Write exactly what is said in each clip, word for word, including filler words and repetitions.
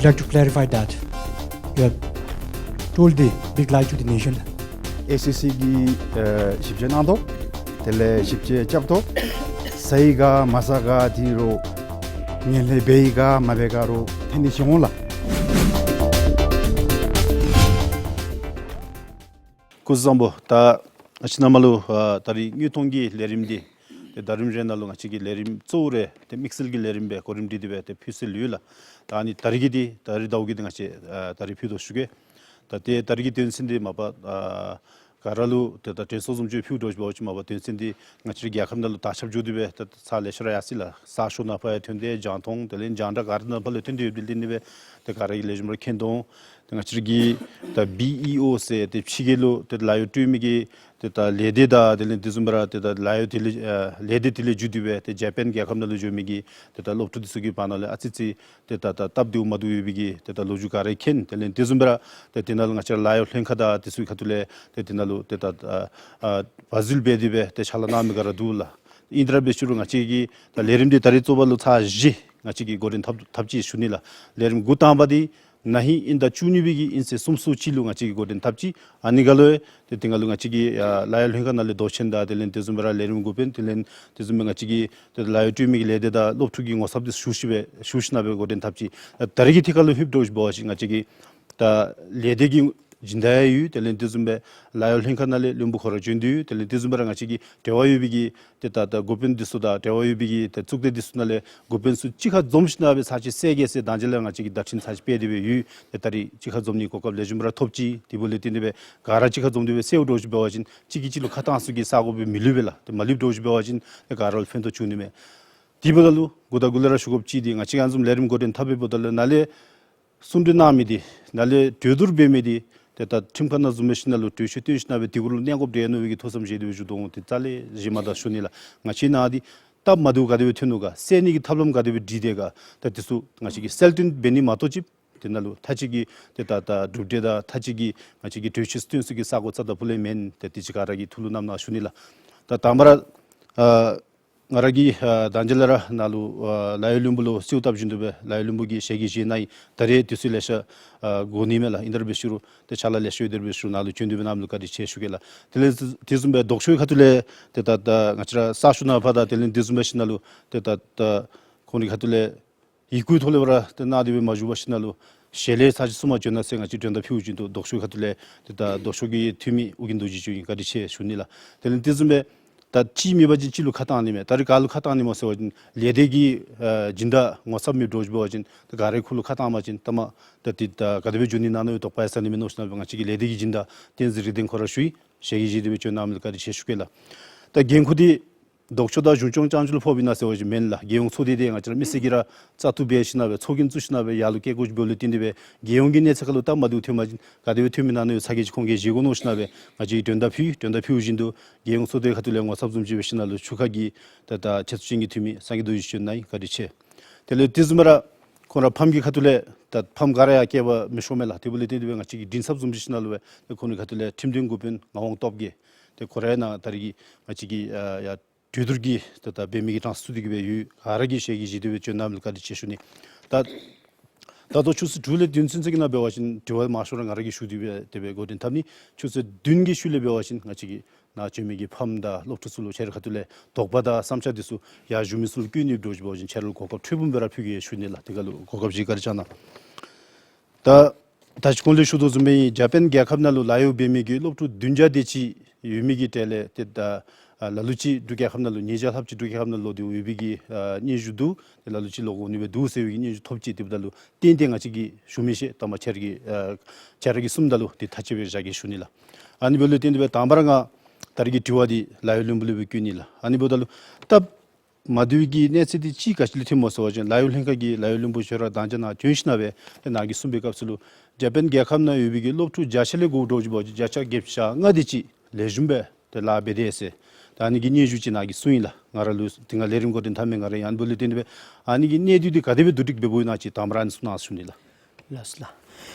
I'd like to clarify that you have told the big lie to the nation. ཨེ་སི་སི་གིས་ཨ་ཞིབ་དཔྱད་གནང་དོ། དེ་ལས་ཞིབ་དཔྱད་རྐྱབ་དོ། ཟ་ཡི་ག་མ་ཟ་ག་དེ་རུང་ངན་ལྷད་འབད་ཡི་ག་མ་འབད་ག་རུང་ཐོན་ནི་ཅིག་འོང་ལགས། སྐུ་གཟུགས་བཟང་པོ། ད་ང་བཅས་ནང་མ་ལུ་ཨ་ད་རིས་དངོས་མཐོང་གི་ལས་རིམ་འདི་ཏེ་ཟླ་རིམ་རེ་ནང་ལུ་ང་བཅས་ཀྱི་ལས་རིམ་གཙོ་བོ་རེ་ཏེ་དམིགས་བསལ་གྱི་ལས་རིམ་སྦེ་གོ་རིམ་སྒྲིག་སྟེ་སྦེ་ཏེ་ཕུལ་སྲོལ་ཡོད་ལགས། ད་ཨ་ནི་ད་རིས་ཀྱི་འདི་ད་རིས་ཟླཝ་གི་འདི་ང་བཅས་ཨ་ད་རིས་ཕུལ་དོ་ཞུ་གེ། ད་ཏེ་ད་རིས་ཀྱི་དོན་ཚན་འདི་མ་པ་ཨ་ག་ར་ལུ་ཏེ་ད་དྲན་གསོ་བཟུམ་ཅིག་ཕུལ་དོ་ཞུ་བ་ཅིན་མ་པ་དོན་ཚན་འདི་ང་བཅས་རའི་རྒྱལ་ཁབ་ནང་ལུ་དར་ཁྱབ་འགྱོ་སྟེ་སྦེ་ད་ཚར་ལེ་ཤ་ར་ཡར་སོ་ཡི་ལགས། ས་ཕྱོགས་ནང་ཕར་ཡང་ཐོན་ཏེ་རྒྱང་མཐོང་དེ་ལས་རྒྱང་བསྒྲགས་ག་ར་ནང་ཕར་ལུ་ཐོན་ཏེ་ཡོད་པའི་ལས་འདི་སྦེ་ཏེ་ག་ར་གིས་ལེགས་ཤོམ་ར་མཁྱེན་དོ་འོང་། ཏེ་ང་བཅས་རའི་གི་ད་བི་ཨི་ཨོ་ཟེར་ཏེ་ཕྱི་རྒྱལ་ལུ་ཏེ་ལཱ་གཡོག་སྤྲོད་མི་གི་ཏེ་ད་ལས་སྡེ་དང་དེ་ལས་དེ་བཟུམ་སྦེ་ར་ཏེ་ད་ལཱ་གཡོག་དེ་ལས་ཨ་ལས་སྡེ་དེ་ལས་བརྒྱུད་དེ་སྦེ་ཏེ་ཇ་པཱན་རྒྱལ་ཁབ་ནང་ལུ་འགྱོ་མི་གི་ཏེ་ད་སློབ་ཕྲུག་འདི་ཚུ་གི་བར་ན་ལས་ཨ་ཙི་ཙི་ཏེ་ད་ད་སྟབས་བདེཝ་མ་བདེཝ་ཡོད་པའི་གི་ཏེ་ད་ལོ་རྒྱུས་ག་ར་མཁྱེན། དེ་ལས་དེ་བཟུམ་སྦེ་ར་ཏེ་དེ་ནང་ལུ་ང་བཅས་ར་ལཱ་གཡོག་ལྷན་ཁག་དང་དེ་ཚུ་གི་ཁ་ཐུག་ལས་ཏེ་དེ་ནང་ལུ་ཏེ་ད་ཨ་ཨ་བ་ཟུལ་འབད་དེ་སྦེ་ཏེ་ཕྱག་ལཱ་གནང་མི་ག་ར་འདུག་ལགས། ཨིན་ཏེ་ར་འབད་ཞུ་རུང་ང་བཅས་ཀྱི་ད་ལས་རིམ་འདི་ད་རིས་གཙོ་བོ་ལུ་ཚར་བཞི་ང་བཅས་ཀྱིས་འགོ་འདྲེན་འཐབ་འཐབ་ཅི་ཞུ་ནི་ལགས། ལས་རིམ་འགོ་དང་པ་འདི་ན་ཧིང་དབྱིན་ཟླ་བཅུ་གཉིས་པའི་གི་དབྱིན་ཚེས་སུམ་ཅུ་སོ་གཅིག་ལུ་ང་བཅས་ཀྱིས་འགོ་འདྲེན་འཐབ་ཅི། ཨ་ནི་ཁ་ལུ་ཏེ་དེ་ནང་ལུ་ང་བཅས་ཀྱི་ཨ་ལཱ་གཡོག་ལྷན་ཁག་ནང་ལས་མདོ་ཆེན་དང་དེ་ལས་དེ་བཟུམ་སྦེ་ར་ལས་རིམ་འགོ་དཔོན་དེ་ལས་དེ་བཟུམ་སྦེ་ང་བཅས་ཀྱི་ཏེ་ལཱ་གཡོག་སྤྲོད་མི་གི་ལས་སྡེ་དང་སློབ་ཕྲུག་གི་ངོ་ཚབ་འདི་ཞུ་ཞིནམ་སྦེ་ཞུ་ཞིནམ་སྦེ་འགོ་འདྲེན་འཐབ་ཅི། ད་རིས་ཀྱི་ཐད་ཁར་ལུ་ལྷོདཔ་འདྲཝ་ཅིག་འབད་བ་ཅིན་ང་བཅས་ཀྱི་ད་ལས་སྡེ་གི་སྦྱིན་བདག་ཡང་ཡོད། དེ་ལས་དེ་བཟུམ་སྦེ་ལཱ་གཡོག་ལྷན་ཁག་ནང་ལས་བློན་པོ་ཁོ་ར་བྱོན་ཏེ་ཡོད། དེ་ལས་དེ་བཟུམ་སྦེ་ར་ང་བཅས་ཀྱི་འབྲེལ་བ་ཡོད་པའི་གི་ཏེ་ད་ད་འགོ་དཔོན་འདི་ཚུ་དང་འབྲེལ་བ་ཡོད་པའི་གི་ཏེ་གཙུག་སྡེ་འདི་ཚུ་ནང་ལས་འགོ་དཔོན་ཚུ་གཅིག་ཁར་འཛོམས་ཞིནམ་སྦེ་ཚར་གཅིག་སེལ་གེ་ཟེར་ད་ཅི་ལས་ང་བཅས་ཀྱིས་བརྡ་འཕྲིན་ཚར་གཅིག་སྤེལ་ཏེ་སྦེ་ཡོད། ཏེ་ད་རིས་གཅིག་ཁར་འཛོམས་ནིའི་གོ་སྐབས་ལེགས་ཤོམ་ར་ཐོབ་ཅི། དེ་འབདཝ་ལས་བརྟེན་ཏེ་སྦེ་ག་ར་གཅིག་ཁར་འཛོམས་ཏེ་སྦེ་སེལཝ་འདྲཝ་ཅིག་འབད་བ་ཅིན་གཅིག་གིས་གཅིག་ལུ་ཁ་གཏང་ས་གི་ས་གོ་སྦེ་མི་ལུས་པས་ལགས། ཏེ་མ་ལུསཔ་འདྲཝ་ཅིག་འབད་བ་ཅིན་ཏེ་ག་ར་ལུ་ཕན་ཐོགས་བྱུང་ནི་མས། དེ་འབདཝ་ད་ལུ་འགོ་དང་འགོ་ལས་ར་ཞུ་དགོཔ་ཅིག་འདི་ང་བཅས་ཀྱིས་ཨ་ནི་བཟུམ་ལས་རིམ་འགོ་འདྲེན་འཐབ་པའི་འབདཝ་ད་ལུ་ནཱ་ལས་གསུང་གྲོས་གནང་མི་འདི་ནཱ་ལས་གྲོས་བསྡུར་འབད་མི་འདི་ཏེ་ད་ཁྲིམས་ཁང་ནང་བཟུམ་སྦེ་ཞིནམ་ལས་གྲོས་ཆོད་བཏོན་ཞིནམ་སྦེ་དེ་གུ་ལུ་གནས་དགོཔ་འདྲས་མནོ་བའི་གི་ཐུགས་བསམ་བཞེས་ཏེ་སྦེ་བཞུགས་དོ་འོང་། ཏེ་རྩ་ལས་བཞེས་མ་ད་ཞུ་ནི་ལགས། ང་བཅས་ནཱ་འདི་སྟབས་མ་བདེཝ་ག་དེ་སྦེ་ཐོན་ནུག་ག་སེལ་ནི་གི་ཐབས་ལམ་ག་དེ་སྦེ་སྒྲིག་དེས་ག་ད་དེ་ཚུ་ང་བཅས་ཀྱིས་གསལ་སྟོན་འབད་ནི་མ་གཏོགས་ཅིག་དེ་ནང་ལུ་མཐའ་དཔྱད་ཀྱི་ཏེ་ད་ད་གྲུབ་འབྲས་དང་མཐའ་དཔྱད་ཀྱི་ང་བཅས་ཀྱིས་གྲོས་ཆོད་བཏོན་ས་གི་ས་གོ་རྩ་དང་ཕུ་ལས་མེན། ཏེ་དེ་ཅིག་ག་ར་གིས་ཐུགས་ལུ་བསྣམ་གནང་ཞུ་ནི་ལགས། ད་དང་པ་ར་ཨ་ང་ར་གིས་ཨ་ད་ཅི་ལས་ར་ནཱ་ལུ་ཨ་ལཱ་གཡོག་བློན་པོ་ལུ་གསོལཝ་བཏབ་བཞིན་དུ་སྦེ་ལཱ་གཡོག་བློན་པོ་གིས་ཞལ་གྱིས་བཞེས་གནང་ཡི། ད་རེས་དུས་ཚོད་ལེ་ཤ་ཨ་འགོར་ནི་མས་ལགས། ཨིན་ཏེ་ར་འབད་ཞུ་རུང་ཏེ་ཕྱག་ལཱ་ལེ་ཤ་ཡོད་དེ་ར་འབད་ཞུ་རུང་ནཱ་ལུ་བྱོན་ཏེ་སྦེ་གནངམ་ལུ་བཀའ་དྲིན་ཆེ་ཞུ་གེ་ལགས། དེ་ལས་དེ་བཟུམ་སྦེ་ལྡོག་ཕྱོགས་ཁ་ཐུག་ལས་ཏེ་ད་ད་ང་བཅས་ར་ས་ཕྱོགས་ནང་ཕར་དང་དེ་ལས་དེ་བཟུམ་སྦེ་ཞིནམ་ལས་ཏེ་ད་ད་ཁོང་རའི་ཁ་ཐུག་ལས་ཡི་གུའི་ཐོག་ལས་ཕར་ཏེ་གནང་སྟེ་སྦེ་མ་བཞུགས་པར་ཞིནམ་ལས་ཞལ་ལས་ཚར་གཅིག་གསུང་མ་བྱོན་ན་ཟེར་ང་བཅས་མགྲོན་བརྡ་ཕུལཝ་བཞིན་དུ་ལྡོག་ཕྱོགས་ཁ་ཐུག་ལས་ཏེ་ད་ལྡོག་ཕྱོགས་ཀྱི་འཐུས་མི་ཨོ་རྒྱན་རྡོ་རྗེ་མཆོག་ཨིན། བཀའ་དྲིན་ཆེ་ཞུ་ནི་ལགས། དེ་ལས་དེ་བཟུམ་སྦེ་ད་གཅིག་མེད་པ་ཅིན་གཅིག་ལུ་ཁ་གཏང་ནི་མས། ད་རེས་ག་ལུ་ཁ་གཏང་ནི་སྨོ་ཟེར་བ་ཅིན་ལས་སྡེ་གི་ཨ་སྦྱིན་བདག་ངོ་ཚབ་མེདཔ་འདྲཝ་ཅིག་འབད་བ་ཅིན་ད་ག་ར་ཁོ་ལུ་ཁ་གཏང་བ་ཅིན་ད་མ་ད་ཏེ་ད་ག་དེ་སྦེ་འགྱོ་ནི་ན་མནོ་བའི་དོགས་པ་ཡང་ཟ་ནི་མས་མནོ་ཞིནམ་ལས་ང་བཅས་ཀྱི་ལས་སྡེ་གི་སྦྱིན་བདག་བསྟན་འཛིན་རིག་ལྡན་ཁོ་ར་ཞུ་ཡི། ཞལ་གྱིས་བཞེས་ཏེ་སྦེ་བྱོན་གནངམ་ལུ་བཀའ་དྲིན་ཆེ་ཞུ་གེ་ལགས། ད་འགན་ཁུར་འདི་ལྡོག་ཕྱོགས་དང་གཞུང་སྐྱོང་རྐྱང་རྐྱང་ལུ་ཕོགཔ་ཨིན་ན་ཟེར་བ་ཅིན་མེན་ལགས། རྒྱལ་ཡོངས་ཚོགས་སྡེ་འདི་ང་བཅས་ར་མི་སེར་གྱིས་ར་བཙག་འཐུ་འབད་ཞིནམ་ལས་ཚོགས་རྒྱན་བཙུགས་ཞིནམ་ལས་ཡར་ལུ་བཀལ་དགོཔ་འབདཝ་ལས་བརྟེན་ཏེ་སྦེ་རྒྱལ་ཡོངས་ཀྱི་གནས་ཚད་ཁར་ལུ་སྟབས་མ་བདེཝ་ཐོན་པ་ཅིན་ག་དེ་སྦེ་ཐོན་མི་ན་མནོ་བའི་ཚ་གྱང་ཅིག་ཁོང་གིས་བཞེས་དགོ་མནོ་ཞིནམ་ལས་ང་བཅས་ཀྱིས་མགྲོན་བརྡ་ཕུལ་ཡི། མགྲོན་བརྡ་ཕུལཝ་བཞིན་དུ་རྒྱལ་ཡོངས་ཚོགས་སྡེ་ཁ་ཐུག་ལས་ངོ་ཚབ་བཟུམ་ཅིག་འབད་ཞིནམ་ལས་ཆུ་ཁ་གི་ད་ད་ཁྱད་ཚུལ་ཅན་གྱི་འཐུས་མི་སངས་རྒྱས་རྡོ་རྗེ་བྱོན་གནང་ཡི། བཀའ་དྲིན་ཆེ། དེ་ལས་དེ་བཟུམ་སྦེ་ར་ཁོང་ར་ཕམ་གྱི་ཁ་ཐུག་ལས་ད་ཕམ་ག་ར་ཡང་བསྐྱལ་བར་མི་ཤོང་མས་ལགས། དེ་འབདཝ་ལས་བརྟེན་ཏེ་སྦེ་ང་བཅས་ཀྱི་མགྲིན་ཚབ་བཟུམ་ཅིག་ཞིནམ་ལས་སྦེ་ཏེ་ཁོང་གི་ཁ་ཐུག་ལས་ཁྲིམས་དོན་འགོ་དཔོན་ངག་དབང་སྟོབས་རྒྱས་ཏེ་ཁོ་ར་ནཱ་ད་རིས་ཀྱི་ང་བཅས་ཀྱི་ཨ་ཡ་གྲོས་བསྡུར་གྱི་ད་ད་འབད་མི་གི་གྲངས་སུ་ཚུད་དེ་གི་སྦེ་ཡོད། ག་ར་གིས་ཞལ་གྱིས་བཞེས་ཏེ་སྦེ་བྱོན་གནངམ་ལུ་བཀའ་དྲིན་ཆེ་ཞུ་ནི། ད་ད་ལྟོ་ཆུ་ཚོད་དྲུག་ལས་བདུན་ཚུན་ཚོད་ཀྱི་ནང་འབད་བ་ཅིན་དྲི་བ་མང་ཤོས་ར་ང་ར་གིས་ཞུ་སྟེ་སྦེ་དེ་སྦེ་འགོ་འདྲེན་འཐབ་ནི། ཆུ་ཚོད་བདུན་གྱི་ཤུལ་ལས་འབད་བ་ཅིན་ང་བཅས་ཀྱི་ནཱ་བྱོན་མི་གི་ཕམ་དང་སློབ་ཕྲུག་ཚུ་ལུ་ཁྱེད་རའི་ཁ་ཐུག་ལས་དོགས་པ་དང་བསམ་འཆར་འདི་ཚུ་ཡར་བཞུགས་མི་ཚུ་ལུ་བསྐུལ་ནིའི་འབདཝ་འབད་བ་ཅིན་ཁྱེད་ར་ལུ་གོ་སྐབས་ཕྲན་བུམ་སྦེ་ར་ཕུལ་གེ་ཞུ་ནི་ལགས། དེ་ཁར་ལུ་གོ་སྐབས་བཞེས་བཀའ་དྲིན་བསྐྱང་གནང་། ད་ད་ཅི་གོང་ལས་ཞུ་དོ་བཟུམ་སྦེ་ཇ་པཱན་རྒྱལ་ཁབ་ནང་ལུ་ལཱ་གཡོག་འབད་མི་གི་སློབ་ཕྲུག་བདུན་བརྒྱ་དེ་ཅིག་ཡོད་མི་གི་གྲས་ལས་ཏེ་ད་ཨ་ལ་ལུ་ཅིག་འབྲུག་རྒྱལ་ཁབ་ནང་ལུ་ཉིས་བརྒྱ་ལྷགཔ་ཅིག་འབྲུག་རྒྱལ་ཁབ་ནང་ལུ་ལོག་སྟེ་ཡོད་པའི་གི་ཨ་སྙན་ཞུ་འདུག། ཏེ་ལ་ལུ་ཅིག་ལོག་འོང་ནི་སྦེ་འདུག་ཟེར་བའི་གི་སྙན་ཞུ་ཐོབ་ཅི། དེ་འབདཝ་ད་ལུ་ཏན་ཏན་ང་བཅས་ཀྱིས་ཞུ་མི་ཤེས། ད་མ་ཁྱེད་ར་གིས་ཨ་ཁྱེད་ར་གིས་གསུངམ་ད་ལུ་ཏེ་ཐག་བཅད་སྦེ་བཞག་གེ་ཞུ་ནི་ལགས། ཨ་ནི་འབདཝ་ལས་བརྟེན་ཏེ་སྦེ་དང་པ་ར་ང་ད་རིས་ཀྱི་དྲི་བ་འདི་ལཱ་གཡོག་བློན་པོ་ལུ་སྦེ་བསྐུལ་ནི་ལགས། ཨ་ནི་འབདཝ་ད་ལུ་སྟབས་མ་བདེ་བའི་གི་གནས་ཚད་འདི་ཅིག་ག་ཅི་ལས་ཐོནམ་སྨོ་ཟེར་བ་ཅིན་ལཱ་གཡོག་ལྷན་ཁག་གི་ལཱ་གཡོག་བློན་པོ་ཁྱོད་ར་ད་ཅི་ནཱ་བྱོན་ཞིནམ་སྦེ་ཏེ་ནཱ་གིས་གསུངས་པའི་སྐབས་སུ་ལུ་ཇ་པཱན་རྒྱལ་ཁབ་ནང་ཡོད་པའི་གི་སློབ་ཕྲུག་བརྒྱ་ཆ་ལས་འགོ་བཙུགས་འབད་བ་ཅིན་བརྒྱ་ཆ་བརྒྱད་ཅུ་གྱ་ལྔ་དེ་ཅིག་ལེགས་ཤོམ་སྦེ་ཏེ་ལཱ་འབད་དེས་ཟེར་ད་ཨ་ནི་གི་སྙན་ཞུ་ཅིག་ནཱ་གིས་གསུངས་ཡི་ལགས། ང་ར་ལུ་དེ་སྔ་ལས་རིམ་འགོ་འདྲེན་འཐབ་མི་ང་ར་ཨིན། ཨ་ནི་འབདཝ་ལས་བརྟེན་ཏེ་སྦེ་ཨ་ནི་གི་གནད་དོན་འདི་ག་དེ་སྦེ་བསྡུ་སྒྲིག་འབད་འབདཝ་ཨིན་ན་ཅིག་དང་པ་ར་ཨ་ནི་གསུང་གནང་ཞུ་ནི་ལགས། ལགས་སོ་ལགས།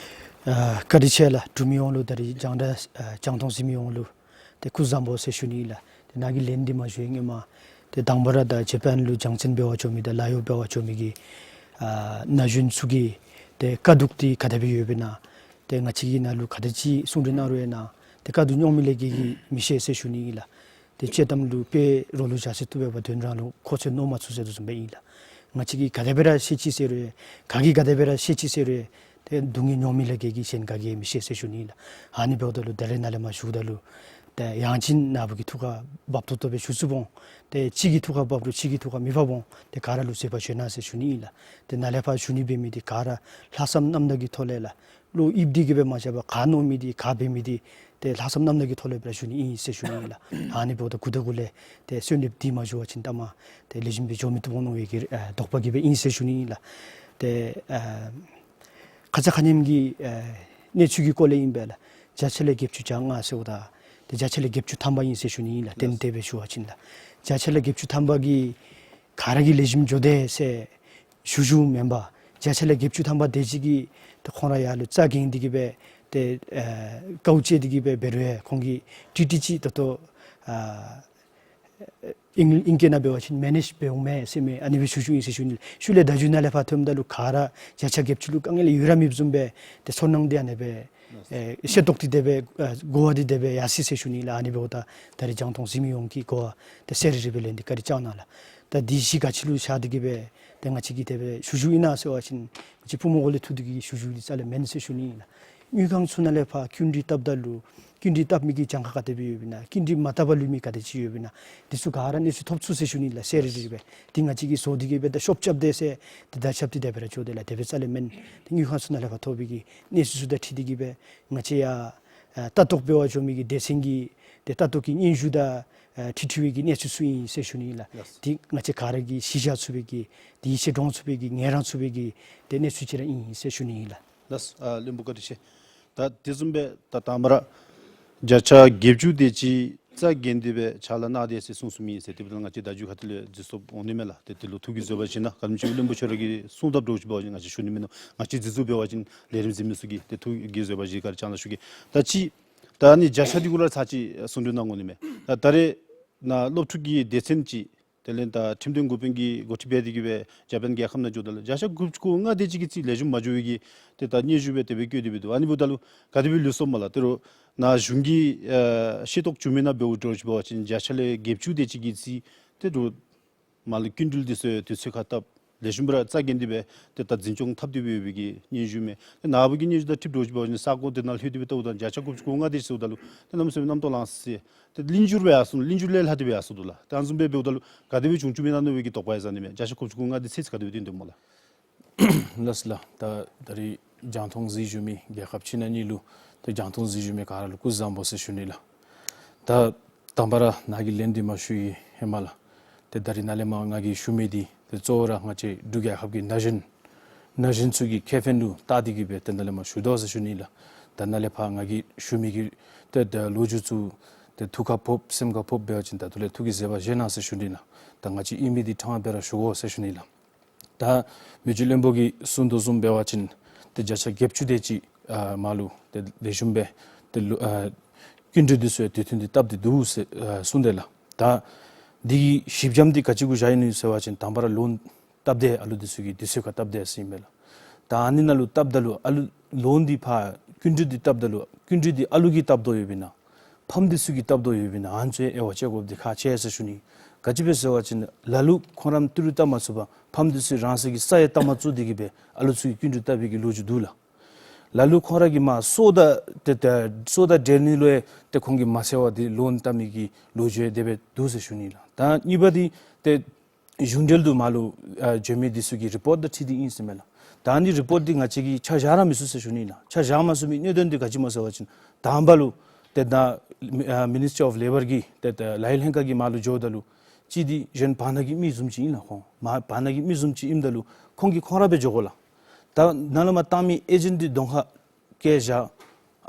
ཨ་བཀའ་དྲིན་ཆེ་ལགས། འབྲུག་མི་ཡོངས་ལུ་ད་རིས་རྒྱང་བསྒྲགས་ཨ་རྒྱང་མཐོང་གཟིགས་མི་ཡོངས་ལུ་ཏེ་སྐུ་གཟུགས་བཟང་པོ་ཟེར་ཞུ་ནི་ལགས། ཏེ་ནཱ་གིས་ལན་འདི་མ་ཞུ་བའི་སྔོན་མ་ཏེ་དང་པ་ར་ད་ཇ་པཱན་ལུ་སྦྱང་ཚན་འབད་བར་འགྱོ་མི་དང་ལཱ་གཡོག་འབད་བར་འགྱོ་མི་གི་ཨ་ན་གཞོན་ཚུ་གི་ ཏེ་དཀའ་སྡུག་འདི་ག་དེ་སྦེ་ཡོདཔ་ཨིན་ན། ཏེ་ང་བཅས་ཀྱིས་ནཱ་ལུ་ག་དེ་ཅིག་གསུང་གྲོས་གནང་རུང་ཨིན་ན། ཏེ་དཀའ་སྡུག་མྱོང་མི་ལས་བརྒལ་གྱི་མི་ཤེས་ཟེར་ཞུ་ནི་ཨིན་ལགས། ཏེ་དཔྱེ་གཏམ་ལུ་དཔེ་རོགས་ལུ་ཇ་སེར་བཏུབ་པས་པ་དོན་རང་ལུ་ཁོ་ཚོད་མནོ་མ་ཚུགས་ཟེར་དོ་བཟུམ་སྦེ་ཨིན་ལགས། ང་བཅས་ཀྱིས་ག་དེ་སྦེ་ར་བཤད་ཅི་ཟེར་རུང་། ག་གིས་ག་དེ་སྦེ་ར་བཤད་ཅི་ཟེར་རུང་། ཏེ་སྡུག་བསྔལ་མྱོང་མི་ལས་བརྒལ་གྱི་གཞན་ག་གིས་མི་ཤེས་ཟེར་ཞུ་ནི་ཨིན་ལགས། ཨ་ནི་འབདཝ་ད་ལུ་ད་རེས་ནཱ་ལས་མར་ཞུཝ་ད་ལུ། ཏེ་ཡང་ཅིན་ནཱ་བུ་གི་ཐུགས་ཁར་འབབ་ཏོག་ཏོ་སྦེ་ཞུ་ཚུགས་འོང་། ཏེ་གཅིག་གི་ཐུགས་ཁར་འབབ་རུང་གཅིག་གི་ཐུགས་ཁར་མི་འབབ་འོང་། ཏེ་ག་ར་ལུ་བཟོད་པ་བཞེས་གནང་ཟེར་ཞུ་ནི་ཨིན་ལགས། ཏེ་ནཱ་ལས་ཕར་ཞུ་ནི་འབད་མི་འདི་ག་ར་ལྷག་བསམ་རྣམ་དག་གི་ཐོག་ལས་ལགས། བློ་ཡིབ་སྟེ་གི་སྦེ་མ་བཞག་པར་ག་མནོ་མི་འདི་ག་འབད་མི་འདི་ཏེ་ལྷག་བསམ་རྣམ་དག་གི་ཐོག་ལས་སྦེ་ར་ཞུ་ནི་ཨིན་ཟེར་ཞུ་ནི་ཨིན་ལགས། ཨ་ནི་འབདཝ་ད་གུ་དང་གུ་ལས་ཏེ་གསོལ་འདེབས་འདི་མ་ཞུ་བ་ཅིན་ལྟ་མ་ཏེ་ལེགས་ཤོམ་སྦེ་འགྱོ་མི་བཏུབ་འོང་མནོ་བའི་གི་ཨ་དོགས་པ་གིས་སྦེ་ཨིན་ཟེར་ཞུ་ནི་ཨིན་ལགས། ཏེ་ཨ་ཁ་ཙ་ཁ་ཉིནམ་གྱི་ཨ་གནས་ཚུལ་གྱི་སྐོར་ལས་ཨིན་པས་ལགས། བརྒྱ་ཆ་ལས་བརྒྱད་ཅུ་གྱ་ལྔ་ཟེརཝ་ད་ཏེ་བརྒྱ་ཆ་ལས་བརྒྱད་ཅུ་ཐམ་པ་ཨིན་ཟེར་ཞུ་ནི་ཨིན་ལགས། ཏན་ཏན་སྦེ་ཞུ་བ་ཅིན་ལགས། བརྒྱ་ཆ་ལས་བརྒྱད་ཅུ་ཐམ་པ་གིས་ག་ར་གིས་ལེགས་ཤོམ་འགྱོ་དེས་ཟེར་ཞུ་ཞུཝ་མེན་པར་བརྒྱ་ཆ་ལས་བརྒྱད་ཅུ་ཐམ་པ་དེ་ཅིག་གིས་ཏེ་ཁོང་ར་ཡར་ལུ་རྩ་འགེངས་ཏེ་གི་སྦེ་ཏེ་ཨ་དཀའཝ་སྤྱད་དེ་གི་སྦེ་འབད་རུང་ཡང་ཁོང་གིས་ཏིག་ཏིག་ཅིག་ད་ལྟོ་ཨ་ཨིང་ཨིང་སྐད་ནང་འབད་བ་ཅིན་མེ་ནེཇ་འབད་འོང་མས་ཟེར་མི་ཨ་ནི་སྦེ་ཞུ་ཞུཝ་ཨིན་ཟེར་ཞུ་ནི། ཤུལ་ལས་བརྡ་བརྒྱུད་ནང་ལས་ཕར་ཐོནམ་ད་ལུ་ག་ར་བརྒྱ་ཆ་བརྒྱད་ཅུ་ལུ་དཀའ་ངལ་ཡོད་ར་མེདཔ་བཟུམ་སྦེ་ཏེ་ཚོར་སྣང་འདི་ཨ་ནེ་སྦེ་ཨེ་ཤེས་རྟོགས་འདི་དེ་སྦེ་ཨ་གོ་བ་འདི་དེ་སྦེ་ཡར་སོ་ཡི་ཟེར་ཞུ་ནི་ལགས། ཨ་ནི་འབདཝ་ད་ད་རེས་རྒྱང་མཐོང་གཟིགས་མི་ཡོངས་ཀྱིས་གོ་བ་ཏེ་གསལ་རི་རི་སྦེ་ལེན་ཏེ་བཀའ་དྲིན་བསྐྱང་གནང་ལགས། ད་འདི་གཞི་ག་ཅི་ལུ་བཞག་སྟེ་གི་སྦེ་ཏེ་ང་བཅས་ཀྱིས་དེ་སྦེ་ཞུ་ཞུཝ་ཨིན་ན་ཟེར་བ་ཅིན་ང་བཅས་བུམོ་གོ་ལས་ཐུག་སྟེ་གི་ཞུ་ཞུཝ་འདི་རྩ་ལས་མེན་ཟེར་ཞུ་ནི་ཨིན་ལགས། དངུལ་ཁང་ཚུ་ནང་ལས་ཕར་བསྐྱིན་འགྲུལ་བཏབ་ད་ལུ་བསྐྱིན་འགྲུལ་བཏབ་མི་གི་གྱངས་ཁ་ག་དེ་སྦེ་ཡོདཔ་ཨིན་ན། བསྐྱིན་འགྲུལ་མ་བཏབ་པར་ལུས་མི་ག་དེ་ཅིག་ཡོདཔ་ཨིན་ན། འདི་ཚུ་ག་ར་གནས་ཚུལ་ཐོབ་ཚུགས་ཟེར་ཞུ་ནི་ལགས། གསལ་རི་རི་སྦེ་ཏེ་ང་བཅས་ཀྱིས་བཟོ་སྟེ་གི་སྦེ་ད་ཤོབ་རྐྱབ་དེས་ཟེར་ཏེ་ད་རྐྱབ་སྟེ་དེ་སྦེ་ར་འགྱོ་དེས་ལགས། དེ་སྦེ་རྩ་ལས་མེན། ཏེ་དངུལ་ཁང་ཚུ་ནང་ལས་ཕར་ཐོབ་པའི་གི་གནས་ཚུལ་ཚུ་དང་འཁྲིལ་ཏེ་གི་སྦེ་ང་བཅས་ཡར་ཨ་ལྟ་རྟོག་འབད་བར་འགྱོ་མི་གི་སྡེ་ཚན་གྱི་ཏེ་ལྟ་རྟོག་གི་སྙན་ཞུ་དང་ཨ་འཁྲིལ་འཁྲིལ་བའི་གི་གནས་ཚུལ་ཚུ་ཨིན་ཟེར་ཞུ་ནི་ལགས། ལགས། ཏེ་ང་བཅས་ག་ར་གིས་གཞི་བཞག་ཚུགས་པའི་གི་ཏེ་ཡིད་ཆེས་འདྲོངས་ཚུགས་པའི་གི་ངལ་རངས་ཚུགས་པའི་གི་ཏེ་གནས་ཚུལ་ཅིག་ར་ཨིན་ཟེར་ཞུ་ནི་ལགས། ལགས། ཨ་བློན་པོ་བཀའ་དྲིན་ཆེ། ད་དེ་བཟུམ་སྦེ་ད་དང་པ་ར་བརྒྱ་ཆ་བརྒྱད་ཅུ་དེ་ཅིག་རྩ་འགེངས་ཏེ་སྦེ་ཕྱག་ལཱ་གནང་དེས་ཟེར་གསུངས་གསུངསམ་ཨིན་ཟེར། དེ་འབདཝ་ད་ང་བཅས་བརྡ་བརྒྱུད་ཁ་ཐུག་ལས་འཛོལ་སོངམ་འོང་ནི་མས་ལགས། ཏེ་དེ་ལུ་ཐུགས་ཀྱིས་བཟོད་པ་བཞེས་གནང་། ག་དེམ་ཅིག་བློན་པོ་ཁྱོད་ར་གིས་གསུངས་དོ་བཟུམ་ཅིག་འབད་བ་ཅིན་ང་བཅས་ཞུ་ནི་མིན་ནུག། ང་བཅས་འཛིན་བཟུང་འབད་བ་ཅིན་ལས་རིམ་གཟིགས་མི་ཚུ་གིས་ཏེ་ཐུགས་ཀྱིས་བཟོད་པ་བཞེས་བཀའ་དྲིན་བསྐྱང་གནང་ཞུ་གེ། ད་ཅི་ད་ཨ་ནི་བརྒྱ་ཆ་འདི་གུ་ར་ཚར་ཅིག་གསུང་གྲོས་གནང་དགོ་ནི་མས། ད་ད་རེས་ནཱ་སློབ་ཕྲུག་གི་སྡེ་ཚན་ཅིག་དེ་ལས་ད་ཁྲིམས་དོན་འགོ་དཔོན་གྱིས་འགོ་ཁྲིདཔ་འབད་དེ་གི་སྦེ་ཇ་པཱན་རྒྱལ་ཁབ་ནང་འགྱོཝ་ད་ལུ་བརྒྱ་ཆ་དགུ་བཅུ་གོ་ལྔ་དེ་ཅིག་གི་རྩིས་ལེགས་ཤོམ་མ་འགྱོ་བའི་གི་ཏེ་ད་སྙན་ཞུ་སྦེ་དེ་སྦེ་བཀོད་དེ་སྦེ་འདུག། ཨ་ནི་འབདཝ་ད་ལུ་ག་དེ་སྦེ་ལུས་སོངམ་མས་ལགས། ཏེ་རོགས་ནཱ་གཞུང་གིས་ཨ་ཤེས་རྟོགས་བྱུང་མི་ནང་འབདཝ་འདྲཝ་ཅིག་འབད་བ་ཅིན་བརྒྱ་ཆ་ལས་བརྒྱད་ཅུ་དེ་ཅིག་གི་རྩིས་ཏེ་རོགས་མར་ལུ་བསྐྱིན་འགྲུལ་འདི་ཚུ་དུས་ཚོད་ཁར་བཏབ། ལེགས་ཤོམ་སྦེ་ར་རྩ་འགེངས་ཏེ་སྦེ་ཏེ་ད་འཛིན་སྐྱོང་འཐབ་སྟེ་སྦེ་ཡོད་པའི་གི་སྙན་ཞུ་མས། ཏེ་ནཱ་བུ་གི་སྙན་ཞུ་དང་འཁྲིལཝ་འདྲཝ་ཅིག་འབད་བ་ཅིན་ས་གོ་དེ་ནང་ལྷོད་དེ་སྦེ་བལྟཝ་ད་བརྒྱ་ཆ་དགུ་བཅུ་གོ་ལྔ་དེ་ཅིག་ཟེརཝ་ད་ལུ་ཏེ་གནམ་མེད་ས་མེད་རྣམ་རྟོག་ལངས་སོ་ཡི། ཏེ་ལིང་འགྱུར་སྦེ་ཡར་སོང་ནུག། ལིང་འགྱུར་ལས་ལྷག་སྟེ་སྦེ་ཡར་སོང་འདུག་ལགས། ཏེ་ཨ་ནི་བཟུམ་སྦེ་འབདཝ་ད་ལུ་ག་དེ་སྦེ་བྱུང་བྱུངམ་ཨིན་ན་མནོ་བའི་གི་དོགས་པ་ཡང་ཟ་ནི་མས། བརྒྱ་ཆ་དགུ་བཅུ་གོ་ལྔ་དེ་ཚད་ཅིག་ག་དེ་སྦེ་བཏོན་དོ་སྨོ་ལགས། ལགས་སོ་ལགས། ད་ད་རིས་རྒྱང་མཐོང་གཟིགས་བཞུགས་མི་རྒྱལ་ཁབ་ཕྱི་ནང་གཉིས་ལུ་ཏེ་རྒྱང་མཐོང་གཟིགས་བཞུགས་མི་ག་ར་ལུ་སྐུ་གཟུགས་བཟང་པོ་ཟེར་ཞུ་ནི་ལགས། ད་དང་པ་ར་ནཱ་གིས་ལན་འདི་མ་ཞུ་བའི་ཧེ་མ་ལགས། ཏེ་ད་རིས་ནཱ་ལས་མར་ང་གིས་ཞུ་མི་འདི་ཏེ་གཙོ་བོ་ར་ང་བཅས་འབྲུག་རྒྱལ་ཁབ་ཀྱི་ན་གཞོན་ན་གཞོན་ཚུ་གི་ཁེ་ཕན་ལུ་བལྟ་སྟེ་གི་སྦེ་ཏེ་ནཱ་ལས་མར་ཞུ་དོ་ཟེར་ཞུ་ནི་ལགས། ད་ནཱ་ལས་ཕར་ང་གིས་ཞུ་མི་གི་ཏེ་ད་ལོ་རྒྱུས་ཚུ་ཏེ་ཐུགས་ཁར་ཕོག་སེམས་ཁར་ཕོགཔ་འབད་བ་ཅིན་ད་ལྟོ་ལས་ཐུགས་ཀྱིས་བཟོད་པ་བཞེས་གནང་ཟེར་ཞུ་ནི་ལགས། ད་ང་བཅས་ཨིན་མི་འདི་ཕྲང་སྦེ་ར་ཞུ་དགོ་ཟེར་ཞུ་ནི་ལགས། ད་མི་རྗེ་བློན་པོ་གིས་གསུང་དོ་བཟུམ་འབད་བ་ཅིན་ཏེ་བརྒྱ་ཆ་བརྒྱད་ཅུ་དེ་ཅིག་ཨ་མར་ལུ་ཏེ་ལེགས་ཤོམ་སྦེ་ཏེ་ལོ་ཨ་བསྐྱིན་འགྲུལ་འདི་ཚུ་ཡང་དུས་མཐུན་འདི་བཏབ་སྟེ་འདུག་ཟེར་ཨ་གསུངས་དེས་ལགས། ད་འདི་གི་གཞི་འགྱམ་འདི་ག་ཅི་གུ་བཞག་ཡི་ནུག་ཟེར་བ་ཅིན་དང་པ་ར་ལོན་བཏབ་དེས། ཨ་ལུ་འདི་ཚུ་གིས་དུས་ཚོད་ཁར་བཏབ་དེས་ཟེར་ཨིན་པས་ལགས། ད་ཨ་ནི་ནང་ལུ་བཏབ་ད་ལུ་ཨ་ལུ་ལོན་འདི་ཕར་བསྐྱིན་འགྲུལ་འདི་བཏབ་ད་ལུ་བསྐྱིན་འགྲུལ་འདི་ཨ་ལུ་གིས་བཏབ་དོ་ཡོདཔ་ཨིན་ན་ཕམ་འདི་ཚུ་གིས་བཏབ་དོ་ཡོདཔ་ཨིན་ན། ཨ་ནི་ཚུ་ཡང་དབྱེ་བ་དཔྱད་དགོཔ་འདི་ཁག་ཆེ་ཟེར་ཞུ་ནི། ག་ཅི་སྦེ་ཟེར་བ་ཅིན་ལ་ལུ་ཁོང་ར་ཏི་རུ་བཏབ་མ་ཚུགས་པར་ཕམ་འདི་ཚུ་རང་སོ་གི་ས་ཡང་བཏབ་མ་ཚུགས་ཏེ་གི་སྦེ་ཨ་ལུ་ཚུ་གིས་བསྐྱིན་འགྲུལ་བཏབ་པའི་གི་ལོ་རྒྱུས་འདུག་ལགས། ལ་ལུ་ཁོང་ར་གིས་མར་སོ་དང་ཏེ་ཏེ་སོ་དང་འབྲེལ་ནི་ལུ་ཡང་ཏེ་ཁོང་གིས་མ་འཚོལ་བར་ཏེ་ལོན་བཏབ་མི་གི་ལོ་རྒྱུས་དེ་སྦེ་འདུག་ཟེར་ཞུ་ནི་ལགས། ད་གཉིས་པ་འདི་ཏེ་གཞུང་འབྲེལ་དུ་མར་ལུ་ཨ་བྱོན་མི་འདི་ཚུ་གི་རི་པོརཊ་དང་འཁྲིལ་ཏེ་ཨིན་ཟེར་མས་ལགས། ད་ཨ་ནི་རི་པོརཊ་འདི་ང་བཅས་ཀྱིས་ཆ་བཞག་ར་མི་ཚུགས་ཟེར་ཞུ་ནི་ལགས། ཆ་བཞག་མ་ཚུགས་པའི་གནད་དོན་འདི་ག་ཅི་སྨོ་ཟེར་བ་ཅིན་དང་པ་ལུ་ཏེ་ད་ཨ་Ministry of Labour གི་ཏེ་ད་ལཱ་གཡོག་ལྷན་ཁག་གི་མར་ལུ་འགྱོཝ་ད་ལུ་གཅིག་འདི་གཞན་བར་ན་གི་མི་བཟུམ་ཅིག་ཨིན་ལགས། ཁོང་མར་བར་ན་གི་མི་བཟུམ་ཅིག་ཨིནམ་ད་ལུ་ཁོང་གིས་ཁོང་ར་སྦེ་འགྱོ་དགོ་ལགས། ད་ནཱ་ལས་མར་བཏང་མི་ཨེ་ཇེནཊ་འདི་གདོང་ཁར་བཀལ་བཞག།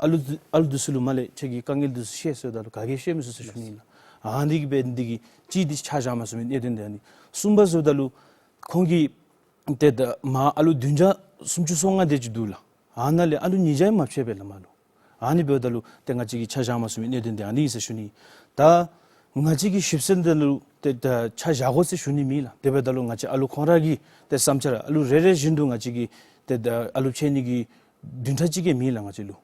ཨ་ལུ་འདི་ཨ་ལུ་འདི་ཚུ་ལུ་མར་ལས་ཁྱེད་ཀྱིས་དཀའ་ངལ་འདི་ཚུ་བཤད་ཟེརཝ་ད་ལུ་ག་གིས་བཤད་མི་ཚུགས་ཟེར་ཞུ་ནི་ལགས། ཨ་ནི་གིས་འབད་ནི་འདི་གིས་གཅིག་འདི་ཆ་བཞག་མ་ཚུགས་པའི་གནད་དོན་འདི་ཨ་ནི། གསུམ་པ་ཟེརཝ་ད་ལུ་ཁོང་གིས་ཏེ་ད་མར་ཨ་ལུ་བདུན་བརྒྱ་སུམ་ཅུ་སོ་ལྔ་དེ་ཅིག་འདུག་ལགས། ཨ་ནཱ་ལས་ཨ་ལུ་ཉིས་བརྒྱ་ཡང་མ་ཕྱདཔ་ལགས་མར་ལུ། ཨ་ནི་འབདཝ་ད་ལུ་ཏེ་ང་བཅས་ཀྱིས་ཆ་བཞག་མ་ཚུགས་པའི་གནད་དོན་འདི་ཨ་ནི་ཨིན་ཟེར་ཞུ་ནི། ད་ང་བཅས་ཀྱིས་ཞིབ་འཚོལ་འདི་ལུ་ཏེ་ད་ཆ་བཞག་དགོ་ཟེར་ཞུ་ནི་མེད་ལགས། དེ་འབདཝ་ད་ལུ་ང་བཅས་ཨ་ལུ་ཁོང་ར་གི་ཏེ་བསམ་འཆར་ཨ་ལུ་རེ་རེ་བཞིན་དུ་ང་བཅས་ཀྱིས་ ཏེ་ད་ཨ་ལུ་ཕྱད་ནི་གི་བདུན་ཕྲག་གཅིག་གིས་མེད་ལགས། ང་བཅས་ལུ་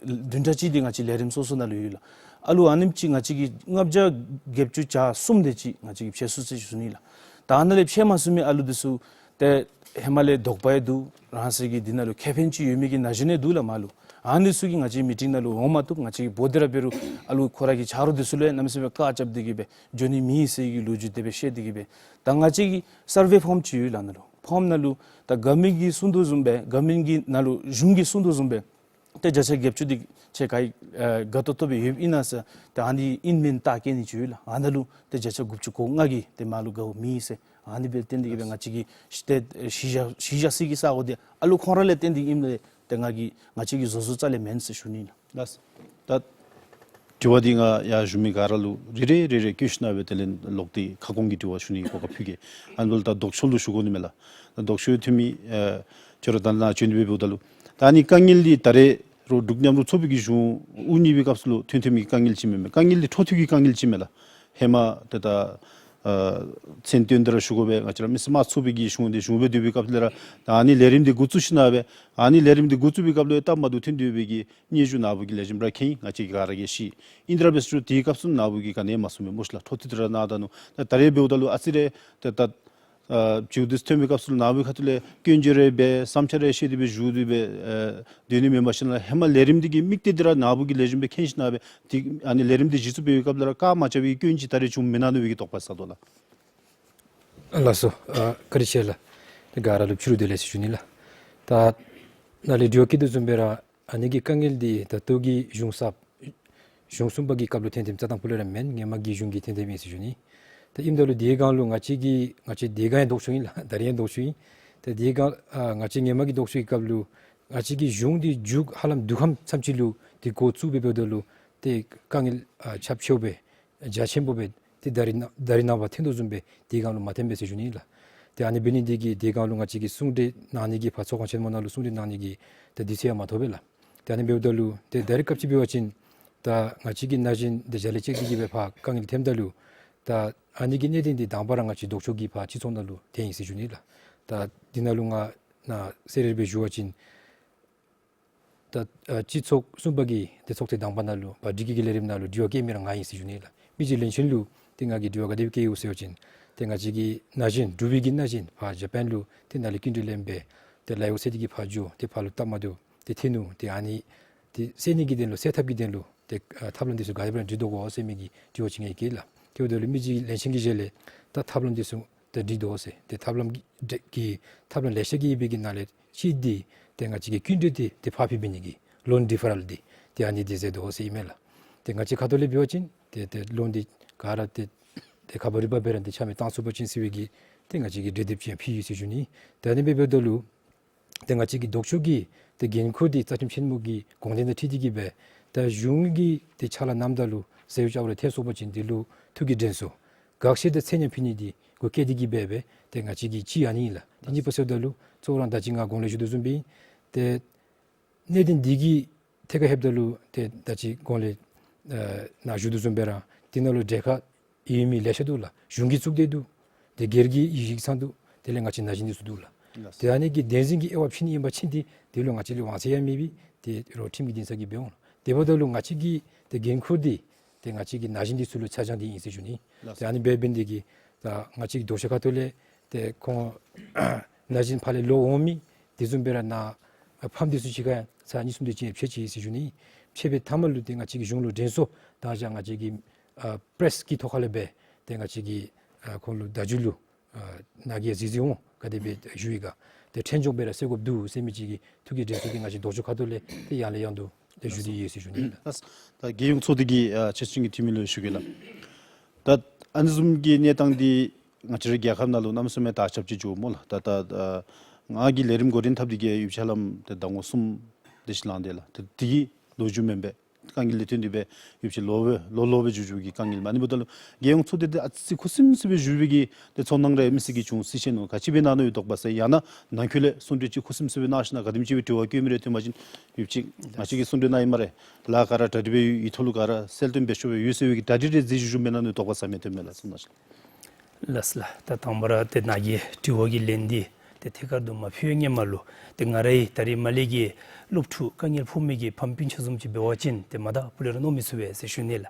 བདུན་ཕྲག་གཅིག་འདི་ང་བཅས་ཀྱི་ལས་རིམ་སོ་སོ་ནང་ལུ་ཡོད་ལགས། ཨ་ལུ་ཨ་ནེམ་ཅིག་ང་བཅས་ཀྱིས་ལྔ་བརྒྱ་བརྒྱད་ཅུ་གྱ་གསུམ་དེ་ཅིག་ང་བཅས་ཀྱིས་ཕྱད་ཚུགས་ཟེར་ཞུ་ནི་ལགས། ད་ཨ་ནཱ་ལས་ཕྱད་མ་ཚུགས་མི་ཨ་ལུ་འདི་ཚུ་ཏེ་ཧེ་མ་ལས་དོགས་པ་ཡང་འདུག། རང་སོ་གི་འདི་ནང་ལུ་ཁེ་ཕན་ཅིག་ཡོད་མི་གི་ན་གཞོན་ཡང་འདུག་ལགས་མར་ལུ། ཨ་ནི་ཚུ་གིས་ང་བཅས་མི་ཊིང་ནང་ལུ་འོང་མ་བཏུབ། ང་བཅས་ཀྱིས་འབོ་སྟེ་ར་འབད་རུང་ཨ་ལུ་ཁོ་ར་གི་ཆ་རོགས་འདི་ཚུ་ལུ་ཡང་གནམ་མེད་ས་མེད་བཀག་རྐྱབ་སྟེ་གིས་སྦེ་འགྱོ་ནི་མེད་ཟེར་གྱི་ལོ་རྒྱུས་དེ་སྦེ་བཤད་དེ་གིས་སྦེ། ད་ང་བཅས་ཀྱི་སར་ཝེ་ཕོརམ་ཅིག་ཡོད་ལགས་ནཱ་ལུ། ཕོརམ་ནང་ལུ་ད་གོ་མེནཊ་གིས་གསུང་དོ་བཟུམ་སྦེ་གོ་མེནཊ་གི་ནང་ལུ་གཞུང་གིས་གསུང་དོ་བཟུམ་སྦེ་ཏེ་བརྒྱ་ཆ་བརྒྱད་ཅུ་འདི་ཁྱེད་ག་ཨེ་དགའ་ཏོག་ཏོ་སྦེ་ཡོདཔ་ཨིན་ན་ཟེར་ཏེ་ཨ་ནི་ཨིན་མེན་བལྟ་བསྐྱལ་ནི་ཅིག་ཡོད་ལགས། ཨ་ནཱ་ལུ་ཏེ་བརྒྱ་ཆ་དགུ་བཅུ་གོ་ལྔ་གིས་ཏེ་མར་ལུ་དགའཝ་མེད་ཟེར། ཨ་ནི་སྦེ་བརྟེན་ཏེ་གིས་སྦེ་ང་བཅས་ཀྱི་ཏེ་གཞི་བཞག་གཞི་བཞག་སའི་གི་ས་གོ་འདི་ཨ་ལུ་ཁོང་ར་ལས་བརྟེན་ཏེ་ཨིནམ་ལས་ཏེ་ང་གིས་ང་བཅས་ཀྱིས་བཟོ་བཟོཝ་རྩ་ལས་མེན་ཟེར་ཞུ་ནི་ལགས། ལགས། ད་དྲི་བ་འདི་ང་ཡར་ཞུ་མི་ག་ར་ལུ་རེ་རེ་རེ་རེ་བཀོད་ཞིན་ན་སྦེ་དེ་ལས་ལོག་སྟེ་ཁ་སྐོང་གི་དྲི་བ་ཞུ་ནི་གི་གོ་སྐབས་ཕུལ་གེ། ཨ་ནི་ལུ་ད་ལྡོག་ཕྱོགས་ལུ་ཞུ་དགོ་ནི་མས་ལགས། ད་ལྡོག་ཕྱོགས་འཐུས་མི་ཨེ་ཁྱོད་ར་ད་ནཱ་བྱོན་ཏེ་འབདཝ་ད་ལུ་ད་ཨ་ནི་དཀའ་ངལ་འདི་ད་རེས་རོགས་འབྲུག་མཉམ་རུབ་ཚོགས་པའི་གི་གཞུང་དབུ་བརྙེས་པའི་སྐབས་སུ་ལུ་ཐོན་ཐོན་མི་གི་དཀའ་ངལ་ཅིག་མེན་མས། དཀའ་ངལ་འདི་འཕྲོ་མཐུད་ཀྱི་དཀའ་ངལ་ཅིག་མས་ལགས། ཧེ་མ་ཏེ་ད་ཨ་མཚན་བཏོན་ཏེ་ར་ཞུ་དགོ་པས། ང་བཅས་ར་མི་སེར་དམངས་ཚོགས་པའི་གི་གཞུང་འདི་གཞུང་སྦེ་སྡོད་པའི་སྐབས་ལས་ར་ད་ཨ་ནི་ལས་རིམ་འདི་འགོ་བཙུགས་ཞིན་ན་སྦེ་ཨ་ནི་ལས་རིམ་འདི་འགོ་བཙུགས་པའི་སྐབས་ལུ་སྟབས་མ་བདེཝ་ཐོན་ཏེ་ཡོད་པའི་གི་སྙན་ཞུ་ནཱ་བུ་གིས་ལེགས་ཤོམ་ར་མཁྱེན་ཡི། ང་བཅས་ཀྱིས་ག་ར་གིས་ཤེས་ཡི། ཨིན་ཏེ་ར་འབད་ས་ཅིག་རུང་དེའི་སྐབས་སུ་ནཱ་བུ་གིས་ག་ནི་ཡང་མ་གསུངས་པས་སྨོ་ཤི་ལགས། འཕྲོ་མཐུད་དེ་ར་གནང་ད་ནུག། ད་ད་རེས་འབདཝ་ད་ལུ་ཨ་ཙི་རེ་ཏེ་ད་ཨ་ཅིག་འདི་ཐོན་པའི་སྐབས་སུ་ནཱ་བུའི་ཁ་ཐུག་ལས་སྐྱོན་བརྗོད་རེ་འབད་བསམ་འཆར་རེ་བཤད་དེ་སྦེ་བཞུགས་ཏེ་སྦེ་ཨེ་སྡོད་ནི་མེན་པར་ཞིན་ན་ཧེ་མ་ལས་རིམ་འདི་གི་དམིགས་གཏད་འདི་ར་ནཱ་བུ་གིས་ལེགས་ཤོམ་སྦེ་མཁྱེན་ཞིན་ན་སྦེ་ཏེ་ཨ་ནི་ལས་རིམ་འདི་གཞི་བཙུགས་འབད་བའི་སྐབས་ལས་ར་བཀག་མ་རྐྱབ་པའི་གི་སྐྱོན་ཅིག་ད་རེས་བྱུངམ་མེན་ན་མནོ་བའི་གི་དོགས་པ་ཟ་དོ་ལགས། ལགས་སོ། ཨ་བཀའ་དྲིན་ཆེ་ལགས། ཏེ་ག་ར་ལུ་ཕྱི་རུ་བདེ་ལེགས་ཟེར་ཞུ་ནི་ལགས། ད་ནཱ་ལས་དྲི་བ་བཀོད་དོ་བཟུམ་སྦེ་ར་ཨ་ནི་གི་དཀའ་ངལ་འདི་ད་ལྟོ་གི་གཞུང་གསརཔ་གཞུང་གསུམ་པ་གི་སྐབས་ལུ་ཐོན་ཐོནམ་རྩ་དང་ཕུ་ལས་ར་མེན། སྔོན་མ་གི་གཞུང་གིས་ཐོན་ཐོནམ་ཨིན་ཟེར་ཞུ་ནི། ད་ཨིནམ་ད་ལུ་དེའི་སྒང་ལུ་ང་བཅས་ཀྱི་ང་བཅས་དེའི་སྒང་ཡང་ལྡོག་ཕྱོགས་ཨིན་ལགས། ད་རེས་ཡང་ལྡོག་ཕྱོགས་ཨིན། ད་དེའི་སྒང་ཨ་ང་བཅས་སྔོན་མ་གི་ལྡོག་ཕྱོགས་ཀྱི་སྐབས་ལུ་ང་བཅས་ཀྱི་གཞུང་འདི་མཇུག་ཧ་ལམ་དུས་ཁམས་ཙམ་ཅིག་ལུ་ཏེ་འགོ་བཙུགས་འབདཝ་ད་ལུ་ཏེ་དཀའ་ངལ་ཨ་ཁྱབ་ཆེཝ་སྦེ་རྒྱ་ཆེན་པོ་སྦེ་ཏེ་ད་རེས་ནངས་ད་རེས་ནངས་པ་ཐོན་དོ་བཟུམ་སྦེ་དེའི་སྒང་ལུ་མ་ཐོནམ་མས་ཟེར་ཞུ་ནི་ལགས། ཏེ་ཨ་ནི་འབད་ནི་འདི་གིས་དེའི་སྒང་ལུ་ང་བཅས་ཀྱིས་གསུང་གྲོས་གནང་ནི་གི་ཕར་ཚོགས་ཁང་ཆེན་མོ་ནང་ལུ་གསུང་གྲོས་གནང་ནི་གི་ཏེ་དུས་ཚོད་ཡང་མ་ཐོབ་པས་ལགས། ཏེ་ཨ་ནི་འབདཝ་ད་ལུ་ཏེ་ད་རེས་སྐབས་ཅིག་འབད་བ་ཅིན་ད་ང་བཅས་ཀྱི་ན་གཞོན་འདི་གཞི་ལས་བཅད་དེ་གིས་སྦེ་ཕར་དཀའ་ངལ་ཐོནམ་ད་ལུ་ད་ཨ་ནི་གི་གནད་དོན་འདི་དང་པ་ར་ང་བཅས་ལྡོག་ཕྱོགས་ཀྱི་ཕར་སྤྱི་ཚོགས་ནང་ལུ་ཐོན་ཡི་ཟེར་ཞུ་ནི་ལགས། ད་འདི་ནང་ལུ་ང་ནཱ་གསལ་རི་རི་སྦེ་ཞུ་བ་ཅིན་ད་ཨ་སྤྱི་ཚོགས་གསུམ་པ་གི་ཏེ་ཚོགས་ཐེངས་དང་པ་ནང་ལུ་ཕར་སྒྲིག་གི་གི་ལས་རིམ་ནང་ལུ་དྲི་བ་བཀོད་མི་ར་ང་ཨིན་ཟེར་ཞུ་ནི་ལགས། མི་རྗེ་བློན་ཆེན་ལུ་ཏེ་ང་གིས་དྲི་བ་ག་དེ་སྦེ་བཀོད་ཡི་ཟེར་བ་ཅིན་ཏེ་ང་བཅས་ཀྱི་ན་གཞོན་འབྲུག་པའི་གི་ན་གཞོན་ཕར་ཇ་པཱན་ལུ་ཏེ་ནཱ་ལས་སྐྱིན་འགྲུལ་ལེན་སྦེ་ཏེ་ལཱ་གཡོག་བཙལ་ཏེ་གིས་ཕར་འགྱོ་སྟེ་ཕར་ལུ་སྟབས་མ་བདེཝ་ཏེ་ཐོན་ནུག། ཏེ་ཨ་ནི་ཏེ་སེལ་ནི་གི་དོན་ལུ་སེལ་ཐབས་ཀྱི་དོན་ལུ་ཏེ་ཨ་ཐབས་ལམ་འདི་ཚུ་ག་དེ་སྦེ་སྒྲིག་དོ་གོ་ཟེར་མི་གི་དྲི་བ་ཅིག་ངེའི་བཀོད་ལགས། དེ་འབདཝ་ད་ལུ་མི་རྗེ་བློན་ཆེན་གྱི་ཞལ་ལས་ད་ཐབས་ལམ་འདི་ཚུ་ཏེ་སྒྲིག་དོ་ཟེར། ཏེ་ཐབས་ལམ་གྱི་གི་ཐབས་ལམ་ལེ་ཤ་གི་ཡོད་པའི་གི་ནང་ལས་གཅིག་འདི་ཏེ་ང་བཅས་ཀྱི་སྐྱིན་འགྲུལ་འདི་ཏེ་ཕར་ཕུལ་བའི་ནི་གི་ལོན་ཌི་ཕར་རཱལ་འདི་ཏེ་ཨ་ནི་འདི་མཛད་དོ་ཟེར་ཨིན་མས་ལགས། ཏེ་ང་བཅས་ཁ་ཐུག་ལས་འབད་བ་ཅིན་ཏེ་ཏེ་ལོན་འདི་ག་ར་ཏེ་ཏེ་ཁ་པར་རིག་པ་སྦེ་ར་འདི་ཆ་མེད་བཏང་ཚུགས་པ་ཅིན་ཟེར་བའི་གི་ཏེ་ང་བཅས་ཀྱིས་གྲོས་འདེབས་ཅིག་ཕུལ་ཡི་ཟེར་ཞུ་ནི། ཏེ་ཨ་ནི་སྦེ་འབདཝ་ད་ལུ་ཏེ་ང་བཅས་ཀྱི་ལྡོག་ཕྱོགས་ཀྱི་ཏེ་འགན་ཁུར་འདི་རྩ་ཁྲིམས་ཆེན་མོ་གི་དགོངས་དོན་དང་འཁྲིལ་ཏེ་གིས་སྦེ་ད་གཞུང་གི་ཏེ་ཕྱག་ལཱ་གནངམ་ད་ལུ་ཟེར་བ་ཅིན་ཨ་རུ་ཐལ་སོང་པ་ཅིན་འདི་ལུ་ཐུགས་ཀྱི་དྲན་གསོ་དགག་བཤེར་དང་ཚད་མཉམ་ཕུལ་ནི་འདི་གུ་བཀལ་ཏེ་གིས་སྦེ་སྦེ་ཏེ་ང་བཅས་ཀྱིས་གཅིག་ཨ་ནི་ཨིན་ལགས། ཏེ་གཉིས་པ་ཟེརཝ་ད་ལུ་གཙོ་བོ་ར་ད་ཅི་ང་གོང་ལས་ཞུ་དོ་བཟུམ་སྦེ་ཏེ་གནད་དོན་འདི་གི་ཐད་ཁར་ལྷོདཔ་ད་ལུ་ཏེ་ད་ཅི་གོང་ལས་ཨ་ནཱ་ཞུ་དོ་བཟུམ་སྦེ་ར་འདི་ནང་ལུ་གྲལ་ཁར་ཡོད་མི་ལེ་ཤ་འདུག་ལགས། གཞུང་གིས་བཙུགས་ཏེ་འདུག། ཏེ་སྒེར་གྱི་ཡིག་ཡིག་ཚང་འདུག། དེ་ལས་ང་བཅས་ན་གཞོན་འདི་ཚུ་འདུག་ལགས། ལགས། ཏེ་ཨ་ནི་གི་བདེན་འཛིན་གྱི་དབྱེ་བ་ཕྱེ་ནི་ཨིན་པ་ཅིན་ཏེ་འདི་ལུ་ང་བཅས་ལུ་དབང་ཚད་ཡང་མེད་པས། ཏེ་རོགས་ཁྲིམས་ཀྱི་འདུན་སར་གྱིས་འབད་འོང་། དེ་འབདཝ་ད་ལུ་ང་བཅས་ཀྱི་ཏེ་འགན་ཁུར་འདི་ཏེ་ང་བཅས་ཀྱི་ན་གཞོན་འདི་ཚུ་ལུ་ཆ་བཞག་སྟེ་ཨིན་ཟེར་ཞུ་ནི། ལགས། ཏེ་ཨ་ནི་འབད་འབད་ནི་དེ་གིས་ད་ང་བཅས་ཀྱི་ལྡོག་ཕྱོགས་ཁ་ཐུག་ལས་ཏེ་ཁོང་ན་གཞོན་ཕར་ལས་ལོག་འོང་མི་དེ་བཟུམ་སྦེ་ར་ནཱ་ཕམ་འདི་ཚུ་གཅིག་ཁར་ཚར་གཉིས་གསུམ་དེ་ཅིག་ཕྱད་ཅི་ཟེར་ཞུ་ནི། ཕྱད་པའི་མཐའ་མ་ལུ་ཏེ་ང་བཅས་ཀྱིས་གཞུང་ལུ་དྲན་གསོ་དང་ཅ་ང་བཅས་ཀྱི་ཨ་པེ་རེསི་གི་ཐོག་ཁ་ལས་སྦེ་ཏེ་ང་བཅས་ཀྱིས་ཨ་ཁོང་ལུ་བརྡ་བརྒྱུད་ལུ་ཨ་ནཱ་གིས་གཟིགས་གཟིགས་འོང་ག་དེ་སྦེ་ཞུ་ཡི་ག། ཏེ་ཕྲན་ཚེགས་སྦེ་ར་སེལ་དགོཔ་འདུག་ཟེར་མི་ཅིག་གི་ཐུགས་ཀྱི་དྲན་གསོ་འདི་ང་བཅས་ལྡོག་ཕྱོགས་ཁ་ཐུག་ལས་ཏེ་ཡར་ལས་ཡར་དུ་ཏེ་ཞུ་སྟེ་ཡོད་ཟེར་ཞུ་ནི་ལགས། ལགས། ད་རྒྱལ་ཡོངས་ཚོགས་སྡེ་གི་ཨ་ཕྱག་ཞུ་གི་འཐུས་མི་ལུ་ཞུ་གེ་ལགས། ད་ཨ་ནི་བཟུམ་གྱི་གནས་སྟངས་འདི་ང་བཅས་རའི་རྒྱལ་ཁབ་ནང་ལུ་གནམ་མེད་ས་མེད་དར་ཁྱབ་ཅིག་འགྱོཝ་སྨོ་ལགས། ད་ད་ཨ་ང་གིས་ལས་རིམ་འགོ་འདྲེན་འཐབ་སྟེ་གིས་ཡོདཔ་ཅིག་ཧ་ལམ་ཏེ་ཟླ་ངོ་གསུམ་དེ་ཅིག་ལང་སྟེ་ལགས། ཏེ་དེ་གི་ལོ་རྒྱུས་མེན་པས། དཀའ་ངལ་འདི་ཐོན་ཏེ་སྦེ་ཡོདཔ་ཅིག་ལོ་བེ་ལོ་ལོ་སྦེ་འགྱོ་འགྱོ་བའི་གི་དཀའ་ངལ་མས། ཨ་ནི་འབདཝ་ད་ལུ་རྒྱལ་ཡོངས་ཚོགས་སྡེ་འདི་ཨ་ཙི་ཁུ་སིམ་སི་སྦེ་བཞུགས་པའི་གི་ཏེ་ཚོར་སྣང་རེ་མི་སེར་གྱིས་བྱུང་སྲིད་ཅི་མནོ། ག་ཅི་སྦེ་གནང་ནུག་ཡོད་དོགས་པ་ཟེར། ཡང་ན་ནང་འཁོད་ལས་གསུང་གྲོས་ཅིག་ཁུ་སིམ་སི་སྦེ་གནང་ཞིན་ན་ག་དེམ་ཅིག་སྦེ་དྲི་བ་བཀོད་མི་རེ་ཐོན་པ་ཅིན་ཡོདཔ་ཅིག་ང་བཅས་ཀྱིས་གསུང་གྲོས་གནང་ཡི་སྨ་རེ། ལཱ་ག་ར་གྲ་སྒྲིག་སྦེ་ཡོད། ཡིག་ཐོག་ལུ་ག་ར་གསལ་སྟོན་འབད་ཆོག་སྦེ་ཡོད་ཟེར་བའི་གི་གྲ་སྒྲིག་རེ་མཛད་བཞུགས་བཞུགསཔ་མེན་ན་ནུག་ཡོད་དོགས་པ་ཟ་མི་ཐོན་མས་ལགས། གསུང་གནང་ཞིག། ལགས་ལགས། ད་དང་པ་ར་ཏེ་ནཱ་གི་དྲི་བ་གི་ལན་འདི་ ཏེ་ཐད་ཀར་དུ་མ་ཕུལ་བའི་སྔོན་མ་ལུ་ཏེ་ང་རའི་ད་རིས་མར་ལས་ཀྱི་སློབ་ཕྲུག་དཀའ་ངལ་ཕོག་མི་གི་ཕམ་སྤུན་ཆ་བཟུམ་ཅིག་འབད་བ་ཅིན་ཏེ་མ་ད་སྤུ་ལས་ར་མནོ་མི་ཚུགས་པས་ཟེར་ཞུ་ནི་ལགས།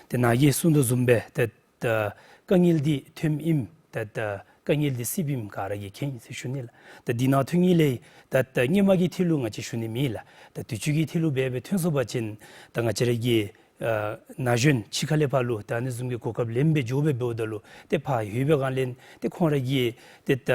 ཏེ་ནཱ་གིས་གསུང་དོ་བཟུམ་སྦེ་ཏེ་ད་དཀའ་ངལ་འདི་ཐོནམ་ཨིནམ་ད་ད་དཀའ་ངལ་འདི་སེལཝ་ཨིནམ་ག་ར་གིས་མཁྱེན་ཟེར་ཞུ་ནི་ལགས། ད་འདི་ནང་ཐོན་ནི་ལས་ད་ད་སྔོན་མ་གི་ཐད་ལུ་ང་བཅས་ཞུ་ནི་མེད་ལགས། ད་དུས་ཅི་གི་ཐད་ལུ་འབད་འབད་ཐོན་སོང་པ་ཅིན་ད་ང་བཅས་ར་གི་ཨ་ན་གཞོན་ཕྱི་ཁ་ལས་ཕར་ལུ་ད་ཨ་ནི་བཟུམ་གྱི་གོ་སྐབས་ལེན་སྦེ་འགྱོ་སྦེ་འབདཝ་ད་ལུ་ཏེ་ཕར་ལྷོད་པའི་སྒང་ལས་ཏེ་ཁོང་ར་གི་ཏེ་ད་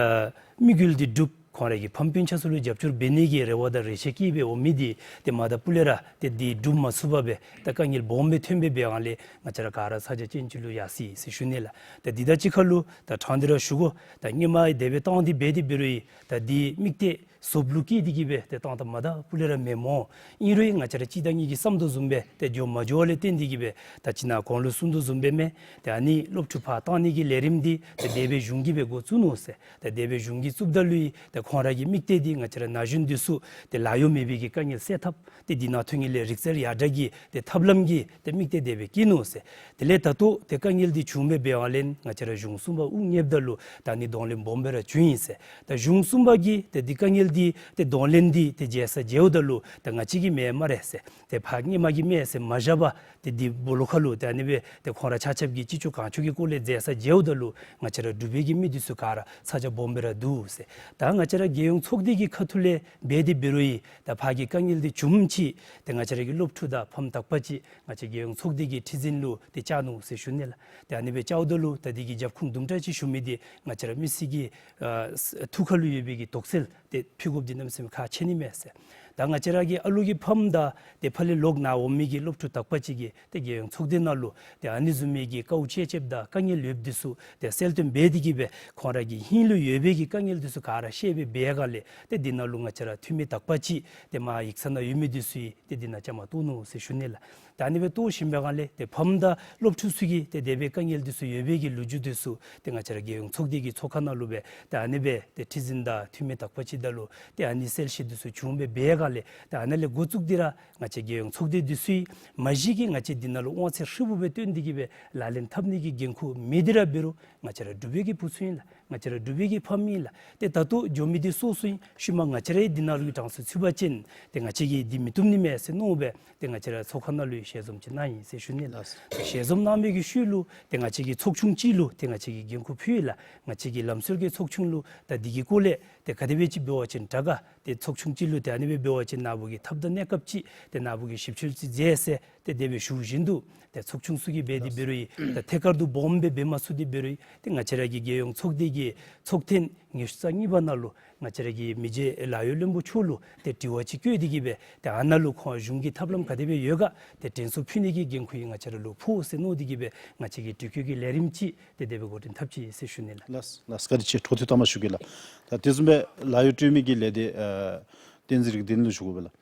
དམིགས་ཡུལ་འདི་འགྲུབ་ཁོང་ར་གི་ཕམ་སྤུན་ཆ་ཚུ་ལུ་རྒྱབ་སྐྱོར་འབད་ནི་གི་རེ་བ་དང་རེ་ཆེ་བསྐྱེད་སྦེ་འོང་མི་འདི་ཏེ་མ་ད་སྤུ་ལས་ར་ཏེ་འདི་འགྲུབ་མ་ཚུགས་པར་སྦེ་ད་དཀའ་ངལ་སྦོམ་སྦེ་ཐོན་སྦེ་འབད་བའི་སྒང་ལས་ང་བཅས་ར་ག་ར་ཚ་གྱང་ཅན་ཅིག་ལུ་ཡར་སོ་ཡི་ཟེར་ཞུ་ནི་ལགས། ད་འདི་དང་གཅིག་ཁར་ལུ་ད་དྲང་སྟེ་ར་ཞུ་དགོ། ད་སྔོན་མ་དེ་སྦེ་བཏང་སྟེ་འབད་དེ་འབད་རུང་ད་འདི་དམིགས་གཏད་ཟོགཔ་ལུ་བསྐྱེད་དེ་གིས་སྦེ་ཏེ་བཏང་ད་མ་ད་སྤུ་ལས་ར་མེན་མོ། ཨིན་རུང་ང་བཅས་ར་གཅིག་དང་གཉིས་ཀྱིས་བསམ་དོ་བཟུམ་སྦེ་ཏེ་འགྱོ་མ་འགྱོ་བ་ལས་བརྟེན་ཏེ་གིས་སྦེ་ད་ཅི་ནཱ་གོང་ལུ་གསུང་དོ་བཟུམ་སྦེ་མས། ཏེ་ཨ་ནི་སློབ་ཕྲུག་ཕར་བཏང་ནི་གི་ལས་རིམ་འདི་ཏེ་དེ་སྦེ་གཞུང་གིས་སྦེ་འགོ་བཙུགས་ནུག་ཟེར། ཏེ་དེ་སྦེ་གཞུང་གིས་བཙུགསཔ་ད་ལུ་ཡང་ཏེ་ཁོང་ར་གི་དམིགས་གཏད་འདི་ང་བཅས་ར་ན་གཞོན་འདི་ཚུ་ཏེ་ལཱ་གཡོག་མེད་པའི་གི་དཀའ་ངལ་སེལ་ཐབས་ཏེ་འདི་ནང་ཐོན་ནི་ལས་རིག་རྩལ་ཡར་དྲག་གི་ཏེ་ཐབས་ལམ་གྱི་ཏེ་དམིགས་གཏད་དེ་སྦེ་བསྐྱེད་ནུག་ཟེར། དེ་ལས་ད་ལྟོ་ཏེ་དཀའ་ངལ་འདི་བྱུང་སྦེ་འབད་བའི་སྒང་ལས་ང་བཅས་ར་གཞུང་གསུམ་པ་དབུ་བརྙེསཔ་ད་ལུ་ད་ཨ་ནི་གདོང་ལེན་སྦོམ་སྦེ་ར་བྱུང་ཡི་ཟེར། ད་གཞུང་གསུམ་པ་གིས་ཏེ་འདི་དཀའ་ངལ་འདི་ཏེ་གདོང་ལེན་འདི་ཏེ་མཇལ་ས་མཇལཝ་ད་ལུ་ད་ང་བཅས་ཀྱིས་མེན་སྨ་རེ་ཟེར། ཏེ་ཕར་སྔོན་མ་གི་མས་ཟེར་མ་བཞག་པར་ཏེ་འདི་སྦོ་ལོགས་ཁར་ལུ་ཏེ་ཨ་ནི་སྦེ་ཏེ་ཁོང་ར་ཆ་ཁྱབ་ཀྱིས་ཅི་ལྕོགས་གང་ལྕོགས་ཀྱི་སྐོར་ལས་མཇལ་ས་མཇལཝ་ད་ལུ་ང་བཅས་ར་འབྲུག་པའི་གི་མི་འདི་ཚུ་ག་ར་ཚ་གྱང་སྦོམ་སྦེ་ར་འདུག་ཟེར། ད་ང་བཅས་ར་རྒྱལ་ཡོངས་ཚོགས་སྡེ་གི་ཁ་ཐུག་ལས་འབད་དེ་འབད་རུང་ད་ཕར་གྱི་དཀའ་ངལ་འདི་བྱུངམ་ཅིག་ཏེ་ང་བཅས་ར་གི་སློབ་ཕྲུག་དང་ཕམ་དག་པ་ཅིག་ང་བཅས་རྒྱལ་ཡོངས་ཚོགས་སྡེ་གི་ཁྲི་འཛིན་ལུ་ཏེ་བཅར་ནུག་ཟེར་ཞུ་ནི་ལགས། ཏེ་ཨ་ནི་སྦེ་བཅརཝ་ད་ལུ་ད་འདི་གི་རྒྱབ་ཁུངས་དུམ་གྲ་ཅིག་ཞུ་མི་འདི་ང་བཅས་ར་མི་སེར་གྱི་ཨ་ཐུགས་ཁར་ལུ་ཡོད་པའི་གི་དོགས་སེལ་ཏེ་ཕུལ་དགོཔ་འདི་གནམ་མེད་ས་མེད་ཁག་ཆེ་ནི་མས་ཟེར། ད་ང་བཅས་ར་གི་ཨ་ལུ་གི་ཕམ་དང་ཏེ་ཕར་ལས་ལོག་ནཱ་འོང་མི་གི་སློབ་ཕྲུག་དག་པ་ཅིག་གིས་ཏེ་རྒྱལ་ཡོངས་ཚོགས་སྡེ་ནང་ལུ་ཏེ་ཨ་ནི་བཟུམ་མའི་གི་དཀའཝ་སྤྱད་སྤྱདཔ་དང་དཀའ་ངལ་ཡོདཔ་འདི་ཚུ་ཏེ་གསལ་སྟོན་འབད་དེ་གིས་སྦེ་ཁོང་ར་གི་ཧིང་ལུ་ཡོད་པའི་གི་དཀའ་ངལ་འདི་ཚུ་ག་ར་བཤད་སྦེ་འབད་བའི་སྒང་ལས་ཏེ་འདི་ནང་ལུ་ང་བཅས་ར་འཐུས་མི་དག་པ་ཅིག་ཏེ་མར་ཡིག་ཚང་ནང་ཡོད་མི་འདི་ཚུ་ཡང་ཏེ་འདི་ནང་བཅའ་མར་གཏོགས་ནུག་ཟེར་ཞུ་ནི་ལགས། ད་ཨ་ནི་སྦེ་གཏོགས་ཞིནམ་པའི་སྒང་ལས་ཏེ་ཕམ་དང་སློབ་ཕྲུག་ཚུ་གིས་ཏེ་དེ་སྦེ་དཀའ་ངལ་འདི་ཚུ་ཡོད་པའི་གི་ལོ་རྒྱུས་འདི་ཚུ་ཏེ་ང་བཅས་ར་རྒྱལ་ཡོངས་ཚོགས་སྡེ་གི་ཚོགས་ཁང་ནང་ལུ་སྦེ་ཏེ་ཨ་ནི་སྦེ་ཏེ་ཁྲི་འཛིན་དང་འཐུས་མི་དག་པ་ཅིག་དང་ལུ་ཏེ་ཨ་ནི་གསལ་བཤད་འདི་ཚུ་བྱུང་སྦེ་འབད་བའི་སྒང་ལས་ཏེ་ཨ་ནཱ་ལས་འགོ་བཙུགས་ཏེ་ར་ང་བཅས་རྒྱལ་ཡོངས་ཚོགས་སྡེ་འདི་ཚུ་ཡང་མ་གཞི་གིས་ང་བཅས་འདི་ནང་ལུ་དབང་ཚད་ཧྲིལ་བུ་སྦེ་བཏོན་ཏེ་གིས་སྦེ་ལག་ལེན་འཐབ་ནི་གི་འགན་ཁུར་མེད་དེ་ར་འབད་རུང་ང་བཅས་ར་འབྲུག་པའི་གི་བུ་ཚུ་ཨིན་ལགས། ང་བཅས་ར་འབྲུག་པའི་གི་ཕམ་ཨིན་ལགས། ཏེ་ད་ལྟོ་འགྱོ་མི་འདི་སོ་སོ་ཨིན། ཤུལ་མ་ང་བཅས་ར་འདི་ནང་ལུ་གི་གྲངས་སུ་ཚུད་པ་ཅིན་ཏེ་ང་བཅས་ཀྱིས་འདི་མི་བཏུབ་ནི་མས་ཟེར་མནོ་སྦེ་ཏེ་ང་བཅས་ར་ཚོགས་ཁང་ནང་ལུ་ཞལ་འཛོམས་ཅིག་གནང་ཡི་ཟེར་ཞུ་ནི་ལགས། ལགས། ཏེ་ཞལ་འཛོམས་གནང་མི་གི་ཤུལ་ལུ་ཏེ་ང་བཅས་ཀྱི་ཚོགས་ཆུང་ཅིག་ལུ་ཏེ་ང་བཅས་ཀྱིས་འགན་ཁུར་ཕུལ་ཡི་ལགས། ང་བཅས་ཀྱི་ལམ་ཟུར་གྱི་ཚོགས་ཆུང་ལུ་ད་འདི་གི་སྐོར་ལས་ཏེ་ག་དེ་སྦེ་ཅིག་འབད་བ་ཅིན་དྲག་ག། ཏེ་ཚོགས་ཆུང་ཅིག་ལུ་ཏེ་ཨ་ནི་སྦེ་འབད་བ་ཅིན་ནཱ་བུ་གི་ཐབས་དང་གནས་སྐབས་ཅིག་ཏེ་ནཱ་བུ་གིས་ཞིབ་འཚོལ་ཅིག་མཛད་ཟེར་ཏེ་དེ་སྦེ་ཞུ་བཞིན་དུ་ཏེ་ཚོགས་ཆུང་ཚུ་གིས་འབད་དེ་འབད་རུང་ཡང་ད་ཐད་ཀར་དུ་སྦོམ་སྦེ་འབད་མ་ཚུགས་ཏེ་འབད་རུང་ཡང་ཏེ་ང་བཅས་ར་གི་རྒྱལ་ཡོངས་ཚོགས་སྡེ་གི་ཚོགས་ཐེངས་ཉི་ཤུ་རྩ་གཉིས་པ་ནང་ལུ་ང་བཅས་ར་གི་མི་རྗེ་ལཱ་གཡོག་བློན་པོ་མཆོག་ལུ་ཏེ་དྲི་བ་ཅིག་བཀོད་དེ་གིས་སྦེ་ཏེ་ཨ་ནཱ་ལུ་ཁོང་གཞུང་གི་ཐབས་ལམ་ག་དེ་སྦེ་ཡོད་ག་ཏེ་དྲན་གསོ་ཕུལ་ནི་གི་འགན་ཁུར་ཡང་ང་བཅས་ར་ལུ་ཕོག་ཟེར་མནོ་སྟེ་གིས་སྦེ་ང་བཅས་ཀྱིས་དུས་འཁོར་གྱི་ལས་རིམ་ཅིག་ཏེ་དེ་སྦེ་འགོ་འདྲེན་འཐབ་ཅི་ཟེར་ཞུ་ནི་ལགས། ལགས་ལགས། བཀའ་དྲིན་ཆེ། འཕྲོ་མཐུད་ཐ་མ་ཞུ་གེ་ལགས། ད་དེ་བཟུམ་སྦེ་ལཱ་གཡོག་སྤྲོད་མི་གི་ལས་སྡེ་ཨ་བསྟན་འཛིན་རིག་ལྡན་ལུ་ཞུ་དགོ་པས་ལགས།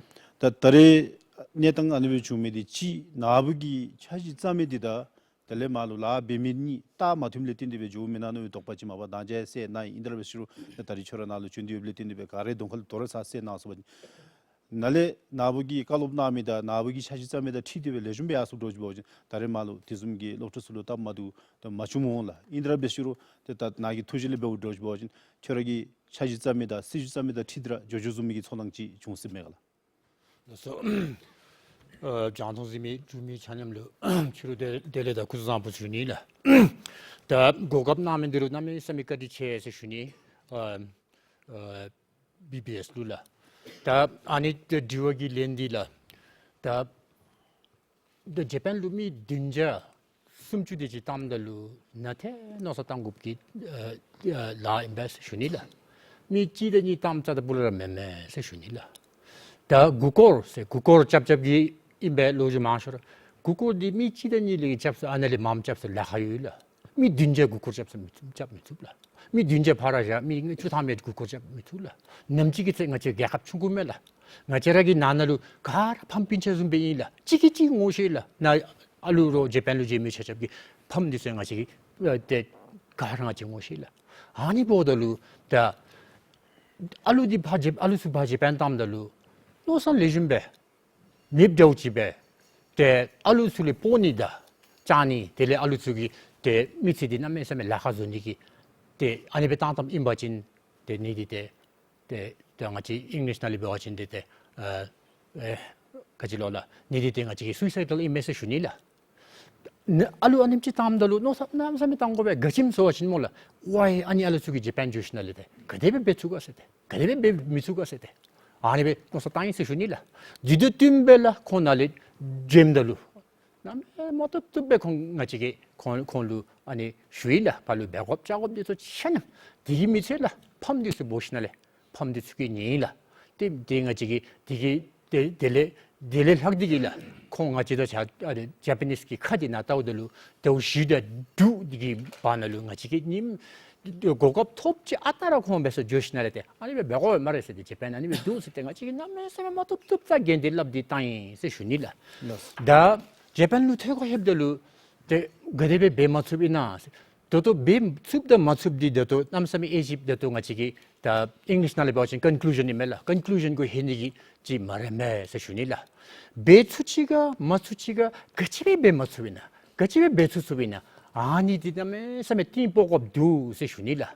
ད་ད་རེས་གནས་སྟངས་ཨ་ནི་སྦེ་བྱུང་མི་འདི་གཅིག་ནཱ་བུ་གི་འཆར་གཞི་བརྩམ་མི་འདི་དང་དེ་ལས་མར་ལུ་ལཱ་འབད་མི་གཉིས་ལྟ་མ་མཐུནམ་ལས་བརྟེན་ཏེ་སྦེ་འགྱོ་མེན་ན་མནོ་བའི་དོགས་པ་ཅིག་མ་པ་དང་བཅས་སེལ་གནང་ཡི། ཨིན་ཏེ་ར་འབད་ཞུ་རུང་ད་ད་རིས་ཁྱོད་ར་ནཱ་ལུ་བྱོན་ཏེ་ཡོདཔ་ལས་བརྟེན་ཏེ་སྦེ་ག་རའི་གདོང་ཁ་ལུ་དོ་རུང་ཚར་སེལ་གནང་སོང་པ་ཅིན་ནཱ་ལས་ནཱ་བུ་གིས་བཀའ་སློབ་གནང་མི་དང་ནཱ་བུ་གིས་འཆར་གཞི་བརྩམ་མི་དང་འཁྲིལ་ཏེ་སྦེ་ལེགས་ཤོམ་སྦེ་ཡར་སོངམ་འདྲཝ་ཅིག་འབད་བ་ཅིན་ད་རེས་མར་ལུ་དེ་བཟུམ་གྱི་སློབ་ཕྲུག་ཚུ་ལུ་སྟབས་མ་བདེཝ་ད་མ་བྱུངམ་འོང་ལགས། ཨིན་ཏེ་ར་འབད་ཞུ་རུང་ཏེ་ད་ནཱ་གི་ཐུགས་བཞེད་ལས་འབདཝ་འདྲཝ་ཅིག་འབད་བ་ཅིན་ཁྱོད་ར་གིས་འཆར་གཞི་བརྩམ་མི་དང་སྲིད་བྱུས་བརྩམ་མི་དང་འཁྲིལ་ཏེ་ར་འགྱོ་འགྱོ་བཟུམ་མའི་གི་ཚོར་སྣང་ཅིག་བྱུང་སྲིདཔ་མས་ག་ལགས། ལགས་སོ། ཨ་རྒྱང་མཐོང་གཟིགས་མི་འབྲུག་མི་ཆ་མཉམ་ལུ་ཕྱི་རུ་བདེ་བདེ་ལེགས་དང་སྐུ་གཟུགས་བཟང་པོ་ཞུ་ནི་ལགས། ད་གོ་སྐབས་གནང་མི་འདི་ལུ་གནམ་མེད་ས་མེད་བཀའ་དྲིན་ཆེ་ཟེར་ཞུ་ནི། ཨ་ཨ་བི་བི་ཨེསི་ལུ་ལགས། ད་ཨ་ནི་དྲི་བ་གི་ལན་འདི་ལགས། ད་ད་ཇེ་པཱན་ལུ་མི་བདུན་བརྒྱ་སུམ་ཅུ་དེ་ཅིག་བཏངམ་ད་ལུ་ནཱ་ཏེ་མནོ་བསམ་བཏང་དགོཔ་གི་ཨ་ཨ་ལཱ་ཨིན་པས་ཟེར་ཞུ་ནི་ལགས། མི་གཅིག་དང་གཉིས་བཏངམ་རྐྱངམ་ད་སྤུ་ལས་ར་མེན་མས་ཟེར་ཞུ་ནི་ལགས། ད་མགུ་སྐོར་ཟེར་མགུ་སྐོར་རྐྱབ་རྐྱབ་ཀྱི་ཨིན་པས་ལོ་རྒྱུས་མང་ཤོས་ར། མགུ་སྐོར་འདི་མི་གཅིག་དང་གཉིས་ལས་རྐྱབ་ས་ཨ་ནཱ་ལས་མངམ་རྐྱབ་ས་ལཱ་ཁག་ཡོད་ལགས། མི་བདུན་བརྒྱ་མགུ་སྐོར་རྐྱབ་ས་མི་ཚུགས་རྐྱབ་མི་ཚུགས་ལགས། མི་བདུན་བརྒྱ་ཕར་ར་བཞག་མི་ལྔ་བཅུ་ཐམ་ཡང་མགུ་སྐོར་རྐྱབ་མི་ཚུགས་ལགས། ནམ་ཅིག་གི་ཚེ་ང་བཅས་རྒྱལ་ཁབ་ཆུང་ཀུ་མེན་ལགས། ང་བཅས་ར་གི་ནང་ན་ལུ་ག་ར་ཕམ་སྤུན་ཆ་བཟུམ་སྦེ་ཨིན་ལགས། གཅིག་གིས་གཅིག་ངོ་ཤེས་ལགས། ནཱ་ཨ་ལུ་རོགས་ཇེ་པཱན་ལུ་བྱོན་མི་ཆ་ཁྱབ་ཀྱི་ཕམ་འདི་ཚུ་ང་བཅས་ཀྱིས་ཨ་ཏེ་ག་ར་ང་བཅས་ངོ་ཤེས་ལགས། ཨ་ནི་འབདཝ་ད་ལུ་ད་ཨ་ལུ་འདི་ཕར་ཇེ་ཨ་ལུ་ཚུ་ཕར་ཇེ་པཱན་བཏངམ་ད་ལུ་མནོ་བསམ་ལེགས་ཤོམ་སྦེ་མེདཔ་འདྲཝ་ཅིག་སྦེ་ཏེ་ཨ་ལུ་ཚུ་ལས་སྤོ་ནི་དང་བཅག་ནི་དེ་ལས་ཨ་ལུ་ཚུ་གི་ཏེ་མི་ཚེ་འདི་གནམ་མེད་ས་མེད་ལཱ་ཁག་བཟོ་ནི་གི་ཏེ་ཨ་ནི་སྦེ་བཏང་བཏངམ་ཨིན་པ་ཅིན་ཏེ་ནི་འདི་ཏེ་ ཏེ་ད་ང་བཅས་ཨིང་ལིཤ་ནང་ལས་འབད་བ་ཅིན་ཏེ་ཏེ་ཨ་ཨེ་ག་ཅི་ལོ་ལགས། ནད་འདི་ཏེ་ང་བཅས་ཀྱི་སུའི་སའི་ཌཱལ་ཨིན་མས་ཟེར་ཞུ་ནི་ལགས། ཨ་ལུ་ཨ་ནེམ་ཅིག་བཏངམ་ད་ལུ་མནོ་བསམ་གནམ་མེད་ས་མེད་བཏང་དགོ་པས། ག་ཅི་སྨོ་ཟེར་བ་ཅིན་སྨོ་ལགས། ཝའི་ཨ་ནི་ཨ་ལུ་ཚུ་གིས་ཇ་པཱན་འགྱོ་ཞིནམ་ལས་ཏེ་ག་དེ་སྦེ་འབད་ཚུགས་ག་ཟེར་ཏེ། ག་དེ་སྦེ་འབད་མི་ཚུགས་ག་ཟེར་ཏེ། ཨ་ནི་སྦེ་མནོ་བསམ་བཏང་ཡི་ཟེར་ཞུ་ནི་ལགས། དེ་དང་བསྟུན་སྦེ་ལགས་ཁོང་ནཱ་ལས་འདྲེནམ་ད་ལུ་གནམ་མེད་ས་མེད་མ་བཏུབ་བཏུབ་སྦེ་ཁོང་ང་བཅས་ཀྱིས་ཁོང་ཁོང་ལུ་ཨ་ནི་ཞུ་ཡི་ལགས། ཕར་ལུ་འབད་དགོཔ་བཅའ་དགོཔ་འདི་ཚུ་ཆ་མཉམ། དེ་གི་མི་ཚེ་ལགས་ཕམ་འདི་ཚུ་འབོ་ཞིནམ་ལས་ཕམ་འདི་ཚུ་གིས་ཉན་ཡི་ལགས། ཏེ་ཏེ་ང་བཅས་ཀྱིས་དེ་གི་དེ་དེ་ལས་དེ་ལས་ལྷག་སྟེ་གིས་ལགས་ཁོང་ང་བཅས་དང་ཇ་ཨ་ནི་ཇ་པ་ནིས་ཀྱི་ཁ་འདི་ནང་བལྟཝ་ད་ལུ་ཟླཝ་བཞི་དང་དྲུག་འདི་གི་བར་ན་ལུ་ང་བཅས་ཀྱིས་ཉིནམ་གོ་སྐབས་ཐོབ་ཅིག་ཨ་རྟག་ར་ཁོང་འབད་སར་འགྱོ་ཞིནམ་ལས་ཏེ་ཨ་ནི་སྦེ་འབད་དགོ་སྨ་རེ་ཟེར་ཏེ་ཇ་པཱན་ཨ་ནི་སྦེ་འདུག་ཟེར་ཏེ་ང་བཅས་ཀྱིས་གནམ་མེད་ས་མེད་མ་བཏུབ་བཏུབ་རྩ་འགེངས་ཏེ་སླབ་སྟེ་བཏང་ཡི་ཟེར་ཞུ་ནི་ལགས། ལགས། ད་ཇ་པཱན་ལུ་ཐོག་ཁར་ལྷོདཔ་ད་ལུ་ཏེ་ག་དེ་སྦེ་འབད་མ་ཚུགསཔ་ཨིན་ན་ཟེར། ད་ལྟོ་འབད་ཚུགསཔ་དང་མ་ཚུགསཔ་འདི་ད་ལྟོ་གནམ་མེད་ས་མེད་ཨེ་ཞིབ། ད་ལྟོ་ང་བཅས་ཀྱིས་ད་ཨིང་ལིཤ་ནང་ལས་འབད་བ་ཅིན་ཀོན་ཀུ་ལུ་ཤཱན་ཨིན་མས་ལགས། ཀོན་ཀུ་ལུ་ཤཱན་གུ་ལྷོད་ནི་གི་ཅིག་མ་རན་མས་ཟེར་ཞུ་ནི་ལགས། འབད་ཚུགས་ཅི་ག་མ་ཚུགས་ཅི་ག་ག་ཅི་སྦེ་འབད་མ་ཚུགསཔ་ཨིན་ན་ག་ཅི་སྦེ་འབད་ཚུགས་ཚུགསཔ་ཨིན་ན་ཨ་ནི་འདི་གནམ་མེད་ས་མེད་གཏིང་སྤོ་དགོཔ་འདུག་ཟེར་ཞུ་ནི་ལགས།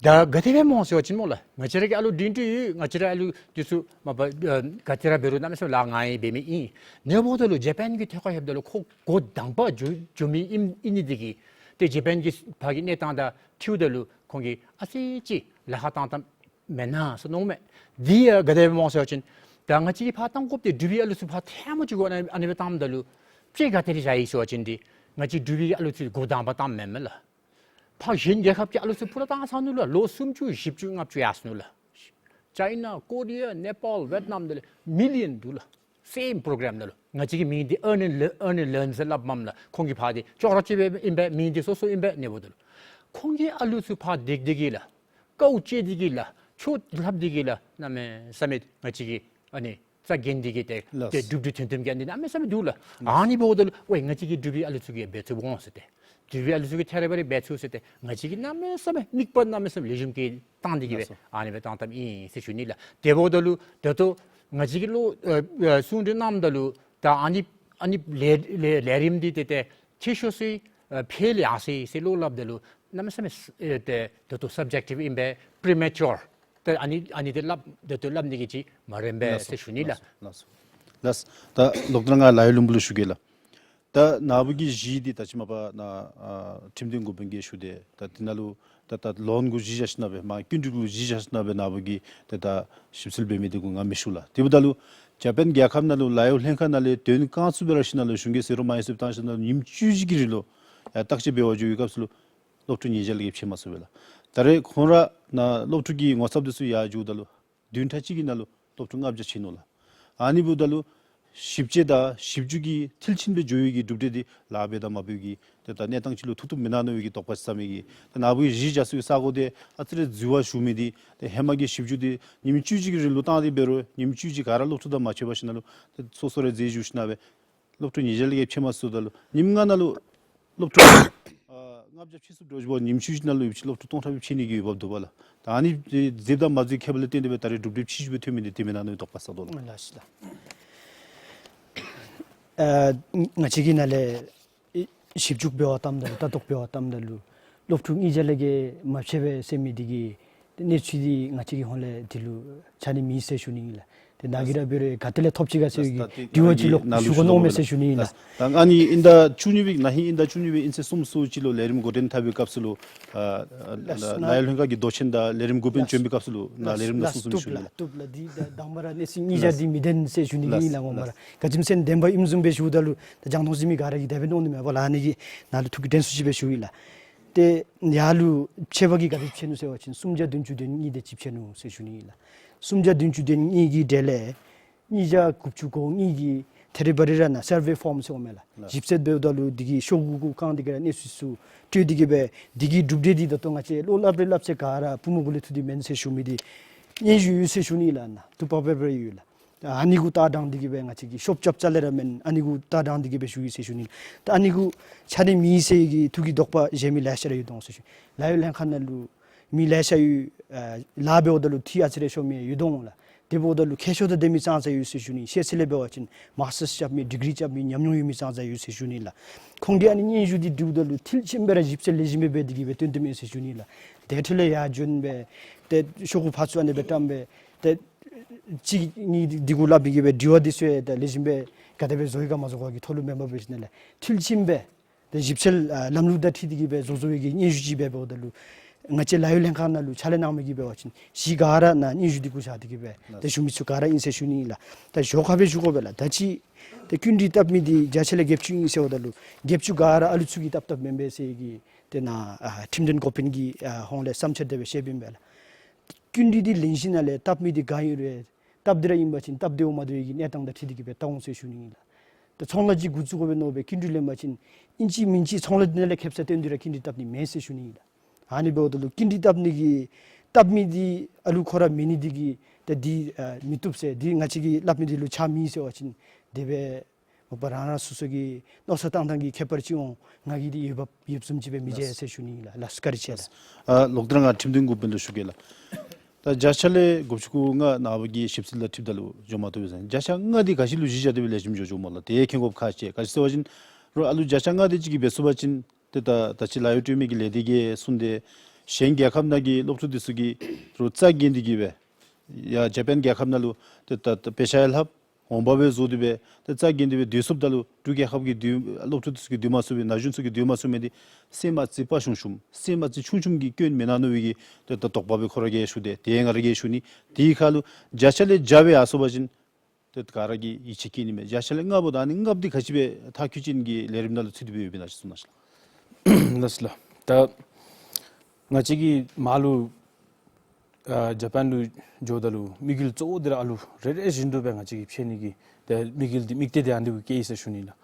ད་ག་དེ་སྦེ་སྨོ་ཟེར་བ་ཅིན་སྨོ་ལགས། ང་བཅས་ར་གི་ཨ་ལུ་འདྲེན་འདྲེན་ཡོད། ང་བཅས་ར་ཨ་ལུ་འདི་ཚུ་མ་པ་ཨ་ག་ཏེ་ར་འབད་རུང་གནམ་མེད་ས་མེད་ལཱ་ངན་འབད་མི་ཨིན། ཨ་ནི་འབདཝ་ད་ལུ་ཇ་པཱན་གྱི་ཐོག་ཁར་ལྷོདཔ་ད་ལུ་ཁོ་འགོ་དང་པ་འགྱོ་འགྱོ་མི་ཨིན་ཨིན་ནི་འདི་གིས་ཏེ་ཇ་པཱན་གྱི་ཕར་གྱི་གནས་སྟངས་དང་འཁྲིལཝ་ད་ལུ་ཁོང་གིས་ཨ་ཙི་ཅིག་ལཱ་ཁག་བཏང་བཏངམ་མེན་ན་ཟེར་མནོཝ་མས། འདི་ཡང་ག་དེ་སྦེ་སྨོ་ཟེར་བ་ཅིན་ད་ང་བཅས་ཀྱིས་ཕར་བཏང་དགོཔ་འདི་འབྲུག་པའི་ཨ་ལུ་ཚུ་ཕར་ཐལ་མོ་སྦྱར་དགོ་ཨ་ནི་ཨ་ནི་སྦེ་བཏངམ་ད་ལུ་དཔེ་ག་ཏེ་ར་བཞག་ཡི་ཟེར་བ་ཅིན་འདི་ང་བཅས་འབྲུག་པའི་ཨ་ལུ་ཚུ་འགོ་དང་པ་བཏངམ་མེན་མས་ལགས། ཕར་གཞན་རྒྱལ་ཁབ་ཀྱི་ཨ་ལུ་ཚུ་ཕུ་ལུ་བཏང་ཚར་ནུག་ལགས། ལོ་སུམ་ཅུ་བཞི་བཅུ་ལྔ་བཅུ་ཡར་སོ་ནུག་ལགས། ཅའི་ན་ཀོ་རི་ཡ་ནེ་པཱལ་ཝེཊ་ནམ་དེ་ལས་མི་ལི་ཡཱན་འདུག་ལགས། སེམ་པྲོ་གརམ་ནང་ལུ་ང་བཅས་ཀྱིས་མིང་འདི་ཨརན་ཨེནཌ་ལར་ཨརན་ཨེནཌ་ལརན་ཟེར་སླབ་མས་ལགས། ཁོང་གིས་ཕར་འདི་ཅོག་ར་ཅིག་སྦེ་ཨིན་པས། མིང་འདི་སོ་སོ་ཨིན་པས། ཨ་ནི་འབདཝ་ད་ལུ་ཁོང་གིས་ཨ་ལུ་ཚུ་ཕར་འདེགས་ཏེ་གིས་ལགས། དཀའཝ་སྤྱད་དེ་གིས་ལགས། ཆོས་སླབ་སྟེ་གིས་ལགས། གནམ་མེད་ས་མེད་ང་བཅས་ཀྱིས་ཨ་ནི་རྩ་འགེངས་ཏེ་གིས་ཏེ་ལགས། ཏེ་གྲུབ་འབྲས་ཐོན་ཐོནམ་གྱི་ཨ་ནི་གནམ་མེད་ས་མེད་འདུག་ལགས། ལགས། ཨ་ནི་འབདཝ་ད་ལུ་ཝའི་ང་བཅས་ཀྱིས་འབྲུག་པའི་ཨ་ལུ་ཚུ་གིས་འབད་ཚུགས་འོང་ཟེར་ཏེ། འབྲུག་པའི་ཨ་ལུ་ཚུ་གིས་ཐད་རི་བ་རི་འབད་ཚུགས་ཟེར་ཏེ་ང་བཅས་ཀྱིས་གནམ་མེད་ས་མེད་དམིགས་པ་གནམ་མེད་ས་མེད་ལེགས་ཤོམ་གྱིས་བཏང་སྟེ་གིས་སྦེ་ལགས་སོ། ཨ་ནི་སྦེ་བཏང་བཏངམ་ཨིན་ཟེར་ཞུ་ནི་ལགས། དེ་འབདཝ་ད་ལུ་ད་ལྟོ་ང་བཅས་ཀྱིས་ལོག་ཨ་ཨ་གསུང་གྲོས་གནངམ་ད་ལུ་ད་ཨ་ནི་ཨ་ནི་ལས་ལས་ལས་རིམ་འདི་ཏེ་ཏེ་ཆེ་ཤོས་སུ་ཨ་འཕེལ་ཡར་སོ་ཡི་ཟེར་ལོག་སླབ་ད་ལུ་གནམ་མེད་ས་མེད་ཨེ་ཏེ་ད་ལྟོ་སབ་ཇེཀ་ཊིབ་ཨིན་པས། པྲི་མེ་ཅུར། ཏེ་ཨ་ནི་ཨ་ནི་འདི་སླབ་ད་ལྟོ་སླབ་ནི་གི་ཅིག་མ་རན་པས་ལགས་སོ། ཟེར་ཞུ་ནི་ལགས། ལགས་སོ། ལགས་སོ། ལགས། ད་ལོག་སྟེ་ར་ང་ལཱ་གཡོག་བློན་པོ་ལུ་ཞུ་གེ་ལགས། ད་ནཱ་བུ་གི་གཞི་འདི་ད་ཅི་མ་པ་ནཱ་ཨ་ཁྲིམས་དོན་འགོ་དཔོན་གྱིས་ཞུ་དེས། ད་འདི་ནང་ལུ་ད་ད་ལོན་གུ་གཞི་བཞག་ཞིནམ་སྦེ་མ་ཀུན་འགྲིག་ལུ་གཞི་བཞག་ཞིནམ་སྦེ་ནཱ་བུ་གིས་ཏེ་ད་ཞིབ་འཚོལ་འབད་མི་འདི་གུ་ང་མི་ཞུ་ལགས། དེ་འབདཝ་ད་ལུ་ཇ་པཱན་རྒྱལ་ཁབ་ནང་ལུ་ལཱ་གཡོག་ལྷན་ཁག་ནང་ལས་དོན་གང་ཚུགས་སྦེ་ར་ཞིནམ་ལས་གཞུང་གིས་ཟེར་རུང་མ་ཡིག་ཚུ་བཏང་ཞིནམ་ལས་ཉིནམ་བཅུ་བཞི་གི་རིང་ལུ་ཡར་བརྟག་དཔྱད་འབད་བར་འགྱོ་བའི་སྐབས་སུ་ལུ་སློབ་ཕྲུག་ཉིས་བརྒྱ་ལས་བརྒལ་ཕྱད་མ་ཚུགས་པས་ལགས། ད་རེས་ཁོང་ར་ནཱ་སློབ་ཕྲུག་གི་ངོ་ཚབ་འདི་ཚུ་ཡར་འགྱོཝ་ད་ལུ་བདུན་ཕྲག་གཅིག་གི་ནང་ལུ་སློབ་ཕྲུག་ལྔ་བརྒྱ་ཕྱད་ནུག་ལགས། ཨ་ནི་འབདཝ་ད་ལུ་ཞིབ་དཔྱད་དང་ཞིབ་འཇུག་གི་མཐིལ་ཕྱིན་སྦེ་འགྱོ་བའི་གི་གྲུབ་འབྲས་འདི་ལཱ་འབད་དང་མ་འབད་གི་ཏེ་ད་གནས་སྟངས་ཅིག་ལུ་ཐུག་ཐུགཔ་མེན་ན་མནོ་བའི་གི་དོགས་པ་ཟ་མི་གི་ད་ནཱ་བུ་གི་གཞི་བཞག་ས་གི་ས་གོ་འདི་ཨ་ཙི་རེ་འཛོལ་བ་ཞུགས་མི་འདི་ཏེ་ཧེ་མ་གི་ཞིབ་འཇུག་འདི་ཉིནམ་བཅུ་བཞི་གི་རིང་ལུ་བཏང་སྟེ་འབད་རུང་ཉིནམ་བཅུ་བཞི་ག་ར་སློབ་ཕྲུག་དང་མ་ཕྱད་པར་ཞིནམ་ལས་ཏེ་སོ་སོ་ར་རྫས་ཞུགས་ཞིནམ་སྦེ་སློབ་ཕྲུག་ཉིས་བརྒྱ་ལས་བརྒལ་ཕྱད་མ་ཚུགས་ད་ལུ་ཉིནམ་ལྔ་ནང་ལུ་སློབ་ཕྲུག་ཨ་ལྔ་བརྒྱ་ཕྱད་ཚུགསཔ་འདྲཝ་ཅིག་འབད་ཉིནམ་བཅུ་བཞི་ནང་ལུ་ཡོད་པ་ཅིན་སློབ་ཕྲུག་སྟོང་ཕྲག་སྦེ་ཕྱད་ནི་གི་འོས་འབབ་འདུག་པ་ལགས། ད་ཨ་ནི་འདི་མཛདཔ་དང་མ་མཛདཔ་ཁྱད་པར་ལས་བརྟེན་ཏེ་སྦེ་ད་རེས་གྲུབ་འབྲས་ཕྱིས་སུ་སྦེ་ཐོན་མི་འདི་དེ་མེན་ན་མནོ་བའི་དོགས་པ་ཟ་དོ་ལགས། ལགས་སོ་ལགས། ཨ་ང་བཅས་ཀྱི་ནང་ལས་ཞིབ་འཇུག་འབད་བར་བཏངམ་ད་ལུ་ལྟ་རྟོག་འབད་བར་བཏངམ་ད་ལུ་སློབ་ཕྲུག་ཉིས་བརྒྱ་ལས་བརྒལ་མ་ཕྱད་པས་ཟེར་མི་འདི་གི་གནས་ཚུལ་འདི་ང་བཅས་ཀྱི་ཧོངས་ལས་འདི་ལུ་ཆ་མཉམ་མེད་ཟེར་ཞུ་ནི་ཨིན་ལགས། ཏེ་ནཱ་གིས་ར་འབད་རུང་ག་ཏེ་ལས་ཐོབ་ཅི་ག་ཟེར་བའི་གི་དྲི་བ་ཅིག་ལོག་ཞུ་དགོ་མནོཝ་མས་ཟེར་ཞུ་ནི་ཨིན་ལགས། ད་ཨ་ནི་དབྱིན་ཟླ་བཅུ་གཉིས་པའི་ན་ཧིང་དབྱིན་ཟླ་བཅུ་གཉིས་པའི་དབྱིན་ཚེས་གསུམ་སོ་གཅིག་ལུ་ལས་རིམ་འགོ་འདྲེན་འཐབ་པའི་སྐབས་སུ་ལུ་ཨ་ལགས་ལགས་ལགས་ལགས་ཡོད་ལྷན་ཁག་གི་མདོ་ཆེན་དང་ལས་རིམ་འགོ་དཔོན་ལགས་བྱོན་པའི་སྐབས་སུ་ལུ་ནཱ་ལས་རིམ་ནང་ལགས་གསུང་གསུང་ཞུ་ནི་ལགས། བཏུབ་ལགས། འདི་ད་དང་པ་ར་གནས་ཚུལ་ཉིས་བརྒྱ་འདི་མི་བདེན་ཟེར་ཞུ་ནི་ཨིན་ལགས། ངོ་མ་ར་ག་ཅི་སྨོ་ཟེར་ན་བདེན་པ་ཨིནམ་བཟུམ་སྦེ་ཞུཝ་ད་ལུ་ད་རྒྱང་མཐོང་གཟིགས་མི་ག་ར་གིས་དེ་སྦེ་མནོ་ནི་མས་པ་ལགས། ཨ་ནི་གི་ནང་ལུ་ཐུགས་ཀྱི་དྲན་གསོ་ཅིག་སྦེ་ཞུ་ཡི་ལགས། ཏེ་ཡར་ལུ་ཕྱད་པ་གིས་ག་དེ་ཕྱད་ནུག་ཟེར་བ་ཅིན་སུམ་བརྒྱ་བདུན་ཅུ་དོན་གཉིས་དེ་ཅིག་ཕྱད་ནུག་ཟེར་ཞུ་ནི་ཨིན་ལགས། སུམ་བརྒྱ་བདུན་ཅུ་དོན་གཉིས་ཀྱི་གྲས་ལས་ཉིས་བརྒྱ་དགུ་བཅུ་གོ་གཉིས་ཀྱིས་ཐད་རི་བ་རི་ར་ནཱ་སར་ཝེ་ཕོརམ་ཟེར་འོང་མས་ལགས། ལགས། ཞིབ་དཔྱད་འབདཝ་ད་ལུ་འདི་གི་ཤོག་གུ་གུ་བཀང་སྟེ་གིས་ར་གནས་ཚུལ་ཚུ་སྤྲོད་དེ་གིས་སྦེ་འདི་གི་གྲུབ་འབྲས་འདི་ད་ལྟོ་ང་བཅས་བློ་སླབ་རེ་སླབ་ཚེ་ག་ར་པུས་མོ་གུ་ལས་འཐུ་སྟེ་མེན་ཟེར་ཞུ་མི་འདི་སྙན་ཞུ་ཡོད་ཟེར་ཞུ་ནི་ལགས། ནཱ་དུ་པ་པེ་པེ་ཡོད་ལགས། ཨ་ནི་གུ་ལྟ་དྲངས་ཏེ་གིས་སྦེ་ང་བཅས་ཀྱིས་ཤོབ་རྐྱབ་རྐྱབ་ལས་ར་མེན། ཨ་ནི་གུ་ལྟ་དྲངས་ཏེ་གིས་སྦེ་ཞུ་ཡི་ཟེར་ཞུ་ནི། ད་ཨ་ནི་གུ་ཆ་མཉམ་མེད་ཟེར་གྱི་ཐུགས་ཀྱི་དོགས་པ་བཞེས་མི་ལེ་ཤ་ར་ཡོད་དོ་ཟེར་ཞུ། ལཱ་གཡོག་ལྷན་ཁག་ནང་ལུ་མི་ལེ་ཤ་ཡོད། ཨ་ལཱ་འབདཝ་ད་ལུ་ཐིག་ཨ་ཙི་རེ་ཤོར་མི་ཡོད་དོ་ལགས། དེ་འབདཝ་ད་ལུ་མཁས་མཆོག་དང་ལྡན་མི་ཙང་ཙ་ཡོད་ཟེར་ཞུ་ནི། ཤེས་ཚད་ལས་འབད་བ་ཅིན་མཱས་ཊརསི་རྐྱབ་མི་ཌིག་རི་རྐྱབ་མི་ཉམས་མྱོང་ཡོད་མི་ཙང་ཙ་ཡོད་ཟེར་ཞུ་ནི་ལགས། ཁོང་གིས་ཨ་ནི་སྙན་ཞུ་འདི་བྲིཝ་ད་ལུ་མཐིལ་ཕྱིན་སྦེ་ར་ཞིབ་འཚོལ་ལེགས་ཤོམ་སྦེ་འབད་དེ་གིས་སྦེ་བཏོན་དོ་མས་ཟེར་ཞུ་ནི་ལགས། དེ་འཕྲོ་ལས་ཡར་བྱོན་སྦེ་ཏེ་ཤོག་གུ་ཕར་ཚུར་ཨ་ནི་སྦེ་བཀྲམ་སྦེ་ཏེ་གཅིག་གཉིས་འདི་གུ་སླབ་མི་གི་སྦེ་དྲི་བ་འདི་ཚུ་ཡང་ཏེ་ལེགས་ཤོམ་སྦེ་ག་དེ་སྦེ་བཟོ་ཡི་ག་མ་བཟོ་ག་གི་ཐོག་ལུ་མེན་པར་འབད་ཞིནམ་ལས་མཐིལ་ཕྱིན་སྦེ་ཏེ་ཞིབ་འཚོལ་ཨ་ལམ་ལུགས་དང་འཁྲིལ་ཏེ་གིས་སྦེ་བཟོ་བཟོ་བའི་གི་སྙན་ཞུ་ཅིག་སྦེ་འབདཝ་ད་ལུ་ང་བཅས་ལཱ་གཡོག་ལྷན་ཁག་ནང་ལུ་ཕྱག་ལཱ་གནང་མི་གིས་འབད་བ་ཅིན་གཞི་ག་ར་ནཱ་སྙན་ཞུ་འདི་གུ་བཞག་སྟེ་གིས་སྦེ་ཏེ་ཞུ་མི་ཚུ་ག་ར་ཨིན་ཟེར་ཞུ་ནི་ཨིན་ལགས། ད་ཞོར་ཁར་སྦེ་ཞུ་དགོ་པས་ལགས། ད་ཅི་ཏེ་སྐྱིན་འགྲུལ་བཏབ་མི་འདི་བརྒྱ་ཆ་ལས་བརྒྱད་ཅུ་ཨིན་ཟེརཝ་ད་ལུ་བརྒྱད་ཅུ་ག་ར་ཨ་ལུ་ཚུ་གིས་བཏབ་བཏབ་མེན་པས་ཟེར་གི་ཏེ་ནཱ་ཨ་ཁྲིམས་དོན་འགོ་དཔོན་གྱི་ཨ་ཧོངས་ལས་བསམ་འཆར་དེ་སྦེ་བཤདཔ་ཨིན་པས་ལགས། སྐྱིན་འགྲུལ་འདི་ལེན་ཞིནམ་ལས་བཏབ་མི་འདི་ག་ཨིན་རུང་སྟབས་བདེ་ར་ཨིན་པ་ཅིན་སྟབས་བདེཝ་མ་བདེཝ་གི་གནས་སྟངས་དང་འཁྲིལ་ཏེ་གིས་སྦེ་བལྟ་འོང་ཟེར་ཞུ་ནི་ཨིན་ལགས། ད་ཚོང་ལཱ་ཅིག་འགོ་བཙུགས་དགོ་པས་མནོ་སྦེ་སྐྱིན་འགྲུལ་ལེན་པ་ཅིན་ཨིན་ཅི་མིན་ཅི་ཚོང་ལཱ་འདི་ནང་ལས་ཁེབ་ས་བཏོན་ཏེ་ར་སྐྱིན་འགྲུལ་བཏབ་ནི་མེད་ཟེར་ཞུ་ནི་ཨིན་ལགས། ཨ་ནི་འབདཝ་ད་ལུ་སྐྱིན་འགྲུལ་བཏབ་ནི་གི་བཏབ་མི་འདི་ཨ་ལུ་ཁོ་ར་མེད་ནི་འདི་གིས་ད་འདི་ཨ་མི་བཏུབ་ཟེར་འདི་ང་བཅས་ཀྱིས་སླབ་མི་འདི་ལུ་ཆ་མེད་ཟེར་བ་ཅིན་དེ་སྦེ་མ་པ་རང་རང་སོ་སོ་གི་མནོ་བསམ་བཏང་ཐངས་ཀྱི་ཁྱད་པར་ཅིག་འོང་། ང་གིས་འདི་འོས་འབབ་ཡོདཔ་བཟུམ་ཅིག་སྦེ་མི་མཇལ་ཟེར་ཞུ་ནི་ཨིན་ལགས། ལགས་བཀའ་དྲིན་ཆེ་ལགས། ཨ་ལོག་སྟེ་ར་ང་ཁྲིམས་དོན་འགོ་དཔོན་ལུ་ཞུ་གེ་ལགས། ད་བརྒྱ་ཆ་ལས་དགུ་བཅུ་གོ་ལྔ་ནངས་པ་གི་ཞིབ་འཚོལ་དང་འཁྲིལཝ་ད་ལུ་འགྱོ་མ་བཏུབ་པས་ཟེར། བརྒྱ་ཆ་ལྔ་འདི་ག་ཅི་ལུ་གཞི་བཞག་སྟེ་སྦེ་ལེགས་ཤོམ་འགྱོ་འགྱོཝ་སྨོ་ལགས། དེ་མཁྱེན་དགོཔ་ཁག་ཆེ། ག་ཅི་ཟེར་བ་ཅིན་རོགས་ཨ་ལུ་བརྒྱ་ཆ་ལྔ་དེ་ཅིག་གིས་འབད་ཚུགས་པ་ཅིན་ཏེ་ད་ད་ཅི་ལཱ་གཡོག་སྤྲོད་མི་གི་ལས་སྡེ་གིས་གསུངས་ཏེ་གཞན་རྒྱལ་ཁབ་ནང་གི་སློབ་ཕྲུག་འདི་ཚུ་གིས་རོགས་རྩ་འགེངས་ཏེ་གིས་སྦེ་ཡར་ཇ་པཱན་རྒྱལ་ཁབ་ནང་ལུ་ཏེ་ད་ད་དཔེ་ཆ་ཡང་ལྷབ་འོང་འབབ་སྦེ་བཟོ་སྟེ་སྦེ་ཏེ་རྩ་འགེངས་ཏེ་སྦེ་སྡོད་ཚུགསཔ་ད་ལུ་འབྲུག་རྒྱལ་ཁབ་ཀྱི་སྡོད་སློབ་ཕྲུག་འདི་ཚུ་གིས་སྡོད་མ་ཚུགས་པའི་ན་གཞོན་ཚུ་གིས་སྡོད་མ་ཚུགས་མི་འདི་སེམས་ཨ་ཙི་དཔའ་ཞུམ་ཞུམ་སེམས་ཨ་ཙི་ཆུང་ཆུང་གི་སྐྱོན་མེན་ན་མནོ་བའི་གི་ཏེ་ད་དོགས་པ་སྦེ་ཁོ་ར་གིས་ཞུ་སྟེ་དེ་ང་ར་གིས་ཞུ་ནི། དེའི་ཁར་ལུ་བརྒྱ་ཆ་ལས་བརྒྱ་སྦེ་ཡར་སོང་པ་ཅིན་ཏེ་ག་ར་གིས་ཡིད་ཆེས་བསྐྱེད་ནི་མས། བརྒྱ་ཆ་ལས་ལྔ་འབདཝ་ད་ཨ་ནི་ལྔ་པོ་འདི་ག་ཅི་སྦེ་མཐར་འཁྱོལ་ཅན་གྱི་ལས་རིམ་ནང་ལུ་ཚུད་དེ་སྦེ་ཡོདཔ་ཨིན་ན་ཅིག་གསུང་གནང་ཤིག་ལགས། ལགས་སོ་ལགས། ད་ང་བཅས་ཀྱིས་མར་ལུ་ཨ་ཇ་པཱན་ལུ་འགྱོཝ་ད་ལུ་དམིགས་ཡུལ་གཙོ་བོ་འདི་ར་ཨ་ལུ་རེ་རེ་བཞིན་དུ་སྦེ་ང་བཅས་ཀྱིས་ཕྱེ་ནི་གི་ཏེ་དམིགས་ཡུལ་འདི་དམིགས་གཏད་འདི་ཨ་ནི་འདི་གུ་བསྐྱེད་ཡི་ཟེར་ཞུ་ནི་ལགས།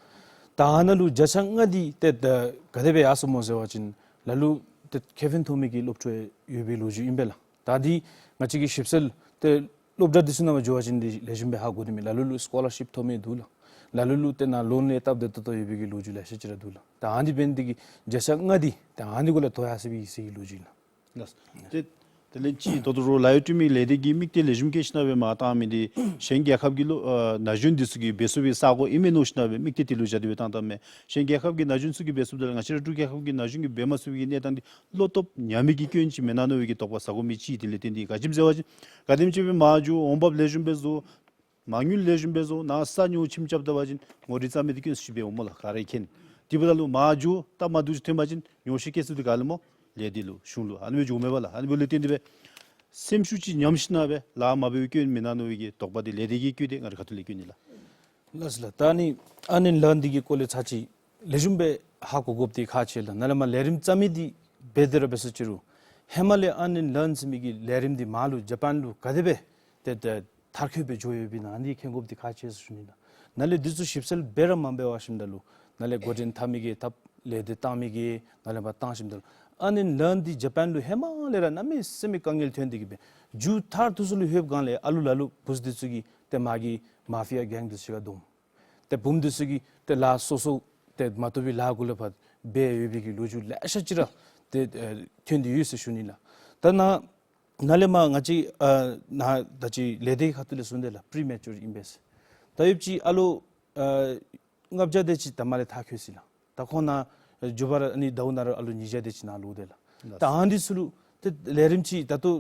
ད་ཨ་ནཱ་ལུ་བརྒྱ་ཆ་ལྔ་འདི་ཏེ་ད་ག་དེ་སྦེ་ཡར་སོངམ་སྨོ་ཟེར་བ་ཅིན་ལ་ལུ་ཏེ་ཁེ་ཕན་ཐོབ་མི་གི་སློབ་ཕྲུག་ཡོད་པའི་ལོ་རྒྱུས་ཨིན་པས་ལགས། ད་འདི་ང་བཅས་ཀྱིས་ཞིབ་འཚོལ་ཏེ་སློབ་གྲྭ་འདི་ཚུ་ནང་འགྱོ་བ་ཅིན་འདི་ལེགས་ཤོམ་སྦེ་ཧ་གོ་དོ་མས། ལ་ལུ་ལུ་སི་ཀོ་ལར་ཤིབ་ཐོབ་མི་འདུག་ལགས། ལ་ལུ་ལུ་ཏེ་ནཱ་ལོན་ལས་སྟབས་བདེ་ཏོག་ཏོ་ཡོད་པའི་གི་ལོ་རྒྱུས་ལེ་ཤ་ཅིག་ར་འདུག་ལགས། ད་ཨ་ནི་འབད་ནི་འདི་གིས་བརྒྱ་ཆ་ལྔ་འདི་ད་ཨ་ནི་གུ་ལས་མཐོ་ཡར་སོང་ཡི་ཟེར་གི་ལོ་རྒྱུས་ཨིན་ལགས། ལགས། ཏེ་དེ་ལས་ཅིག་ད་ལྟོ་རོགས་ལཱ་གཡོག་སྤྲོད་མི་ལས་སྡེ་གིས་དམིགས་གཏད་ལེགས་ཤོམ་བསྐྱེད་ཞིནམ་སྦེ་མར་བཏང་མི་འདི་གཞན་རྒྱལ་ཁབ་ཀྱི་ལོ་ཨ་ན་གཞོན་འདི་ཚུ་གིས་འབད་ཚུགས་པའི་ས་གོ་ཨིན་མས་མནོ་ཞིནམ་སྦེ་དམིགས་གཏད་དེ་ལུ་བཞག་སྟེ་སྦེ་བཏང་བཏངམ་མས། གཞན་རྒྱལ་ཁབ་ཀྱི་ན་གཞོན་ཚུ་གིས་འབད་ཚུགསཔ་ད་ལུ་ང་བཅས་ར་འབྲུག་རྒྱལ་ཁབ་ཀྱི་ན་གཞོན་གྱིས་འབད་མ་ཚུགས་པའི་གི་གནས་སྟངས་འདི་བློ་སྟོབས་ཉམས་མི་གི་སྐྱོན་ཅིག་མེན་ན་མནོ་བའི་གི་དོགས་པ་ཟ་དགོ་མི་ཅིག། དེ་ལས་བརྟེན་ཏེ་ག་ཅི་སྨོ་ཟེར་བ་ཅིན་ག་དེམ་ཅིག་སྦེ་མར་འགྱོ་འོང་འབབ་ལེགས་ཤོམ་སྦེ་བཟོ་མ་དངུལ་ལེགས་ཤོམ་སྦེ་བཟོ་ནཱ་ས་ཉོ་ཁྱིམ་རྐྱབ་ད་པ་ཅིན་ངོ་རིས་རྩ་མེད་དེ་སྐྱོན་སུ་ཅིག་སྦེ་འོངམ་སྨོ་ལགས། ག་ར་གིས་མཁྱེན། དེ་འབདཝ་ད་ལུ་མར་འགྱོ་སྟབས་མ་བདེཝ་ཅིག་ཐོན་པ་ཅིན་ཉོ་ཤེས་བསྐྱེད་ཚུགས་འདི་ག་ལས་སྨོ་ལས་སྡེ་ལུ་གཞུང་ལུ་ཨ་ནི་སྦེ་འགྱོཝ་མས་པ་ལགས། ཨ་ནི་འབདཝ་ལས་བརྟེན་ཏེ་སྦེ་སེམས་ཤུགས་ཅིག་ཉམས་ཞིནམ་སྦེ་ལཱ་མ་འབད་བའི་སྐྱོན་མེན་ན་མནོ་བའི་གི་དོགས་པ་འདི་ལས་སྡེ་གིས་བཀོད་དེ་ང་རའི་ཁ་ཐུག་ལས་བཀོད་ནི་ལགས། ལགས་སོ་ལགས། ད་ཨ་ནི་ཨརན་ཨེནཌ་ལརན་འདི་གི་སྐོར་ལས་ཚར་གཅིག་ལེགས་ཤོམ་སྦེ་ཧ་གོ་དགོཔ་འདི་ཁག་ཆེ་ལགས། ནཱ་ལས་མར་ལས་རིམ་རྩ་མེད་འདི་འབད་དེ་ར་འབད་ས་ཅི་རུང་ཧེ་མ་ལས་ཨརན་ཨེནཌ་ལརན་ཟེར་མི་གི་ལས་རིམ་འདི་མར་ལུ་ཇ་པཱན་ལུ་ག་དེ་སྦེ་ཏེ་ཏེ་མཐར་འཁྱོལ་སྦེ་འགྱོ་ཡོདཔ་ཨིན་ན་འདི་མཁྱེན་དགོཔ་འདི་ཁག་ཆེ་ཟེར་ཞུ་ནི་ལགས། ནཱ་ལས་འདི་ཚུ་ཞིབ་འཚོལ་འབད་ར་མ་འབད་བ་ཞིནམ་ད་ལུ་ནཱ་ལས་འགོ་འདྲེན་འཐབ་མི་གིས་འཐབ་ལས་སྡེ་བཏང་མི་གིས་ནཱ་ལས་མར་བཏང་ཞིནམ་ད་ལུ་ཨརན་ཨེནཌ་ལརན་འདི་ཇ་པཱན་ལུ་ཧེ་མ་ལས་ར་གནམ་མེད་ས་མེད་དཀའ་ངལ་ཐོན་ཏེ་གིས་སྦེ་མཇུག་མཐར་ཐུག་ས་ལུ་ལྷོདཔ་སྒང་ལས་ཨ་ལུ་ལ་ལུ་བུཚ་འདི་ཚུ་གིས་ཏེ་མར་གྱི་མཱ་ཕི་ཡ་གེང་འདི་ཚུ་ག་བསྡོམས། ཏེ་བུམོ་འདི་ཚུ་གིས་ཏེ་ལཱ་སོ་སོ་ཏེ་མ་བཏུབ་པའི་ལཱ་གུ་ལུ་ཕར་འབད་ཡོད་པའི་གི་ལོ་རྒྱུས་ལེ་ཤ་ཅིག་ར་ཏེ་ཨེ་ཐོན་ཏེ་ཡོད་ཟེར་ཞུ་ནི་ལགས། ད་ནཱ་ནཱ་ལས་མར་ང་བཅས་ཨ་ནཱ་ད་ཅི་ལས་སྡེ་ཁ་ཐུག་ལས་གསུངས་དེས་ལགས་པི་རི་མེ་ཅུར་ཨིན་པས་ཟེར། ད་ཡོདཔ་ཅིག་ཨ་ལོ་ཨ་ལྔ་བརྒྱ་དེ་ཅིག་ད་མར་ལས་མཐར་འཁྱོལ་ཅི་ལགས། ད་ཁོང་ནཱ་མགྱོགས་པ་ར་ཨ་ནི་ཟླཝ་ནང་ར་ཨ་ལོ་ཉིས་བརྒྱ་དེ་ཅིག་ནཱ་ལོག་དེས་ལགས། ད་ཨ་ནི་འདི་ཚུ་ལུ་ཏེ་ལས་རིམ་ཅིག་ད་ལྟོ་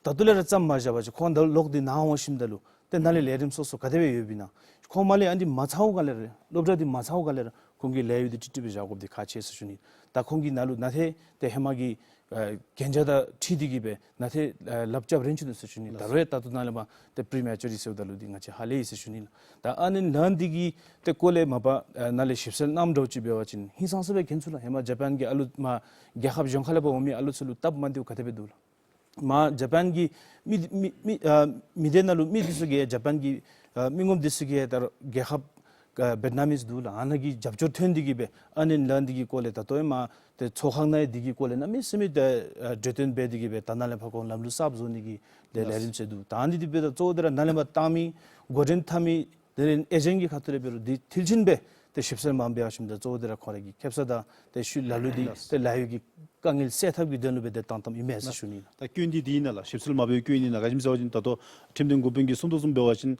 ད་ལྟོ་ལས་ར་བརྩམ་མ་བཞག་པ་ཅིན་ཁོང་ད་ལོག་སྟེ་ནཱ་འོང་ཞིནམ་ད་ལུ་ཏེ་ནཱ་ལས་ལས་རིམ་སོ་སོ་ག་དེ་སྦེ་ཡོདཔ་ཨིན་ན། ཁོང་མར་ལས་ཨ་ནི་མ་ཚརཝ་སྒང་ལས་ར་སློབ་གྲྭ་འདི་མ་ཚརཝ་སྒང་ལས་ར་ཁོང་གི་ལཱ་གཡོག་འདི་ཀྲིག་ཀྲི་སྦེ་བཞག་དགོཔ་འདི་ཁག་ཆེ་ཟེར་ཞུ་ནི། ད་ཁོང་གིས་ནཱ་ལུ་ནཱ་ཏེ་ཏེ་ཧེ་མ་གི་ཨ་གན་རྒྱ་དང་འཁྲིལ་ཏེ་གིས་སྦེ་ནཱ་ཏེ་ཨ་ལགཔ་རྐྱབ་རན་ཅི་ནུག་ཟེར་ཞུ་ནི། ད་རུང་ཡང་ད་ལྟོ་ནཱ་ལས་མར་ཏེ་པི་རི་མེ་ཅུར་ཨིན་ཟེརཝ་ད་ལུ་འདི་ང་བཅས་ཧ་ལས་ཡི་ཟེར་ཞུ་ནི་ལགས། ད་ཨརན་ཨེནཌ་ལརན་འདི་གི་ཏེ་སྐོར་ལས་མ་པ་ཨ་ནཱ་ལས་ཞིབ་འཚོལ་གནངམ་འདྲཝ་ཅིག་འབད་བ་ཅིན་ཧིང་སངས་ས་སྦེ་མཁྱེན་ཚུགས་ལགས། ཧེ་མ་ཇ་པཱན་གྱི་ཨ་ལུ་མར་རྒྱལ་ཁབ་གཞན་ཁ་ལས་ཕར་འོང་མི་ཨ་ལུ་ཚུ་ལུ་སྟབས་མ་བདེཝ་ག་དེ་སྦེ་འདུག་ལགས། མར་ཇ་པཱན་གྱི་མི་མི་མི་ཨ་མི་སྡེ་ནང་ལུ་མི་འདི་ཚུ་གིས་ཇ་པཱན་གྱི་ཨ་མི་ངོམ་འདི་ཚུ་གིས་ད་རུང་རྒྱལ་ཁབ་ཨ་བེཊ་ནམ་མིས་འདུག་ལགས། ཨ་ནཱ་གི་རྒྱབ་སྐྱོར་ཐོན་ཏེ་གིས་སྦེ་ཨརན་ཨེནཌ་ལརན་འདི་གི་སྐོར་ལས་ད་ལྟོ་ཡང་མར་ཏེ་ཚོགས་ཁང་ནང་ཡང་འདི་གི་སྐོར་ལས་གནམ་མེད་ས་མེད་ཏེ་ཨ་གྲོས་བསྟུན་འབད་དེ་གིས་སྦེ་ད་ནཱ་ལས་ཕར་ཁོང་ལམ་ལུགས་གསརཔ་བཟོ་ནི་གི་ཏེ་ལས་རིམ་ཅིག་འདུག། ད་ཨ་ནི་འདི་འབདཝ་ད་གཙོ་བོ་འདི་ར་ནཱ་ལས་མར་བཏང་མི་འགོ་འདྲེན་འཐབ་མི་དེ་ལས་ཨེ་ཇེནཊ་གི་ཁ་ཐུག་ལས་འབད་རུང་འདི་མཐིལ་ཕྱིན་སྦེ་ ཏེ་ཞིབ་འཚོལ་མ་འབད་བ་ཅིན་ཏེ་གཙོ་བོ་འདི་ར་ཁོང་རའི་གི་ཁེབ་ས་དང་ཏེ་ཤུལ་ལ་ལུ་འདི་ལགས། ཏེ་ལཱ་གཡོག་གི་དཀའ་ངལ་སེལ་ཐབས་ཀྱི་དོན་ལུ་སྦེ་ཏེ་བཏང་བཏངམ་ཨིན་མས་ཟེར་ཞུ་ནི་ལགས། ད་སྐྱོན་འདི་འདི་ཨིན་ན་ལགས། ཞིབ་འཚོལ་མ་འབད་བའི་སྐྱོན་ཨིན་ན། ག་ཅི་སྨོ་ཟེར་བ་ཅིན་ད་ལྟོ་ཁྲིམས་དོན་འགོ་དཔོན་གྱིས་གསུང་དོ་བཟུམ་འབད་བ་ཅིན་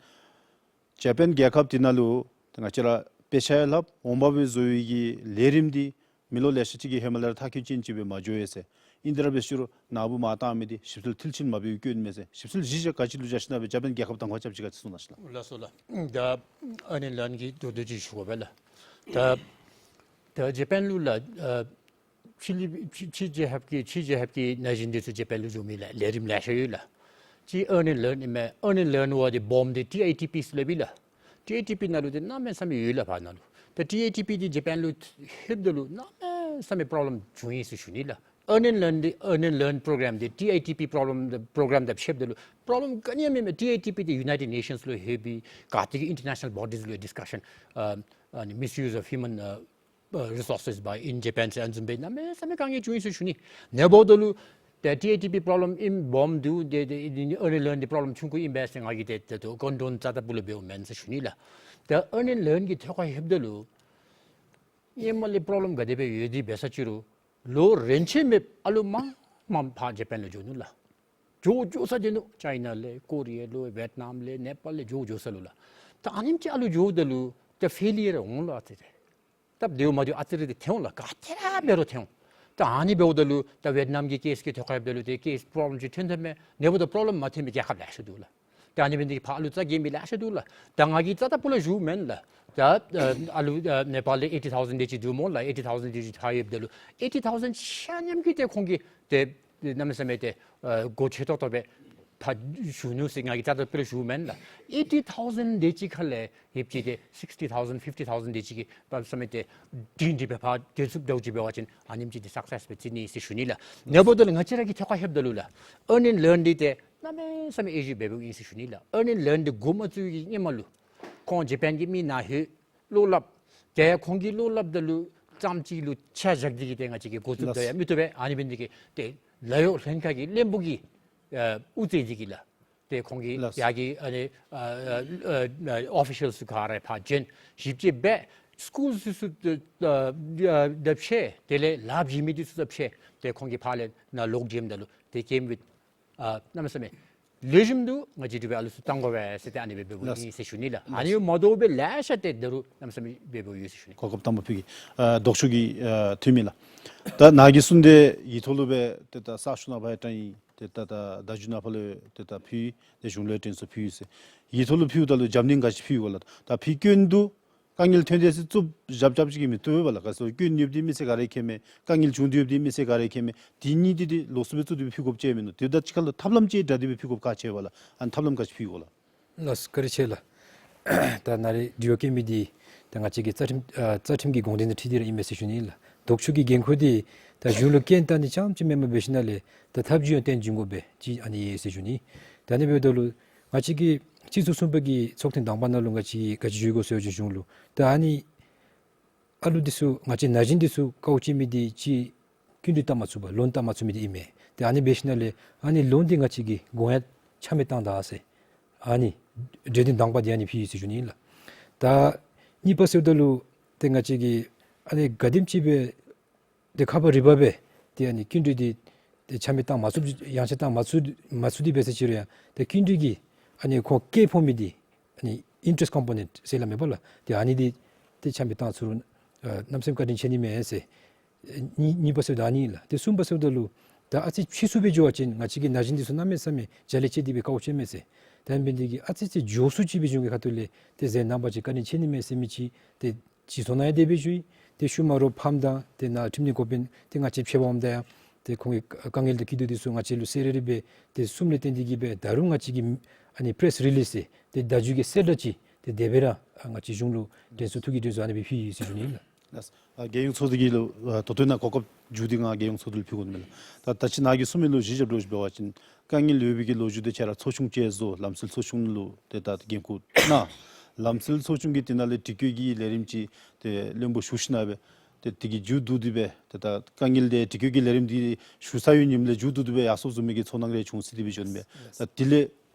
ཇ་པཱན་རྒྱལ་ཁབ་འདི་ནང་ལུ་ཏེ་ང་བཅས་ར་དཔེ་ཆ་ཡང་ལྷབ་འོང་འབབ་སྦེ་བཟོ་བའི་གི་ལས་རིམ་འདི་མི་ལོ་ལེ་ཤ་ཅིག་གི་ཧེ་མ་ལས་ར་མཐར་འཁྱོལ་ཅན་ཅིག་སྦེ་མ་འགྱོ་ཡི་ཟེར། ཨིན་ཏེ་ར་འབད་ཞུ་རུང་ནཱ་བུ་མར་བཏང་མི་འདི་ཞིབ་འཚོལ་མཐིལ་ཕྱིན་མ་འབད་བའི་སྐྱོན་ཨིན་མས་ཟེར། ཞིབ་འཚོལ་གཞི་བཞག་ག་ཅི་ལུ་བཞག་ཞིན་ན་སྦེ་ཇ་པཱན་རྒྱལ་ཁབ་དང་པ་རྐྱབ་ཅི་ག་ཅི་གསུངས་ལགས་ཤིག་ལགས། ལགས་སོ་ལགས། ད་ཨར་ནིང་ལཱར་ནིང་གི་མདོར་བསྡུས་ཅིག་ཞུ་དགོ་པས་ལགས། ད་ད་ཇ་པཱན་ལུ་ལགས་ཨ་ཕྱི་ལས་ཕྱི་ཕྱི་རྒྱལ་ཁབ་ཀྱི་ཕྱི་རྒྱལ་ཁབ་ཀྱི་ན་གཞོན་འདི་ཚུ་ཇ་པཱན་ལུ་འགྱོ་མི་ལགས་ལས་རིམ་ལེ་ཤ་ཡོད་ལགས། གཅིག་ཨར་ནིང་ལཱར་ཨིན་མས། ཨར་ནིང་ལཱར་འདི་སྦོམ་འདི་ཊི་ཨའི་ཊི་པི་ཟེར་སླབ་ཨིན་ལགས། ཊི་ཨའི་ཊི་པི་ནང་ལུ་འདི་གནམ་མེད་ས་མེད་ཡོད་ལགས་ཕར་ནང་ལུ། ད་ཊི་ཨའི་ཊི་པི་འདི་ཇ་པཱན་ལུ་ལྷོདཔ་ད་ལུ་གནམ་མེད་ས་མེད་པོརོབ་ལེམ་བྱུང་ཡི་ཟེར་ཞུ་ནི་ལགས། ཨར་ནིང་ལཱར་འདི་ཨར་ནིང་ལཱར་པོརོ་གརམ་འདི་ཊི་ཨའི་ཊི་པི་པོརོབ་ལེམ་པོརོ་གརམ་དང་ཕྱདཔ་ད་ལུ་པོརོབ་ལེམ་ག་ནི་ཡང་མེད་མས། ཊི་ཨའི་ཊི་པི་འདི་ཡུ་ནའི་ཊེཌ་ནེ་ཤཱནསི་ལུ་ལྷོད་པའི་ག་ཏེ་གི་ཨིན་ཊར་ནེ་ཤཱ་ནཱལ་བོ་ཌིས་ལུ་ཌིསི་ཀ་ཤཱན་ཨ་ཨ་ནི་Misuse of Human ཨ་ཨ་Resources by in Japan ཟེར་ཨ་ནི་བཟུམ་སྦེ་གནམ་མེད་ས་མེད་དཀའ་ངལ་བྱུང་ཡི་ཟེར་ཞུ་ནི། ཨ་ནི་འབདཝ་ད་ལུ་ད་ཊི་ཨའི་ཊི་པི་པོརོབ་ལེམ་ཨིནམ་སྦོམ་འདུག། ཏེ་ཏེ་ཨར་ནིང་ལཱར་འདི་པོརོབ་ལེམ་ཆུང་ཀུ་ཨིན་པས་ཟེར་ང་གིས་ཏེ་ཏེ་ཏེ་ཀོན་ཌོན་རྩ་དང་པོ་ལས་འབདཝ་མེན་ཟེར་ཞུ་ནི་ལགས། ད་ཨར་ནིང་ལཱར་གྱི་ཐད་ཁར་ལྷོདཔ་ད་ལུ་ཧེ་མ་ལས་པོརོབ་ལེམ་ག་དེ་སྦེ་ཡོད་དེ་འབད་ས་ཅི་རུང་ལོ་རིམ་བྱོན་མེདཔ་ཨ་ལུ་མང་མང་ཕར་ཇ་པཱན་ལུ་འགྱོ་ནུག་ལགས། འགྱོ་འགྱོ་ས་འདི་ནུག། ཅའི་ན་ལས་ཀོ་རི་ཡ་ལུ་ཝེཊ་ནམ་ལས་ནེ་པཱལ་ལས་འགྱོ་འགྱོ་ས་ལུ་ལགས། ད་ཨ་ནེམ་ཅིག་ཨ་ལུ་འགྱོཝ་ད་ལུ་ད་ཕེ་ལི་ཡར་འོང་ལགས། ཨ་ཙི་ཏེ་སྟབས་བདེཝ་མ་བདེཝ་ཨ་ཙི་རེ་ཏེ་ཐོན་འོང་ལགས། ག་ཏེ་ར་འབད་རུང་ཐོན་འོང་། ད་ཨ་ནི་འབདཝ་ད་ལུ་ད་ཝེཊ་ནམ་གྱི་ཀེསི་གི་ཐད་ཁར་ལྷོདཔ་ད་ལུ་ཏེ་ཀེསི་པོརོབ་ལེམ་ཅིག་ཐོན་ཐོནམ་མས། ཨ་ནི་འབདཝ་ད་པོརོབ་ལེམ་མ་ཐོན་མི་རྒྱལ་ཁབ་ལེ་ཤ་འདུག་ལགས། ད་ཨ་ནི་འབད་ནི་དེ་གིས་ཕར་ཨ་ལུ་རྩ་འགེངས་མི་ལེ་ཤ་འདུག་ལགས། ད་ང་གིས་རྩ་དང་པོ་ལས་ཞུཝ་མེན་ལགས། ད་ཨ་ཨ་ལུ་ཨ་ནེ་པཱལ་ལས་ཨེ་ཊི་ཐའུ་ཟེན་དེ་ཅིག་འདུག་སྨོ་ལགས། ཨེ་ཊི་ཐའུ་ཟེན་དེ་ཅིག་ཕར་ཡོདཔ་ད་ལུ་ཨེ་ཊི་ཐའུ་ཟེན་ཆ་མཉམ་གྱིས་ཏེ་ཁོང་གིས་ཏེ་གནམ་མེད་ས་མེད་ཏེ་ཨ་སྒོ་ཕྱེ་ཏོག་ཏོ་སྦེ་ཕར་བཞུགས་ནུག་ཟེར་ང་གིས་རྩ་དང་པོ་ལས་ཞུཝ་མེན་ལགས། ཨེ་ཊི་ཐའུ་ཟེན་དེ་ཅིག་ཁ་ལས་ཡོདཔ་ཅིག་ཏེ་སིགསི་ཊི་ཐའུ་ཟེན་ཕིཕ་ཊི་ཐའུ་ཟེན་དེ་ཅིག་གིས་གནམ་མེད་ས་མེད་ཏེ་སྒྲིང་སྒྲི་སྦེ་ཕར་སྡོད་ཚུགསཔ་འདྲཝ་ཅིག་འབད་བ་ཅིན་ཨ་ནེམ་ཅིག་འདི་སག་སེསི་སྦེ་བརྩི་ནི་ཟེར་ཞུ་ནི་ལགས། ཨ་ནི་འབདཝ་ད་ལུ་ང་བཅས་ར་གི་ཐད་ཁར་ལྷོདཔ་ད་ལུ་ལགས་ཨར་ནིང་ལཱར་འདི་ཏེ་གནམ་མེད་ས་མེད་ཨེ་ཤི་ཡུ་འབད་འབདཝ་ཨིན་ཟེར་ཞུ་ནི་ལགས། ཨར་ནིང་ལཱར་འདི་འགོ་མ་བཙུགས་པའི་སྔོན་མ་ལུ་ཁོང་ཇ་པཱན་གྱི་མི་ནཱ་ལྷོད་བློ་སླབ། ཏེ་ཁོང་གིས་བློ་སླབ་ད་ལུ་ཙམ་ཅིག་ལུ་ཆ་བཞག་སྟེ་གིས་ཏེ་ང་བཅས་ཀྱིས་འགོ་བཙུགས་ད་ཡང་མི་བཏུབ་པས། ཨ་ནི་འབད་ནི་དེ་གིས་ཏེ་ལཱ་གཡོག་ལྷན་ཁག་གི་བློན་པོ་གིས་ཨ་དབུ་བཙུགས་ཏེ་གིས་ལགས། ཏེ་ཁོང་གིས་ལགས། ཡར་གྱི་ཨ་ནི་ཨ་ཨ་ཨ་ཨོ་ཕི་ཤཱལསི་ག་ར་ཕར་བྱོན་ཞིབ་དཔྱད་འབད། སི་ཀུལ་ཚུ་ཚུ་ཨ་ཨ་དང་ཕྱད། དེ་ལས་ལཱ་བྱིན་མི་འདི་ཚུ་དང་ཕྱད། ཏེ་ཁོང་གིས་ཕར་ལས་ནཱ་ལོག་བྱོནམ་ད་ལུ་ཏེ་ཀེམ་ཝིཊ་ཨ་གནམ་མེད་ས་མེད་ལེགས་ཤོམ་འདུག། ང་བཅས་འདི་སྦེ་ཨ་ལུ་ཚུ་བཏང་དགོ་པས་ཟེར་ཏེ་ཨ་ནི་སྦེ་འབད་འབདཝ་ཨིན་ཟེར་ཞུ་ནི་ལགས། ཨ་ནི་མ་དོ་སྦེ་ལེ་ཤ་ཏེ་ད་རུང་གནམ་མེད་ས་མེད་འབད་འབདཝ་ཡོད་ཟེར་ཞུ་ནི། གོ་སྐབས་དང་པ་ཕུལ་གེ། ཨ་ལྡོག་ཕྱོགས་ཀྱི་ཨ་འཐུས་མི་ལགས། ད་ནཱ་གིས་གསུངས་དེ་ཡིག་ཐོག་ལུ་སྦེ་ཏེ་ད་གསར་ཤོག་ནང་ཕར་ཡང་བཏང་ཡི། ཏེ་ད་ད་བརྡ་བརྒྱུད་ནང་ཕར་ལུ་ཏེ་ད་ཕུལ་ཡི། ཏེ་གཞུང་ལུ་ཡང་དྲན་གསོ་ཕུལ་ཡི་ཟེར། ཡིག་ཐོག་ལུ་ཕུལཝ་ད་ལུ་རྒྱབ་གནོན་ག་ཅི་ཕུལ་ཡི་གོ་ལགས། ད་ཕར་སྐྱོན་འདུག། དཀའ་ངལ་ཐོན་དེས་ཟེར་རྩུབ་རྐྱབ་རྐྱབ་ཅིག་གིས་མི་བཏུབ་པས་ལགས། ག་ཟེར་སྐྱོན་ཡོདཔ་འདི་མི་སེར་ག་ར་མཁྱེནམ་མས། དཀའ་ངལ་བྱུང་སྟེ་ཡོདཔ་འདི་མི་སེར་ག་ར་མཁྱེནམ་མས། དེ་གཉིས་འདི་ཏེ་ལོགས་སུ་སྦེ་བཙུགས་ཏེ་སྦེ་ཕུལ་དགོཔ་ཅིག་མིན་ནུག། དེ་དང་གཅིག་ཁར་ལུ་ཐབས་ལམ་ཅིག་དྲག་སྟེ་སྦེ་ཕུལ་དགོཔ་ག་ཅི་ཡོད་པ་ལགས། ཨ་ནི་ཐབས་ལམ་ག་ཅི་ཕུལ་ཡི་གོ་ལགས། ལགས་སོ་བཀའ་དྲིན་ཆེ་ལགས། ད་ནཱ་རེ་དྲི་བ་བཀོད་མི་འདི་ད་ང་བཅས་ཀྱི་རྩ་ཁྲིམས་ཨ་རྩ་ཁྲིམས་ཀྱི་དགོངས་དོན་དང་འཁྲིལ་ཏེ་ར་ཨིན་མས་ཟེར་ཞུ་ནི་ལགས། ལྡོག་ཕྱོགས་ཀྱི་འགན་ཁུར་འདི་ད་གཞུང་ལུ་སྐྱོན་བཏང་ནི་རྐྱངམ་ཅིག་མེན་པར་འབད་ཞིནམ་ལས་ད་ཐབས་བྱུས་ཡང་བཏོན་བྱིན་དགོ་པས་ཅིག་ཨ་ནི་ཨིན་ཟེར་ཞུ་ནི། ད་ཨ་ནི་འབདཝ་ད་ལུ་ང་བཅས་ཀྱི་སྤྱི་ཚོགས་གསུམ་པ་གི་ཚོགས་ཐེངས་དང་པ་ནང་ལུ་ང་བཅས་ཀྱིས་ག་ཅི་ཞུ་དགོ་ཟེར་བ་ཅིན་གཞུང་ལུ་ད་ཨ་ནི་ཨ་ལུ་འདི་ཚུ་ང་བཅས་ན་གཞོན་འདི་ཚུ་དཀའཝ་སྤྱད་མི་འདི་ཅིག་སྐྱིན་འགྲུལ་བཏང་མ་ཚུགས་པར་ལོན་བཏང་མ་ཚུགས་མི་འདི་ཨིན་མས། ཏེ་ཨ་ནི་འབད་ཞིནམ་ལས་ཨ་ནི་ལོན་འདི་ང་བཅས་ཀྱིས་དགོངས་ཡངས་ཆ་མེད་བཏང་ད་ཟེར་ཨ་ནི་གྲོས་དོན་དང་པ་འདི་ཨ་ནི་ཕུལ་ཡི་ཟེར་ཞུ་ནི་ཨིན་ལགས། ད་གཉིས་པ་ཟེརཝ་ད་ལུ་ཏེ་ང་བཅས་ཀྱིས་ཨ་ནི་ག་དེམ་ཅིག་སྦེ་ཏེ་ཁ་པར་རིག་པ་སྦེ་ཏེ་ཨ་ནི་སྐྱིན་འགྲུལ་འདི་ཏེ་ཆ་མེད་བཏང་མ་ཚུགས་ཡངས་ཆག་བཏང་མ་ཚུགས་མ་ཚུགས་ཏེ་འབད་ས་ཅིག་རུང་ཡང་ཏེ་སྐྱིན་འགྲུལ་གྱི་ཨ་ནི་ཁོང་སྐྱེད་ཕོག་མི་འདི་ཨ་ནི་ཨིན་ཊ་རེསཊ་ཀོམ་པོ་ནེནཊ་ཟེར་སླབ་མས་པ་ལགས། ཏེ་ཨ་ནི་འདི་ཏེ་ཆ་མེད་བཏང་ཚུགས་རུང་ཨ་གནམ་མེད་ས་མེད་བཀའ་དྲིན་ཆེ་ནི་མས་ཟེར། གཉིས་གཉིས་པ་ཟེརཝ་ད་ཨ་ནི་ཨིན་ལགས། ཏེ་གསུམ་པ་ཟེརཝ་ད་ལུ་ད་ཨ་ཙི་ཕྱིས་སུ་སྦེ་འགྱོ་བ་ཅིན་ང་བཅས་ཀྱི་ན་གཞོན་འདི་ཚུ་གནམ་མེད་ས་མེད་བྱ་ལས་ཆད་དེ་སྦེ་དཀའཝ་སྤྱད་མས་ཟེར། ད་ཨ་ནི་འབད་ནི་འདི་གིས་ཨ་ཙི་ཙི་མགྱོགས་སུ་ཅིག་སྦེ་འགྱོ་ནི་གི་ཁ་ཐུག་ལས་ཏེ་མཛད་གནང་བ་ཅིན་བཀའ་དྲིན་ཆེ་ནི་མས་ཟེར་མི་ཅིག་ཏེ་སྤྱི་ཚོགས་ནང་ཡང་དེ་སྦེ་ཞུ་ཡི། ཏེ་ཤུལ་མ་རོགས་ཕམ་དང་ཏེ་ནཱ་ཁྲིམས་ནི་འགོ་དཔོན་ཏེ་ང་བཅས་ཕྱད་པར་འོངམ་ད་ཡང་ཏེ་ཁོང་གི་དཀའ་ངལ་དང་སྐྱིད་སྡུག་འདི་ཚུ་ང་བཅས་ལུ་གསལ་རི་རི་སྦེ་ཏེ་གསུངམ་ལས་བརྟེན་ཏེ་གིས་སྦེ་ད་རུང་ང་བཅས་ཀྱིས་ཨ་ནི་པེ་རེསི་རི་ལིསི་ཟེར་ཏེ་བརྡ་བརྒྱུད་ཀྱི་གསལ་བསྒྲགས་ཅིག་ཏེ་དེ་སྦེ་ར་ང་བཅས་གཞུང་ལུ་དྲན་གསོ་ཐུགས་ཀྱི་དྲན་གསོ་ཨ་ནི་སྦེ་ཕུལ་ཡི་ཟེར་ཞུ་ནི་ཨིན་ལགས། ལགས། ཨ་རྒྱལ་ཡོངས་ཚོགས་འདུ་གི་ལུ་ཨ་ད་ལྟོ་ནཱ་གོ་སྐབས་བརྒྱུད་དེ་ང་རྒྱལ་ཡོངས་ཚོགས་འདུ་ལུ་ཕུལ་དགོ་ནི་མས་ལགས། ད་ད་ཅི་ནཱ་གིས་གསུངས་མི་ལུ་གཞི་བཞག་འབད་བ་ཅིན་དཀའ་ངལ་ཡོད་པའི་གི་ལོ་རྒྱུས་འདི་ཁྱེད་ར་ཚོགས་ཆུང་ཅིག་བཟོ། ལམ་སྲོལ་ཚོགས་ཆུང་ལུ་ཏེ་ད་འགན་ཁུར་གནང་། ལམ་སྲོལ་ཚོགས་ཆུང་གིས་དེ་ནང་ལས་དྲི་བཀོད་ཀྱི་ལས་རིམ་ཅིག་ཏེ་བློན་པོ་ཞུ་ཞིན་ན་སྦེ་ ཏེ་དེ་གིས་མཇུག་བསྡུ་སྟེ་སྦེ་ཏེ་ད་དཀའ་ངལ་དེ་སྒྲིག་བཀོད་ཀྱི་ལས་རིམ་འདི་ཞུ་ཚར་བའི་ཉིནམ་ལས་མཇུག་བསྡུ་སྟེ་སྦེ་ཡར་སོང་བཟུམ་མའི་གི་ཚོར་སྣང་རེ་བྱུང་སྲིད་དེ་སྦེ་བྱོན་མས། ད་དེ་ལས་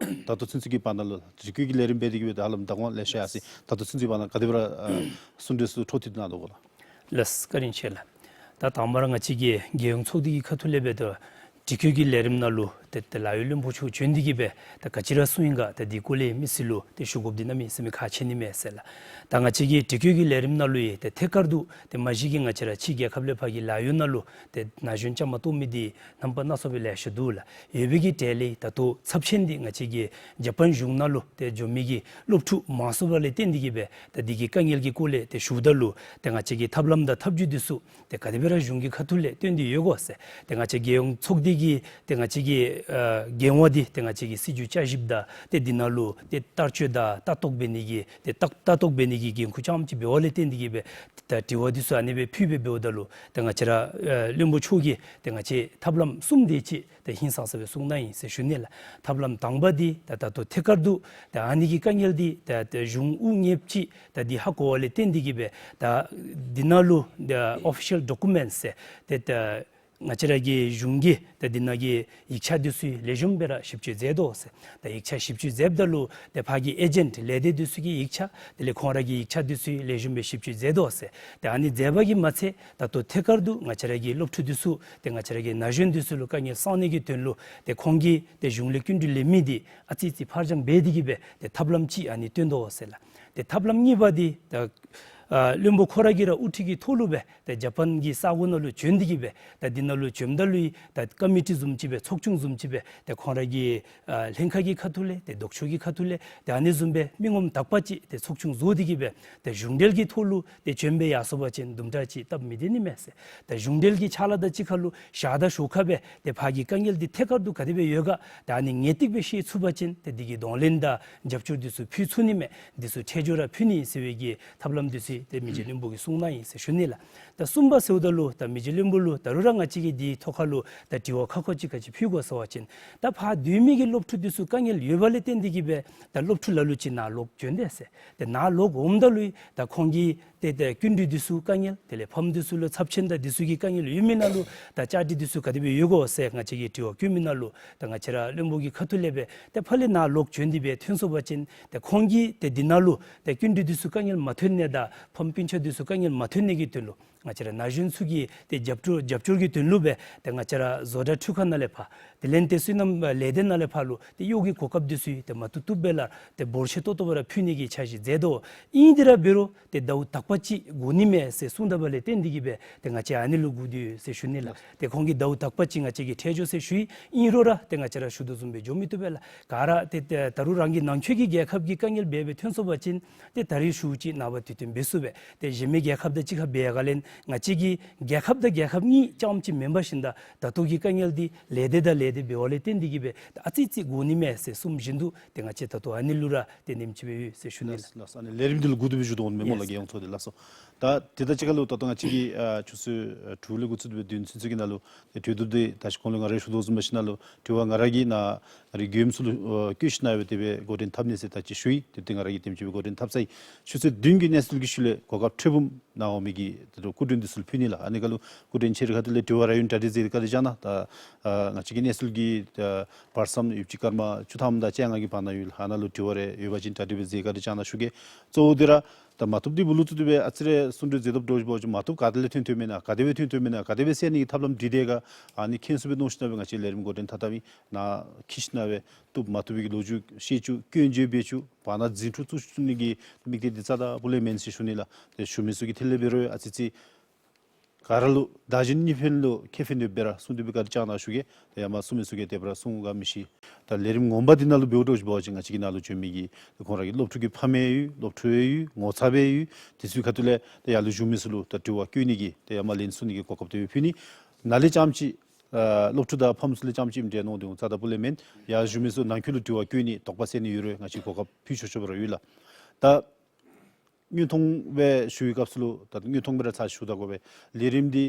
ད་ལྟོ་ཚུན་ཚོད་ཀྱི་བར་ན་ལུ་སྒྲིག་བཀོད་ཀྱི་ལས་རིམ་འབད་དེ་གིས་སྦེ་ད་ཧ་ལམ་བདག་དབང་ལེ་ཤ་ཡར་སོ་ཡི། ད་ལྟོ་ཚུན་ཚོད་ཀྱི་བར་ན་ག་དེ་སྦེ་ར་ཨ་གསུང་གྲོས་ཚུ་འཕྲོ་མཐུད་གནང་དོ་གོ་ལགས། ལགས་སོ། བཀའ་དྲིན་ཆེ་ལགས། ད་དང་པ་ར་ང་བཅས་ཀྱི་རྒྱལ་ཡོངས་ཚོགས་སྡེ་གི་ཁ་ཐུག་ལས་འབད་དེ་སྒྲིག་བཀོད་ཀྱི་ལས་རིམ་ནང་ལུ་ཏེ་ཏེ་ལཱ་གཡོག་བློན་པོ་མཆོག་བྱོན་ཏེ་གིས་སྦེ་ད་ག་ཅི་ར་གསུངས་ཡི་ག་ད་དེ་སྐོར་ལས་མི་སེར་ལུ་ཏེ་ཞུ་དགོཔ་འདི་གནམ་མེད་ས་མེད་ཁག་ཆེ་ནི་མས་ཟེར་ལགས། ད་ང་བཅས་ཀྱི་སྒྲིག་བཀོད་ཀྱི་ལས་རིམ་ནང་ལུ་ཡང་ཏེ་ཐད་ཀར་དུ་ཏེ་མ་གཞི་གིས་ང་བཅས་ར་ཕྱི་རྒྱལ་ཁབ་ལས་ཕར་གྱི་ལཱ་གཡོག་ནང་ལུ་ཏེ་ན་གཞོན་བཅའ་མར་གཏོགས་མི་འདི་རྣམ་པ་སྣ་ཚོགས་སྦེ་ལེ་ཤ་འདུག་ལགས། ཡོད་པའི་གི་གྲས་ལས་ད་ལྟོ་ཚབས་ཆེན་འདི་ང་བཅས་ཀྱི་ཇ་པཱན་གཞུང་ནང་ལུ་ཏེ་འགྱོ་མི་གི་སློབ་ཕྲུག་མང་སུ་འབདཝ་ལས་བརྟེན་ཏེ་གིས་སྦེ་ད་འདི་གི་དཀའ་ངལ་གྱི་སྐོར་ལས་ཏེ་ཞུཝ་ད་ལུ་ཏེ་ང་བཅས་ཀྱི་ཐབས་ལམ་དང་ཐབས་བྱུས་འདི་ཚུ་ཏེ་ག་དེ་སྦེ་ར་གཞུང་གི་ཁ་ཐུག་ལས་བཏོན་ཏེ་ཡོད་གོ་ཟེར། ཏེ་ང་བཅས་རྒྱལ་ཡོངས་ཚོགས་སྡེ་གིས་ཏེ་ང་བཅས་ཀྱི་ཨ་འགན་དབང་འདི་ཏེ་ང་བཅས་ཀྱི་སྲིད་བྱུས་བསྐྱར་ཞིབ་དང་ཏེ་འདི་ནང་ལུ་ཏེ་བསྟར་སྤྱོད་དང་ལྟ་རྟོག་འབད་ནི་གི་ཏེ་ལྟ་ལྟ་རྟོག་འབད་ནི་གི་འགན་ཁུར་རྐྱངམ་ཅིག་འབདཝ་ལས་བརྟེན་ཏེ་གིས་སྦེ་ད་དྲི་བ་འདི་ཚུ་ཨ་ནི་སྦེ་ཕུལ་སྦེ་འབདཝ་ད་ལུ་ཏེ་ང་བཅས་ར་ཨ་བློན་པོ་མཆོག་གིས་ཏེ་ང་བཅས་ཐབས་ལམ་གསུམ་དེ་ཅིག་ཏེ་ཧིང་སངས་ས་སྦེ་གསུངས་གནང་ཡི་ཟེར་ཞུ་ནི་ལགས། ཐབས་ལམ་དང་པ་འདི་ད་ད་ལྟོ་ཐད་ཀར་དུ་ཏེ་ཨ་ནི་གི་དཀའ་ངལ་འདི་ད་ད་གཞུང་དབུ་བརྙེསཔ་ཅིག་ད་འདི་ཧ་གོ་བ་ལས་བརྟེན་ཏེ་གིས་སྦེ་ད་འདི་ནང་ལུ་ད་ཨོ་ཕི་ཤལ་ཌོ་ཀུ་མེནཊསི་ཟེར་ཏེ་ད་ང་བཅས་ར་གི་གཞུང་གི་ད་འདི་ནང་གི་ཡིག་ཆ་འདི་ཚུ་ལེགས་ཤོམ་སྦེ་ར་ཞིབ་དཔྱད་མཛད་དོ་ཟེར། ད་ཡིག་ཆ་ཞིབ་དཔྱད་མཛདཔ་ད་ལུ་ཏེ་ཕར་གྱི་ཨེ་ཇེནཊ་ལས་སྡེ་འདི་ཚུ་གི་ཡིག་ཆ་དེ་ལས་ཁོང་ར་གི་ཡིག་ཆ་འདི་ཚུ་ལེགས་ཤོམ་སྦེ་ཞིབ་དཔྱད་མཛད་དོ་ཟེར། ཏེ་ཨ་ནི་མཛད་པ་གིས་མ་ཚད་ད་ལྟོ་ཐད་ཀར་དུ་ང་བཅས་ར་གི་སློབ་ཕྲུག་འདི་ཚུ་ཏེ་ང་བཅས་ར་གི་ན་གཞོན་འདི་ཚུ་ལུ་དཀའ་ངལ་སངས་ནི་གི་དོན་ལུ་ཏེ་ཁོང་གིས་ཏེ་གཞུང་ལས་སྐྱིན་འགྲུལ་ལེན་མི་འདི་ཨ་ཙི་ཙི་ཕར་འགྱངས་འབད་དེ་གིས་སྦེ་ཏེ་ཐབས་ལམ་ཅིག་ཨ་ནི་སྟོན་དོ་ཟེར་ལགས། ཏེ་ཐབས་ལམ་གཉིས་པ་འདི་ད་ཨ་བློན་པོ་ཁོ་ར་གིས་ར་དབུ་ཁྲིད་ཀྱི་ཐོག་ལུ་སྦེ་ད་ཇ་པཱན་གྱི་ས་གོ་ནང་ལུ་བྱོན་ཏེ་གིས་སྦེ་ད་འདི་ནང་ལུ་བྱོནམ་ད་ལུ་ཡང་ད་ཀོ་མི་ཊི་བཟུམ་ཅིག་སྦེ་ཚོགས་ཆུང་བཟུམ་ཅིག་སྦེ་ད་ཁོང་ར་གི་ཨ་ལྷན་ཁག་གི་ཁ་ཐུག་ལས་ཏེ་ལྡོག་ཕྱོགས་ཀྱི་ཁ་ཐུག་ལས་ཏེ་ཨ་ནི་བཟུམ་སྦེ་མི་ངོམ་དག་པ་ཅིག་ཏེ་ཚོགས་ཆུང་བཟོ་སྟེ་གིས་སྦེ་ཏེ་གཞུང་འབྲེལ་གྱི་ཐོག་ལུ་ཏེ་བྱོན་སྦེ་ཡར་སོང་པ་ཅིན་དུམ་གྲ་ཅིག་སྟབས་མི་བདེ་ནི་མས་ཟེར། ད་གཞུང་འབྲེལ་གྱི་ཕྱག་ལཱ་དང་གཅིག་ཁར་ལུ་ཞག་དང་ཞོར་ཁར་སྦེ་ཏེ་ཕར་གྱི་དཀའ་ངལ་འདི་ཐད་ཀར་དུ་ག་དེ་སྦེ་ཡོད་ག་ད་ཨ་ནི་ངེས་ཏིག་སྦེ་ཤེས་ཚུགས་པ་ཅིན་ཏེ་འདི་གི་གདོང་ལེན་དང་རྒྱབ་སྐྱོར་འདི་ཚུ་ཕུལ་ཚུགས་ནི་མས། འདི་ཚུ་ཁྲལ་འཇོག་ར་ཕུལ་ནི་ཟེར་བའི་གི་ཐབས་ལམ་འདི་ཚུ་ཏེ་མི་རྗེ་བློན་པོ་གིས་གསུངས་གནང་ཡི་ཟེར་ཞུ་ནི་ལགས། ད་གསུམ་པ་ཟེརཝ་ད་ལུ་ད་མི་རྗེ་བློན་པོ་ལུ་ད་རུང་ར་ང་བཅས་ཀྱིས་འདིའི་ཐོག་ཁར་ལུ་ད་དྲི་བ་ཁག་ཁ་ཅིག་ག་ཅི་ཕུལ་དགོ་ཟེར་བ་ཅིན་ད་ཕར་སྡོད་མི་གི་སློབ་ཕྲུག་འདི་ཚུ་དཀའ་ངལ་ཡོད་པ་ལས་བརྟེན་ཏེ་གིས་སྦེ་ད་སློབ་ཕྲུག་ལ་ལུ་ཅིག་ནཱ་ལོག་བྱོན་དེས་ཟེར། ཏེ་ནཱ་ལོག་འོངམ་ད་ལུ་ད་ཁོང་གི་ཏེ་ཏེ་སྐྱིན་འགྲུལ་འདི་ཚུ་དཀའ་ངལ་དེ་ལས་ཕམ་འདི་ཚུ་ལུ་ཚབས་ཆེན་དང་འདི་ཚུ་གི་དཀའ་ངལ་ཡོད་མི་ནང་ལུ་ད་བཅའ་སྒྲིག་འདི་ཚུ་ག་དེ་སྦེ་ཡོད་གོ་ཟེར་ང་བཅས་ཀྱིས་དྲི་བ་བཀོད་མི་ནང་ལུ་ད་ང་བཅས་ར་བློན་པོ་གི་ཁ་ཐུག་ལས་སྦེ་ཏེ་ཕར་ལས་ནཱ་ལོག་བྱོན་ཏེ་སྦེ་ཐོན་སོང་པ་ཅིན་ཏེ་ཁོང་གིས་ཏེ་འདི་ནང་ལུ་ཏེ་སྐྱིན་འགྲུལ་འདི་ཚུ་དཀའ་ངལ་མ་ཐོན་ནི་དང་ཕམ་སྤུན་ཆ་འདི་ཚུ་དཀའ་ངལ་མ་ཐོན་ནི་གི་དོན་ལུ་ང་བཅས་ར་ན་གཞོན་ཚུ་གི་ཏེ་རྒྱབ་སྐྱོར་རྒྱབ་སྐྱོར་གྱི་དོན་ལུ་སྦེ་ཏེ་ང་བཅས་ར་བཟོ་གྲྭ་འཕྲུལ་ཁང་ནང་ལས་ཕར་དེ་ལས་ཏེ་སོ་ནམ་ལས་སྡེ་ནང་ལས་ཕར་ལུ་ཏེ་གཡོག་གི་གོ་སྐབས་འདི་ཚུ་ཏེ་མ་བཏུབ་བཏུབ་སྦེ་ལགས་ཏེ་འབོར་ཆེ་ཏོག་ཏོ་སྦེ་ར་ཕུལ་ནི་གི་འཆར་གཞི་མཛད་དོ། ཨིན་དེ་ར་འབད་རུང་ཏེ་ཟླཝ་དག་པ་ཅིག་འགོར་ནི་མས་ཟེར་གསུངས་ད་པ་ལས་བརྟེན་ཏེ་གིས་སྦེ་ཏེ་ང་བཅས་ཨ་ནི་ལུ་སྒུག་སྡོད་ཡོད་ཟེར་ཞུ་ནི་ལགས། ཏེ་ཁོང་གིས་ཟླཝ་དག་པ་ཅིག་ང་བཅས་ཀྱིས་ཁྲལ་འཇོག་ཟེར་ཞུ་ཡི། ཨིན་རུང་ར་ཏེ་ང་བཅས་ར་ཞུ་དོ་བཟུམ་སྦེ་འགྱོ་མི་བཏུབ་པས་ལགས། ག་ར་ཏེ་ཏེ་ད་རུང་རང་གི་ནང་ཆོས་ཀྱི་རྒྱལ་ཁབ་ཀྱི་དཀའ་ངལ་འབད་སྦེ་ཐོན་སོང་པ་ཅིན་ཏེ་ད་རིས་ཞུ་ཅིག་ནངས་པ་དུས་སྟོན་འབད་ཚུགས་པས། ཏེ་གཞན་མི་རྒྱལ་ཁབ་དང་གཅིག་ཁར་འབད་ཡ་ག་ལས་ང་བཅས་ཀྱི་རྒྱལ་ཁབ་དང་རྒྱལ་ཁབ་གཉིས་རྐྱངམ་ཅིག་མེན་པར་ཞིནམ་ད་ད་ལྟོ་གི་དཀའ་ངལ་འདི་ལས་སྡེ་དང་ལས་སྡེ་འབདཝ་ལས་བརྟེན་ཏེ་གིས་སྦེ་ཨ་ཙི་ཅིག་འགོར་ནི་མས་ཟེར་གསུངམ་བཞིན་དུ་ཏེ་ང་བཅས་ད་ལྟོ་ཨ་ནི་ལུ་ར་ཏེ་ནེམ་ཅིག་སྦེ་ཡོད་ཟེར་ཞུ་ནི་ལགས། ལགས་ལགས། ཨ་ནི་ལས་རིམ་འདི་ལུ་སྒུག་སྡོད་སྦེ་བཞུགས་དོ་འོང་མས་སྨོ་ལགས། ཡེས། རྒྱལ་ཡོངས་ཚོགས་སྡེ་ལགས་སོ། ད་དེ་དང་གཅིག་ཁར་ལུ་ད་ལྟོ་ང་བཅས་ཀྱི་ཨ་ཆུ་ཚོད་ཨ་དྲུག་ལས་འགོ་བཙུགས་ཏེ་སྦེ་བདུན་ཚུན་ཚོད་ཀྱི་ནང་ལུ་ཏེ་གྲོས་བསྡུར་འདི་ད་ཅི་གོང་ལུ་ང་ར་ཞུ་དོ་བཟུམ་སྦེ་ཞིནམ་ལུ་དྲི་བ་ང་ར་གིས་ནཱ་ང་རའི་མགྱོནམ་ཚུ་ལུ་ཨ་བཀོད་ཞིནམ་སྦེ་དེ་སྦེ་འགོ་འདྲེན་འཐབ་ནི་ཟེར་ད་ཅི་ཞུ་ཡི། དེ་འདི་ང་ར་གིས་དེམ་ཅིག་སྦེ་འགོ་འདྲེན་འཐབ་ཚར་ཡི། ཆུ་ཚོད་བདུན་གྱི་གནས་ཚུལ་གྱི་ཤུལ་ལས་གོ་སྐབས་ཁྲལ་འབུམ་ནཱ་འོང་མི་གི་ཏེ་སྐུ་མགྲོན་འདི་ཚུ་ལུ་ཕུལ་ནི་ལགས། ཨ་ནི་ཁར་ལུ་སྐུ་མགྲོན་ཁྱེད་རའི་ཁ་ཐུག་ལས་དྲི་བ་ར་ཡོད་ན་གྲ་སྒྲིག་མཛད་དེ་བཀའ་དྲིན་བསྐྱང་གནང་། ད་ཨ་ང་བཅས་ཀྱི་གནས་ཚུལ་གྱི་ད་བར་མཚམས་ཡོདཔ་ཅིག་སྐར་མ་བཅུ་ཐམ་དང་བཅོ་ལྔ་གི་བར་ན་ཡོད་ལགས། ཨ་ནཱ་ལུ་དྲི་བ་རེ་ཡོད་པ་ཅིན་གྲ་སྒྲིག་སྦེ་མཛད་བཀའ་དྲིན་བསྐྱང་གནང་ཞུ་གེ། གཙོ་བོ་འདི་ར་ད་མ་བཏུབ་འདི་སྦུག་ལུ་བཙུགས་ཏེ་སྦེ་ཨ་ཙི་རེ་གསུང་གྲོས་མཛད་དོ་འདྲཝ་ཅིག་འབད་བ་ཅིན་མ་བཏུབ་ག་ཏེ་ལས་ཐོན་ཐོནམ་མས་ན་ག་དེ་སྦེ་ཐོན་ཐོནམ་མས་ན་ག་དེ་སྦེ་སེལ་ནི་གི་ཐབས་ལམ་འདི་དེ་ག་ཨ་ནི་མཁྱེན་སུ་སྦེ་མནོ་ཞིནམ་སྦེ་ང་བཅས་ལས་རིམ་འགོ་འདྲེན་འཐབ་འཐབ་ཨིན། ནཱ་འཁྱིད་ཞིནམ་སྦེ་བཏུབ་མ་བཏུབ་པའི་གི་ལོ་རྒྱུས་བཤད་བཅུག་སྐྱོན་བརྗོད་འབད་བཅུག་བར་ན་འཛིང་འཁྲུག་བཙུགས་བཙུགས་ནི་གི་དམིགས་གཏད་འདི་རྩ་དང་སྤུ་ལས་མེན་ཟེར་ཞུ་ནི་ལགས། ཏེ་ཞུ་མི་ཚུ་གིས་དེ་ལས་འབད་རུང་ཨ་ཙི་ཅིག་ག་ར་ལུ་བདག་གཞན་གཉིས་ཕན་ལུ་ཁེ་ཕན་ཡོདཔ་སྦེ་ར་གསུང་སྟེ་སྦེ་བཀའ་དྲིན་བསྐྱང་གནང་ཞུ་གེ། ཏེ་ཡ་མ་གསུང་མི་ཚུ་གིས་དེ་སྦེ་ར་གསུང་ག་མི་ཤེས། ད་ལས་རིམ་ངོ་མ་འདི་ནང་ལུ་འབདཝ་འདྲཝ་ཅིག་འབད་བ་ཅིན་ང་བཅས་ཀྱི་ནང་ལུ་བྱོན་མི་གི་ཏེ་ཁོང་ར་གི་སློབ་ཕྲུག་གི་ཕ་མ་ཡོད། སློབ་ཕྲུག་ཡོད། ངོ་ཚབ་ཡོད། དེ་ཚུ་གི་ཁ་ཐུག་ལས་ཏེ་ཡར་ལུ་བཞུགས་མི་ཚུ་ལུ་ད་དྲི་བ་བཀོད་ནི་གི་ཏེ་ཡ་མ་ལན་གསུང་ནི་གི་གོ་སྐབས་དེ་སྦེ་ཕུལ་ནི། ནཱ་ལས་རྐྱངམ་ཅིག་ཨ་སློབ་ཕྲུག་དང་ཕམ་ཚུ་ལས་རྐྱངམ་ཅིག་འབྲེལ་གནང་སྟེ་འོང་རྩ་དང་སྤུ་ལས་མེན། ཡར་བཞུགས་མི་ཚུ་ནང་འཁོད་ལུ་དྲི་བ་བཀོད་ནི་དོགས་པ་སེལ་ནི་ཡོད་རུང་ང་བཅས་གོ་སྐབས་ཕུལ་ཆོག་ཆོག་པ་ར་ཡོད་ལགས། ད་དངོས་མཐོང་སྦེ་ཞུ་བའི་སྐབས་སུ་ལུ་ད་དངོས་མཐོང་སྦེ་ར་ཚར་ཞུ་ད་དགོ་པས། ལས་རིམ་འདི་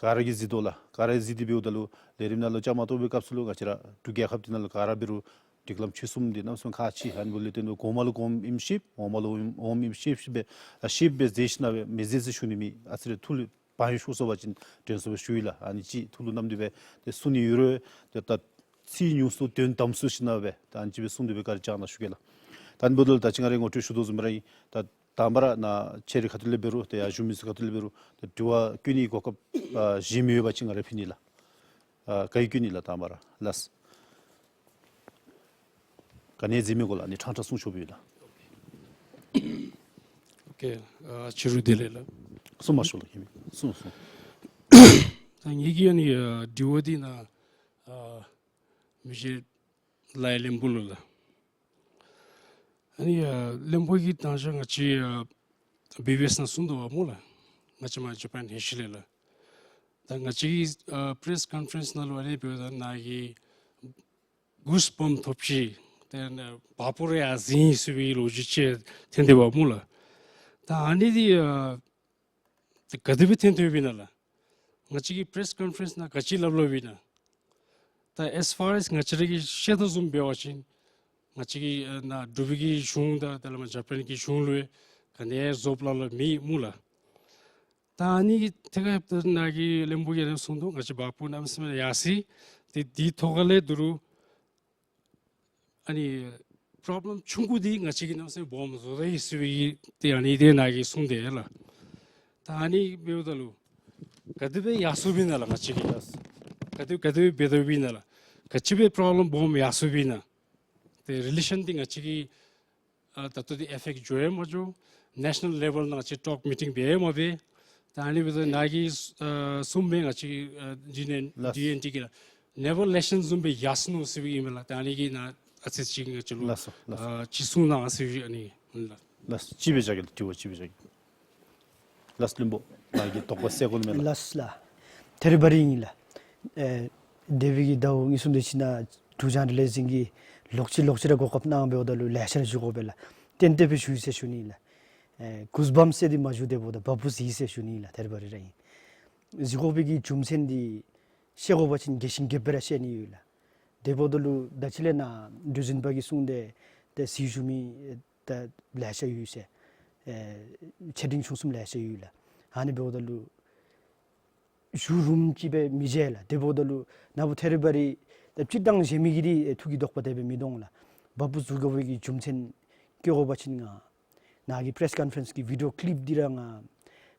ག་ར་གིས་གཟིགས་དོ་ལགས། ག་ར་གིས་གཟིགས་ཏེ་འབདཝ་ད་ལུ་ལས་རིམ་ནང་ལུ་བཅའ་མར་གཏོགས་པའི་སྐབས་སུ་ལུ་ང་བཅས་ར་འབྲུག་རྒྱལ་ཁབ་འདི་ནང་ལུ་ག་ར་འབད་རུང་སྒྲིག་ལམ་ཆོས་གསུམ་འདི་གནམ་མེད་ས་མེད་ཁག་ཆེ། ཨ་ནི་འབདཝ་ལས་བརྟེན་གོང་མ་ལུ་གོངམ་ཨིནམ་ཤེསཔ་འོག་མ་ལུ་འོགམ་ཨིནམ་ཤེསཔ་ཤེསཔ་སྦེ་ཨ་ཤེསཔ་སྦེ་མཛད་ཞིནམ་སྦེ་མི་མཛད་ཟེར་ཞུ་ནི་མེད། ཨ་ཙི་རེ་ཐུགས་ལུ་ བང་ཡོད་ཤོར་སོང་པ་ཅིན་དྲན་གསོ་སྦེ་ཞུ་ཡི་ལགས། ཨ་ནི་ཅིག་ཐུགས་ལུ་བསྣམས་ཏེ་སྦེ་ཏེ་གསུང་ནི་ཡོད་རུང་ཏེ་ད་ཚིག་ཉུང་སུ་དོན་དམ་སུ་ཞིནམ་ལས་སྦེ་ད་ཨ་ནི་ཅིག་སྦེ་གསུང་སྟེ་སྦེ་བཀའ་དྲིན་བསྐྱང་གནང་ཞུ་གེ་ལགས། ད་ཨ་ནི་འབདཝ་ད་ལུ་ད་ཅི་ང་ར་ངོ་སྤྲོད་ཞུ་དོ་བཟུམ་ར་ཨིན། ད་དང་པ་ར་ནཱ་ཁྱེད་རའི་ཁ་ཐུག་ལས་འབད་རུང་ཏེ་ཡར་བཞུགས་མི་ཚུ་ཁ་ཐུག་ལས་འབད་རུང་ཏེ་དྲི་བ་བཀོད་ནིའི་གོ་སྐབས་ཨ་གཞན་མི་ཡོད་པ་ཅིན་ང་ར་ཕུལ་ནི་ལགས། ཨ་ག་ཡི་བཀོད་ནི་ལགས། དང་པ་ར་ལགས། ག་ནི་འཛེམ་མི་དགོ་ལགས། ཨ་ནི་ཕྲང་ཕྲང་གསུང་ཆོགཔ་ཨིན་ལགས། ཨོ་ཁེ། ཨ་ཕྱི་རུ་བདེ་ལེགས་ལགས། གསུང་མ་ཤོག་ལགས། ཁྱེད་མི་གསུང་གསུང་། ད་ངེ་གི་ཨ་ནི་ཨ་དྲི་བ་འདི་ནཱ་ཨ་མི་རྗེ་ལའི་བློན་པོ་ལུ་ལགས། ཨ་ནི་ཨ་བློན་པོ་གིས་ད་ཅི་ང་བཅས་ཨ་བི་བི་ཨེསི་ནང་གསུངས་དོ་བ་སྨོ་ལགས། ང་བཅས་མར་ཇ་པཱན་ལྷོད་ཞིནམ་ལས་ལགས། ད་ང་བཅས་ཀྱིས་ཨ་པེ་རེསི་ཀོན་ཕ་རེནསི་ནང་ལུ་ཨ་ནི་འབདཝ་ད་ནཱ་གི་གུསི་བཱམཔ་ཐོབ་ཅི། ཏེ་ནཱ་བ་སྤུ་ར་ཡར་འཛིང་ཡི་ཟེར་བའི་ལོ་རྒྱུས་ཅིག་ཐོན་དོ་བ་སྨོ་ལགས། ད་ཨ་ནི་འདི་ཨ་ཏེ་ག་དེ་སྦེ་ཐོན་ཐོནམ་ཨིན་ན་ལགས། ང་བཅས་ཀྱིས་པེ་རེསི་ཀོན་ཕ་རེནསི་ནང་ག་ཅི་སླབ་སླབཔ་ཨིན་ན། ད་as far as ང་བཅས་ར་གིས་ཤེས་དོ་བཟུམ་འབད་བ་ཅིན་ང་བཅས་ཀྱི་ཨ་ནཱ་འབྲུག་པའི་གི་གཞུང་དང་དེ་ལས་མར་ཇ་པཱན་གྱི་གཞུང་ལུ་ག་ནི་ཡང་རྫོགསཔ་ལཱ་ལཱ་མེད་སྨོ་ལགས། ད་ཨ་ནི་གི་ཐད་ཁར་ད་ནཱ་གི་བློན་པོ་གིས་ཨ་ནི་གསུངས་དོ། ང་བཅས་བ་སྤུ་གནམ་མེད་ས་མེད་ཡར་སོ་ཡི། ཏེ་དེའི་ཐོག་ཁ་ལས་ད་རུང་ཨ་ནི་པོརོབ་ལེམ་ཆུང་ཀུ་འདི་ང་བཅས་ཀྱིས་གནམ་མེད་ས་མེད་སྦོམ་བཟོ་ད་ཡི་ཟེར་བའི་གི་ཏེ་ཨ་ནི་འདི་ནཱ་གིས་གསུངས་དེས་ལགས། ད་ཨ་ནི་འབདཝ་ད་ལུ་ག་དེ་སྦེ་ཡར་སོཔ་ཨིན་ན་ལགས། ང་བཅས་ཀྱིས་ག་དེ་ག་དེ་སྦེ་འབད་དོ་ཨིན་ན་ལགས། ག་ཅི་སྦེ་པོརོབ་ལེམ་སྦོམ་ཡར་སོཔ་ཨིན་ན། ཏེ་རི་ལེ་ཤཱན་འདི་ང་བཅས་ཀྱིས་ཨ་ད་ལྟོ་འདི་ཨེཕ་ཨེཀསི་བྱུང་ཡང་མ་བྱུང་། ནེ་ཤ་ནཱལ་ལེ་བཱལ་ནང་ང་བཅས་ཊོག་མི་ཊིང་འབད་ཡང་མ་འབད། ད་ཨ་ནི་འབདཝ་ད་ནཱ་གིས་ཨ་གསུངས་པའི་ང་བཅས་ཨ་ཌི་ཨེན་ཨེན་ལགས། ཌི་ཨེན་ཊི་གི་ལགས། ནེ་བཱལ་རི་ལེ་ཤཱན་བཟུམ་སྦེ་ཡར་སོ་ནུག་ཟེར་བའི་ཨིན་མས་ལགས། ད་ཨ་ནི་གི་ནང་ཨ་ཙི་ཅིག་ང་བཅས་ལུ་ལགས་སོ་ལགས་སོ། ཨ་ཅིག་གསུང་གནང་ཟེར་བའི་ཨ་ནི་ལགས། ལགས་སོ། ཅིག་སྦེ་བཞག་གེ་ལགས། དྲི་བ་ཅིག་སྦེ་བཞག་གེ། ལགས་སོ་བློན་པོ་ནཱ་གི་དོགས་པ་སེལ་དགོ་མནོཝ་མས་ལགས། ལགས་སོ་ལགས། ཐད་རི་བ་རི་ཨིན་ལགས། ཨེ་འདས་པའི་གི་ཟླཝ་གཉིས་གསུམ་དེ་ཅིག་ནང་འབྲུག་རྒྱང་བསྒྲགས་ལས་འཛིན་གྱིས་ལོག་ཅི་ལོག་ཅི་ར་གོ་སྐབས་གནང་འབདཝ་ད་ལུ་ལེ་ཤ་ར་ཞུ་དགོ་པས་ལགས། ཏན་ཏན་སྦེ་ཞུ་ཡི་ཟེར་ཞུ་ནི་ལགས། ཨེ་གུསི་བཱམཔ་ཟེར་འདི་མ་ཞུ་དེ་འབདཝ་ད་བ་སྤུ་འཛིང་ཡི་ཟེར་ཞུ་ནི་ལགས། ཐད་རི་བ་རི་ར་ཨིན། འཛིང་དགོ་པའི་གི་རྒྱུ་མཚན་འདི་བཤད་དགོ་པ་ཅིན་རྒྱས་ཤིང་རྒྱསཔ་སྦེ་ར་བཤད་ནི་ཡོད་ལགས། དེ་འབདཝ་ད་ལུ་ད་ཅི་ལས་ནཱ་གྲུ་འཛིན་པ་གིས་གསུངས་ཏེ་ཏེ་གཟིགས་བཞུགས་མི་ད་ལེ་ཤ་ཡོད་ཟེར། ཨེ་ཆེ་འབྲིང་ཆུང་གསུམ་ལེ་ཤ་ཡོད་ལགས། ཨ་ནི་འབདཝ་ད་ལུ་ཞུ་རུང་ཅིག་སྦེ་མི་མཇལ་ལགས། དེ་འབདཝ་ད་ལུ་ནཱ་བུ་ཐད་རི་བ་རི་ད་སྤྱིར་བཏང་གཞན་མི་གིས་འདི་ཨེ་ཐུགས་ཀྱི་དོགས་པ་དེ་སྦེ་མི་འདུག་ལགས། བ་སྤུ་འཛིང་དགོ་པའི་གི་རྒྱུ་མཚན་བཀོད་དགོ་པ་ཅིན་ང་ནཱ་གི་པེ་རེསི་ཀོན་ཕ་རེནསི་གི་བི་ཌི་ཡོ་ཀི་ལིཔ་འདི་ར་ང་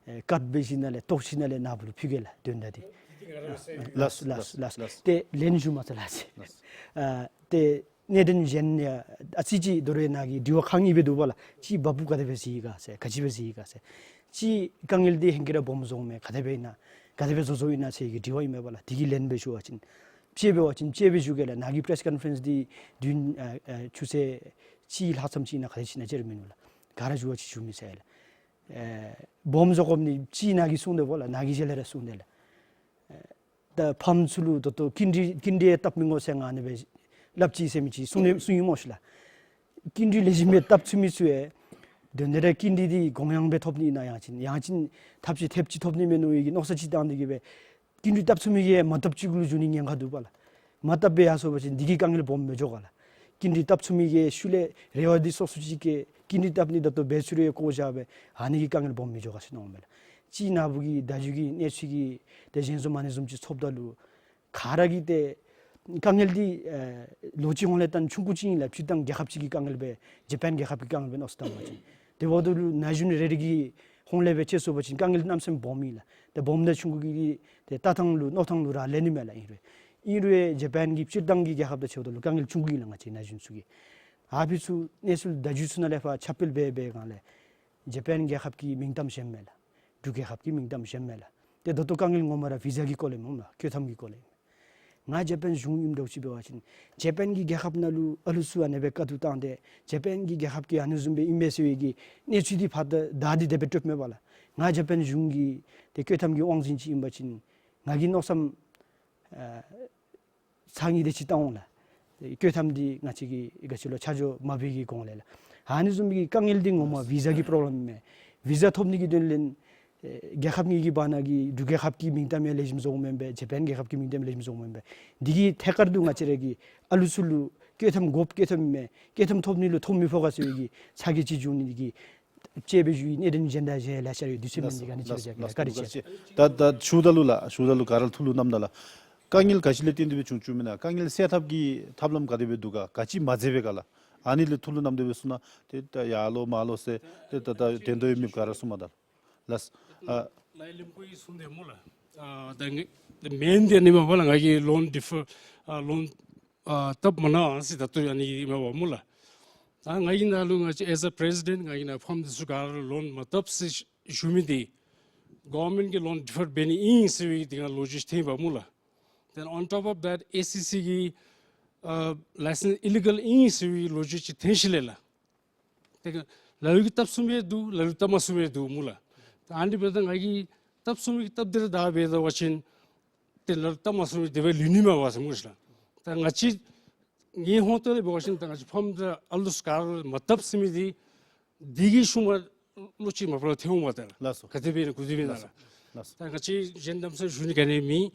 ཨེ་ཀཊ་འབད་ཞིནམ་ལས་བཏོག་ཞིནམ་ལས་ནཱ་བུ་ལུ་ཕུལ་གེ་ལགས། དོན་དག་འདི། ལགས་སོ་ལགས་སོ་ལགས་སོ། ལགས་སོ། ཏེ་ལན་ཞུ་མ་ཚར་ལགས་ཟེར། ལགས་སོ། ཨ་ཏེ་གནད་དོན་གཞན་ཡང་ཨ་ཙི་ཅིག་དོ་རུང་ནཱ་གིས་དྲི་བ་ཁག་གཉིས་སྦེ་འདུག་པ་ལགས། གཅིག་བ་སྤུ་ག་དེ་སྦེ་འཛིང་ཡི་ག་ཟེར། ག་ཅི་སྦེ་འཛིང་ཡི་ག་ཟེར། གཅིག་དཀའ་ངལ་འདི་ཧེང་སྐལ་ར་སྦོམ་བཟོཝ་མས། ག་དེ་སྦེ་ཨིན་ན་ག་དེ་སྦེ་བཟོ་བཟོཝ་ཨིན་ན་ཟེར་གྱི་དྲི་བ་ཨིན་མས་པ་ལགས། དེ་གི་ལན་སྦེ་ཞུ་བ་ཅིན་དཔྱེ་འབད་བ་ཅིན་དཔྱེ་སྦེ་ཞུ་གེ་ལགས། ནཱ་གི་པེ་རེསི་ཀོན་ཕ་རེནསི་འདི་བདུན་ཨ་ཨ་ཆུ་ཚོད་གཅིག་ལྷག་ཙམ་ཅིག་ཨིན་ན་ག་དེ་ཅིག་ཨིན་ན་ཅིག་ར་མིན་ནུག་ལགས། ག་ར་ཞུ་བ་ཅིན་ཞུ་མི་ཟེར་ལགས། ཨེ་སྦོམ་བཟོ་དགོཔ་འདི་གཅིག་ནཱ་གིས་གསུངས་དོ་བ་ལགས། ནཱ་གི་ཞལ་ལས་ར་གསུངས་དེས་ལགས། ཨེ་ད་ཕམ་ཚུ་ལུ་ད་ལྟོ་ཀིན་ཌི་ཀིན་ཌི་ཡང་བཏབ་མི་དགོ་ཟེར་ང་ཨ་ནི་སྦེ་སླབ་ཅི་ཟེར་མི་ཅིག་གསུང་ནི་གསུང་ཡི་སྨོ་ཤིག་ལགས། ཀིན་ཌི་ལེགས་ཤོམ་སྦེ་བཏབ་ཚུགས་མི་ཚུ་ཡང་དོན་དེ་ར་ཀིན་ཌི་འདི་གོང་ཡངས་སྦེ་ཐོབ་ནི་ཨིན་ན་ཡང་ཅིན་ཡང་ཅིན་ཐབས་ཤེས་ཐེབས་ཅིག་ཐོབ་ནི་མས་མནོ་བའི་གི་མནོ་བསམ་ཅིག་བཏང་སྟེ་གིས་སྦེ་ཀིན་ཌི་བཏབ་ཚུགས་མི་གིས་མ་བཏབ་ཅིག་གུ་ལུ་འགྱོ་ནི་ཉེན་ཁ་འདུག་པ་ལགས། མ་བཏབ་སྦེ་ཡར་སོང་པ་ཅིན་འདི་གིས་དཀའ་ངལ་སྦོམ་མི་འགྱོ་ག་ལགས། ཀིན་ཌི་བཏབ་ཚུགས་མི་གིས་ཤུལ་ལས་རེ་བ་འདི་སོ་སོ་ཅིག་གིས་ཀིན་ཌི་བཏབ་ནི་ད་ལྟོ་འབད་ཚུགས་རུང་བཀོ་བཞག་སྦེ་ཨ་ནི་གིས་དཀའ་ངལ་སྦོམ་མི་འགྱོ་ག་ཟེར་མནོཝ་མས་ལགས། གཅིག་ནཱ་བུ་གི་ད་རྒྱུན་གྱི་གནས་ཚུལ་གྱི་ཏེ་ཞན་བཟུམ་མ་ནེ་བཟུམ་ཅིག་ཚོདཔ་ད་ལུ་ག་ར་གིས་ཏེ་དཀའ་ངལ་འདི་ཨེ་ལོ་གཅིག་གོང་ལས་ད་ཆུང་ཀུ་ཅིག་ཨིན་ལགས། སྤྱིར་བཏང་རྒྱལ་ཁབ་ཅིག་གི་དཀའ་ངལ་སྦེ་ཇ་པཱན་རྒྱལ་ཁབ་ཀྱི་དཀའ་ངལ་སྦེ་མནོ་བསམ་བཏང་པ་ཅིན། དེ་འབདཝ་ད་ལུ་ན་གཞོན་རེ་རེ་གི་ཧོངས་ལས་སྦེ་དཔྱད་སོང་པ་ཅིན་དཀའ་ངལ་གནམ་མེད་ས་མེད་སྦོམ་ཨིན་ལགས། ཏེ་སྦོམ་དང་ཆུང་ཀུ་གི་ཏེ་ལྟ་ཐངས་ལུ་མནོ་ཐངས་ལུ་རག་ལས་ནི་མས་ལགས། ཨིན་རུང་ཨིན་རུང་ཇ་པཱན་གྱི་སྤྱིར་བཏང་གི་རྒྱལ་ཁབ་དང་ཕྱདཔ་ད་ལུ་དཀའ་ངལ་ཆུང་ཀུ་ཨིན་ལགས། ང་བཅས་ན་གཞོན་ཚུ་གི་ཨ་ཕི་ཚུ་གནས་ཚུལ་ད་རྒྱུན་ཚུ་ནང་ལས་ཕར་ཁྱབ་སྤེལ་འབད་འབད་སྒང་ལས་ཇ་པཱན་རྒྱལ་ཁབ་ཀྱི་མིང་གཏམ་བཞེངསམ་མས་ལགས། འབྲུག་རྒྱལ་ཁབ་ཀྱི་མིང་གཏམ་བཞེངསམ་མས་ལགས། ཏེ་ད་ལྟོ་དཀའ་ངལ་ངོ་མ་ར་བི་ཟ་གི་སྐོར་ལས་སྨོ་ལགས། སྐྱོད་ཐམ་གྱི་སྐོར་ལས། ང་ཇ་པཱན་གཞུང་ཨིནམ་འདྲཝ་ཅིག་འབད་བ་ཅིན་ཇ་པཱན་གྱི་རྒྱལ་ཁབ་ནང་ལུ་ཨ་ལུ་ཚུ་ཨ་ནེ་སྦེ་དཀའ་སྡུག་བཏང་སྟེ་ཇ་པཱན་གྱི་རྒྱལ་ཁབ་ཀྱིས་ཨ་ནི་བཟུམ་སྦེ་ཨིན་པས་ཟེར་བའི་གི་གནས་ཚུལ་འདི་ཕར་ད་བདའ་སྟེ་དེ་སྦེ་སྤྲོདཔ་མས་པ་ལགས། ང་ཇ་པཱན་གཞུང་གི་ཏེ་སྐྱོད་ཐམ་གྱི་དབང་འཛིན་ཅིག་ཨིན་པ་ཅིན་ང་གིས་མནོ་བསམ་ཨ་ཚར་གཉིས་དེ་ཅིག་བཏང་འོང་ལགས། སྐྱོད་ཐམ་འདི་ང་བཅས་ཀྱིས་ག་ཅི་ལོ་ཆ་འཇོག་མ་འབད་བའི་གི་གོང་ལས་ལགས། ཨ་ནི་བཟུམ་གྱི་དཀའ་ངལ་འདི་ངོ་མ་བི་ཟ་གི་པོརོབ་ལེམ་མས། བི་ཟ་ཐོབ་ནི་གི་དོན་ལས་ཨེ་རྒྱལ་ཁབ་གཉིས་ཀྱི་བར་ན་གི་འབྲུག་རྒྱལ་ཁབ་ཀྱི་མིང་གཏམ་ཡང་ལེགས་ཤོམ་བཟོཝ་མེན་པས། ཇ་པཱན་རྒྱལ་ཁབ་ཀྱི་མིང་གཏམ་ལེགས་ཤོམ་བཟོཝ་མེན་པས། འདི་གི་ཐད་ཀར་དུ་ང་བཅས་ར་གི་ཨ་ལུ་ཚུ་ལུ་སྐྱོད་ཐམ་དགོཔ་སྐྱོད་ཐམ་མས། སྐྱོད་ཐམ་ཐོབ་ནི་ལུ་ཐོབ་མི་ཕོག་ག་ཟེར་བའི་གི་ཚ་གྱང་ཅིག་འབྱུང་ནི་འདི་གིས་ ཅེས་སྦེ་ཞུ་ནི། དེ་ནི་གཞན་དང་གཞན་ལ་ཤར་ཡོད་དུས་ཚོད་མེད་འདི་ག་ནི་ཅིག་ལགས་སོ། བཀའ་དྲིན་ཆེ། ད་ད་ཞུ་ད་ལུ་ལགས། ཞུ་ད་ལུ་ག་ར་ཐུགས་ལུ་བསྣམས་ད་ལགས། དཀའ་ངལ་ག་ཅི་ལས་བརྟེན་ཏེ་སྦེ་བྱུང་བྱུངམ་ཨིན་ན། དཀའ་ངལ་སེལ་ཐབས་ཀྱི་ཐབས་ལམ་ག་དེ་སྦེ་འདུག་ག། ག་ཅི་མ་མཛད་པས་ག་ལགས། ཨ་ནི་ལས་ཐུགས་ལུ་བསྣམས་ཏེ་སྦེ་གསུངས་ན་ཏེ་ད་ཡར་ལོ་མར་ལོ་ཟེར་ཏེ་ད་ད་དོན་དུ་ཡོད་མེད་ག་ར་གསུངས་མ་ད་ལགས། ལགས། ཨ་ལགས་ལེན་པོ་ཡི་གསུངས་ཏེ་སྨོ་ལགས། ཨ་ད་ངེ་ད་མེན་འདི་ཨ་ནི་མས་པ་ལགས། ང་གིས་ལོན་ཌི་ཕར་ཨ་ལོན་ཨ་བཏབ་མ་གནང་ཟེར་ད་ལྟོ་ཨ་ནི་མས་པ་སྨོ་ལགས། ད་ང་གི་ནང་ལུ་ང་བཅས་as a president ང་གི་ནང་ཕམ་འདི་ཚུ་ག་ར་ལོན་མ་བཏབ་ཟེར་ཞུ་མི་འདི་གོ་ཝར་མེནཊ་གིས་ལོན་ཌི་ཕར་འབད་ནི་ཨིན་ཟེར་བའི་འདི་ང་ལོ་རྒྱུས་ཐོན་པ་སྨོ་ལགས། Then on top of that, ཨེ་སི་སི་གིས་ཨ་ལའི་སེནསི་ཨི་ལི་གཱལ་ཨིན་ཟེར་བའི་ལོ་རྒྱུས་ཅིག་ཐོན་ཞིནམ་ལས་ལགས། ཏེ་ལ་ལུ་གིས་བཏབ་ཚུགས་མི་འདུག། ལ་ལུ་བཏབ་མ་ཚུགས་མི་འདུག་སྨོ་ལགས། ད་ཨ་ནི་འབདཝ་ད་ང་གིས་བཏབ་ཚུགས་མི་གིས་བཏབ་སྟེ་ར་ད་འབད་ད་བ་ཅིན་ཏེ་ལ་ལུ་བཏབ་མ་ཚུགས་མི་དེ་སྦེ་ལུས་ནི་མས་པ་ཟེར་སྨོ་ཤིག་ལགས། ད་ང་བཅས་ངེའི་ཧོང་ཏོ་ལས་འབད་བ་ཅིན་ད་ང་བཅས་ཕམ་ད་ཨ་ལུ་ཚུ་ག་ར་མ་བཏབ་ཟེར་མི་འདི་འདི་གིས་ཤུལ་མ་བློ་ཅིག་མ་པ་ལས་ཐོན་འོང་པ་ད་ལགས། ལགས་སོ། ག་དེ་སྦེ་ཨིན་ན་ག་དེ་སྦེ་ཨིན་ན་ལགས། ལགས་སོ། ད་ང་བཅས་གཞན་གནམ་ས་ཞུ་ནི་ག་ནི་མེད།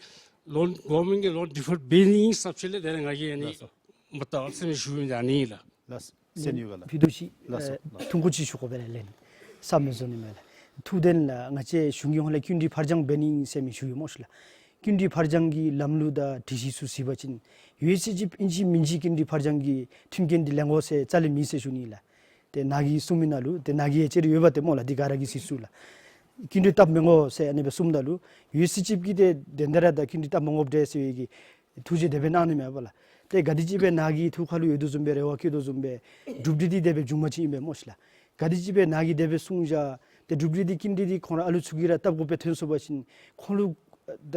ལོན་གོ་ཝར་མེནཊ་གིས་ལོན་ཌི་ཕར་འབད་ནི་ཨིན་ཟེར་ཞིནམ་ལས་ད་ང་གིས་ཨ་ནི་ལགས་སོ། མ་བཏབ་ཟེར་ནི་ཞུ་མི་ད་ཨ་ནི་ལགས། ལགས་སོ། སེམས་ཡོད་ག་ལགས། ཕུད་རྡོག་ཅིག་ལགས་སོ། ཨེ་ལགས་སོ། ཐུང་ཀུ་ཅིག་ཞུ་དགོ་པས་ལགས། ལན་ས་མི་བཟོ་ནི་མས་ལགས། ཐུགས་བདེན་ལགས། ང་བཅས་གཞུང་གི་ཧོང་ལས་སྐྱིན་འགྲུལ་ཕར་འགྱངས་འབད་ནི་ཨིན་ཟེར་མི་ཞུ་ཡི་སྨོ་ཤིག་ལགས། སྐྱིན་འགྲུལ་ཕར་འགྱངས་ཀྱི་ལམ་ལུགས་དང་སྒྲིག་གཞི་ཚུ་གཟིགས་པ་ཅིན་ཡོད་ཚད་ཅིག་ཨིན་ཅི་མིན་ཅི་སྐྱིན་འགྲུལ་ཕར་འགྱངས་ཀྱི་མཐུན་རྐྱེན་འདི་ལེན་དགོ་ཟེར་རྩ་ལས་མེད་ཟེར་ཞུ་ནི་ལགས། ཏེ་ནཱ་གིས་གསུང་མི་ནང་ལུ་ཏེ་ནཱ་གིས་ཡང་ཅིག་རེ་ཡོད་པ་ཏེ་སྨོ་ལགས། འདི་ག་ར་གིས་གཟིགས་ཚུགས་ལགས། སྐྱིན་འགྲུལ་བཏབ་མི་དགོ་ཟེར་ཨ་ནི་སྦེ་གསུངམ་ད་ལུ་ཡོད་ཚད་ཅིག་གིས་ཏེ་དེ་འདི་ར་ད་སྐྱིན་འགྲུལ་བཏབ་མི་དགོཔ་འདྲས་ཟེར་བའི་གི་ཐུགས་རྗེ་དེ་སྦེ་གནང་ནི་མས་པ་ལགས། ཏེ་ག་དེ་ཅིག་སྦེ་ནཱ་གི་ཐུགས་ཁ་ལུ་ཡོད་དོ་བཟུམ་སྦེ་རེ་བ་བསྐྱེད་དོ་བཟུམ་སྦེ་གྲུབ་འབྲས་འདི་དེ་སྦེ་བྱུངམ་ཅིག་ཨིན་པས་སྨོ་ཤིག་ལགས། ག་དེ་ཅིག་སྦེ་ནཱ་གིས་དེ་སྦེ་གསུངས་བཞག། ཏེ་གྲུབ་འབྲས་འདི་སྐྱིན་འགྲུལ་འདི་ཁོང་ར་ཨ་ལུ་ཚུ་གིས་ར་བཏབ་དགོཔ་སྦེ་ཐོན་སོང་པ་ཅིན་ཁོང་ལུ་ད་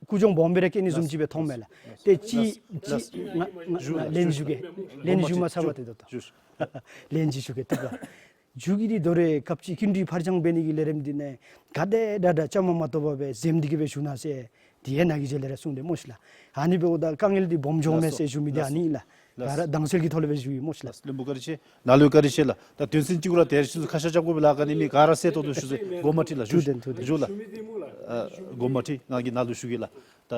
ཀུ་གྱོང་སྦོམ་སྦེ་ར་བཀལ་ནི་བཟུམ་ཅིག་སྦེ་མཐོངམ་མས་ལགས། ཏེ་ཅིག་ཅིག་ང་ང་ལན་ཞུ་གེ། ལན་ཞུ་མ་ཚར་བ་ཏེ་ད་ལྟོ། ལན་ཅིག་ཞུ་གེ་ཐུབ་ག། མཇུག་གི་འདི་དོ་རུང་སྐབས་ཅིག་སྐྱིན་འགྲུལ་ཕར་འགྱངས་འབད་ནི་གི་ལས་རིམ་འདི་ནང་ག་དེ་དྲག་དྲག་བཅའ་མར་མ་གཏོགས་པར་སྦེ་འཛེམ་སྟེ་གི་སྦེ་བཞུགས་གནང་ཟེར་འདི་ཡང་ནཱ་གིས་རྗེས་ལས་ར་གསུངས་ཏེ་སྨོ་ཤིག་ལགས། ཨ་ནི་འབདཝ་ད་དཀའ་ངལ་འདི་སྦོམ་འགྱོཝ་མས་ཟེར་ཞུ་མི་འདི་ཨ་ནི་ལགས། ག་ར་དྭངས་གསལ་གྱི་ཐོག་ལས་སྦེ་ཞུ་ཡི་སྨོ་ཤིག་ལགས། བློན་པོ་བཀའ་དྲིན་ཆེ། ནཱ་ལུ་བཀའ་དྲིན་ཆེ་ལགས། ད་དོན་ཚན་གཅིག་གུ་ར་དེ་རེ་ཤུལ་ཁ་ཤ་རྐྱབ་དགོ་པས་ལགས། ག་ནི་མེད་ག་ར་སེལ་ཏོག་ཏོ་ཞུ་ཟེར་དགོངསམ་མ་ཁྲེལ་ལགས། ཞུ་ཞུ་ལགས། ཨ་དགོངསམ་མ་ཁྲེལ། ང་གིས་ནཱ་ལུ་ཞུ་གེ་ལགས། ད་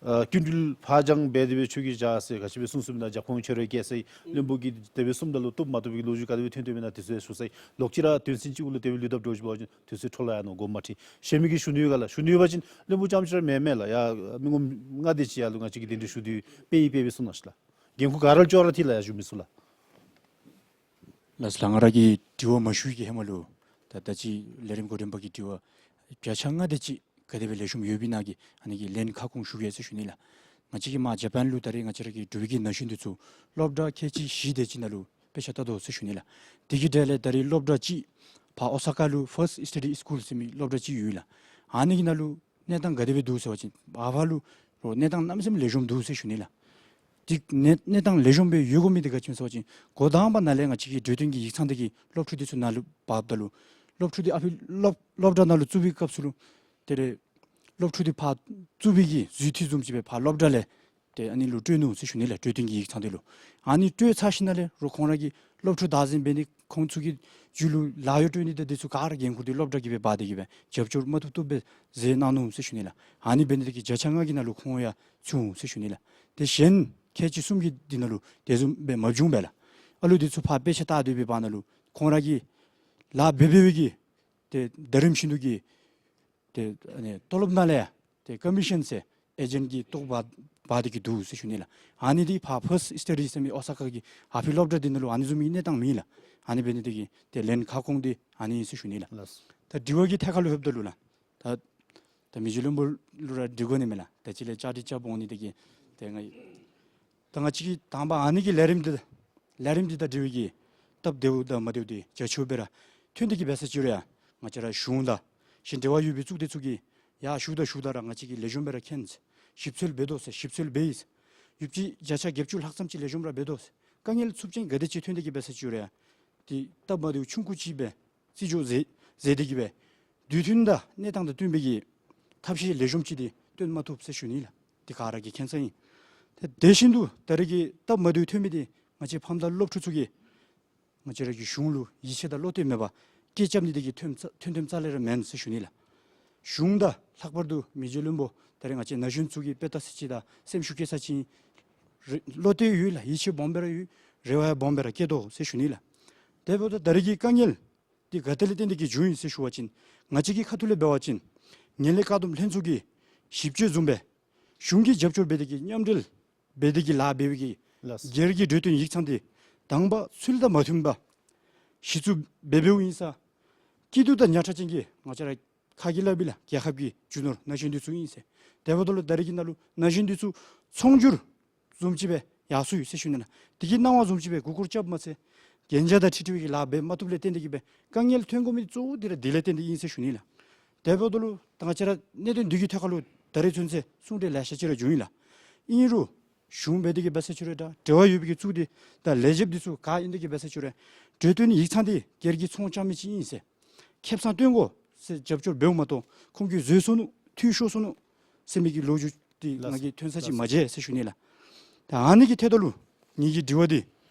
ཨ་སྐྱིན་འགྲུལ་ཕར་འགྱངས་འབད་དེ་སྦེ་ཁྱོད་ཀྱིས་བཞག་ཟེར་ག་ཅི་སྦེ་གསུངས་གསུངསམ་ད་རྒྱབ་ཁུངས་ཁྱོད་ར་བཀལ་ཟེར། བློན་པོ་གིས་དེ་སྦེ་གསུངམ་ད་ལུ་བཏུབ་མ་བཏུབ་ཀྱི་ལོ་རྒྱུས་ག་དེ་སྦེ་ཐོན་ཐོནམ་ཨིན་ན་དེ་ཚུ་ཞུ་ཟེར། ལོག་ཅི་ར་དོན་ཚན་གཅིག་གུ་ལུ་དེ་སྦེ་ལུས་དཔ་འདྲཝ་ཅིག་འབད་བ་ཅིན་དུས་ཚོད་འཕྲོ་བརླག་ཡར་ནུག། དགོངསམ་མ་ཁྲེལ། གཞན་མི་གིས་ཞུ་ནི་ཡོད་ག་ལགས། ཞུ་ནི་ཡོད་པ་ཅིན་བློན་པོ་རྐྱངམ་ཅིག་ར་མེན་མས་ལགས། ཡ་མི་ངོམ་ལྔ་དེ་ཅིག་ཡར་ལུ་ང་བཅས་ཀྱིས་གདན་འདྲེན་ཞུ་དེ་སྦེ་ཨིན་སྦེ་གསུངས་གནང་ཤིག་ལགས། འགན་ཁུར་ག་ར་ལུ་ཅོག་ར་འཐད་ལགས། ཡར་ཞུ་མི་ཚུ་ལགས། ལགས་སོ་ལགས། ང་ར་གིས་དྲི་བ་མ་ཞུ་བའི་གི་ཧེ་མ་ལུ་ད་ད་ཅི་ལས་རིམ་འགོ་འདྲེན་པ་གི་དྲི་བ་བརྒྱ་ཆ་ལྔ་དེ་ཅིག་ག་དེ་སྦེ་ལེགས་ཤོམ་ཡོདཔ་ཨིན་ན་གི་ཨ་ནི་གི་ལན་ཁ་སྐོང་ཞུ་གེ་ཟེར་ཞུ་ནི་ལགས། ང་བཅས་ཀྱིས་མར་ཇ་པཱན་ལུ་ད་རེས་ང་བཅས་ར་གི་འབྲུག་པའི་གི་ན་གཞོན་འདི་ཚུ་སློབ་གྲྭ་ཁལ་གཅིག་བཞི་དེ་ཅིག་ནང་ལུ་དཔེ་ཆ་ལྟ་དོ་ཟེར་ཞུ་ནི་ལགས། དེ་གི་གྲས་ལས་ད་རེས་སློབ་གྲྭ་གཅིག་ཕར་ཨོ་ས་ཀ་ལུ་ཕརསཊ་སི་ཊ་ཌི་སི་ཀུལ་ཟེར་མི་སློབ་གྲྭ་གཅིག་ཡོད་ལགས། ཨ་ནི་གི་ནང་ལུ་གནས་སྟངས་ག་དེ་སྦེ་འདུག་ཟེར་བ་ཅིན་ཕར་ཕར་ལུ་རོགས་གནས་སྟངས་གནམ་མེད་ས་མེད་ལེགས་ཤོམ་འདུག་ཟེར་ཞུ་ནི་ལགས། དེ་གནས་གནས་སྟངས་ལེགས་ཤོམ་སྦེ་ཡོད་དགོ་མི་འདི་ག་ཅི་སྨོ་ཟེར་བ་ཅིན་འགོ་དང་པ་ནང་ལས་ང་བཅས་ཀྱི་གྲོས་སྟོན་གྱི་ཡིག་ཚང་འདི་གིས་སློབ་ཕྲུག་འདི་ཚུ་ནང་ལུ་འབགཔ་ད་ལུ་སློབ་ཕྲུག་འདི་ཨ་ཕི་སློབ་སློབ་གྲྭ་ནང་ལུ་བཙུགས་པའི་སྐབས་སུ་ལུ་དེ་ལས་སློབ་ཕྲུག་འདི་ཕར་བཙུགས་པའི་གི་རྫུས་མཐུད་བཟུམ་ཅིག་སྦེ་ཕར་སློབ་གྲྭ་ལས་ཏེ་ཨ་ནི་ལུ་སྤྲོད་ནུག་ཟེར་ཞུ་ནི་ལགས། གྲོས་སྟོན་གྱི་ཡིག་ཚང་འདི་ལུ། ཨ་ནི་སྤྲོད་ཚར་ཞིནམ་ལས་རོགས་ཁོང་ར་གི་སློབ་ཕྲུག་བདག་འཛིན་འབད་ནི་ཁོང་ཚུ་གི་རྒྱུད་ལུ་ལཱ་གཡོག་སྤྲོད་ནི་དང་འདི་ཚུ་ག་ར་འགན་ཁུར་འདི་སློབ་གྲྭ་གིས་སྦེ་འབག་སྟེ་གི་སྦེ་རྒྱབ་སྐྱོར་མ་བཏུབ་བཏུབ་སྦེ་མཛད་གནང་ནུག་ཟེར་ཞུ་ནི་ལགས། ཨ་ནི་འབད་ནི་དེ་གིས་བརྒྱ་ཆ་ལྔ་གི་ནང་ལུ་ཁོང་ཡང་ཚུད་འོང་ཟེར་ཞུ་ནི་ལགས། ཏེ་གཞན་ཁལ་གཅིག་གསུམ་གྱི་འདི་ནང་ལུ་དེ་བཟུམ་སྦེ་མ་བྱུང་པས་ལགས། ཨ་ལུ་འདི་ཚུ་ཕར་དཔེ་ཆ་ལྟ་སྡོད་པའི་བར་ན་ལུ་ཁོང་ར་གི་ལཱ་འབད་འབད་བའི་གི་ཏེ་ཟླ་རིམ་བཞིན་དུ་གི་ཏེ་ཨ་ནི་ཏོ་ལོབ་ནང་ལས་ཡང་ཏེ་ཀོ་མི་ཤཱན་ཟེར་ཨེ་ཇེནཊ་ཀྱི་ཏོག་འབག་འབག་སྟེ་གི་འདུག་ཟེར་ཞུ་ནི་ལགས། ཨ་ནི་འདི་ཕར་ཕརསཊ་སི་ཊ་ཌི་ཟེར་མི་ཨོ་ས་ཀ་གི་ཨ་ཕི་སློབ་གྲྭ་འདི་ནང་ལུ་ཨ་ནི་བཟུམ་གྱི་གནས་སྟངས་མེད་ལགས། ཨ་ནི་འབད་ནི་དེ་གིས་ཏེ་ལན་ཁ་སྐོང་འདི་ཨ་ནི་ཟེར་ཞུ་ནི་ལགས། ལགས། ད་དྲི་བ་གི་ཐད་ཁར་ལུ་ལྷོདཔ་ད་ལུ་ལགས། ད་ད་མི་རྗེ་བློན་པོ་ལུ་ར་འདྲི་དགོ་ནི་མས་ལགས། ད་ཅི་ལས་བཅར་འདྲི་བཅར་འོང་ནི་དེ་གིས་ཏེ་ང་ད་ང་བཅས་ཀྱིས་དང་པ་ཨ་ནི་གི་ལས་རིམ་འདི་ལས་རིམ་འདི་དང་འབྲེལ་བའི་གི་སྟབས་བདེཝ་དང་མ་བདེཝ་འདི་རྒྱ་ཆེཝ་སྦེ་ར་ཐོན་ཏེ་གི་འབད་ས་ཅིག་རུང་ཡང་ང་བཅས་ར་གཞུང་དང་གཞན་འབྲེལ་བ་ཡོད་པའི་གཙུག་སྡེ་ཚུ་གིས་ཡར་ཞུཝ་ད་ཞུཝ་ད་ར་ང་བཅས་ཀྱིས་ལེགས་ཤོམ་སྦེ་ར་མཁྱེན་ཟེར། ཞིབ་འཚོལ་འབད་དོ་ཟེར། ཞིབ་འཚོལ་འབད་ཡི་ཟེར། ཡོདཔ་ཅིག་བརྒྱ་ཆ་བརྒྱད་ཅུ་ལྷག་ཙམ་ཅིག་ལེགས་ཤོམ་ར་འབད་དོ་ཟེར། དཀའ་ངལ་ཚུབ་ཅན་ག་དེ་ཅིག་ཐོན་ཏེ་གི་འབད་ས་ཅིག་རུང་ཡང་འདི་སྟབས་མ་བདེཝ་ཆུང་ཀུ་ཅིག་སྦེ་བརྩི་འཇོག་མཛད་མཛད་དེ་གི་སྦེ་དུས་མཐུན་དང་གནས་སྟངས་དང་བསྟུན་པའི་གི་ཐབས་ཤེས་ལེགས་ཤོམ་ཅིག་འདི་སྟོན་མ་ཐུབ་ཟེར་ཞུ་ནི་ལགས། འདི་ག་ར་གིས་མཁྱེན་གསལ་ཨིན། ཏེ་དེ་བཞིན་དུ་ད་རེས་ཀྱི་སྟབས་མ་བདེཝ་ཐོན་མི་འདི་ང་བཅས་ཕམ་དང་སློབ་ཕྲུག་ཚུ་གིས་ང་བཅས་ར་གི་གཞུང་ལུ་ཡིད་ཆེས་དང་བློ་གཏད་མེད་པར་སྐད་རྐྱབ་ནི་དེ་གིས་ཐོན་ཐོན་ཐོནམ་རྩ་ལས་ར་མེན་ཟེར་ཞུ་ནི་ལགས། གཞུང་དང་ལྷག་པར་དུ་མི་རྗེ་བློན་པོ་ད་རེས་ང་བཅས་ན་གཞོན་ཚུ་གིས་དཔེ་ལྟ་ས་ཅིག་དང་སེམས་ཤུགས་བསྐྱེད་ས་ཅིག་རེ་བློ་གཏད་ཡོད་ལགས། ཡིད་ཆེས་སྦོམ་སྦེ་ར་ཡོད། རེ་བ་ཡང་སྦོམ་སྦེ་ར་བསྐྱེད་དོ་ཟེར་ཞུ་ནི་ལགས། དེ་འབདཝ་ད་ད་རེས་ཀྱི་དཀའ་ངལ་ འདི་ག་ཏེ་ལས་བརྟེན་ཏེ་གིས་བྱུང་ཡི་ཟེར་ཞུ་བ་ཅིན་ང་བཅས་ཀྱི་ཁ་ཐུག་ལས་འབད་བ་ཅིན་ངན་ལྷད་བཀག་སྡོམ་ལྷན་ཚོགས་ཀྱིས་ཞིབ་དཔྱོད་བཟུམ་སྦེ་གཞུང་གིས་རྒྱབ་སྐྱོར་འབད་དེ་གིས་མཉམ་འབྲེལ་འབད་དེ་གིས་ལཱ་འབད་བའི་གི་ལགས། སྒེར་གྱི་གྲོས་བསྟུན་ཡིག་ཚང་འདི་དང་པ་ཚུལ་དང་མ་མཐུན་པར་གཞི་བཙུགས་འབད་འབདཝ་ཨིན་ས། སྐྱིད་སྡུག་དང་ཉག་ཕྲ་ཅན་གྱི་ང་བཅས་ར་ཁ་གིས་སླབ་ཨིན་ལགས། རྒྱལ་ཁབ་ཀྱི་རྒྱུ་ནོར་ན་གཞོན་འདི་ཚུ་ཨིན་ཟེར། དེ་འབདཝ་ད་ལུ་ད་རེས་ཀྱི་ནང་ལུ་ན་གཞོན་འདི་ཚུ་ཚོང་སྒྱུར་བཟུམ་ཅིག་སྦེ་ཡར་སོང་ཡོད་ཟེར་ཞུ་ནི་ལགས། དེ་གི་སྣང་བ་བཟུམ་ཅིག་སྦེ་མགུ་སྐོར་རྐྱབ་མ་ཚད་གན་རྒྱ་དང་འཁྲིལ་འཁྲིལ་བའི་གི་ལཱ་འབད་མ་བཏུབ་ལས་བརྟེན་ཏེ་གིས་སྦེ་དཀའ་ངལ་ཐོན་དགོ་མི་གཙོ་བོ་འདི་ར་དེ་ལས་བརྟེན་ཏེ་ཨིན་ཟེར་ཞུ་ནི་ལགས། དེ་འབདཝ་ད་ལུ་ད་ང་བཅས་ར་གནད་དོན་འདི་གི་ཐད་ཁར་ལུ་ད་རེས་ཚུན་ཚོད་གསུང་གྲོས་ལེ་ཤ་ཅིག་ར་བྱུང་ཡི་ལགས། ཨིན་རུང་གཞུང་འབད་དེ་གིས་འབད་ས་ཅིག་རུང་འདྲ་འབྲེལ་བ་ཡོད་པའི་གི་ཚུ་འདི་དང་ལས་བྱེདཔ་འདི་ཚུ་ག་ཨིན་དེ་གིས་འབད་ས་ཅིག་རུང་གྲོས་བསྟུན་ཡིག་ཚང་འདི་སྒེར་གྱི་ཚོང་རྐྱབ་མི་ཅིག་ཨིན་ཟེར་ཁེ་བཟང་བཏོན་དགོ་ཟེར་རྒྱབ་སྐྱོར་འབདཝ་མ་གཏོགས་ཁོང་གིས་འཛོལ་སོ་ནུག་འཐུས་ཤོར་སོ་ནུག་ཟེར་མི་གི་ལོ་རྒྱུས་འདི་ལགས། ང་གིས་ཐོན་ས་ཅིག་ལགས། མ་མཇལ་ཟེར་ཞུ་ནི་ལགས། ད་ཨ་ནི་གི་ཐད་ད་ལུ་ངེ་གི་དྲི་བ་འདི་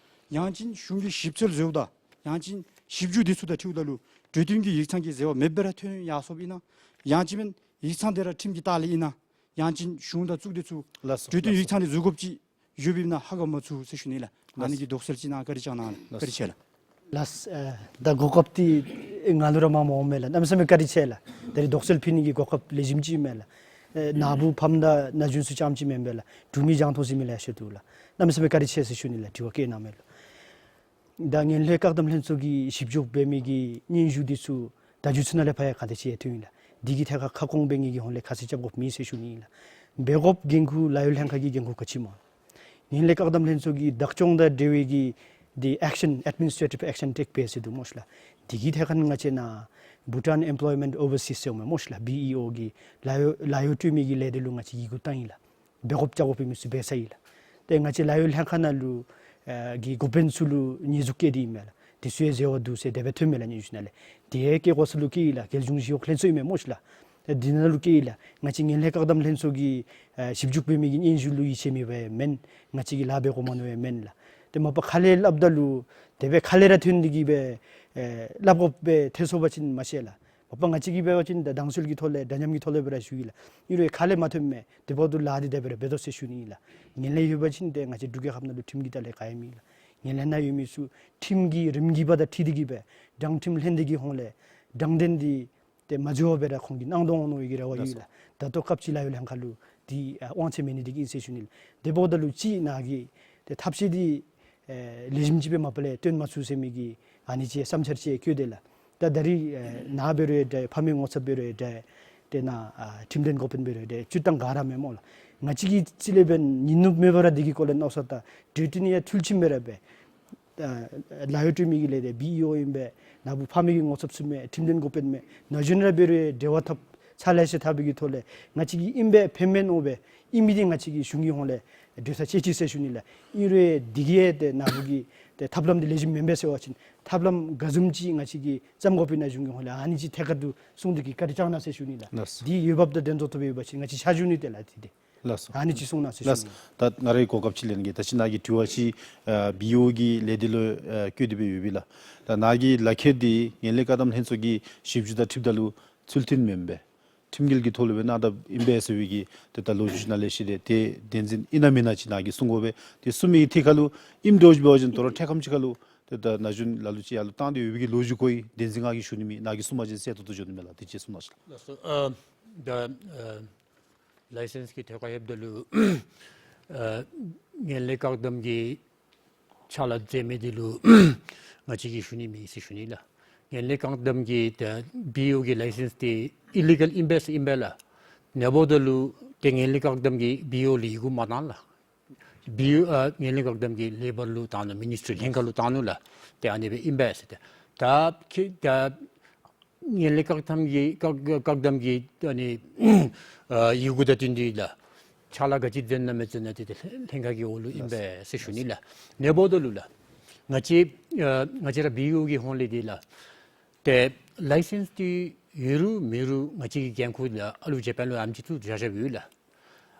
ཡང་ཅིན་གཞུང་གི་ཞིབ་འཚོལ་འཛོལཝ་དང་ཡང་ཅིན་ཞིབ་འཇུག་འདི་ཚུ་དང་འཁྲིལཝ་ད་ལུ་གྲོས་བསྟུན་གྱི་ཡིག་ཚང་གི་འཛོལ་བ་མེདཔ་སྦེ་ར་ཐོན་ཡར་སོངམ་ཨིན་ན། ཡང་ཅིན་མེན་ཡིག་ཚང་འདི་ར་ཁྲིམས་ཀྱི་ལྟག་ལས་ཨིན་ན། ཡང་ཅིན་གཞུང་དང་གཙུག་སྡེ་ཚུ་ལགས་སོ། གྲོས་བསྟུན་ཡིག་ཚང་འདི་བཟོ་དགོཔ་ཅིག་ཡོདཔ་ཨིན་ན་ཧ་གོ་མ་ཚུགས་ཟེར་ཞུ་ནི་ལགས། ཨ་ནི་གི་དོགས་སེལ་ཅིག་གནང་བཀའ་དྲིན་བསྐྱང་གནང་ལགས། བཀའ་དྲིན་ཆེ་ལགས། ལགས། ཨ་ད་གོ་སྐབས་འདི་ང་ལུ་ར་མངམ་འོང་མས་ལགས། གནམ་མེད་ས་མེད་བཀའ་དྲིན་ཆེ་ལགས། ད་རིས་དོགས་སེལ་ཕུལ་ནི་གི་གོ་སྐབས་ལེགས་ཤོམ་ཅིག་ཨིན་མས་ལགས། ཨེ་ན་བུ་ཕམ་དང་ན་གཞོན་ཚུ་རྐྱངམ་ཅིག་མེན་པས་ལགས། འབྲུག་མི་རྒྱང་མཐོང་གཟིགས་མི་ལེ་ཤ་འདུག་ལགས། གནམ་མེད་ས་མེད་བཀའ་དྲིན་ཆེ་ཟེར་ཞུ་ནི་ལགས། དྲི་བ་བཀོད་གནང་མི་ལུ། ད་ངན་ལྷད་བཀག་སྡོམ་ལྷན་ཚོགས་ཀྱིས་ཞིབ་འཇུག་འབད་མི་གི་སྙན་ཞུ་འདི་ཚུ་ད་མཇུག་ཚུ་ནང་ལས་ཕར་ཡང་ག་དེ་ཅིག་ཡང་ཐོན་ཡི་ལགས། འདི་གི་ཐད་ཁར་ཁ་སྐོང་འབད་ནི་གི་ཧོང་ལས་ཁ་གསལ་རྐྱབ་དགོཔ་མེད་ཟེར་ཞུ་ནི་ཨིན་ལགས། འབད་དགོཔ་འགན་ཁུར་ལཱ་གཡོག་ལྷན་ཁག་གི་འགན་ཁུར་ག་ཅི་སྨོ། ངན་ལྷད་བཀག་སྡོམ་ལྷན་ཚོགས་ཀྱིས་བདག་སྐྱོང་དང་འབྲེལ་བའི་གི་འདི་ཨེག་ཤན་ཨེཌ་མི་ནིས་ཊེ་ཊིབ་ཨེག་ཤན་ཊེཀ་པེ་ཟེར་འདུག་སྨོ་ཤིག་ལགས། འདི་གི་ཐད་ཁར་ང་བཅས་ནཱ་Bhutan Employment Overseas ཟེར་འོང་མས་སྨོ་ཤིག་ལགས། བི་ཨི་ཨོ་གི་ལཱ་གཡོག་ལཱ་གཡོག་སྤྲོད་མི་གི་ལས་སྡེ་ལུ་ང་བཅས་ཡི་གུ་བཏང་ཡི་ལགས། འབད་དགོཔ་བཅའ་དགོཔ་ཨིན་མི་ཚུ་འབད་ཚར་ཡི་ལགས། ཏེ་ང་བཅས་ལཱ་གཡོག་ལྷན་ཁག་ནང་ལུ་ཨ་གི་འགོ་དཔོན་ཚུ་ལུ་ཉེས་འཛུགས་བཀལ་ཏེ་ཨིན་མས་ལགས། དེ་ཚུ་ཡང་འཛོལ་བ་འདུག་ཟེར་དེ་སྦེ་ཐོན་མས་ལགས་སྙན་ཞུ་ནང་ལས། དེ་ཡང་བཀལ་དགོ་ས་ལུ་བཀལ་ཡི་ལགས། རྒྱལ་གཞུང་ཞི་གཡོག་ལྷན་ཚོགས་ཨིན་མས་སྨོ་ཤིག་ལགས། ཏེ་འདི་ནང་ལུ་བཀལ་ཡི་ལགས། ང་བཅས་ངན་ལྷད་བཀག་སྡོམ་ལྷན་ཚོགས་ཀྱི་ཨ་ཞིབ་འཇུག་འབད་མི་གི་སྙན་ཞུ་ལུ་ཡིད་ཆེས་མེད་པས་མེན། ང་བཅས་ཀྱིས་ལཱ་འབད་དགོ་མ་མནོ་བས་མེན་ལགས། ཏེ་མ་པ་ཁ་ལས་སླབ་ད་ལུ་དེ་སྦེ་ཁ་ལས་ར་ཐོན་ཏེ་གིས་སྦེ་ཨེ་སླབ་དགོཔ་སྦེ་ཐལ་སོང་པ་ཅིན་མ་ཤེས་ལགས། མ་པ་ང་བཅས་ཀྱིས་འབད་བ་ཅིན་ད་དང་སྲོལ་གྱི་ཐོག་ལས་འདྲ་མཉམ་གྱི་ཐོག་ལས་སྦེ་ར་ཞུ་ཡི་ལགས། ཨིན་རུང་ཁ་ལས་མ་ཐོནམ་མས། དེ་འབདཝ་ད་ལུ་ལཱ་འདི་དེ་སྦེ་ར་འབད་དོ་ཟེར་ཞུ་ནི་ཨིན་ལགས། ངན་ལྷད་ཡོད་པ་ཅིན་ཏེ་ང་བཅས་འབྲུག་རྒྱལ་ཁབ་ནང་ལུ་ཁྲིམས་ཀྱི་ལྟག་ལས་ག་ཡང་མེད་ལགས། ངན་ལྷད་ནང་ཡོད་མི་ཚུ་ཁྲིམས་ཀྱི་རིམ་གྱིས་འབག་དང་འཁྲིལ་ཏེ་གིས་སྦེ་དྲང་ཁྲིམས་ལྷན་སྡེ་གི་ཧོང་ལས་དྲང་བདེན་འདི་ཏེ་མ་འཛོལ་བར་སྦེ་ར་ཁོང་གིས་གནང་དོ་འོང་མནོ་བའི་གི་རེ་བ་ཡོད་ལགས། ད་ལྟོ་སྐབས་ཅིག་ལཱ་གཡོག་ལྷན་ཁག་ལུ་འདི་ཨ་དབང་ཚད་མེད་ནི་འདི་གིས་ཨིན་ཟེར་ཞུ་ནི་ལགས། དེ་འབདཝ་ད་ལུ་ཅིག་ནཱ་གི་ཏེ་ཐབས་ཤེས་འདི་ཨེ་ལེགས་ཤོམ་ཅིག་སྦེ་མ་པ་ལས་སྟོན་མ་ཚུགས་ཟེར་མི་གི་ཨ་ནི་ཅིག་བསམ་འཆར་ཅིག་བཀོད་དེ་ལགས། ད་ད་རིས་ཨེ་ནཱ་འབད་རུང་འདྲ་ཕ་མེས་ངོ་ཚབ་འབད་རུང་འདྲ་ཏེ་ནཱ་ཨ་ཁྲིམས་དོན་འགོ་དཔོན་འབད་རུང་འདྲ་སྤྱིར་བཏང་ག་ར་མེན་སྨོ་ལགས། ང་བཅས་ཀྱིས་ཅིག་ལས་འབད་ཉིན་ནུབ་མེད་པར་ར་འདི་གི་སྐོར་ལས་མནོ་བསམ་དང་གྲོས་བསྟུན་ཡང་ཚུལ་ཁྲིམས་སྦེ་ར་འབད། ཨ་ལཱ་གཡོག་སྤྲོད་མི་གི་ལས་སྡེ་བི་ཨི་ཨོ་ཨིན་པས། ནཱ་བུ་ཕ་མེས་ཀྱི་ངོ་ཚབ་ཚུ་མས། ཁྲིམས་དོན་འགོ་དཔོན་མས། ན་གཞོན་ར་འབད་རུང་འབྲེལ་བ་འཐབ་ཚར་ལེ་ཤ་འཐབ་པའི་གི་ཐོག་ལས་ང་བཅས་ཀྱིས་ཨིན་པས་ཕན་མས་མནོ་སྦེ་ཨིན་མི་འདི་ང་བཅས་ཀྱིས་གཞུང་གི་ཧོང་ལས་གྲོས་ཐག་བཅད་ཅི་ཟེར་ཞུ་ནི་ལགས། ཨིན་རུང་འདི་གིས་ཡང་ཏེ་ནཱ་བུ་གི་ཏེ་ཐབས་ལམ་འདི་ལེགས་ཤོམ་མེན་པས་ཟེར་བ་ཅིན་ཐབས་ལམ་ག་བཟུམ་ཅིག་ང་བཅས་ཀྱིས་བརྩམ་དགོཔ་ཨིན་ན་གཞུང་གི་ཧོང་ལས་ཨ་ནི་ཅིག་ཐད་ཀར་དུ་གསུངས་ཏེ་གིས་བཀའ་དྲིན་བསྐྱང་གནང་ཟེར་ཞུ་ནི་ལགས། ལགས་སོ། འདི་འོས་འབབ་དང་འགྲན་ཟླ་ཐོབ་ཡོད་པ་ཅིན་ང་བཅས་ཕྱག་ཞུ་ནི་ཏེ་ལགས་འདི་ཏེ། ལགས་སོ། ཨ་ནི་ཅིག་གསུང་གནང་ཟེར་ཞུ་ནི། ལགས་སོ། ད་ང་རའི་གོ་སྐབས་ཅིག་ལེན་གེ། ད་ཅི་ནཱ་གི་དྲི་བ་ཅིག་ཨ་བི་ཨི་ཨོ་གི་ལས་སྡེ་ལུ་ཨ་བཀོད་དེ་སྦེ་ཡོད་པས་ལགས། ད་ནཱ་གི་ལག་ཁྱེར་འདི་ངན་ལྷད་བཀག་སྡོམ་ལྷན་ཚོགས་ཀྱི་ཞིབ་འཇུག་དང་འཁྲིལཝ་ད་ལུ་ཚུལ་མཐུན་མེན་པས། ཁྲིམས་འགལ་གྱི་ཐོག་ལུ་སྦེ་གནང་དཔ་ཨིན་པས་ཟེར་བའི་གི་ཏེ་ད་ལོ་རྒྱུས་ནང་ལེ་ཤ་ཏེ་ཏེ་བདེན་འཛིན་ཨིན་ན་མེན་ན་ཅིག་ནཱ་གིས་གསུང་དགོ་པས། ཏེ་གསུང་མི་གི་ཐད་ཁར་ལུ་ཨིནམ་འདྲཝ་ཅིག་འབད་བ་ཅིན་དོ་རུང་འཕྲལ་ཁམས་ཅིག་ཁར་ལུ་ཏེ་ད་ན་གཞོན་ལ་ལུ་ཅིག་ཡར་ལུ་བཏང་སྟེ་ཡོད་པའི་གི་ལོ་རྒྱུས་གོ་ཡི། བདེན་འཛིན་ང་གིས་ཞུ་ནི་མེད། ནཱ་གིས་གསུངམ་ཅིན་གསལ་ཏོག་ཏོ་འགྱོ་ནི་མས་ལགས། དེ་ཅིག་གསུང་གནང་ཤིག་ལགས། ལགས་སོ། ཨ་ད་ཨ་ལའི་སེནསི་གི་ཐད་ཁར་ལྷོདཔ་ད་ལུ་ཨ་ངན་ལྷད་བཀག་སྡོམ་གྱི་ཕྱག་ལཱ་མཛད་མི་འདི་ལུ་ང་བཅས་ཀྱིས་ཞུ་ནི་མེད་ཟེར་ཞུ་ནི་ལགས། ངན་ལྷད་བཀག་སྡོམ་གྱི་ད་བི་ཨི་ཨོ་གི་ལའི་སེནསི་འདི་ཨི་ལི་གཱལ་ཨིན་པས་ཟེར་ཨིན་པས་ལགས། ཨིན་རུང་ད་ལུ་ཏེ་ངན་ལྷད་བཀག་སྡོམ་གྱིས་བི་ཨི་ཨོ་ལུ་ཡི་གུ་མ་བཏང་ལགས། བི་ཨི་ཨོ་ཨ་ངན་ལྷད་བཀག་སྡོམ་གྱིས་ལེ་བར་ལུ་བཏང་ནུག། མི་ནིས་ཊི་རི་ལྷན་ཁག་ལུ་བཏང་ནུག་ལགས། ཏེ་ཨ་ནི་སྦེ་ཨིན་པས་ཟེར། ཏེ་ད་ཁྱེད་ད་ངན་ལྷད་བཀག་སྡོམ་གྱི་བཀག་བཀག་སྡོམ་གྱི་ཨ་ནི་ཨ་ཡི་གུ་དང་བསྟུན་ཏེ་ལགས། ཕྱག་ལཱ་ག་ཅི་མཛད་ན་མི་མཛད་ན་ཏེ་ཏེ་ལྷན་ཁག་གི་འོག་ལུ་ཨིན་པས་ཟེར་ཞུ་ནི་ལགས། ཨིན་རུང་ད་ལུ་ལགས། ང་བཅས་ཨ་ང་བཅས་ར་བི་ཨི་ཨོ་གི་ཧོང་ལས་འདི་ལགས། ཏེ་ལའི་སེནསི་འདི་ཡོད་རུང་མེད་རུང་ང་བཅས་ཀྱི་འགན་ཁུར་ལགས། ཨ་ལུ་ཇ་པཱན་ལུ་ཨམ་ཅིག་ཚུ་བཞག་བཞགཔ་ཡོད་ལགས།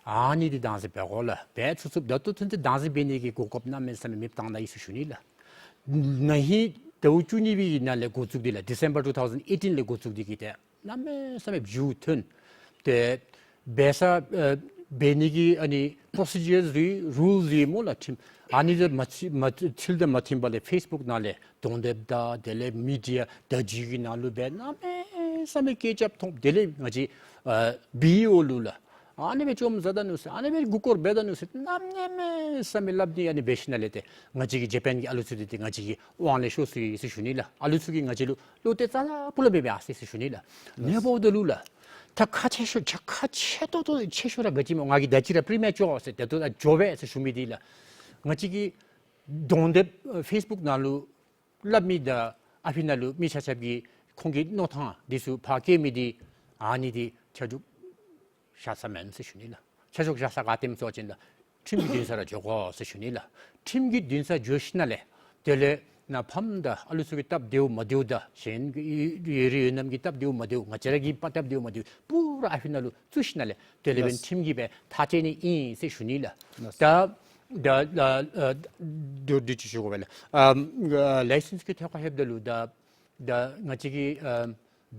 ཨ་ནི་འདི་དྭངས་གསལ་འབད་དགོ་ལགས། འབད་ཚུགས་ཚུགསཔ་ད་ལྟོ་ཚུན་ཚོད་དྭངས་གསལ་འབད་ནི་གི་གོ་སྐབས་གནམ་མེད་ས་མེད་མེདཔ་བཏང་ད་ཡི་ཟེར་ཞུ་ནི་ལགས། ན་ཧིང་ཟླཝ་བཅུ་གཉིས་པའི་ནང་ལས་འགོ་བཙུགས་ཏེ་ལགས། ཌི་སེམ་བར་ཊུ་ཐའུ་ཟེན་ཨེ་ཊིན་ལས་འགོ་བཙུགས་ཏེ་གིས་ཏེ་གནམ་མེད་ས་མེད་མཇུག་ཐོན། ཏེ་འབད་ས་ཨ་ འབད་ནི་གི་ཨ་ནི་པོརོ་སི་ཇར་རུལ་རུལ་ཡོད་སྨོ་ལགས། ཁྲིམས་ཨ་ནི་འདི་མ་ཚུད་མ་ཚུད་དང་མ་མཐུན་པ་ལས་ཕེསི་བུཀ་ནང་ལས་གདོང་དེབ་དང་དེ་ལས་མི་ཌི་ཡ་བརྡ་བརྒྱུད་ཀྱི་ནང་ལུ་སྦེ་གནམ་མེད་ས་མེད་སྐད་རྐྱབ་འཐོན། དེ་ལས་ང་བཅས་ཨ་བི་ཨི་ཨོ་ལུ་ལགས་ཨ་ནི་སྦེ་བཅོམ་ཟ་ད་ནུག་ཟེར་ཨ་ནི་སྦེ་མགུ་སྐོར་འབད་ད་ནུག་ཟེར་གནམ་མེད་ས་མེད་སླབ་ནི་ཨ་ནི་འབད་ཞིནམ་ལས་ཏེ་ང་བཅས་ཀྱི་ཇ་པཱན་གྱི་ཨ་ལུ་ཚུ་འདི་ཏེ་ང་བཅས་ཀྱི་དབང་ལས་ཤོར་སོ་ཡི་ཟེར་ཞུ་ནི་ལགས། ཨ་ལུ་ཚུ་གིས་ང་བཅས་ལུ་བློ་གཏད་རྩ་ལས་སྤུ་ལས་འབད་འབད་ཡར་སོ་ཡི་ཟེར་ཞུ་ནི་ལགས། ཨ་ནི་འབདཝ་ད་ལུ་ལགས་ད་ཁག་ཆེ་ཤོས་ཁག་ཆེ་ཏོག་ཏོ་ཆེ་ཤོས་ར་ག་ཅི་སྨོ་ང་གིས་ད་ཅི་ར་པི་རི་མེ་ཅོར་ཟེར་ད་ལྟོ་ད་འགྱོ་བས་ཟེར་ཞུ་མི་འདི་ལགས། ང་བཅས་ཀྱི་གདོང་དེབ་ཨ་ཕེསི་བུཀ་ནང་ལུ་སླབ་མི་དང་ཨ་ཕི་ནང་ལུ་མི་ཆ་ཁྱབ་ཀྱིས་ཁོང་གི་མནོ་ཐངས་འདི་ཚུ་ཕར་བཀལ་མི་འདི་ཨ་ནི་འདི་ཆ་འཇོག་བཞག་ས་མེན་ཟེར་ཞུ་ནི་ལགས། ཆ་འཇོག་བཞག་ས་ག་ཏེམ་ཟེར་བ་ཅིན་ལགས་ཁྲིམས་ཀྱི་འདུན་ས་ར་འགྱོ་དགོ་ཟེར་ཞུ་ནི་ལགས། ཁྲིམས་ཀྱི་འདུན་ས་འགྱོ་ཞིནམ་ལས་དེ་ལས་ནཱ་ཕམ་དང་ཨ་ལུ་ཚུ་གི་སྟབས་བདེཝ་མ་བདེཝ་དང་གཞན་གྱི་ཡོད་རིགས་ཡོད་རྣམས་ཀྱི་སྟབས་བདེཝ་མ་བདེཝ་ང་བཅས་ར་གི་སྟབས་བདེཝ་མ་བདེཝ་པུ་ར་ཨ་ཕི་ནང་ལུ་བཙུགས་ཞིནམ་ལས་དེ་ལས་འབདན་ལགས། ཁྲིམས་ཀྱིས་སྦེ་ཐག་བཅད་ནི་ཨིན་ཟེར་ཞུ་ནི་ལགས། ལགས། ད་ད་ད་ཨ་མདོར་བསྡུས་ཅིག་ཞུ་དགོ་པས་ལགས། ཨ་ལའི་སེནསི་གི་ཐད་ཁར་ལྷོདཔ་ད་ལུ་ད་ད་ང་བཅས་ཀྱི་ཨ་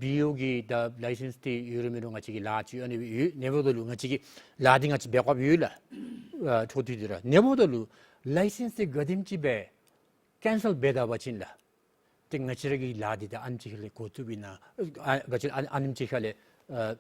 བི་ཨི་ཨོ་གི་ད་ལའི་སེནསི་འདི་ཡོད་རུང་མེད་རུང་ང་བཅས་ཀྱི་ལཱ་ཅིག་ཨ་ནི་ཡོད། ཨ་ནི་འབདཝ་ད་ལུ་ང་བཅས་ཀྱི་ལཱ་འདི་ང་བཅས་འབད་དགོཔ་ཡོད་ལགས། ཨ་འཕྲོ་མཐུད་དེ་ར། ཨ་ནི་འབདཝ་ད་ལུ་ལའི་སེནསི་འདི་ག་དེམ་ཅིག་སྦེ་ཀེན་སེལ་འབད་ད་པ་ཅིན་ལགས་ཏེ་ང་བཅས་ར་གི་ལཱ་འདི་ད་ཨ་ནེམ་ཅིག་ཁ་ལས་འགོ་བཙུགསཔ་ཨིན་ན་ཨ་ག་ཅི་ཨ་ཨ་ནེམ་ཅིག་ཁ་ལས་ཨ་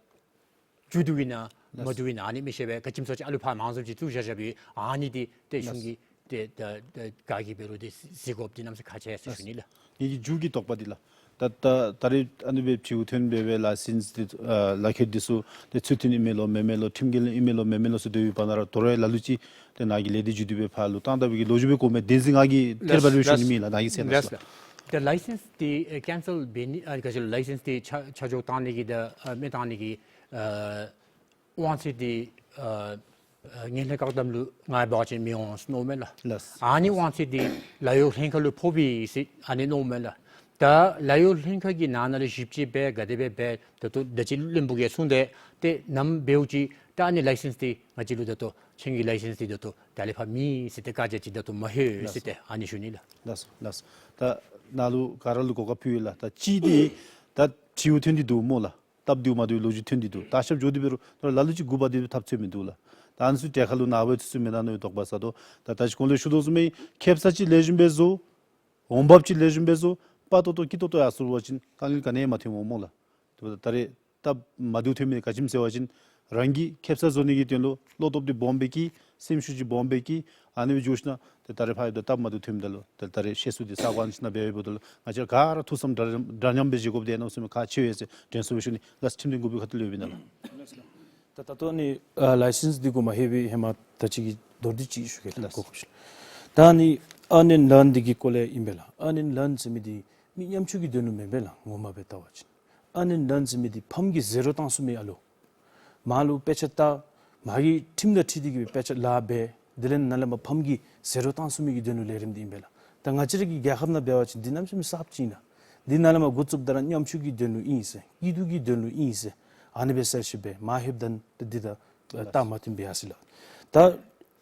མཇུག་བསྡུཝ་ཨིན་ན་མ་བསྡུཝ་ཨིན་ན་ཨ་ནི་མི་ཤེས་པས། ག་ཅི་སྨོ་ཟེར་བ་ཅིན་ཨ་ལུ་ཕར་མང་སུ་ཅིག་བཙུགས་བཞག་བཞགཔ་ཨིན། ཨ་ནི་འདི་ཏེ་གཞུང་གིས་ཏེ་ད་ད་ག་གིས་འབད་རུང་ཏེ་གཟིགས་དགོཔ་འདི་གནམ་མེད་ས་མེད་ཁག་ཆེ་ཟེར་ཞུ་ནི་ལགས། ངེ་གི་མཇུག་གི་དོགས་པ་འདི་ལགས། ད་ད་ད་རེས་ཨ་ནི་སྦེ་བྱིའུ་ཐོན་འབད་བའི་ལའི་སེནསི་འདི་ཨ་ལག་ཁྱེར་འདི་ཚུ་ཏེ་ཚུལ་མཐུན་ཨིན་མས་ལོ་མེན་མས་ལོ་ཁྲིམས་འགལ་ཨིན་མས་ལོ་མེན་མས་ལོ་ཟེར་སྡོད་པའི་བར་ན་ར་དོ་རུང་ལ་ལུ་ཅིག་ཏེ་ནཱ་གི་ལས་སྡེ་བརྒྱུད་དེ་སྦེ་ཕར་ལུ་བཏང་ད་པའི་གི་ལོ་རྒྱུས་སྦེ་གོ་མས། བདེན་འཛིན་ང་གིས་ཐད་རི་བ་རི་ཞུ་ནི་མེད་ལགས། ནཱ་གིས་ཟེར་ལགས། ལགས་ལགས། ད་ལའི་སེནསི་འདི་ཨ་ཀེན་སེལ་འབད་ནི་ཨ་ག་ཅི་ལོ་ལའི་སེནསི་འདི་ཆ་ཆ་འཇོག་བཏང་ནི་གི་ད་ཨ་མེན་བཏང་ནི་གི་ཨ་དབང་ཚད་འདི་ཨ་ཨ་ངན་ལྷད་བཀག་སྡོམ་ལུ་ང་འབད་བ་ཅིན་མི་འོང་ཟེར་མནོཝ་མས་ལགས། ལགས། ཨ་ནི་དབང་ཚད་འདི་ལཱ་གཡོག་ལྷན་ཁག་ལུ་ཕོགཔ་ཨིན་ཟེར་ཨ་ནི་མནོཝ་མས་ལགས། ད་ལཱ་གཡོག་ལྷན་ཁག་གི་ནང་ན་ལུ་ཞིབ་དཔྱད་འབད་ག་དེ་སྦེ་འབད་ད་ལྟོ་ད་ཅི་བློན་པོ་གིས་གསུངས་ཏེ་ཏེ་ནམ་འབདཝ་ཅིག་ད་ཨ་ནི་ལའི་སེནསི་འདི་ང་བཅས་ལུ་ད་ལྟོ་ཁྱེད་ཀྱི་ལའི་སེནསི་འདི་ད་ལྟོ་ད་ལས་ཕར་མེད་ཟེར་ཏེ་བཀའ་རྒྱ་ཅིག་ད་ལྟོ་མ་ལྷོད་ཟེར་ཏེ་ཨ་ནི་ཞུ་ནི་ལགས། ལགས་སོ་ལགས་སོ། ད་ནཱ་ལུ་ག་ར་ལུ་གོ་སྐབས་ཕུལ་ཡི་ལགས། ད་ཅིག་འདི་ད་བྱིའུ་ཐོན་ཏེ་འདུག་སྨོ་ལགས། སྟབས་བདེཝ་མ་བདེཝ་ལོ་རྒྱུས་ཐོན་ཏེ་འདུག། ད་ཤོབ་འགྱོ་སྟེ་འབད་རུང་ད་ལ་ལུ་ཅིག་མགུ་འབག་སྟེ་ཐབས་འཚོལ་མི་འདུག་ལགས། ད་ཨ་ནི་ཚུ་གྲལ་ཁར་ལུ་ནཱ་འབད་ཚུགས་ཚུགས་མེན་ན་མནོ་བའི་དོགས་པ་ཟ་དོ། ད་ད་ཅི་གོང་ལུ་ཞུ་དོ་བཟུམ་སྦེ་ཁེ་སང་ཅིག་ལེགས་ཤོམ་སྦེ་བཟོ། འོང་འབབ་ཅིག་ལེགས་ཤོམ་སྦེ་བཟོ། དཔའ་ཏོག་ཏོ་སྐྱིད་ཏོག་ཏོ་ཡར་སོང་པ་ཅིན་དཀའ་ངལ་ག་ནི་ཡང་མ་ཐོནམ་འོང་སྨོ་ལགས། དེ་འབདཝ་ད་ད་རེས་སྟབས་མ་བདེཝ་ཐོན་མི་ག་ཅི་སྨོ་ཟེར་བ་ཅིན་རང་གིས་ཁེ་སང་བཟོ་ནི་གི་དོན་ལུ་བློ་སྟོབས་འདི་སྦོམ་སྦེ་བསྐྱེད། སེམས་ཤུགས་ཅིག་སྦོམ་སྦེ་བསྐྱེད། ཨ་ནི་སྦེ་འགྱོ་ཞིན་ན་ཏེ་ད་རེས་ཕར་ཡོདཔ་ད་སྟབས་མ་བདེཝ་ཐོནམ་ད་ལུ་ཏེ་ད་རེས་བཤད་སྲོལ་འདི་ས་གོ་ཨ་ནི་ཅིག་ནང་འབད་འབདཝ་ད་ལུ་ང་བཅས་ག་ར་ཐུགས་བསམ་འདྲ་འདྲ་མཉམ་སྦེ་བཞེས་དགོཔ་འདི་ཨ་ནི་བཟུམ་ཁག་ཆེ་བས་ཟེར་དྲན་གསོ་སྦེ་ཞུ་ནི་ལགས། ཁྲིམས་དོན་འགོ་དཔོན་ཁ་ཐུག་ལས་ཡོདཔ་ཨིན་ན་ལགས། ད་ད་ལྟོ་ནི་ཨ་ལའི་སེནསི་འདི་གུ་མ་ལྷོད་པའི་ཧེ་མ་ད་ཅི་གི་མདོར་བསྡུས་ཅིག་ཞུ་གེ་ལགས། ལགས། གོ་སྐབས་ཞུ། ད་ནི་earn and learn འདི་གི་སྐོར་ལས་ཨིན་པས་ལགས། earn and learn ཟེར་མི་འདི་མི་ཉམ་ཆུང་གི་དོན་ལུ་མེན་པས་ལགས། ངོ་མ་སྦེ་བལྟ་བ་ཅིན་earn and learn ཟེར་མི་འདི་ཕམ་གྱིས་ཟེར་རོགས་བཏང་ཚུགས་མི་ཨ་ལོ། མར་ལུ་དཔེ་ཆ་ལྟ། མ་གི་ཁྲིམས་དང་འཁྲིལ་ཏེ་གི་སྦེ་དཔེ་ཆ་ལཱ་འབད། དེ་ལས་ནཱ་ལས་མར་ཕམ་གྱིས་ཟེར་རོགས་བཏང་ཚུགས་མི་གི་དོན་ལུ་ལས་རིམ་འདི་ཨིན་པས་ལགས། ད་ང་བཅས་ར་གི་རྒྱལ་ཁབ་ནང་འབད་བ་ཅིན་འདི་གནམ་མེད་ས་མེད་གསརཔ་ཅིག་ཨིན་ལགས། འདི་ནཱ་ལས་མར་འགོ་བཙུགསཔ་ད་ར་ཉམ་ཆུང་གི་དོན་ལུ་ཨིན་ཟེར་སྐྱིད་སྡུག་གི་དོན་ལུ་ཨིན་ཟེར་ཨ་ནི་སྦེ་ཟེར་ཞིནམ་སྦེ་མར་ལྷོདཔ་ད་ཏེ་འདི་ད་རྟགས་མ་མཐུནམ་སྦེ་ཡར་སོ་ཡི་ལགས། ད་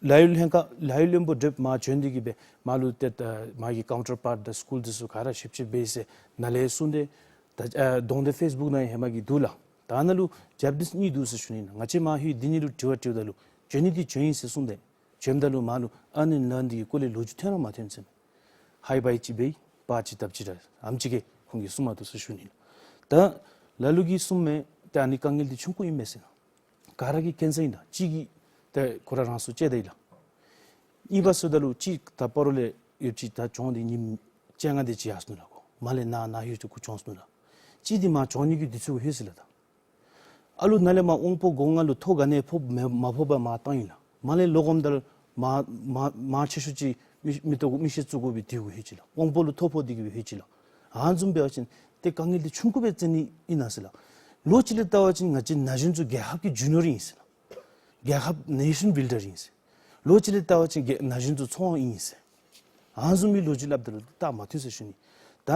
ལཱ་གཡོག་ལྷན་ཁག་ལཱ་གཡོག་བློན་པོ་འདྲེན་མར་བྱོན་ཏེ་གི་སྦེ་མར་ལུ་ཏེ་ད་མ་གི་ཀའུན་ཊར་པཱརཊ་དང་སི་ཀུལ་འདི་ཚུ་ག་ར་ཞིབ་དཔྱད་འབད་ཟེར་ནཱ་ལས་གསུངས་ཏེ་ད་ཨ་གདོང་དེབ་ཕེསི་བུཀ་ནང་ཡང་ཧེ་མ་གི་འདུག་ལགས། ད་ནཱ་ལུ་ཇེ་པ་ནིསི་གཉིས་འདུག་ཟེར་ཞུ་ནི་ཨིན། ང་བཅས་མར་ལྷོད་འདི་གཉིས་ལུ་དྲི་བ་དྲིཝ་ད་ལུ་བྱོན་ནི་འདི་བྱོན་ཡི་ཟེར་གསུངས་ཏེ་བྱོནམ་ད་ལུ་མར་ལུ་earn and learn འདི་གི་སྐོར་ལས་ལོ་རྒྱུས་ཐོན་ར་མ་ཐོན་ཟེར་མས། ཧའི་བཱའི་ཅིག་འབད་པར་ཅིག་བཏབ་ཅི་ར་ཨ་ནེམ་ཅིག་གིས་ཁོང་གིས་གསུང་མ་བཏུབ་ཟེར་ཞུ་ནི་ཨིན། ད་ལ་ལུ་གིས་གསུངམ་མས། ཏེ་ཨ་ནི་དཀའ་ངལ་འདི་ཆུང་ཀུ་ཨིན་མས་ཟེར་ན། ག་ར་གིས་མཁྱེན་གསལ་ཨིན་ལགས། གཅིག་གིས་ཏེ་ཁོ་ར་རང་སྲོག་བཅད་ད་ཡི་ལགས། གཉིས་པ་ཟེརཝ་ད་ལུ་གཅིག་ད་སྤ་རོ་ལས་ཡོདཔ་ཅིག་ད་གྱོང་འདི་ཉིནམ་བཅོ་ལྔ་དེ་ཅིག་ཡར་སོ་ནུག་ལགས། གོ་མར་ལས་ནཱ་ནཱ་ལྷོད་ཅིག་གུ་བྱོན་སོ་ནུག་ལགས། གཅིག་འདི་མར་བྱོན་ནི་གི་དུས་ཚོད་ལྷོད་ཅི་ལགས། ད་ཨ་ལུ་ནཱ་ལས་མར་དབང་པོ་སྒོ་ལྔ་ལུ་ཐོ་ག་ནི་ཕོག་མ་མ་ཕོགཔ་མར་བཏང་ཡི་ལགས། མར་ལས་ལོག་འོངམ་ད་ལུ་མར་མར་མར་ཆེ་ཤོས་ཅིག་མི་མི་ལྟོ་གུ་མིག་ཤེལ་བཙུགས་དགོ་པའི་དུས་གུ་ལྷོད་ཅི་ལགས། དབང་པོ་ལུ་ཐོ་ཕོག་སྟེ་གི་སྦེ་ལྷོད་ཅི་ལགས། ཨ་ནི་བཟུམ་འབད་བ་ཅིན་ཏེ་དཀའ་ངལ་འདི་ཆུང་ཀུ་སྦེ་བརྩི་ནི་ཨིན་ན་ཟེར་ལགས། ལོ་གཅིག་ལས་བལྟ་བ་ཅིན་ང་བཅས་ན་གཞོན་ཚུ་རྒྱལ་ཁབ་ཀྱི་རྒྱུ་ནོར་ཨིན་ཟེར་ལགས། རྒྱལ་ཁབ་ནེ་ཤཱན་བིལ་ཌར་ཨིན་ཟེར། ལོ་གཅིག་ལས་བལྟ་བ་ཅིན་རྒྱལ་ན་གཞོན་ཚུ་ཚོང་ཨིན་ཟེར། ཨ་ནི་བཟུམ་མའི་ལོ་རྒྱུས་སླབ་ད་ལུ་རྟགས་མ་མཐུན་ཟེར་ཞུ་ནི། ད་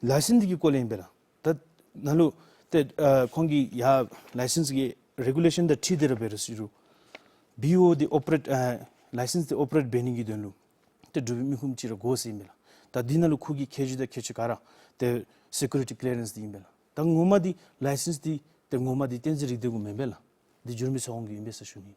ལཱའི་སེནསི་འདི་གི་སྐོར་ལས་ཨིན་པས་ལགས། ད་ནཱ་ལུ་ཏེ་ཨ་ཁོང་གིས་ཡར་ལཱའི་སེནསི་གི་རེ་གུ་ལེ་ཤཱན་དང་འཁྲིལ་ཏེ་ར་འབད་རུང་ཟེར་རུང་བི་ཨི་ཨོ་འདི་ཨོ་པ་རེཊ་ཨ་ལཱའི་སེནསི་འདི་ཨོ་པ་རེཊ་འབད་ནི་གི་དོན་ལུ་ཏེ་འབྲུག་པའི་མི་ཁུངས་ཅིག་ར་དགོ་ཟེར་ཨིན་པས་ལགས། ད་འདི་ནང་ལུ་ཁོ་གི་ཁྱད་ཆོས་དང་ཁྱད་ཆོས་ག་ར་ཏེ་སི་ཀུ་རི་ཊི་ཀི་ལི་ཡ་རེནསི་འདི་ཨིན་པས་ལགས། ད་ངོ་མ་འདི་ལཱའི་སེནསི་འདི་ཏེ་ངོ་མ་འདི་བསྟན་འཛིན་རིག་ལྡན་གུ་མེན་པས་ལགས། འདི་འགྱུར་མེད་ཚེ་དབང་གི་ཨིན་པས་ཟེར་ཞུ་ནི།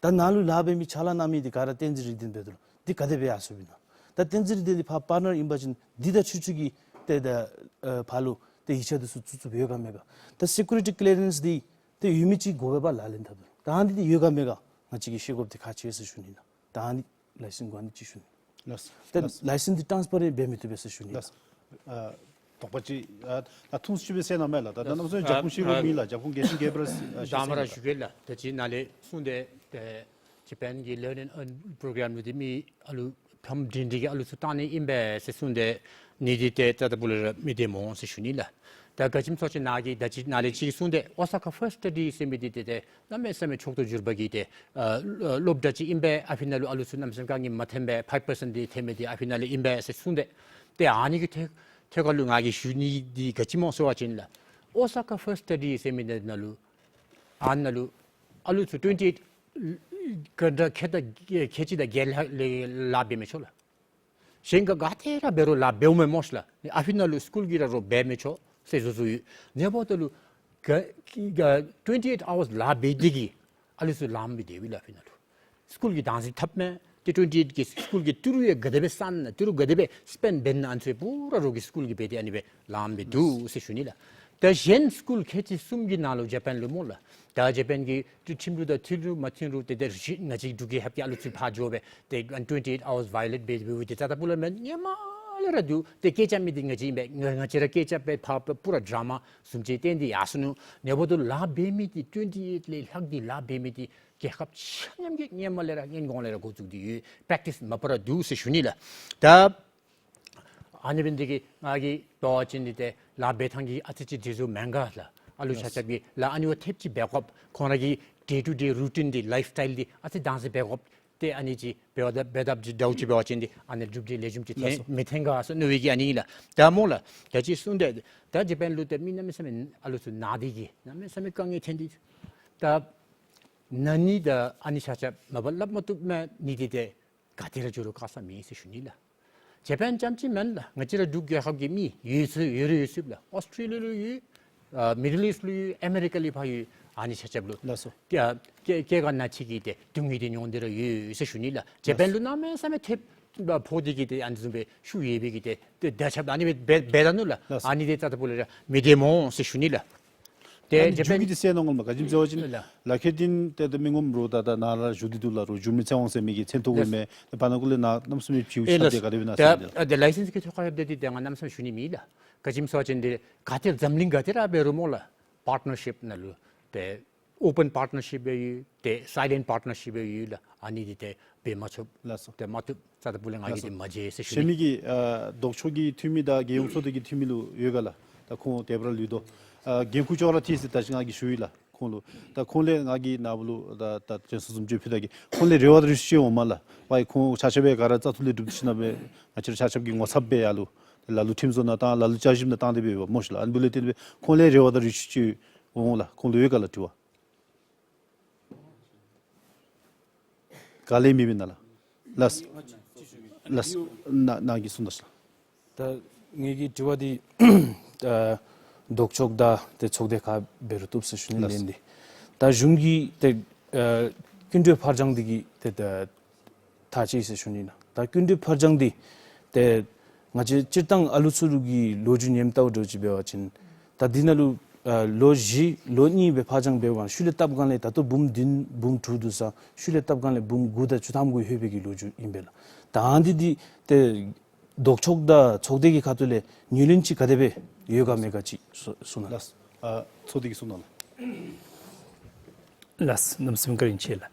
ད་ནཱ་ལུ་ལཱ་འབད་མི་ཕྱག་ལཱ་གནང་མི་འདི་ག་ར་བསྟན་འཛིན་རིག་ལྡན་འབད་དོ་ལོ། འདི་ག་དེ་སྦེ་ཡར་སོཔ་ཨིན་ན། ད་བསྟན་འཛིན་རིག་ལྡན་འདི་ཕར་པར་ནར་ཨིན་པ་ཅིན་འདི་དང་ཆུ་ཆུ་གི་ཏེ་ད་ཨ་ཕར་ལུ་ཏེ་ཡིག་ཆ་འདི་ཚུ་བཙུགས་བཙུགསཔ་ཡོད་ག་མེད་ག། ད་སི་ཀུ་རི་ཊི་ཀི་ལི་ཡ་རེནསི་འདི་ཏེ་ཡོད་མི་ཅིག་དགོ་པས་པ་ལགས་ལེན་འཐབ་ད་ལུ། ད་ཨ་ནི་འདི་ཡོད་ག་མེད་ག་ང་བཅས་ཀྱིས་ཤེས་དགོཔ་འདི་ཁག་ཆེ་ཟེར་ཞུ་ནི་ཨིན་ལགས། ད་ཨ་ནི་ལའི་སེནསི་གུ་ཨ་ནི་ཅིག་ཞུ་ནི། ལགས་སོ། ད་ལགས་སོ། ལའི་སེནསི་འདི་ཊཱནསི་པ་རེནཊ་འབད་མི་བཏུབ་པས་ཟེར་ཞུ་ནི་ཨིན་ལགས། ལགས་སོ། ཨ་དོགས་པ་ཅིག་ཨ་ད་ཐུང་ཅིག་སྦེ་གསན་གནང་མས་ལགས། ད་ད་གནམ་མེད་ས་མེད་རྒྱབ་ཁུངས་ཤེས་དགོཔ་མེད་ལགས། རྒྱབ་ཁུངས་གལ་ཆེན་རྐྱབ་པར་ཨ་ཤེས་གསན་གནང་ལགས། ད་ཅི་ནཱ་ལས་གསུངས་ཏེ་ཏེ་ཇ་པཱན་གྱི་ལརན་ཨེནཌ་ཨརན་པོརོ་གརམ་ལུ་འདི་མི་ཨ་ལུ་ཕམ་སྒྲིང་སྒྲི་གི་ཨ་ལུ་ཚུ་བཏང་ནི་ཨིན་པས་ཟེར་གསུངས་ཏེ་ནི་འདི་ཏེ་རྩ་ད་པུ་ལས་ར་མི་བདེ་སྨོ་ཟེར་ཞུ་ནི་ལགས། ད་ག་ཅི་སྨོ་ཟེར་བ་ཅིན་ནཱ་གིས་ད་ཅི་ནཱ་ལས་ཅིག་གསུངས་ཏེ་ཨོ་ས་ཀ་ཕརསཊ་སི་ཊ་ཌི་ཟེར་མི་འདི་ཏེ་ཏེ་གནམ་མེད་ས་མེད་མཆོག་ཏུ་གྱུར་པ་གི་ཏེ་ཨ་སློབ་གྲྭ་ཅིག་ཨིན་པས། ཨ་ཕི་ནང་ལུ་ཨ་ལུ་ཚུ་གནམ་མེད་ས་མེད་དཀའ་ངལ་མ་ཐོན་པས། ཕའིབ་པར་སེནཊ་འདི་ཐོན་མི་འདི་ཨ་ཕི་ནང་ལས་ཨིན་པས་ཟེར་གསུངས་ཏེ་ཏེ་ཨ་ནི་གི་ཐད་ཐད་ཁར་ལུ་ང་གིས་ཞུ་ནི་འདི་ག་ཅི་སྨོ་ཟེར་བ་ཅིན་ལགས། ཨོ་ས་ཀ་ཕརསཊ་སི་ཊ་ཌི་ཟེར་མི་འདི་ནང་ལུ་ཨ་ནཱ་ལུ་ཨ་ལུ་ཚུ་ཊུ་ཝེན་ཊི་ཨེཊ་ག་འདྲ་ཁལ་དང་ཁལ་གཅིག་དང་བརྒྱད་ལྷག་ལས་ལཱ་འབད་མི་ཆོག་ལགས། གཞན་ག་ག་ཏེ་ར་འབད་རུང་ལཱ་འབདཝ་མས་སྨོ་ལགས། ཨ་ཕི་ནང་ལུ་སི་ཀུལ་གྱི་ར་རོགས་འབད་མི་ཆོག་ཟེར་བཟོ་བཟོཝ་ཡོད། ཨ་ནི་འབདཝ་ད་ལུ་ག་ག་ཊུ་ཝེན་ཊི་ཨེཊ་ཨ་ཝརསི་ལཱ་འབད་དེ་གིས་ཨ་ལུ་ཚུ་ལངམ་སྦེ་སྡོདཔ་ཨིན་ལགས་ཨ་ཕི་ནང་ལུ། སི་ཀུལ་གྱི་བདག་འཛིན་འཐབ་མས། ཏེ་ཊུ་ཝེན་ཊི་ཨེཊ་གིས་སི་ཀུལ་གྱི་ཏི་རུ་ཡང་ག་དེ་སྦེ་སོང་ན་ཏི་རུ་ག་དེ་སྦེ་སི་པེནཌ་འབད་ན་ཨ་ནི་ཚུ་ཡང་པུ་ར་རོགས་ཀྱིས་སི་ཀུལ་གྱིས་འབད་དེ་ཨ་ནི་སྦེ་ལངམ་སྦེ་འདུག་ཟེར་ཞུ་ནི་ལགས། ད་གཞན་སི་ཀུལ་ཁལ་གཅིག་གསུམ་གྱི་ནང་ལུ་ཇ་པཱན་ལུ་སྨོ་ལགས། ད་ཇ་པཱན་གྱིས་ཏེ་ཁྲིམས་ལུགས་དང་མཐུན་རུང་མ་མཐུན་རུང་ཏེ་ཏེ་ང་བཅས་འབྲུག་རྒྱལ་ཁབ་ཀྱི་ཨ་ལུ་ཚུ་ཕར་འགྱོ་སྦེ་ཏེ་ཨ་ཊུ་ཝེན་ཊི་ཨེཊ་ཨ་ཝརསི་བའི་ཡོ་ལེཊ་འབད་འབདཝ་འདི་རྩ་ད་པུ་ལས་མེན། སྔོན་མ་ལས་ར་འདུག། ཏེ་སྐད་རྐྱབ་མི་འདི་ང་བཅས་ཨིན་པས། ང་ང་བཅས་ར་སྐད་རྐྱབ་སྦེ་ཕར་པུ་ར་ཌ་ར་མ་བཟུམ་ཅིག་བཏོན་ཏེ་ཡར་སོ་ནུག། ཨ་ནི་འབདཝ་ད་ལཱ་འབད་མི་འདི་ཊུ་ཝེན་ཊི་ཨེཊ་ལས་ལྷག་སྟེ་ལཱ་འབད་མི་འདི་རྒྱལ་ཁབ་ཆ་མཉམ་གྱིས་སྔོན་མ་ལས་ར་སྔོན་གོང་ལས་ར་འགོ་བཙུགས་ཏེ་ཡོད། པེརེཀ་ཊིསི་མ་པ་ར་འདུག་ཟེར་ཞུ་ནི་ལགས། ད་ཨ་ནི་འབད་ནི་འདི་གིས་ང་གིས་འབད་བ་ཅིན་འདི་ཏེ་ལཱ་འབད་ཐངས་ཀྱི་ཨ་ཙི་ཅིག་འདི་ཚུ་མེན་ག་ལགས། ཨ་ལུ་ཆ་ཁྱབ་ཀྱིས་ལཱ་ཨ་ནི་བ་ཐེབས་ཅིག་འབད་དགོཔ། ཁོང་ར་གི་ཌེ་ཊུ་ཌེ་རུ་ཊིན་འདི་ལའིཕ་སི་ཊའིལ་འདི་ཨ་ཙི་བདག་འཛིན་འབད་དགོཔ། ཏེ་ཨ་ནི་ཅིག་འབདཝ་ད་འབདཝ་ད་ཅིག་འདྲཝ་ཅིག་འབད་བ་ཅིན་འདི་ཨ་ནི་འབྲུག་འདི་ལེགས་ཤོམ་ཅིག་ཐོན་ལགས་སོ། མི་ཐོན་ག་ཟེར་མནོ་བའི་གི་ཨ་ནི་ཨིན་ལགས། ད་སྨོ་ལགས། ད་ཅི་གསུངས་ཏེ་ད་ཇ་པཱན་ལུ་ཏེ་མི་གནམ་མེད་ས་མེད་ཨ་ལུ་ཚུ་ན་སྟེ་གིས་གནམ་མེད་ས་མེད་དཀའ་ངལ་ཐོན་ཏེ་ད་ན་ནི་ད་ཨ་ནི་ཆ་ཁྱབ་མ་པ་སླབ་མ་བཏུབ་མས། ནི་འདི་ཏེ་ག་ཏེ་ར་འགྱོ་རུང་དཀའ་ས་མེད་ཟེར་ཞུ་ནི་ལགས། ཇ་པཱན་རྐྱངམ་ཅིག་མེན་ལགས། ང་བཅས་ར་འབྲུག་རྒྱལ་ཁབ་ཀྱི་མི་ཡོད་ཚུ་ཡོད་རུང་ཡོད་ཚུ་ལགས། ཨོསི་ཊེ་ལི་ཡ་ལུ་ཡོད། ཨ་མི་ཌལ་ཨིསཊ་ལུ་ཡོད། ཨ་མེ་རི་ཀ་ལུ་ཕར་ཡོད། ཨ་ནི་ཆ་ཁྱབ་ལུ་ལགས་སོ། སྐྱེ་སྐྱེ་རྒ་ན་འཆི་གི་ཏེ་སྡུག་བསྔལ་འདི་མྱོང་སྟེ་ར་ཡོད་ཟེར་ཞུ་ནི་ལགས། ཇ་པཱན་ལུ་གནམ་མེད་ས་མེད་ཐེབས་ཕོག་སྟེ་གིས་ཏེ་ཨ་ནི་བཟུམ་སྦེ་ཤུལ་ཡོད་པའི་གི་ཏེ་ཏེ་དེ་ཆ་ཁྱབ་ཨ་ནི་སྦེ་འབད་འབད་ད་ནུག་ལགས། ལགས་སོ། ཨ་ནི་འདི་རྩ་ད་པུ་ལས་ར་མི་བདེ་སྨོ་ཟེར་ཞུ་ནི་ལགས། ཏེ་ཨ་ནི་ཇ་པཱན་མཇུག་གི་འདི་གསན་གནང་གོ་ལགས། ག་ཅི་སྨོ་ཟེར་བ་ཅིན་ལགས། ལགས་ཁེ་འདི་ཏེ་ཏེ་མི་ངོམ་རོགས་ད་ད་ནཱ་ལུ་བཞུགས་ཏེ་འདུག་ལགས། རོགས་འགྱུར་མེད་ཚེ་དབང་ཟེར་མི་གིས་མཚན་ཐོ་གོ་མས། ལགས། ཏེ་བར་ན་གུ་ལས་ནཱ་གནམ་མེད་ས་མེད་ཕྱེད་ཤུགས་ཨེ་ལགས། ཏེ་ག་དེ་སྦེ་ཨིན་ན་ད་ཟེར་ཨ་ཏེ་ལའི་སེནསི་གི་ཐོག་ཁར་ཡོདཔ་འདི་ཏེ་ང་གནམ་མེད་ས་མེད་ཞུ་ནི་མེད་ལགས། ག་ཅི་སྨོ་ཟེར་བ་ཅིན་འདི་ག་ཏེ་འཛམ་གླིང་ག་ཏེ་ར་འབད་རུང་སྨོ་ལགས། པར་ཊི་ནར་ཤིཔ་ནང་ལུ་ཏེ་ཨོ་པེན་པར་ཊི་ནར་ཤིཔ་སྦེ་ཡོད། ཏེ་སའི་ལེནཊ་པར་ཊི་ནར་ཤིཔ་སྦེ་ཡོད་ལགས། ཨ་ནི་འདི་ཏེ་འབད་མ་ཆོག། ལགས་སོ། ཏེ་མ་བཏུབ། རྩ་ད་པུ་ལས་ང་གིས་ལགས་སོ། འདི་མ་མཇལ་ཟེར་ཞུ་ནི། གཞན་མི་གི་ཨ་ལྡོག་ཕྱོགས་ཀྱི་འཐུས་མི་དང་རྒྱལ་ཡོངས་ཚོགས་སྡེ་གི་འཐུས་མི་ལུ་ཡོད་ག་ལགས། ད་ཁོང་དེ་སྦེ་ར་ལུས་དོ། ཨ་འགན་ཁུར་ཅོག་ར་འཐད་ཟེར་ད་ཅི་ང་གིས་ཞུ་ཡི་ལགས་ཁོང་ལུ། ད་ཁོང་ལས་ང་གིས་ནཱ་བུ་ལུ་ད་ད་དྲན་གསོ་བཟུམ་ཅིག་ཕུལ་ད་གེ། ཁོང་ལས་རེ་བ་དང་རེ་ཞུ་ཅིག་འོང་མས་ལགས། ཝའི་ཁོང་ཆ་ཁྱབ་སྦེ་ག་ར་བཙག་འཐུ་ལས་གྲུབ་སྟེ་ཞིནམ་ལས་ང་བཅས་ར་ཆ་ཁྱབ་ཀྱིས་ངོ་ཚབ་སྦེ་ཡར་ལུ་ལ་ལུ་ཁྲིམས་བཟོ་ནང་བཏང་ལ་ལུ་བསྐྱར་ཞིབ་ནང་བཏང་སྟེ་སྦེ་ཡོདཔ་སྨོ་ཤིག་ལགས། ཨ་ནི་འབདཝ་ལས་བརྟེན་སྦེ་ཁོང་ལས་རེ་བ་དང་རེ་ཞུ་ཅིག་འོང་ལགས། ཁོང་ལུ་ཡོད་ག་ལགས་དྲི་བ། ག་ལས་མེད་པས་ན་ལགས། ལགས། ལགས། ནཱ་ནཱ་གིས་གསུངས་ད་ཤིག་ལགས། ད་ངེ་གི་དྲི་བ་འདི་ཨ་ལྡོག་ཕྱོགས་དང་ཏེ་ཚོགས་སྡེ་ཁག་འབད་རུང་བཏུབ་ཟེར་ཞུ་ནི། ལགས། ལན་འདི་ད་གཞུང་གི་ཏེ་ཨ་སྐྱིན་འགྲུལ་ཕར་འགྱངས་འདི་གིས་ཏེ་ད་ཐག་བཅད་ཟེར་ཞུ་ནི་ཨིན་ན། ད་སྐྱིན་འགྲུལ་ཕར་འགྱངས་འདི་ཏེ་ང་བཅས་སྤྱིར་བཏང་ཨ་ལུ་ཚུ་གི་ལོ་རྒྱུས་ཉམས་བལྟཝ་འདྲཝ་ཅིག་འབད་བ་ཅིན་ད་འདི་ནང་ལུ་ཨ་ལོ་བཞི་ལོ་གཉིས་སྦེ་ཕར་འགྱངས་འབད་བ་ཅིན་ཤུལ་ལས་བཏབ་གང་ལས་ད་ལྟོ་འབུམ་བདུན་འབུམ་དྲུག་འདུག་ས་ཤུལ་ལས་བཏབ་གང་ལས་འབུམ་དགུ་དང་བཅུ་ཐམ་གུ་ལྷོད་པའི་གི་ལོ་རྒྱུས་ཨིན་པས་ལགས། ད་ཨ་ནི་འདི་ཏེ་ལྡོག་ཕྱོགས་དང་ཚོགས་སྡེ་གི་ཁ་ཐུག་ལས་ངོས་ལེན་ཅིག་ག་དེ་སྦེ་ཡོད་ག་མེད་ག་ཅིག་གསུང་གནང་། ལགས། ཨ་ཚོགས་སྡེ་གིས་གསུང་གནང་ལགས། ལགས། གནམ་མེད་ས་མེད་བཀའ་དྲིན་ཆེ་ལགས།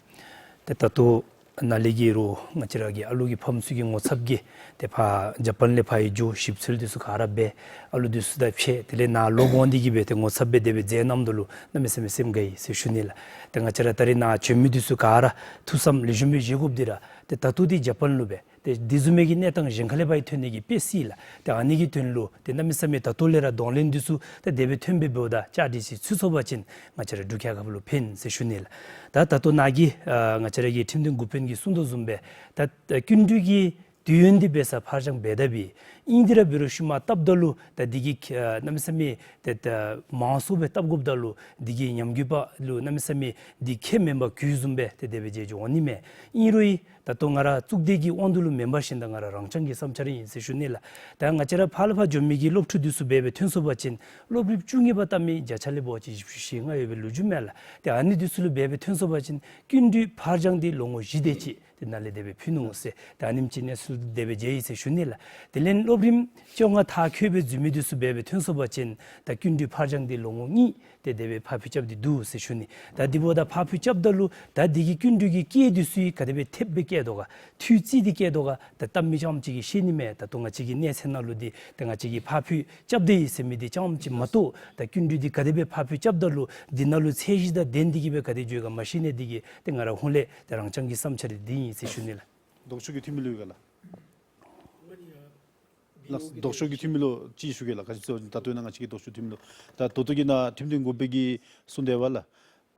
ཏེ་ད་ལྟོ་ནཱ་ལས་ཀྱི་རོགས་ང་བཅས་ར་གི་ཨ་ལུ་གི་ཕམ་ཚུ་གི་ངོ་ཚབ་ཀྱིས་ཏེ་ཕར་ཇ་པཱན་ལས་ཕར་ཡང་འགྱོ་ཞིབ་འཚོལ་འདི་ཚུ་ག་ར་འབད་ཨ་ལུ་འདི་ཚུ་དང་ཕྱད་དེ་ལས་ནཱ་ལོག་འོང་སྟེ་གིས་སྦེ་ཏེ་ངོ་ཚབ་འབད་དེ་སྦེ་མཛད་གནངམ་ད་ལུ་གནམ་མེད་ས་མེད་སེམས་དགའ་ཡི་ཟེར་ཞུ་ནི་ལགས། ཏེ་ང་བཅས་ར་ད་རེས་ནཱ་བྱོན་མི་འདི་ཚུ་ག་ར་ཐུགས་བསམ་ལེགས་ཤོམ་སྦེ་བཞེས་དགོཔ་འདི་ར་ཏེ་ད་ལྟོ་འདི་ཇ་པཱན་ལུ་སྦེ་ཏེ་འདི་བཟུམ་མའི་གི་གནས་སྟངས་གཞན་ཁ་ལས་ཕར་ཡང་ཐོན་ནི་གི་དཔེ་སྲིད་ལགས། ཏེ་ཨ་ནི་གི་དོན་ལུ་ཏེ་གནམ་མེད་ས་མེད་ད་ལྟོ་ལས་ར་གདོང་ལེན་འདི་ཚུ་ཏེ་དེ་སྦེ་ཐོན་སྦེ་འབདཝ་ད་བཅའ་སྒྲིག་ཅིག་ཚུད་སོང་པ་ཅིན་ང་བཅས་ར་འབྲུག་རྒྱལ་ཁབ་ལུ་ཕན་ཟེར་ཞུ་ནི་ལགས། ད་ད་ལྟོ་ནཱ་གི་ཨ་ང་བཅས་ར་གི་ཁྲིམས་དོན་འགོ་དཔོན་གྱིས་གསུངས་དོ་བཟུམ་སྦེ་ད་ད་སྐྱིན་འགྲུལ་གྱི་ དུས་ཡུན་འདི་འབད་ས་ཕར་འགྱངས་འབད་ད་འབད། ཨིན་ཏེ་ར་འབད་རུང་ཤུལ་མ་བཏབ་ད་ལུ་ད་འདི་གིས་ཨ་གནམ་མེད་ས་མེད་ཏེ་ད་མང་སུ་སྦེ་བཏབ་དགོཔ་ད་ལུ་འདི་གིས་ཉམས་རྒུད་པ་ལུ་གནམ་མེད་ས་མེད་འདི་ཁེ་མེན་པར་གུད་བཟུམ་སྦེ་ཏེ་དེ་སྦེ་མཇལ་འོང་ནི་མས། ཨིན་རུང་ད་ལྟོ་ང་ར་གཙུག་སྡེ་གི་དབང་དུ་ལུ་མེན་པར་ཞིནམ་ད་ང་ར་རང་རྐྱང་གི་བསམ་འཆར་ཨིན་ཟེར་ཞུ་ནི་ལགས། ད་ང་བཅས་ར་ཕར་ལས་ཕར་འགྱོ་མི་གི་སློབ་ཕྲུག་འདི་ཚུ་འབད་སྦེ་ཐོན་སོང་པ་ཅིན་སློབ་རིམ་བཅུ་གཉིས་པ་བལྟ་མི་བརྒྱ་ཆ་ལས་འབད་བ་ཅིན་བཞི་བཅུ་ཞེ་ལྔ་ཡོད་པའི་ལོ་རྒྱུས་མས་ལགས། ཏེ་ཨ་ནི་འདི་ཚུ་ལུ་འབད་སྦེ་ཐོན་སོང་པ་ཅིན་སྐྱིན་འགྲུལ་ཕར་འགྱངས་འདི་ལོ་ངོ་བཞི་དེ་ཅིག་ཏེ་ནཱ་ལས་དེ་སྦེ་ཕུལ་ནུག་ཟེར། ད་ཨ་ནེམ་ཅིག་གནས་ཚུལ་དེ་སྦེ་མཇལ་ཡི་ཟེར་ཞུ་ནི་ལགས། དེ་ལས་སློབ་རིམ་བཅོ་ལྔ་མཐར་འཁྱོལ་སྦེ་འཛུལ་མི་འདི་ཚུ་འབད་སྦེ་ཐོན་སོང་པ་ཅིན་ད་སྐྱིན་འགྲུལ་ཕར་འགྱངས་འདི་ལོ་ངོ་གཉིས་ཏེ་དེ་སྦེ་ཕར་འགྱངས་རྐྱབ་སྟེ་འདུག་ཟེར་ཞུ་ནི། ད་འདི་འབདཝ་ད་ཕར་འགྱངས་རྐྱབ་ད་ལུ་ད་འདི་གི་སྐྱིན་འགྲུལ་གྱི་སྐྱེད་འདི་ཚུ་ག་དེ་སྦེ་ཐེབས་སྦེ་བཀལ་དོ་ག་འཐུས་བརྩིས་ཏེ་བཀལ་དོ་ག་ད་བལྟ་མི་རྐྱངམ་ཅིག་གིས་ཤེས་ནི་མས། ད་ལྟོ་ང་བཅས་ཀྱི་གནས་ཚད་ནང་ལུ་འདི་ད་ང་བཅས་ཀྱིས་ཕར་འགྱངས་རྐྱབ་སྟེ་ཡོད་ཟེར་མི་འདི་རྐྱངམ་ཅིག་མ་གཏོགས་ད་སྐྱིན་འགྲུལ་འདི་ག་དེ་སྦེ་ཕར་འགྱངས་རྐྱབ་ད་ལུ་འདི་ནང་ལུ་ཚད་གཞི་དང་ལྡན་ཏེ་གི་སྦེ་ག་དེ་འགྱོ་ག་མ་ཤེས་ནི་འདི་གིས་ཏེ་ང་ར་ཧོང་ལས་ཏེ་རང་རྐྱང་གི་བསམ་འཆར་འདི་ཨིན་ཟེར་ཞུ་ནི་ལགས། ལྡོག་ཕྱོགས་ཀྱི་འཐུས་མི་ལུ་ག་ལགས། ལགས། ལྡོག་ཕྱོགས་ཀྱི་འཐུས་མི་ལུ་ཅིག་ཞུ་གེ་ལགས། ག་ཅི་ཟེར་བ་ཅིན་ད་ལྟོ་ནཱ་ང་བཅས་ཀྱི་ལྡོག་ཕྱོགས་འཐུས་མི་ལུ་ད་ད་ལྟོ་གི་ནཱ་ཁྲིམས་དོན་འགོ་དཔོན་གྱིས་གསུངས་དེས་པ་ལགས།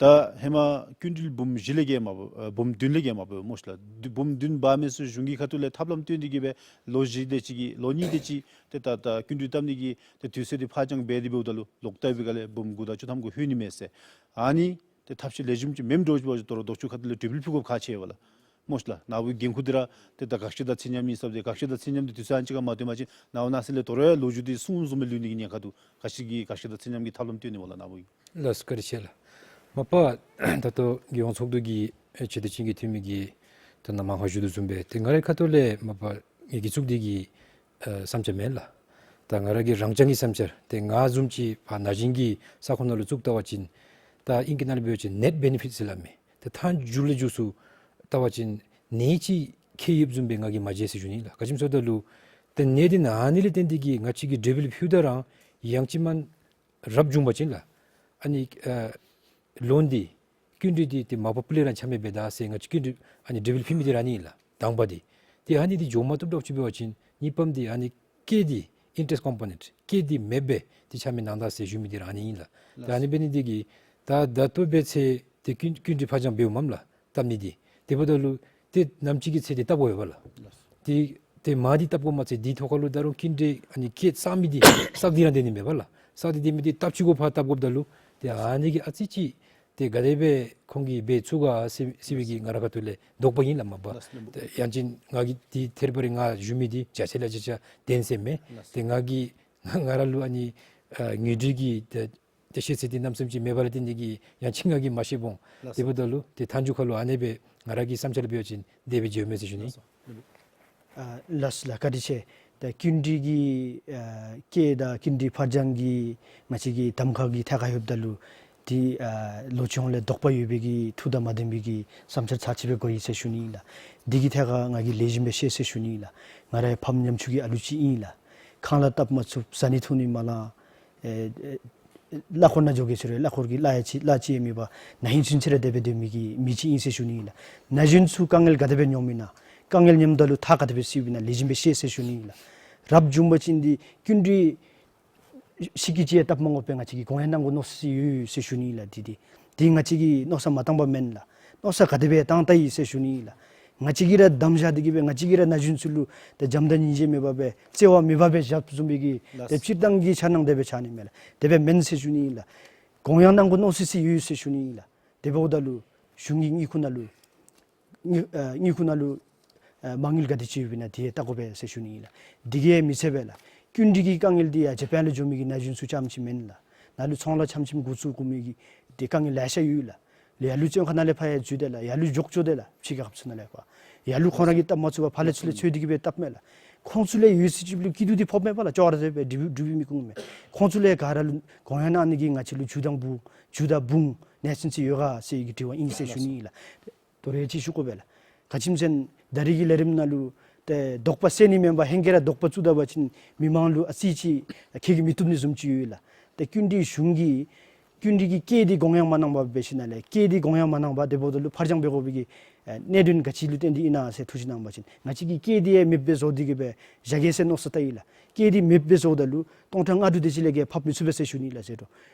ད་ཧེ་མ་སྐྱིན་འགྲུལ་འབུམ་བཞི་ལས་བརྒལ་མ་འབད་ཨ་འབུམ་བདུན་ལས་བརྒལ་མ་འབད་སྨོ་ཤ་ལགས། འབུམ་བདུན་འབག་མི་ཚུ་གཞུང་གི་ཁ་ཐུག་ལས་ཐབས་ལམ་སྟོན་ཏེ་གི་སྦེ་ལོ་བཞི་དེ་ཅིག་གི་ལོ་གཉིས་དེ་ཅིག་ཏེ་ད་ད་སྐྱིན་འགྲུལ་བཏབ་ནི་གི་ཏེ་དུས་ཚོད་འདི་ཕར་འགྱངས་འབད་དེ་འབདཝ་ད་ལུ་ལོག་ལྟ་བའི་སྒང་ལས་འབུམ་དགུ་དང་བཅུ་ཐམ་གུ་ལྷོད་ནི་མས་ཟེར། ཨ་ནི་ཏེ་ཐབས་ཤེས་ལེགས་ཤོམ་ཅིག་མེནམ་འདྲཝ་ཅིག་འབད་བ་ཅིན་ད་རུང་ལྡོག་ཕྱོགས་ཁ་ཐུག་ལས་གྲོས་འབུལ་ཕུལ་དགོཔ་ཁག་ཆེ་བས་ལགས། སྨོ་ཤ་ལགས། ནཱ་བུ་འགན་ཁུར་འདི་ར་ཏེ་ད་དགག་བཞག་དང་ཚད་མཉམ་ཨིན་ཟེར་བ་འདི་དགག་བཞག་དང་ཚད་མཉམ་འདི་དུས་ཚོད་ཨ་ནི་ཅིག་ཁར་མ་སྟོན་པ་ཅིན་ནཱ་བུ་ནཱ་ཚུན་ལས་ད་རུང་ཡང་ལོ་རྒྱུས་འདི་སྲུང་བཟུམ་སྦེ་ལུས་ནི་གི་ཉེན་ཁ་འདུག། ག་ཅི་གི་དགག་བཞག་དང་ཚད་མཉམ་གྱི་ཐབས་ལམ་སྟོན་ནི་སྨོ་ལགས་ནཱ་བུ་གིས། ལགས་སོ། བཀའ་དྲིན་ཆེ་ལགས། མ་པ་ད་ལྟོ་རྒྱལ་ཡོངས་ཚོགས་འདུ་གི་ཨེ་ཆེ་བསྟོད་ཅན་གྱི་འཐུས་མི་གིས་ད་ནཱ་མ་ཧ་ཞུ་དོ་བཟུམ་སྦེ་ཏེ་ང་རའི་ཁ་ཐུག་ལས་མ་པ་ངེ་གི་གཙུག་སྡེ་གི་ཨེ་བསམ་འཆར་མེན་ལགས། ད་ང་ར་གི་རང་རྐྱང་གི་བསམ་འཆར་ཏེ་ང་བཟུམ་ཅིག་ཕར་ན་གཞོན་གྱི་ས་ཁོངས་ནང་ལུ་བཙུགས་བལྟ་བ་ཅིན་ད་ཨིང་སྐད་ནང་ལུ་འབད་བ་ཅིན་ནེཊ་བེ་ནི་ཕིཊ་ཟེར་སླབ་མས། ཏེ་མཐའ་མཇུག་ལས་མཇུག་སུ་བལྟ་བ་ཅིན་ནེ་ཅིག་ཁེ་ཡོདཔ་བཟུམ་སྦེ་ང་གིས་མ་མཇལ་ཟེར་ཞུ་ནི་ལགས། ག་ཅི་སྨོ་ཟེར་བ་ཅིན་ད་ལུ་ཏེ་ནེ་འདི་ནང་ཨ་ནི་ལས་བརྟེན་ཏེ་གི་ང་བཅས་ཀྱིས་གྲོས་འབུལ་ཕུལཝ་ད་ར་ཡང་ཅིན་མ་རབ་བྱུང་པ་ཅིན་ལགས། ཨ་ནི་ཨ་ལོན་འདི་སྐྱིན་འགྲུལ་འདི་ཏེ་མ་པ་པུ་ལས་ར་ཆ་མེད་འབད་ད་ཟེར་ང་བཅས་སྐྱིན་འགྲུལ་ཨ་ནི་གྲོས་འབུལ་ཕུལ་མི་འདི་ར་ཨ་ནི་ལགས། དང་པ་འདི། ཏེ་ཨ་ནི་འདི་འགྱོ་མ་བཏུབ་འདྲཝ་ཅིག་འབད་བ་ཅིན་གཉིས་པམ་འདི་ཨ་ནི་སྐྱེད་འདི་ཨིན་ཊེ་རེསཊ་ཀོམ་པོ་ནེནཊ་སྐྱེད་འདི་མེདཔ་སྦེ་ཏེ་ཆ་མེད་གནང་ད་ཟེར་ཞུ་མི་འདི་ར་ཨ་ནི་ཨིན་ལགས། ཏེ་ཨ་ནི་འབད་ནི་འདི་གིས་ད་ད་ལྟོ་འབད་ཚེ་ཏེ་སྐྱིན་སྐྱིན་འགྲུལ་ཕར་འགྱངས་འབདཝ་མས་ལགས། བཏབ་ནི་འདི། དེ་འབདཝ་ད་ལུ་ཏེ་ནམ་ཅིག་གི་ཚེ་འདི་བཏབ་དགོ་པས་ལགས། ཏེ་ཏེ་མ་འདི་བཏབ་དགོ་མ་ཚད་འདི་ཐོག་ཁར་ལུ་ད་རུང་སྐྱིན་འགྲུལ་ཨ་ནི་སྐྱེད་བསགས་མི་འདི་བསགས་ཏེ་ར་སྡོད་ནི་མས་པ་ལགས། བསགས་ཏེ་སྡོད་མི་འདི་སྟབས་ཅིག་གུ་ཕར་བཏབ་དགོཔ་ད་ལུ་ཏེ་ཨ་ནི་གིས་ཨ་ཙི་ཅིག་ཏེ་ག་དེ་སྦེ་ཁོང་གིས་འབད་ཚུགས་ག་ཟེར་ཟེར་བའི་གི་ང་རའི་ཁ་ཐུག་ལས་དོགས་པ་ཨིན་ལགས་མ་པ། ལགས་སོ། ཏེ་ཡང་ཅིན་ང་གིས་འདི་ཐད་རི་བ་རི་ང་ཞུ་མི་འདི་བརྒྱ་ཆ་ལས་བརྒྱ་ཆ་བདེན་ཟེར་མེན། ལགས་སོ། ཏེ་ང་གིས་ང་ར་ལུ་ཨ་ནི་ཨ་ངོས་འཛིན་གྱི་ཏེ་ཏེ་ཤེས་ཚད་འདི་གནམ་མེད་ས་མེད་ཅིག་མེད་པ་ལས་བརྟེན་ཏེ་གི་ཡང་ཅིན་ང་གིས་མ་ཤེས་འོང་། ལགས་སོ། དེ་འབདཝ་ད་ལུ་ཏེ་མཐའ་མཇུག་ཁར་ལུ་ཨ་ནི་སྦེ་ང་ར་གི་བསམ་འཆར་ལུ་འབད་བ་ཅིན་དེ་སྦེ་བརྗོད་མས་ཟེར་ཞུ་ནི། ལགས་སོ། ཨ་ལགས་སོ་ལགས། བཀའ་དྲིན་ཆེ། ད་སྐྱིན་འགྲུལ་གྱི་ཨ་སྐྱེད་དང་སྐྱིན་འགྲུལ་ཕར་འགྱངས་ཀྱི་ང་བཅས་ཀྱི་གདམ་ཁ་གི་ཐད་ཁར་ཡོདཔ་ད་ལུ་འདི་ཨ་ལོ་ཆུང་ལས་དོགས་པ་ཡོད་པའི་གི་ཐུགས་དང་མ་ལྡན་པའི་གི་བསམ་འཆར་ཚར་གཅིག་སྦེ་གོ་ཡི་ཟེར་ཞུ་ནི་ཨིན་ལགས། འདི་གི་ཐད་ཁར་ང་གིས་ལེགས་ཤོམ་སྦེ་ཤེས་ཟེར་ཞུ་ནི་ཨིན་ལགས། ང་རའི་ཕམ་ཉམ་ཆུང་གི་ཨ་ལུ་ཅིག་ཨིན་ལགས། ཁང་གླ་བཏབ་མ་ཚུགས། བཟའ་ནི་འཐུང་ནི་མ་ལང་། ཨེ་ཨེ་གླ་འཁོར་ནང་འགྱོ་གེ་ཟེར་རུང་གླ་འཁོར་གྱི་གླ་ཡང་ཅིག་གླ་ཅིག་ཡང་མེད་པར་ན་ཧིང་ཚུན་ཚོད་ར་དེ་སྦེ་སྡོད་མི་གི་མི་ཅིག་ཨིན་ཟེར་ཞུ་ནི་ཨིན་ལགས། ན་གཞོན་ཚུ་དཀའ་ངལ་ག་དེ་སྦེ་མྱོང་མི་ན། དཀའ་ངལ་མྱོངམ་ད་ལུ་ཐག་ག་དེ་སྦེ་བཅད་པའི་ན་ལེགས་ཤོམ་སྦེ་ཤེས་ཟེར་ཞུ་ནི་ཨིན་ལགས། རབ་བྱུང་པ་ཅིན་འདི་སྐྱིན་འགྲུལ་ཤིག་གི་ཅིག་ཡང་བཏབ་མ་དགོ་པར་ང་བཅས་ཀྱིས་དགོངས་ཡངས་གནང་དགོ་མནོ་ས་ཅིག་ཡོད་ཟེར་ཞུ་ནི་ཨིན་ལགས། འདི་འདི་འདི་ང་བཅས་ཀྱིས་མནོ་བསམ་མ་བཏང་པས་མེན་ལགས། མནོ་བསམ་ག་དེ་སྦེ་བཏང་ད་ཡི་ཟེར་ཞུ་ནི་ཨིན་ལགས། ང་བཅས་ཀྱིས་ར་དམ་བཞག་སྟེ་གི་སྦེ་ང་བཅས་ཀྱིས་ར་ན་གཞོན་ཚུ་ལུ་ཏེ་བྱམས་དང་སྙིང་རྗེ་མེད་པར་སྦེ་བརྩེ་བ་མེད་པར་སྦེ་བཞགཔ་བཟུམ་སྦེ་གི་ཏེ་ལགས་སོ། སྤྱིར་བཏང་གི་འཆར་སྣང་དེ་སྦེ་འཆར་ནི་མས་ལགས། དེ་སྦེ་མེན་ཟེར་ཞུ་ནི་ཨིན་ལགས། དགོངས་ཡངས་གནང་དགོ་མནོ་ས་ཅིག་ཡོད་ཟེར་ཞུ་ནི་ཨིན་ལགས། དེ་འབདཝ་ད་ལུ་གཞུང་གི་དངུལ་ཁང་ནང་ལུ་དངུལ་ཨ་དངུལ་ཁང་ནང་ལུ་ཨ་མ་དངུལ་ག་དེ་ཅིག་ཡོད་པས་ན་དེ་ཡང་བལྟ་དགོ་པས་ཟེར་ཞུ་ནི་ཨིན་ལགས། འདི་གིས་མི་ཚད་པས་ལགས། སྐྱིན་འགྲུལ་གྱི་དཀའ་ངལ་འདི་ཡར་ཇ་པཱན་ལུ་འགྱོ་མི་གི་ན་གཞོན་ཚུ་རྐྱངམ་ཅིག་མེན་ལགས། ནཱ་ལུ་ཚོང་ལཱ་རྐྱངམ་ཅིག་འགོ་བཙུགས་དགོ་མི་གི་ཏེ་དཀའ་ངལ་ལེ་ཤ་ཡོད་ལགས། ལགས་ཡར་ལུ་བཙོན་ཁང་ནང་ལས་ཕར་ཡང་འཛུལ་ཏེ་ལགས་ཡར་ལུ་འགྱོ་འགྱོ་སྟེ་ལགས་ཕྱི་རྒྱལ་ཁབ་ཚུ་ནང་ལས་ཕར་ཡར་ལུ་ཁོང་ར་གིས་བཏབ་མ་ཚུགས་པར་ཕར་ལས་ཚུར་ལས་འཚོལ་ཏེ་གི་སྦེ་བཏབ་མས་ལགས། ཁོང་ཚུ་ལས་ཡོད་ཚད་ཅིག་ལུ་སྐྱིད་སྡུག་འདི་ཕོགཔ་མས་པ་ལགས། ཅོག་ར་དེ་སྦེ་འགྲུབ་འགྲུབ་མི་ཁུངས་མས། ཁོང་ཚུ་ལས་ག་ར་ལུ་དགོངས་ཡངས་གནང་ནི་གི་ང་བཅས་ལུ་རྒྱུ་དང་འབུངས་རྒྱུ་དང་འབུངས་གནས་ཚུལ་ཅིག་ཡོད་ག་ཟེར་བའི་གི་དྲི་བ་ཨིན་ཟེར་ཞུ་ནི་ཨིན་ལགས། དོ་རུང་ཅིག་ཞུ་དགོ་པས་ལགས། ག་ཅི་སྨོ་ཟེར་ན་ད་རེས་ཀྱི་ལས་རིམ་ནང་ལུ་ཏེ་དོགས་པ་སེལ་ནི་མེན་པར་ཧེང་སྐལ་ར་དོགས་པ་བཙུགས་ད་པ་ཅིན་མི་མང་ལུ་ཨ་ཙི་ཅིག་ཁྱད་མི་བཏུབ་ནི་བཟུམ་ཅིག་ཡོད་ལགས། ཏེ་སྐྱིན་འགྲུལ་གཞུང་གིས་སྐྱིན་འགྲུལ་གྱི་སྐྱེད་འདི་དགོངས་ཡངས་མ་གནང་པར་འབད་ཞིནམ་ལས་སྐྱེད་འདི་དགོངས་ཡངས་མ་གནང་པར་དེ་འབདཝ་ད་ལུ་ཕར་འགྱངས་འབད་དགོ་པའི་གི་ཨེ་གནད་དོན་ག་ཅི་ལུ་བརྟེན་ཏེ་ཨིན་ན་ཟེར་ཐུགས་བཞེད་གནང་པ་ཅིན་ང་བཅས་ཀྱིས་སྐྱེད་འདི་ཡང་མེདཔ་སྦེ་བཟོ་སྟེ་གི་སྦེ་བཞག་གེ་ཟེར་མནོ་བསམ་བཏང་ཡི་ལགས། སྐྱེད་འདི་མེདཔ་སྦེ་བཟོཝ་ད་ལུ་སྟོང་ཕྲག་ལྔ་དྲུག་དེ་ཅིག་ལས་བརྒལ་ཕབ་མི་ཚུགས་པས་ཟེར་ཞུ་ནི་ལགས་ཟེར་དོ།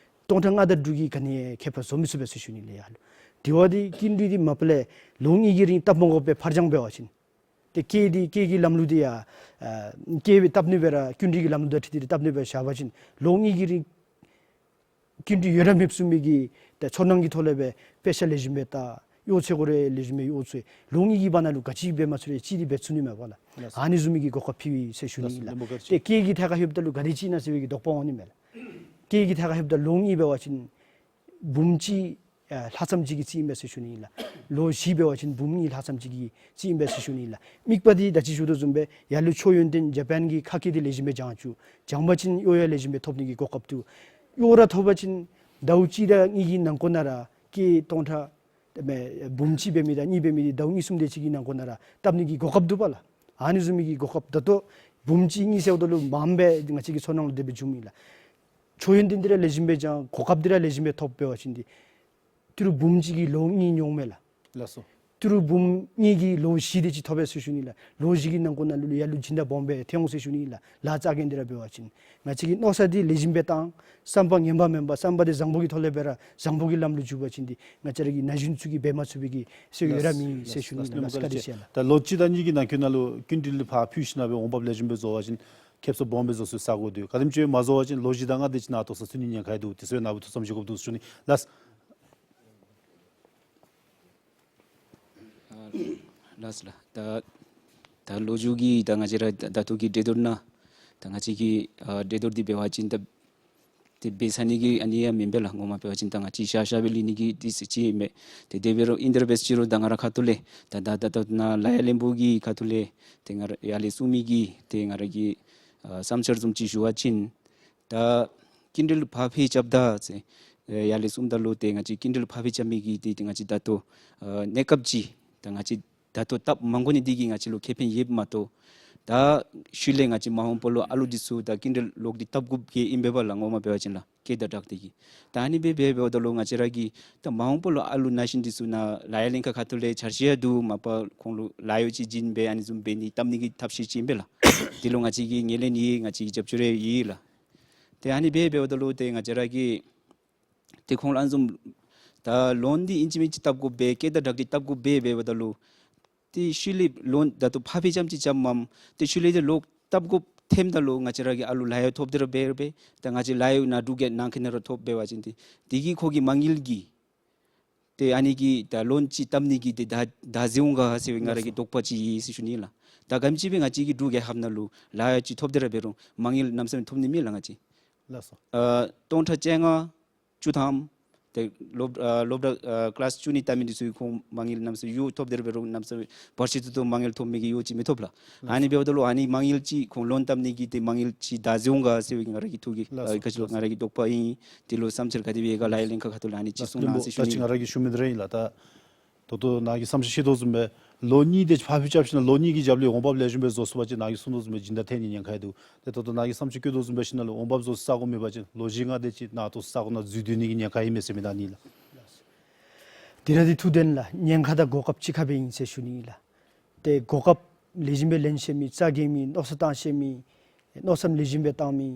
སྟོང་ཕྲག་ལྔ་དང་དྲུག་གིས་ག་ནི་ཡང་ཁྱད་པར་བཟོ་མི་ཚུགས་པས་ཟེར་ཞུ་ནི་ལགས་ཡར་ལུ། དེ་བ་འདི་སྐྱིན་འགྲུལ་འདི་མ་པ་ལས་ལོ་གཉིས་ཀྱི་རིང་བཏབ་མ་དགོ་པར་ཕར་འགྱངས་འབད་བ་ཅིན་ ཏེ་སྐྱེད་འདི་སྐྱེད་ཀྱི་ལམ་ལུགས་འདི་ཡང་ཨ་སྐྱེད་སྦེ་བཏབ་ནི་སྦེ་ར་ཀུན་འདུས་ཀྱི་ལམ་ལུགས་དང་འཁྲིལ་ཏེ་བཏབ་ནི་སྦེ་བཞག་པ་ཅིན་ལོ་གཉིས་ཀྱི་རིང་ཀུན་འདུས་ཡོད་ར་མེདཔ་བཟུམ་མའི་གི་ད་ཚོར་སྣང་གི་ཐོག་ལས་སྦེ་དཔེ་ཆ་ལེགས་ཤོམ་སྦེ་ལྟ། གཡོག་ཚོལ་དགོ་རུང་ལེགས་ཤོམ་སྦེ་གཡོག་ཚོལ། ལོ་གཉིས་ཀྱི་བར་ན་ལུ་ག་ཅི་འབད་མ་ཚུགས་རུང་ཅིག་འདི་འབད་ཚུགས་ནི་མས་པ་ལགས། ལགས་སོ། ཨ་ནི་བཟུམ་མའི་གི་གོ་སྐབས་ཕུལ་བས་ཟེར་ཞུ་ནི་ཨིན་ལགས། ལགས་སོ། ཏེ་སྐྱེད་ཀྱི་ཐད་ཁར་ལྷོདཔ་ད་ལུ་ག་དེ་ཅིག་ཨིན་ན་ཟེར་བའི་གི་དོགས་པ་འོང་ནི་མས་ལགས། སྐྱེད་ཀྱི་ཐད་ཁར་ལྷོདཔ་ད་ལོ་གཉིས་འབད་བ་ཅིན་འབུམ་གཅིག་ཨ་ལྷག་ཙམ་ཅིག་གི་རྩིས་ཨིན་པས་ཟེར་ཞུ་ནི་ཨིན་ལགས། ལོ་བཞི་འབད་བ་ཅིན་འབུམ་གཉིས་ལྷག་ཙམ་ཅིག་གི་རྩིས་ཨིན་པས་ཟེར་ཞུ་ནི་ཨིན་ལགས། དམིགས་པ་འདི་ད་ཅི་ཞུ་དོ་བཟུམ་སྦེ་ཡར་ལུ་ཆོས་ཡོན་ཏན་ཇ་པཱན་གྱི་ཁ་སྐད་འདི་ལེགས་ཤོམ་སྦེ་སྦྱང་བཅུག། སྦྱང་པ་ཅིན་གཡོག་ཡང་ལེགས་ཤོམ་སྦེ་ཐོབ་ནི་གི་གོ་སྐབས་འདུག། གཡོག་ར་ཐོབ་པ་ཅིན་ཟླཝ་གཅིག་དང་གཉིས་ཀྱི་ནང་འཁོད་ནང་ར་སྐྱེད་སྟོང་ཕྲག་ཏེ་མེན་འབུམ་གཅིག་འབད་མི་དང་གཉིས་འབད་མི་འདི་ཟླཝ་གཉིས་གསུམ་དེ་ཅིག་གི་ནང་འཁོད་ནང་ར་བཏབ་ནི་གི་གོ་སྐབས་འདུག་པ་ལགས། ཨ་ནི་བཟུམ་མའི་གི་གོ་སྐབས་ད་ལྟོ་འབུམ་གཅིག་གཉིས་ཟེརཝ་ད་ལུ་མངམ་སྦེ་ང་བཅས་ཀྱི་ཚོར་སྣང་ལུ་དེ་སྦེ་བྱུངམ་ཨིན་ལགས། ཆོས་ཡོན་ཏན་འདི་ར་ལེགས་ཤོམ་སྦེ་སྦྱང་གོ་སྐབས་འདི་ར་ལེགས་ཤོམ་སྦེ་ཐོབ་འབད་བ་ཅིན་འདི་ཏི་རུ་འབུམ་གཅིག་གིས་ལོ་གཉིས་འགྱོཝ་མས་ལགས། ལགས་སོ། ཏི་རུ་འབུམ་གཉིས་ཀྱིས་ལོ་བཞི་དེ་ཅིག་ཐོབ་པས་ཟེར་ཞུ་ནི་ལགས། ལོ་བཞི་གི་ནང་འཁོད་ནང་ལུ་ལུ་ཡར་ལུ་སྦྱིན་བདག་སྦོམ་སྦེ་ཐོན་འོང་ཟེར་ཞུ་ནི་ལགས། ལཱ་རྩ་འགེངས་འདི་ར་འབད་བ་ཅིན་ང་བཅས་ཀྱི་མནོ་བསམ་འདི་ལེགས་ཤོམ་སྦེ་བཏང་། བསམ་པ་ངན་པ་མེན་པར་བསམ་པ་འདི་བཟང་པོ་གི་ཐོག་ལས་འབད་ར་བཟང་པོ་གི་ལམ་ལུ་འཇུག་པ་ཅིན་འདི་ང་བཅས་ར་གི་ན་གཞོན་ཚུ་གིས་འབད་མ་ཚུགས་པའི་གི་སྲོལ་ཡོད་ར་མེད་ཟེར་ཞུ་ནི་ལགས། ལགས་སོ། བཀའ་དྲིན་ཆེ། ད་ལོ་གཅིག་དང་གཉིས་ཀྱི་ནང་འཁོད་ནང་ལུ་ཀུན་འདུས་ལུ་ཕར་ཕུལ་ཞིནམ་ལས་འོང་འབབ་ལེགས་ཤོམ་སྦེ་བཟོ་བ་ཅིན་ཁེབ་སང་སྦོམ་སྦེ་བཟོ་ཚུགས་ས་གོ་འདུག། ག་དེམ་ཅིག་མ་བཟོ་བ་ཅིན་ལོ་བཞི་དང་ལྔ་དེ་ཅིག་ནང་ཐོག་ས་ཚུད་ནི་ཉེན་ཁ་ཡང་འདུག། དེ་ཚུ་ནཱ་བུ་ཐུགས་བསམ་བཞེས་དགོཔ་འདུག་ཟེར་ཞུ་ནི་ལགས། ཨ་ལགས་ལགས། ད་ད་ལོ་རྒྱུས་ཀྱི་ད་ང་བཅས་ར་ད་ད་ལྟོ་གི་འགྲན་བསྡུར་ནང་ད་ང་བཅས་ཀྱི་ཨ་འགྲན་བསྡུར་འདི་འབད་བ་ཅིན་ད་དེ་འབད་ཚར་ནི་གི་ཨ་ནི་ཡང་མེན་པས་ལགས། ངོ་མ་འབད་བ་ཅིན་ད་ང་བཅས་ཤ་ཤ་སྦེ་ལུས་ནི་གི་དེ་ཚུ་ཅིག་མས། ཏེ་དེ་འབད་རུང་ཨིན་དེ་ར་འབད་ཅི་རུང་ད་ང་ར་ཁ་ཐུག་ལས་ད་ད་ད་ད་ནཱ་ལ་ཡ་ལེན་པོ་གི་ཁ་ཐུག་ལས་ཏེ་ང་ར་ཡར་ལས་ཚུགས་མི་གི་ཏེ་ང་ར་གི་ཨ་བསམ་འཆར་བཟུམ་ཅིག་ཞུ་བ་ཅིན་ད་ཀུན་འདུས་ལུ་ཕར་འཕེལ་རྐྱབ་ད་ཟེར་ཡར་ལས་གསུངམ་ད་ལུ་ཏེ་ང་བཅས་ཀུན་འདུས་ལུ་ཕར་འཕེལ་རྐྱབ་མི་གི་ཏེ་ཏེ་ང་བཅས་ད་ལྟོ་ཨ་གནས་སྐབས་ཅིག་ད་ང་བཅས་ད་ལྟོ་སྟབས་མ་དགོ་ནི་འདི་གིས་ང་བཅས་ལུ་ཁེ་ཕན་ཡོདཔ་མ་གཏོགས་ད་ཤུལ་ལས་ང་བཅས་མ་འོངས་པ་ལུ་ཨ་ལུ་འདི་ཚུ་ད་ཀུན་འདུས་ལོག་སྟེ་བཏབ་དགོཔ་གི་ཨིན་པས་པ་ལགས། ངོ་མ་འབད་བ་ཅིན་ལགས་སྐད་དང་སྦྲགས་ཏེ་གི་ད་ཨ་ནི་སྦེ་འབད་འབདཝ་ད་ལུ་ང་བཅས་ར་གི་ད་མ་འོངས་པ་ལུ་ཨ་ལུ་ན་གཞོན་འདི་ཚུ་ནཱ་ལ་ཡ་ལེན་ཁ་ཁ་ཐུག་ལས་འཆར་གཞི་ཡང་འདུག། མ་པ་ཁོང་ལུ་ལཱ་གཡོག་ཅིག་བྱིན་སྦེ་ཨ་ནི་བཟུམ་འབད་ནི་བཏབ་ནི་གི་ཐབས་ཤེས་ཅིག་ཨིན་པས་ལགས། དེ་ལུ་ང་བཅས་ཀྱིས་ངོས་ལེན་ཡོད། ང་བཅས་ཀྱིས་རྒྱབ་སྐྱོར་ཡང་ཡོད་ལགས། ཏེ་ཨ་ནི་སྦེ་འབདཝ་ད་ལུ་ཏེ་ང་བཅས་ར་གིས་ཏེ་ཁོང་ལུ་ཨ་ནི་བཟུམ་ད་ལོན་འདི་ཨིན་ཅི་མིན་ཅི་བཏབ་དགོ་པས། སྐད་དང་སྦྲགས་ཏེ་བཏབ་དགོ་པས་འབདཝ་ད་ལུ་ཏེ་ཤུལ་ལས་ལོན་ད་ལྟོ་ཕར་འཕེལ་རྐྱབ་ཅིག་རྐྱབ་མས། ཏེ་ཤུལ་ལས་ཏེ་ལོག་བཏབ་དགོཔ་ཐོནམ་ད་ལུ་ང་བཅས་ར་གི་ཨ་ལུ་ལཱ་གཡོག་ཐོབ་སྟེ་ར་འབད་རུང་འབད། ད་ང་བཅས་ལཱ་གཡོག་ནང་འབྲུག་རྒྱལ་ནང་འཁོད་ནང་ར་ཐོབ་འབད་བ་ཅིན་ཏེ་དེ་གིས་ཁོ་གི་མ་དངུལ་གྱི་ཏེ་ཨ་ནི་གི་ད་ལོན་ཅིག་བཏབ་ནི་གི་ཏེ་ད་ད་འཛོལ་འོང་ག་ཟེར་བའི་ང་ར་གི་དོགས་པ་ཅིག་ཡོད་ཟེར་ཞུ་ནི་ལགས། ད་ག་དེམ་ཅིག་སྦེ་ང་བཅས་ཀྱིས་འབྲུག་རྒྱལ་ཁབ་ནང་ལུ་ལཱ་གཡོག་ཅིག་ཐོབ་སྟེ་ར་འབད་རུང་མ་དངུལ་གནམ་མེད་ས་མེད་ཐོབ་ནི་མེད་ལགས་ང་བཅས། ལགས་སོ། ཨ་སྟོང་ཕྲག་བཅོ་ལྔ་བཅུ་ཐམ་ཏེ་སློབ་ཨ་སློབ་གྲྭ་ཨ་ཀི་ལཱསི་བཅུ་གཉིས་བལྟ་མི་འདི་ཚུ་ཁོང་མ་དངུལ་གནམ་མེད་ས་མེད་ཡོད། ཐོབ་སྟེ་ར་འབད་རུང་གནམ་མེད་ས་མེད་བར་ཆད་ཏོག་ཏོ་མ་དངུལ་ཐོབ་མི་གི་ཡོད་ཅིག་མི་ཐོབ་ལགས། ཨ་ནི་འབདཝ་ད་ལུ་ཨ་ནི་མ་དངུལ་ཅིག་ཁོང་ལོན་བཏབ་ནི་གི་ཏེ་མ་དངུལ་ཅིག་ད་འཛོལ་འོང་ག་ཟེར་བའི་ང་ར་གི་ཐུགས་ཀྱི་ལགས་སོ། ཨ་ཁ་ལགས་སོ། ང་ར་གི་དོགས་པ་ཨིན། དེ་ལུ་བསམ་འཆར་ག་དེ་སྦེ་ཡོད་ག་ལཱ་གཡོག་ལེན་ཁ་ཁ་ཐུག་ལས་ཨ་ནི་ཅིག་གསུང་གནང་ཟེར་ཞུ་ནི། ད་ཅི་ང་ར་གིས་ཞུ་མི་འདི་ར་ཨིན་ལགས། ད་ད་ལྟོ་ནཱ་གིས་བསམ་འཆར་བཤད་དོ་བཟུམ་སྦེ་ལོ་གཉིས་དེ་ཅིག་ཕར་འཕུལ་རྐྱབ་ཞིནམ་ལས་ལོ་གཉིས་ཀྱི་རྒྱབ་ལས་འོང་འབབ་ལེགས་ཤོམ་སྦེ་བཟོ་ཚུགས་པ་ཅིན་ནཱ་གིས་གསུང་དོ་བཟུམ་སྦེ་སྦྱིན་བདག་ཐོན་ནི་ཉེན་ཁ་ཡང་འདུག། ཏེ་ད་ལྟོ་ནཱ་གིས་བསམ་འཆར་བཀོད་དོ་བཟུམ་སྦེ་ཞིནམ་ལས་འོང་འབབ་བཟོ་ས་གོ་མེད་པ་ཅིན་ལོ་བཞི་ལྔ་དེ་ཅིག་ནཱ་ཐོག་ས་གོ་ནང་འཛུལ་སྡོད་ནི་གི་ཉེན་ཁ་ཡོད་མས་ཟེར་མི་ད་ཨ་ནི་ལགས། དེ་ར་འདི་ཐུགས་བདེན་ལགས། ཉེན་ཁ་དང་གོ་སྐབས་གཅིག་ཁར་སྦེ་ཨིན་ཟེར་ཞུ་ནི་ཨིན་ལགས། ཏེ་གོ་སྐབས་ལེགས་ཤོམ་སྦེ་ལེན་ཤེས་མི་རྩ་འགེངས་མི་མནོ་བསམ་བཏང་ཤེས་མི་མནོ་བསམ་ལེགས་ཤོམ་སྦེ་བཏང་མི་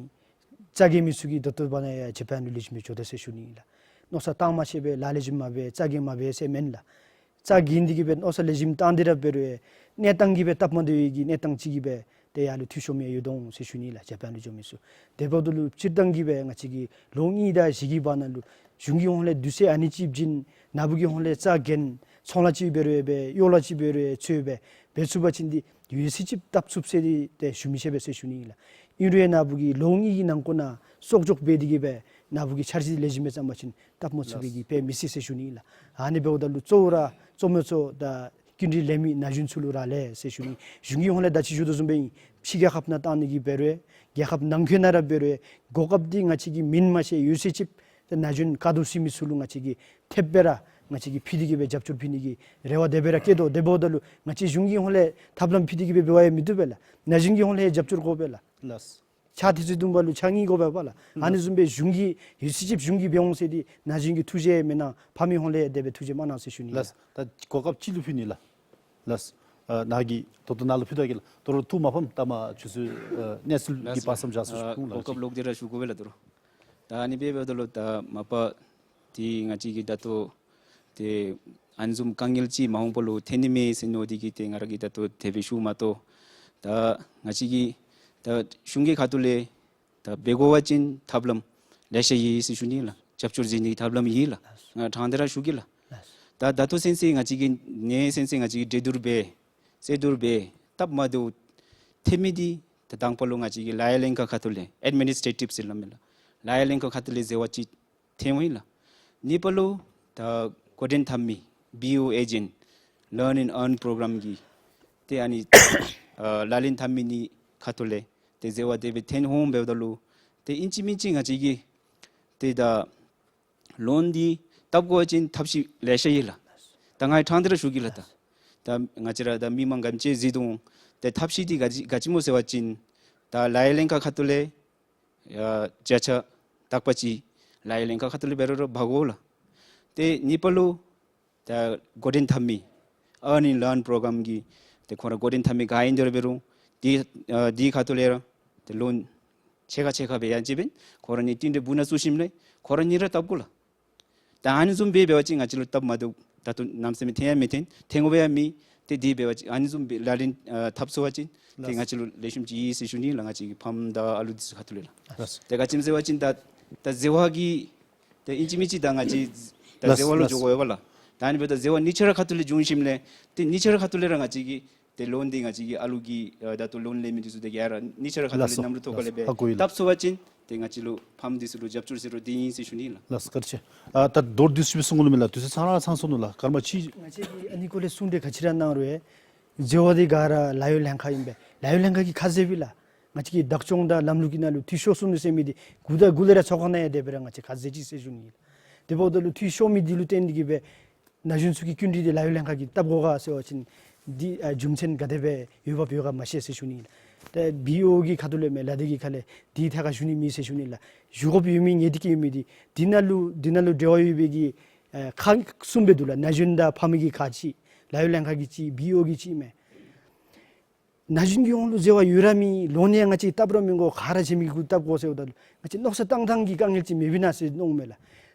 རྩ་འགེངས་མི་ཚུ་གིས་ད་ལྟོ་བར་ན་ཡང་ཇ་པཱན་ལུ་ལེགས་ཤོམ་སྦེ་འགྱོ་དོ་ཟེར་ཞུ་ནི་ཨིན་ལགས། མནོ་བསམ་བཏང་མ་ཤེས་པར་ལཱ་ལེགས་ཤོམ་མ་འབད་རྩ་འགེངས་མ་འབད་ཟེར་མེན་ལགས། རྩ་འགེངས་ཏེ་གིས་སྦེ་མནོ་བསམ་ལེགས་ཤོམ་བཏང་སྟེ་ར་འབད་རུང་གནས་སྟངས་ཀྱིས་སྦེ་སྟབས་མ་བདེ་བའི་གི་གནས་སྟངས་ཅིག་གིས་སྦེ་ཏེ་ཡར་ལུ་འཐུས་ཤོར་མི་ཡང་ཡོད་དོ་ཟེར་ཞུ་ནི་ལགས། ཇ་པཱན་ལུ་འགྱོ་མི་ཚུ། དེ་འབདཝ་ད་ལུ་སྤྱིར་བཏང་གིས་སྦེ་ང་བཅས་ཀྱིས་ལོ་གཉིས་དང་བཞི་གི་བར་ན་ལུ་གཞུང་གི་ཧོང་ལས་དུས་ཚོད་ཨ་ནི་ཅིག་བྱིན། ནཱ་བུ་གི་ཧོང་ལས་རྩ་འགེངས། ཚོང་ལཱ་ཅིག་འབད་རུང་འབད། གཡོག་ལཱ་ཅིག་འབད་རུང་འཚོལ་སྦེ་འབད་ཚུགས་པ་ཅིན་འདི་ཡོད་ཚད་ཅིག་བཏབ་ཚུགས་ཟེར་འདི་ཏེ་ཞུ་མི་ཤེས་པས་ཟེར་ཞུ་ནི་ཨིན་ལགས། ཨིན་རུང་ཡང་ནཱ་བུ་གིས་ལོ་གཉིས་ཀྱི་ནང་འཁོད་ནང་གསོག་འཇོག་འབད་དེ་གིས་སྦེ་ནཱ་བུ་གི་འཆར་གཞི་ལེགས་ཤོམ་སྦེ་བརྩམ་པ་ཅིན་སྟབས་མ་ཚུགས་པའི་གི་དཔེ་མི་སྲིད་ཟེར་ཞུ་ནི་ཨིན་ལགས། ཨ་ནི་འབདཝ་ད་ལུ་གཙོ་བོ་ར་གཙོ་མོ་གཙོ་ད་ཀུན་འདུས་ལེན་མི་ན་གཞོན་ཚུ་ལུ་རག་ལས་ཟེར་ཞུ་ནི། གཞུང་གི་ཧོང་ལས་ད་ཅི་ཞུ་དོ་བཟུམ་སྦེ་ཕྱི་རྒྱལ་ཁབ་ནང་བཏང་ནི་གི་འབད་རུང་རྒྱལ་ཁབ་ནང་འཁོད་ནང་ར་འབད་རུང་གོ་སྐབས་འདི་ང་བཅས་ཀྱིས་མིང་མ་ཤེས་ཡོད་ཚད་ཅིག་ཏེ་ན་གཞོན་དཀའ་སྡུག་བཟོད་མི་ཚུ་ལུ་ང་བཅས་ཀྱིས་ཐེབས་སྦེ་ར་ང་བཅས་ཀྱིས་ཕུལ་ཏེ་གིས་སྦེ་རྒྱབ་སྐྱོར་ཕུལ་ནི་གི་རེ་བ་དེ་སྦེ་ར་བསྐྱེད་དོ། དེ་འབདཝ་ད་ལུ་ང་བཅས་གཞུང་གི་ཧོང་ལས་ཐབས་ལམ་ཕུལ་ཏེ་གིས་སྦེ་འབད་བ་ཡང་མི་བཏུབ་པས་ལགས། ན་གཞོན་གྱི་ཧོང་ལས་རྒྱབ་སྐྱོར་དགོ་པས་ལགས། ལགས། ཕྱག་ཐེ་ཚོམ་བརྡུངམ་ད་ལུ་ཕྱག་གཉིས་དགོ་པས་པ་ལགས། ཨ་ནི་བཟུམ་སྦེ་གཞུང་གིས་ཡོད་ཚད་ཅིག་གཞུང་གིས་འབད་འོང་ཟེར་འདི་ན་གཞོན་གྱི་ཐུགས་བཞེད་མེན་ན་ཕ་མའི་ཧོང་ལས་དེ་སྦེ་ཐུགས་བཞེད་མ་གནང་ཟེར་ཞུ་ནི་ལགས། ལགས། ད་གོ་སྐབས་ཅིག་ལུ་ཕུལ་ནི་ལགས། ལགས། ཨ་ནཱ་གིས་ད་ལྟོ་ནཱ་ལུ་ཕུལ་ད་གི་ལགས། དོ་རུང་ཐུགས་མ་ཕམ་ད་མ་ཆུ་ཚོད་ཨ་གནས་ཚུལ་གྱི་ལགས། བར་མཚམས་བཞག་ས་ཨ་ཞུ་ལགས། གོ་སྐབས་ལོག་སྟེ་ར་ཞུ་དགོ་པས་ལགས། དོ་རུང་ད་ཨ་ནི་སྦེ་འབདཝ་ད་ལུ་ད་མ་པ་ཏེ་ང་བཅས་ཀྱིས་ད་ལྟོ་ཏེ་ ཨ་ནི་བཟུམ་དཀའ་ངལ་ཅིག་མ་འོངས་པ་ལུ་ཐོན་ནི་མས་ཟེར་མནོ་སྟེ་གིས་ཏེ་ང་ར་གིས་ད་ལྟོ་དེ་སྦེ་ཞུཝ་མ་གཏོགས། ད་ང་བཅས་ཀྱིས་ད་གཞུང་གི་ཁ་ཐུག་ལས་ད་འབད་དགོ་པ་ཅིན་ཐབས་ལམ་ལེ་ཤ་ཡོད་ཟེར་ཞུ་ནི་ལགས། རྒྱབ་སྐྱོར་མཛད་ནིའི་ཐབས་ལམ་ཡོད་ལགས། ང་ཕྲང་སྟེ་ར་ཞུ་གེ་ལགས། ད་ད་ལྟོ་ཚུན་ཚོད་ང་བཅས་ཀྱིས་ནེ་ཚུན་ཚོད་ང་བཅས་ཀྱིས་གྲོས་བསྡུར་འབད་ཟེར་བསྡུར་འབད་སྟབས་མ་བདེཝ་ཐོན་མི་འདི་ད་དང་པ་ལུ་ང་བཅས་ཀྱི་ལཱ་གཡོག་ལྷན་ཁག་ཁ་ཐུག་ལས་ཨེཌ་མི་ནིས་ཊེ་ཊིབ་ཟེར་སླབ་མས་ལགས། ལཱ་གཡོག་ལྷན་ཁག་ཁ་ཐུག་ལས་འཛོལ་བ་ཅིག་ཐོན་འོང་ཡི་ལགས། གཉིས་པ་ལུ་ད་འགོ་འདྲེན་འཐབ་མི་བི་ཨོ་ཨེ་ཇེནཊ་Learn and Earn Program གི་ཏེ་ཨ་ནི་ཨ་ལག་ལེན་འཐབ་མི་འདི་ཁ་ཐུག་ལས་ཏེ་འཛོལ་བ་དེ་སྦེ་ཐོན་འོང་འབདཝ་ད་ལུ་ཏེ་ཨིན་ཅི་མིན་ཅི་ང་བཅས་ཀྱིས་ཏེ་ད་ལོན་འདི་བཏབ་དགོ་པ་ཅིན་ཐབས་ཤེས་ལེ་ཤ་ཡོད་ལགས། ད་ང་ཕྲང་སྟེ་ར་ཞུ་གེ་ལགས། ད་ད་ང་བཅས་ར་ད་མི་མང་ག་ཅི་ཟེར་དོ་འོང་། ཏེ་ཐབས་ཤེས་འདི་ག་ཅི་ག་ཅི་སྨོ་ཟེར་བ་ཅིན་ད་ལཱ་གཡོག་ལྷན་ཁག་ཁ་ཐུག་ལས་ཡ་བརྒྱ་ཆ་དག་པ་ཅིག་ལཱ་གཡོག་ལྷན་ཁག་ཁ་ཐུག་ལས་འབད་རུང་ར་འབག་དགོ་ལགས། ཏེ་གཉིས་པ་ལུ་ད་འགོ་འདྲེན་འཐབ་མི་Earn and Learn Program གི་ཏེ་ཁོང་ར་འགོ་འདྲེན་འཐབ་མི་ག་ཨིན་དེ་ར་འབད་རུང་འདི་ཨ་འདི་ཁ་ཐུག་ལས་ར་ཏེ་ལོན་ཕྱེད་ཀ་ཕྱེད་ཀ་སྦེ་ཡང་ཅིན་འབདན་ཁོང་ར་གཉིས་བསྟུན་གྲོས་འབུ་ནང་བཙུགས་ཞིནམ་ལས་ཁོང་ར་གཉིས་ར་བཏབ་དགོ་ལགས། ད་ཨ་ནི་བཟུམ་སྦེ་འབད་བ་ཅིན་ང་བཅས་ལུ་སྟབས་མ་བདེཝ་ད་ལྟོ་གནམ་མེད་ས་མེད་ཐོན་ཡང་མི་ཐོན། ཐོན་དགོ་པའི་ཡང་མེད། ཏེ་དེ་འབད་བ་ཅིན་ཨ་ནི་བཟུམ་སྦེ་ལག་ལེན་ཨ་འཐབ་ཚུགས་པ་ཅིན་ཏེ་ལགས། ང་བཅས་ལུ་ལེགས་ཤོམ་ཅིག་ཡོད་ཟེར་ཞུ་ནི་ལགས། ང་བཅས་ཀྱི་ཕམ་དང་ཨ་ལུ་འདི་ཚུ་ཁ་ཐུག་ལས་ལགས། ལགས། ཏེ་ག་ཅི་སྨོ་ཟེར་བ་ཅིན་ད་ད་འཛོལ་བ་གི་ཏེ་ཨིན་ཅི་མིན་ཅི་ད་ང་བཅས་ད་ལགས། འཛོལ་བ་ལུ་ལགས། འགྱོ་དགོ་ཡོདཔ་ལགས། ད་ཨ་ནི་འབདཝ་ད་འཛོལ་བ་གཉིས་ཆ་ར་ཁ་ཐུག་ལས་བྱུང་ཞིནམ་ལས་ཏེ་གཉིས་ཆ་ར་ཁ་ཐུག་ལས་ར་ང་བཅས་ཀྱི་ཏེ་ལོན་འདི་ང་བཅས་ཀྱི་ཨ་ལུ་གི་ཨ་ད་ལྟོ་ལོན་ལེན་མི་འདི་ཚུ་དེ་ག་ར་གཉིས་ཆ་ར་ཁ་ཐུག་ལས་ལགས་སོ། གནམ་ལོ་ཐོག་ཁ་ལས་ལགས་སོ། སྦེ་ཧ་གོ་ཡི་ལགས། བཏབ་ཚུགས་པ་ཅིན་ཏེ་ང་བཅས་ལུ་ཕམ་འདི་ཚུ་ལུ་རྒྱབ་སྐྱོར་ཟེར་རུང་དེ་ཨིན་ཟེར་ཞུ་ནི་ལགས། ལགས་སོ། བཀའ་དྲིན་ཆེ། ཨ་ད་མདོར་བསྡུས་ཅིག་སྦེ་གསུང་དགོ་མནོཝ་མས་ལགས། དུས་ཚོད་ཚང་ར་ཚང་སོ་ནུག་ལགས། སྐར་མ་གཅིག། ང་བཅས་ཀྱིས་ཨ་ནི་སྐོར་ལས་གསུང་གྲོས་ག་ཅི་ར་གནང་རུང་འཛོལ་བ་འདི་ག་ར་ལཱ་གཡོག་ལྷན་ཁག་ཨིན་པས། ལཱ་གཡོག་ལྷན་ཁག་གིས་ཁ་བཟེད་པས་ལགས། ང་བཅས་ཀྱི་བདག་སྐྱོང་དང་ལམ་ལུགས་ཀྱི་ནང་ལུ་འཐུས་ཤོར་སོ་ནུག་ཟེར་མི་འདི་འགོ་དང་འགོ་ལས་ར་ཚོགས་ཁང་ནང་ཡང་དེ་སྦེ་ར་ང་བཅས་ཁ་བཟེད་ཅི་ཟེར་ཞུ་ནི་ཨིན་ལགས། དེ་འབདཝ་ད་ལུ་འཐུས་ཤོར་མི་འདི་ལུ་བརྟེན་ཏེ་གིས་སྦེ་ན་གཞོན་ཚུ་གི་སྐྱིན་འགྲུལ་འདི་ལཱ་གཡོག་ལྷན་ཁག་གིས་བཏབ་དགོ་ག་ཟེར་བ་ཅིན་འདི་ཨ་རྒྱུ་མཚན་ག་དེ་སྦེ་ཡོདཔ་ཡོད་ག་མ་ཤེས་ཟེར་ཞུ་ནི་ཨིན་ལགས། ཏེ་བི་ཨོ་གི་ཁ་ཐུག་ལས་མེན་ལགས། དེ་གི་ཁ་ལས་དེའི་ཐད་ཁར་ཞུ་ནི་མེད་ཟེར་ཞུ་ནི་ལགས། ཞུ་དགོཔ་ཡོད་མི་ངེས་ཏིག་ཡོད་མི་འདི་འདི་ནང་ལུ་འདི་ནང་ལུ་འབྲེལ་བ་ཡོད་པའི་གི་ཨ་ཁག་གསུམ་སྦེ་འདུག་ལགས། ན་གཞོན་དང་ཕམ་གི་ཁག་གཅིག། ལཱ་གཡོག་ལྷན་ཁག་གི་གཅིག། བི་ཨོ་གི་གཅིག་མས། ན་གཞོན་གྱི་ཧོང་ལུ་འཛོལ་བ་ཡོད་ར་མེད། ལོན་ཡང་ང་བཅས་བཏབ་ར་མི་དགོ། ག་ར་བྱེད་མི་གིས་བཏབ་དགོ་ཟེརཝ་ད་ལུ་ང་བཅས་མནོ་བསམ་བཏང་ཐངས་ཀྱི་དཀའ་ངལ་ཅིག་མེད་པས་ན་ཟེར་མནོཝ་མས་ལགས།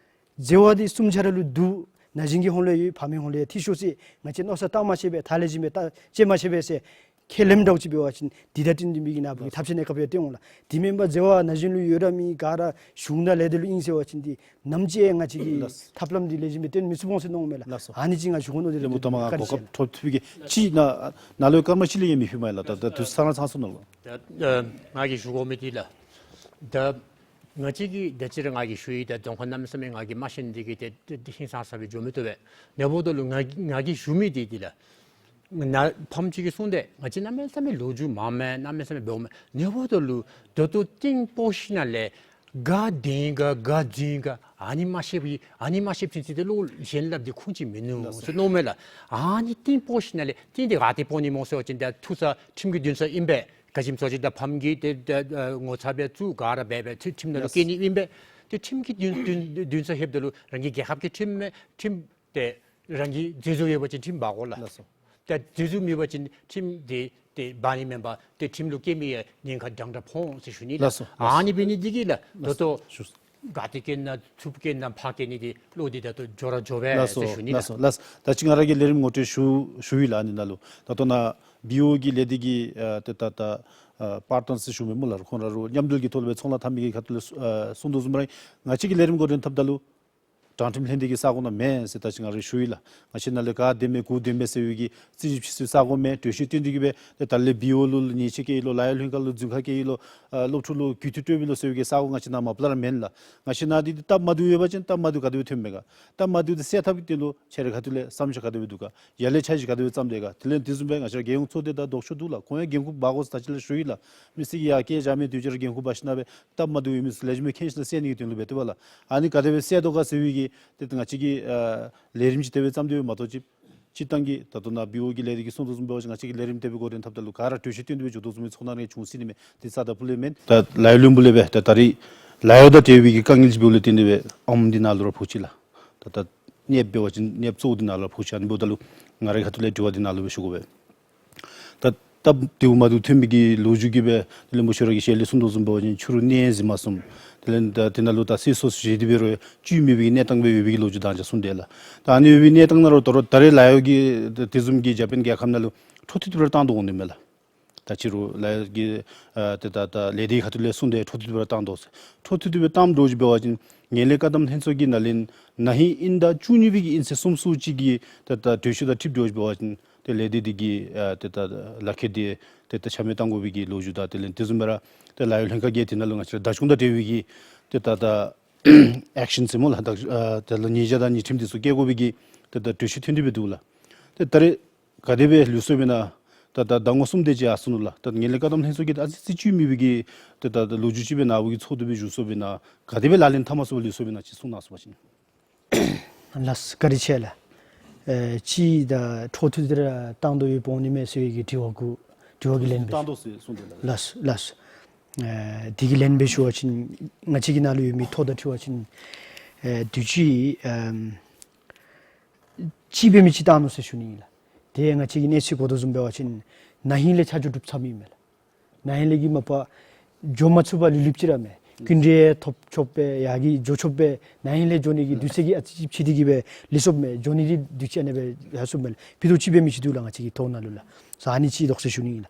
འཛོལ་བ་འདི་གསུམ་ཆ་ར་ལུ་འདུག། ན་གཞོན་གྱི་ཧོང་ལུ་ཡང་ཕམ་གྱི་ཧོང་ལུ་ཡང་འཐུས་ཤོར་ཅི། ང་བཅས་མནོ་བསམ་བཏང་མ་ཤེས་པས། ཐག་ལེ་བྱིན་པས། ཐག་བཅད་མ་ཤེས་པས་ཟེར་ཁས་ལེན་འདྲཝ་ཅིག་འབད་བ་ཅིན་འདི་དང་བསྟུན་ཏེ་མི་གི་ནཱ་བུ་གི་ཐབས་ཤེས་གནས་སྐབས་ཡང་སྟོན་འོང་ལགས། དེ་མེན་པར་འཛོལ་བ་ན་གཞོན་ལུ་ཡོད་ར་མེད། ག་ར་གཞུང་དང་ལས་སྡེ་ལུ་ཨིན་ཟེར་བ་ཅིན་འདི་ནམ་ཅིག་ཡང་ང་བཅས་ཀྱི་ལགས། ཐབས་ལམ་འདི་ལེགས་ཤོམ་སྦེ་སྟོན་མི་ཚུགས་འོང་ཟེར་མནོཝ་མས་ལགས། ལགས་སོ། ཨ་ནི་ཅིག་ང་ཞུ་དགོ་མནོ་སྟེ། ལས་སྨོན་འདུག། ཐ་མ་ང་བཀའ་དྲིན་ཆེ་ལགས། གོ་སྐབས་ཐོབ་ཐུབ་པའི་གི་ཅིག་ནཱ་ནཱ་ལུ་སྐར་མ་གཅིག་ལས་ཡང་མི་ཕུལ་མས་ལགས། ད་ད་དུས་ཚང་ར་ཚང་སོ་ནུག་ལགས། ད་ཨ་ང་གིས་ཞུ་དགོ་མི་འདི་ལགས། ད་ང་བཅས་ཀྱིས་ད་ཅི་ར་ང་གིས་ཞུ་ཡི། ད་རྫོང་ཁ་གནམ་མེད་ས་མེད་ང་གིས་མ་ཤེས་ནི་འདི་གིས་ཏེ་ཧིང་སངས་ས་སྦེ་འགྱོ་མི་བཏུབ་པས། ཨ་ནི་འབདཝ་ད་ལུ་ང་ང་གིས་ཞུ་མི་འདི་འདི་ལགས། ནཱ་ཕམ་ཅིག་གིས་གསུངས་ཏེ་ང་བཅས་གནམ་མེད་ས་མེད་ལོ་རྒྱུས་མང་མས། གནམ་མེད་ས་མེད་འབདཝ་མས། ཨ་ནི་འབདཝ་ད་ལུ་ད་ལྟོ་གཏིང་སྤོ་ཞིནམ་ལས་ག་བདེན་ག་ག་རྫུན་ག་ཨ་ནི་མ་ཤེས་པའི་ཨ་ནི་མ་ཤེསཔ་ཅིན་ཏེ་བློ་གཞན་སླབ་འདི་ཁུངས་ཅིག་མིན་ནུག་ཟེར་མནོཝ་མས་ལགས། ཨ་ནི་གཏིང་སྤོ་ཞིནམ་ལས་གཏིང་འདི་ག་ཏེ་སྤོ་ནི་སྨོ་ཟེར་བ་ཅིན་ད་ཐུགས་ཚ་ཁྲིམས་ཀྱི་འདུན་ས་ཨིན་པས། ག་ཅི་སྨོ་ཟེར་བ་ཅིན་ད་ཕམ་གྱིས་ཏེ་ད་ངོ་ཚ་སྦེ་བཙུགས་ག་ར་འབད་འབད་ཁྲིམས་ཁྲིམས་ནང་ལུ་བཀལ་ནི་ཨིན་པས། ཏེ་ཁྲིམས་ཀྱི་འདུན་འདུན་འདུན་ས་ལྷོདཔ་ད་ལུ་རང་གི་རྒྱལ་ཁབ་ཀྱི་ཁྲིམས་མས། ཁྲིམས་ཏེ་རང་གི་རྫས་འཛུགས་ཡོད་པ་ཅིན་ཁྲིམས་འབག་དགོ་ལགས། ལགས་སོ། ད་རྫས་འཛུགས་མེད་པ་ཅིན་ཁྲིམས་དེ་དེ་འབག་ནི་མེན་པར་ཏེ་ཁྲིམས་ལུ་བཀལ་མི་ཡང་ཉེན་ཁ་འདྲན་འདྲ་ཕོག་འོང་ཟེར་ཞུ་ནི་ལགས། ལགས་སོ། ཨ་ནི་འབད་ནི་འདི་གིས་ལགས། ད་ལྟོ་ཞུ། ག་ཏེ་བཀལ་ན་ཚུར་བཀལ་ན་ཕར་བཀལ་ནི་འདི་བློ་འདི་ད་ལྟོ་འགྱོ་ར་འགྱོ་བས་ལགས་སོ། ཟེར་ཞུ་ནི་ལགས། ལགས་སོ། ལགས་སོ། ད་ཅི་ང་ར་གིས་ལས་རིམ་ངོ་སྤྲོད་ཞུ་ཞུ་ཡི་ལགས། ཨ་ནི་ནང་ལུ་ད་ལྟོ་ནཱ་བི་ཨོ་གི་ལས་སྡེ་གི་ཨ་ཏེ་ད་ད་ཨ་པར་ཊར་ཟེར་ཞུ་མི་སྨོ་ལགས། ཁོང་ར་རུང་མཉམ་འབྲེལ་གྱི་ཐོག་ལས་སྦེ་ཚོང་ལཱ་འཐབ་མི་གི་ཁ་ཐུག་ལས་ཨ་གསུངས་དོ་བཟུམ་ར་ང་བཅས་ཀྱིས་ལས་རིམ་འགོ་འདྲེན་འཐབ་ད་ལུ་དྲང་ཁྲིམས་ལྷན་སྡེ་གི་ས་གོ་ནང་མེན་ཟེར་ད་ཅི་ང་ར་ཞུ་ཡི་ལགས། ང་བཅས་ནཱ་ལས་ག་བདེན་མས་གུ་བདེན་མས་ཟེར་བའི་གི་རྩོད་གཞི་ཕྱེ་སའི་ས་གོ་མེན། གྲོས་ཆོད་བཏོན་ཏེ་གིས་སྦེ་ཏེ་ད་ལས་བི་ཨོ་ལུ་ཉེས་ཆད་བཀལ་ཡི་ལོ། ལཱ་གཡོག་ལྷན་ཁག་ལུ་རྫུན་ཁ་བཀལ་ཡི་ལོ། ཨ་སློབ་ཕྲུག་ལུ་རྒུད་འཐུས་སྤྲོད་མི་ལོ་ཟེར་བའི་གི་ས་གོ་ང་བཅས་ནཱ་མ་པ་ལས་ར་མེན་ལགས། ང་བཅས་ནཱ་འདི་འདི་སྟབས་མ་བདེཝ་ཡོད་པ་ཅིན་སྟབས་མ་བདེཝ་ག་དེ་སྦེ་ཐོནམ་མས་ག། སྟབས་མ་བདེཝ་འདི་སེལ་ཐབས་ཀྱི་དོན་ལུ་ཁྱེད་རའི་ཁ་ཐུག་ལས་བསམ་འཆར་ག་དེ་སྦེ་འདུག་ག། ཡར་ལས་འཆར་གཞི་ག་དེ་སྦེ་བརྩམས་དེས་ག། དེ་ལས་དེ་བཟུམ་སྦེ་ང་བཅས་ར་རྒྱལ་ཡོངས་ཚོགས་སྡེ་དང་ལྡོག་ཕྱོགས་འདུག་ལགས། ཁོང་ཡང་འགན་ཁུར་འབག་དགོ་ཟེར་ད་ཅི་ལས་ཞུ་ཡི་ལགས། མི་སེར་གྱིས་ཡར་སྐད་རྐྱབ་མི་དུས་ཅི་ར་འགན་ཁུར་འབག་ཞིན་ན་སྦེ་སྟབས་མ་བདེཝ་ཡོད་མི་ཚུ་ལེགས་ཤོམ་སྦེ་མཁྱེན་ཞིན་ན་སེལ་ནི་གི་དོན་ལུ་འབད་དེ་འབད་ལགས། ཨ་ནི་ག་དེ་སྦེ་སེལ་དོ་ག་ཟེར་བའི་གི་ཏེ་ང་བཅས་ཀྱིས་ཨ་ལས་རིམ་ཅིག་དེ་སྦེ་བརྩམས་ཏེ་ཡོདཔ་མ་གཏོགས་ཅིག་སྤྱིར་བཏང་གི་ད་ལྟོ་ནཱ་བི་ཨོ་གི་ལས་སྡེ་གིས་གསུངས་དོ་བཟུམ་འབད་བ་ཅིན་ང་བཅས་ཀྱིས་ལས་རིམ་དེ་སྦེ་འགོ་འདྲེན་འཐབ་ད་ལུ་ག་ར་གྲོས་ཆོད་བཏོན་ཏེ་སྦེ་འགྱོ་དོ་བཟུམ་མའི་ཚོར་སྣང་རེ་བྱུང་སྲིད་ནི་མས། དེ་རྩ་དང་ཕུ་ལས་མེན། ད་ལཱ་གཡོག་བློན་པོ་ལས་སྦེ་ད་ད་རིས་ལཱ་གཡོག་དང་འབྲེལ་བའི་གི་དཀའ་ངལ་ཅིག་འབདཝ་ལས་བརྟེན་ཏེ་སྦེ་ཨམ་འདི་ནཱ་ལུ་ར་ཕོག་ཅི་ལགས། ད་ད་གནསཔོ་འབད་བ་ཅིན་གནསཔོ་གཙོ་བོ་འདི་ནཱ་ལུ་ར་ཕོག་ཅི། ཨ་ནི་འབདཝ་ད་ལུ་ང་རའི་ཁ་ཐུག་ལས་དྲི་བ་འདི་ནཱ་ལུ་སྦེ་ཞུ་དགོ་པས། ད་ སྟབས་བདེཝ་མ་བདེཝ་ཐོན་པའི་གི་ལོ་རྒྱུས་ཀྱི་སྦེ་དེ་ལས་མོ་ཤེ་ར་གི་ཞལ་ལས་གསུངས་དོ་བཟུམ་འབད་བ་ཅིན་ཕྱི་རུ་གནས་གཟིམ་མ་གསུམ། དེ་ལས་ད་དེ་ནང་ལུ་ད་སེལ་སོ་བཞེས་ཏེ་འབད་རུང་བཅུད་མེད་པའི་གནས་སྟངས་སྦེ་ཡོད་པའི་གི་ལོ་རྒྱུས་དང་ཅིག་གསུངས་དེས་ལགས། ད་ཨ་ནི་ཡོད་པའི་གནས་སྟངས་ནང་ལུ་ད་རུང་ད་རེས་ལཱ་གཡོག་གི་དེ་བཟུམ་གྱི་ཇ་པཱན་རྒྱལ་ཁབ་ནང་ལུ་འཕྲོ་མཐུད་དེ་འབད་རུང་བཏང་དོ་འོང་ནི་མས་ལགས། ད་ཕྱི་རུ་ལཱ་གཡོག་གི་ཨ་ཏེ་ད་ད་ལས་སྡེ་ཁ་ཐུག་ལས་གསུངས་ཏེ་འཕྲོ་མཐུད་དེ་འབད་རུང་བཏང་དོ་ཟེར། འཕྲོ་མཐུད་དེ་འབད་རུང་བཏངམ་འདྲཝ་ཅིག་འབད་བ་ཅིན་ངན་ལྷད་བཀག་སྡོམ་ལྷན་ཚོགས་ཀྱི་ནང་ལས་ན་ཧིང་དབྱིན་ཟླ་བཅུ་གཉིས་པའི་གི་དབྱིན་ཚེས་གསུམ་སུ་ཅིག་གི་ཏེ་ད་གྲོས་ཆོད་དང་འཁྲིལཝ་འདྲཝ་ཅིག་འབད་བ་ཅིན་ཏེ་ལས་སྡེ་འདི་གི་ཨ་ཏེ་ད་ལག་ཁྱེར་འདི་ཏེ་ད་ཆ་མེད་བཏང་དགོ་པའི་གི་ལོ་རྒྱུས་དང་དེ་ལས་དེ་བཟུམ་སྦེ་ར་ཏེ་ལཱ་གཡོག་ལྷན་ཁག་གིས་དེ་ནང་ལུ་ང་བཅས་ར་བདག་སྐྱོང་དང་འབྲེལ་བའི་གི་ཏེ་ད་ད་ཨེག་ཤཱན་ཟེར་སྨོ་ལགས། ད་ཨ་ཏེ་ལོག་ཉེས་བྱ་དང་ཉེས་ཁྲིམས་འདི་ཚུ་བཀལ་དགོ་པའི་གི་ཏེ་ད་གྲོས་ཆོད་ཐོན་ཏེ་སྦེ་འདུག་ལགས། ཏེ་ད་རེས་ག་དེ་སྦེ་ལུས་སོཔ་ཨིན་ན། ད་ད་ཟླ་ངོ་གསུམ་དེ་ཅིག་ཡར་སོ་ནུག་ལགས། ད་ངན་ལྷད་བཀག་སྡོམ་ལྷན་ཚོགས་ཀྱིས་ཨ་ཙི་ཅིག་བཅུད་མེད་པའི་གི་ཏེ་ད་ད་ལོ་རྒྱུས་ཅིག་སྦེ་ནཱ་བུ་གི་ཚོགས་འདུ་སྦེ་བཞུགས་སོཔ་ཨིན་ན། ག་དེ་སྦེ་ལག་ལེན་འཐབ་མ་ཚུགས་པར་ལུས་སོཔ་ཨིན་ན་ཅིག་གསུང་གནང་ཚུགས་པ་ཅིན། ལགས་སོ། བཀའ་དྲིན་ཆེ་ལགས། ཨེ་ཅིག་ད་འཕྲོ་མཐུད་དེ་ར་བཏང་དོ་ཡོདཔ་འོང་ནི་མས་ཟེར་བའི་གི་དྲི་བ་གུ་དྲི་བ་གི་ལན་སྦེ། བཏང་དོ་ཟེར་གསུངས་ཏེ་ལགས། ལགས་སོ་ལགས་སོ། ཨེ་དེ་གི་ལན་སྦེ་ཞུ་བ་ཅིན་ང་བཅས་ཀྱི་ནང་ལུ་ཡོད་མི་ཐོ་དང་འཁྲིལ་བ་ཅིན་ཨེ་དུས་ཅི་ཨམ་ཅིག་འབད་མི་ཅིག་བཏང་ནུག་ཟེར་ཞུ་ནི་ཨིན་ལགས། དེ་ང་བཅས་ཀྱིས་གནས་ཚུལ་གོ་དོ་བཟུམ་འབད་བ་ཅིན་ན་ཧིང་ལས་ཆ་འཇོག་གྲུབ་ཚར་མི་མས་ལགས། ན་ཧིང་ལས་ཀྱི་མ་པ་འགྱོ་མ་ཚུགས་པར་ལུས་ལུསཔ་ཅིག་ར་མས། སྐྱིན་འགྲུལ་ཐོབ་ཆོགཔ་སྦེ་ཡར་གྱི་འགྱོ་ཆོགཔ་སྦེ་ན་ཧིང་ལས་འགྱོ་ནི་གི་དུས་ཚོད་ཀྱི་ཨ་ཙི་ཅིག་ཕྱི་དེ་གིས་སྦེ་ལུས་སོཔ་མས། འགྱོ་ནི་འདི་དུས་ཅི་ཨ་ནི་སྦེ་ཡར་སོཔ་མས་ལགས། ཕུད་རྡོག་ཅིག་འབད་མི་ཅིག་འདུག་ལགས་ང་བཅས་ཀྱི་ཐོ་ནང་ལུ་ལགས། ས་ཨ་ནི་ཅིག་དོགས་ཟེར་ཞུ་ནི་ཨིན་ལགས།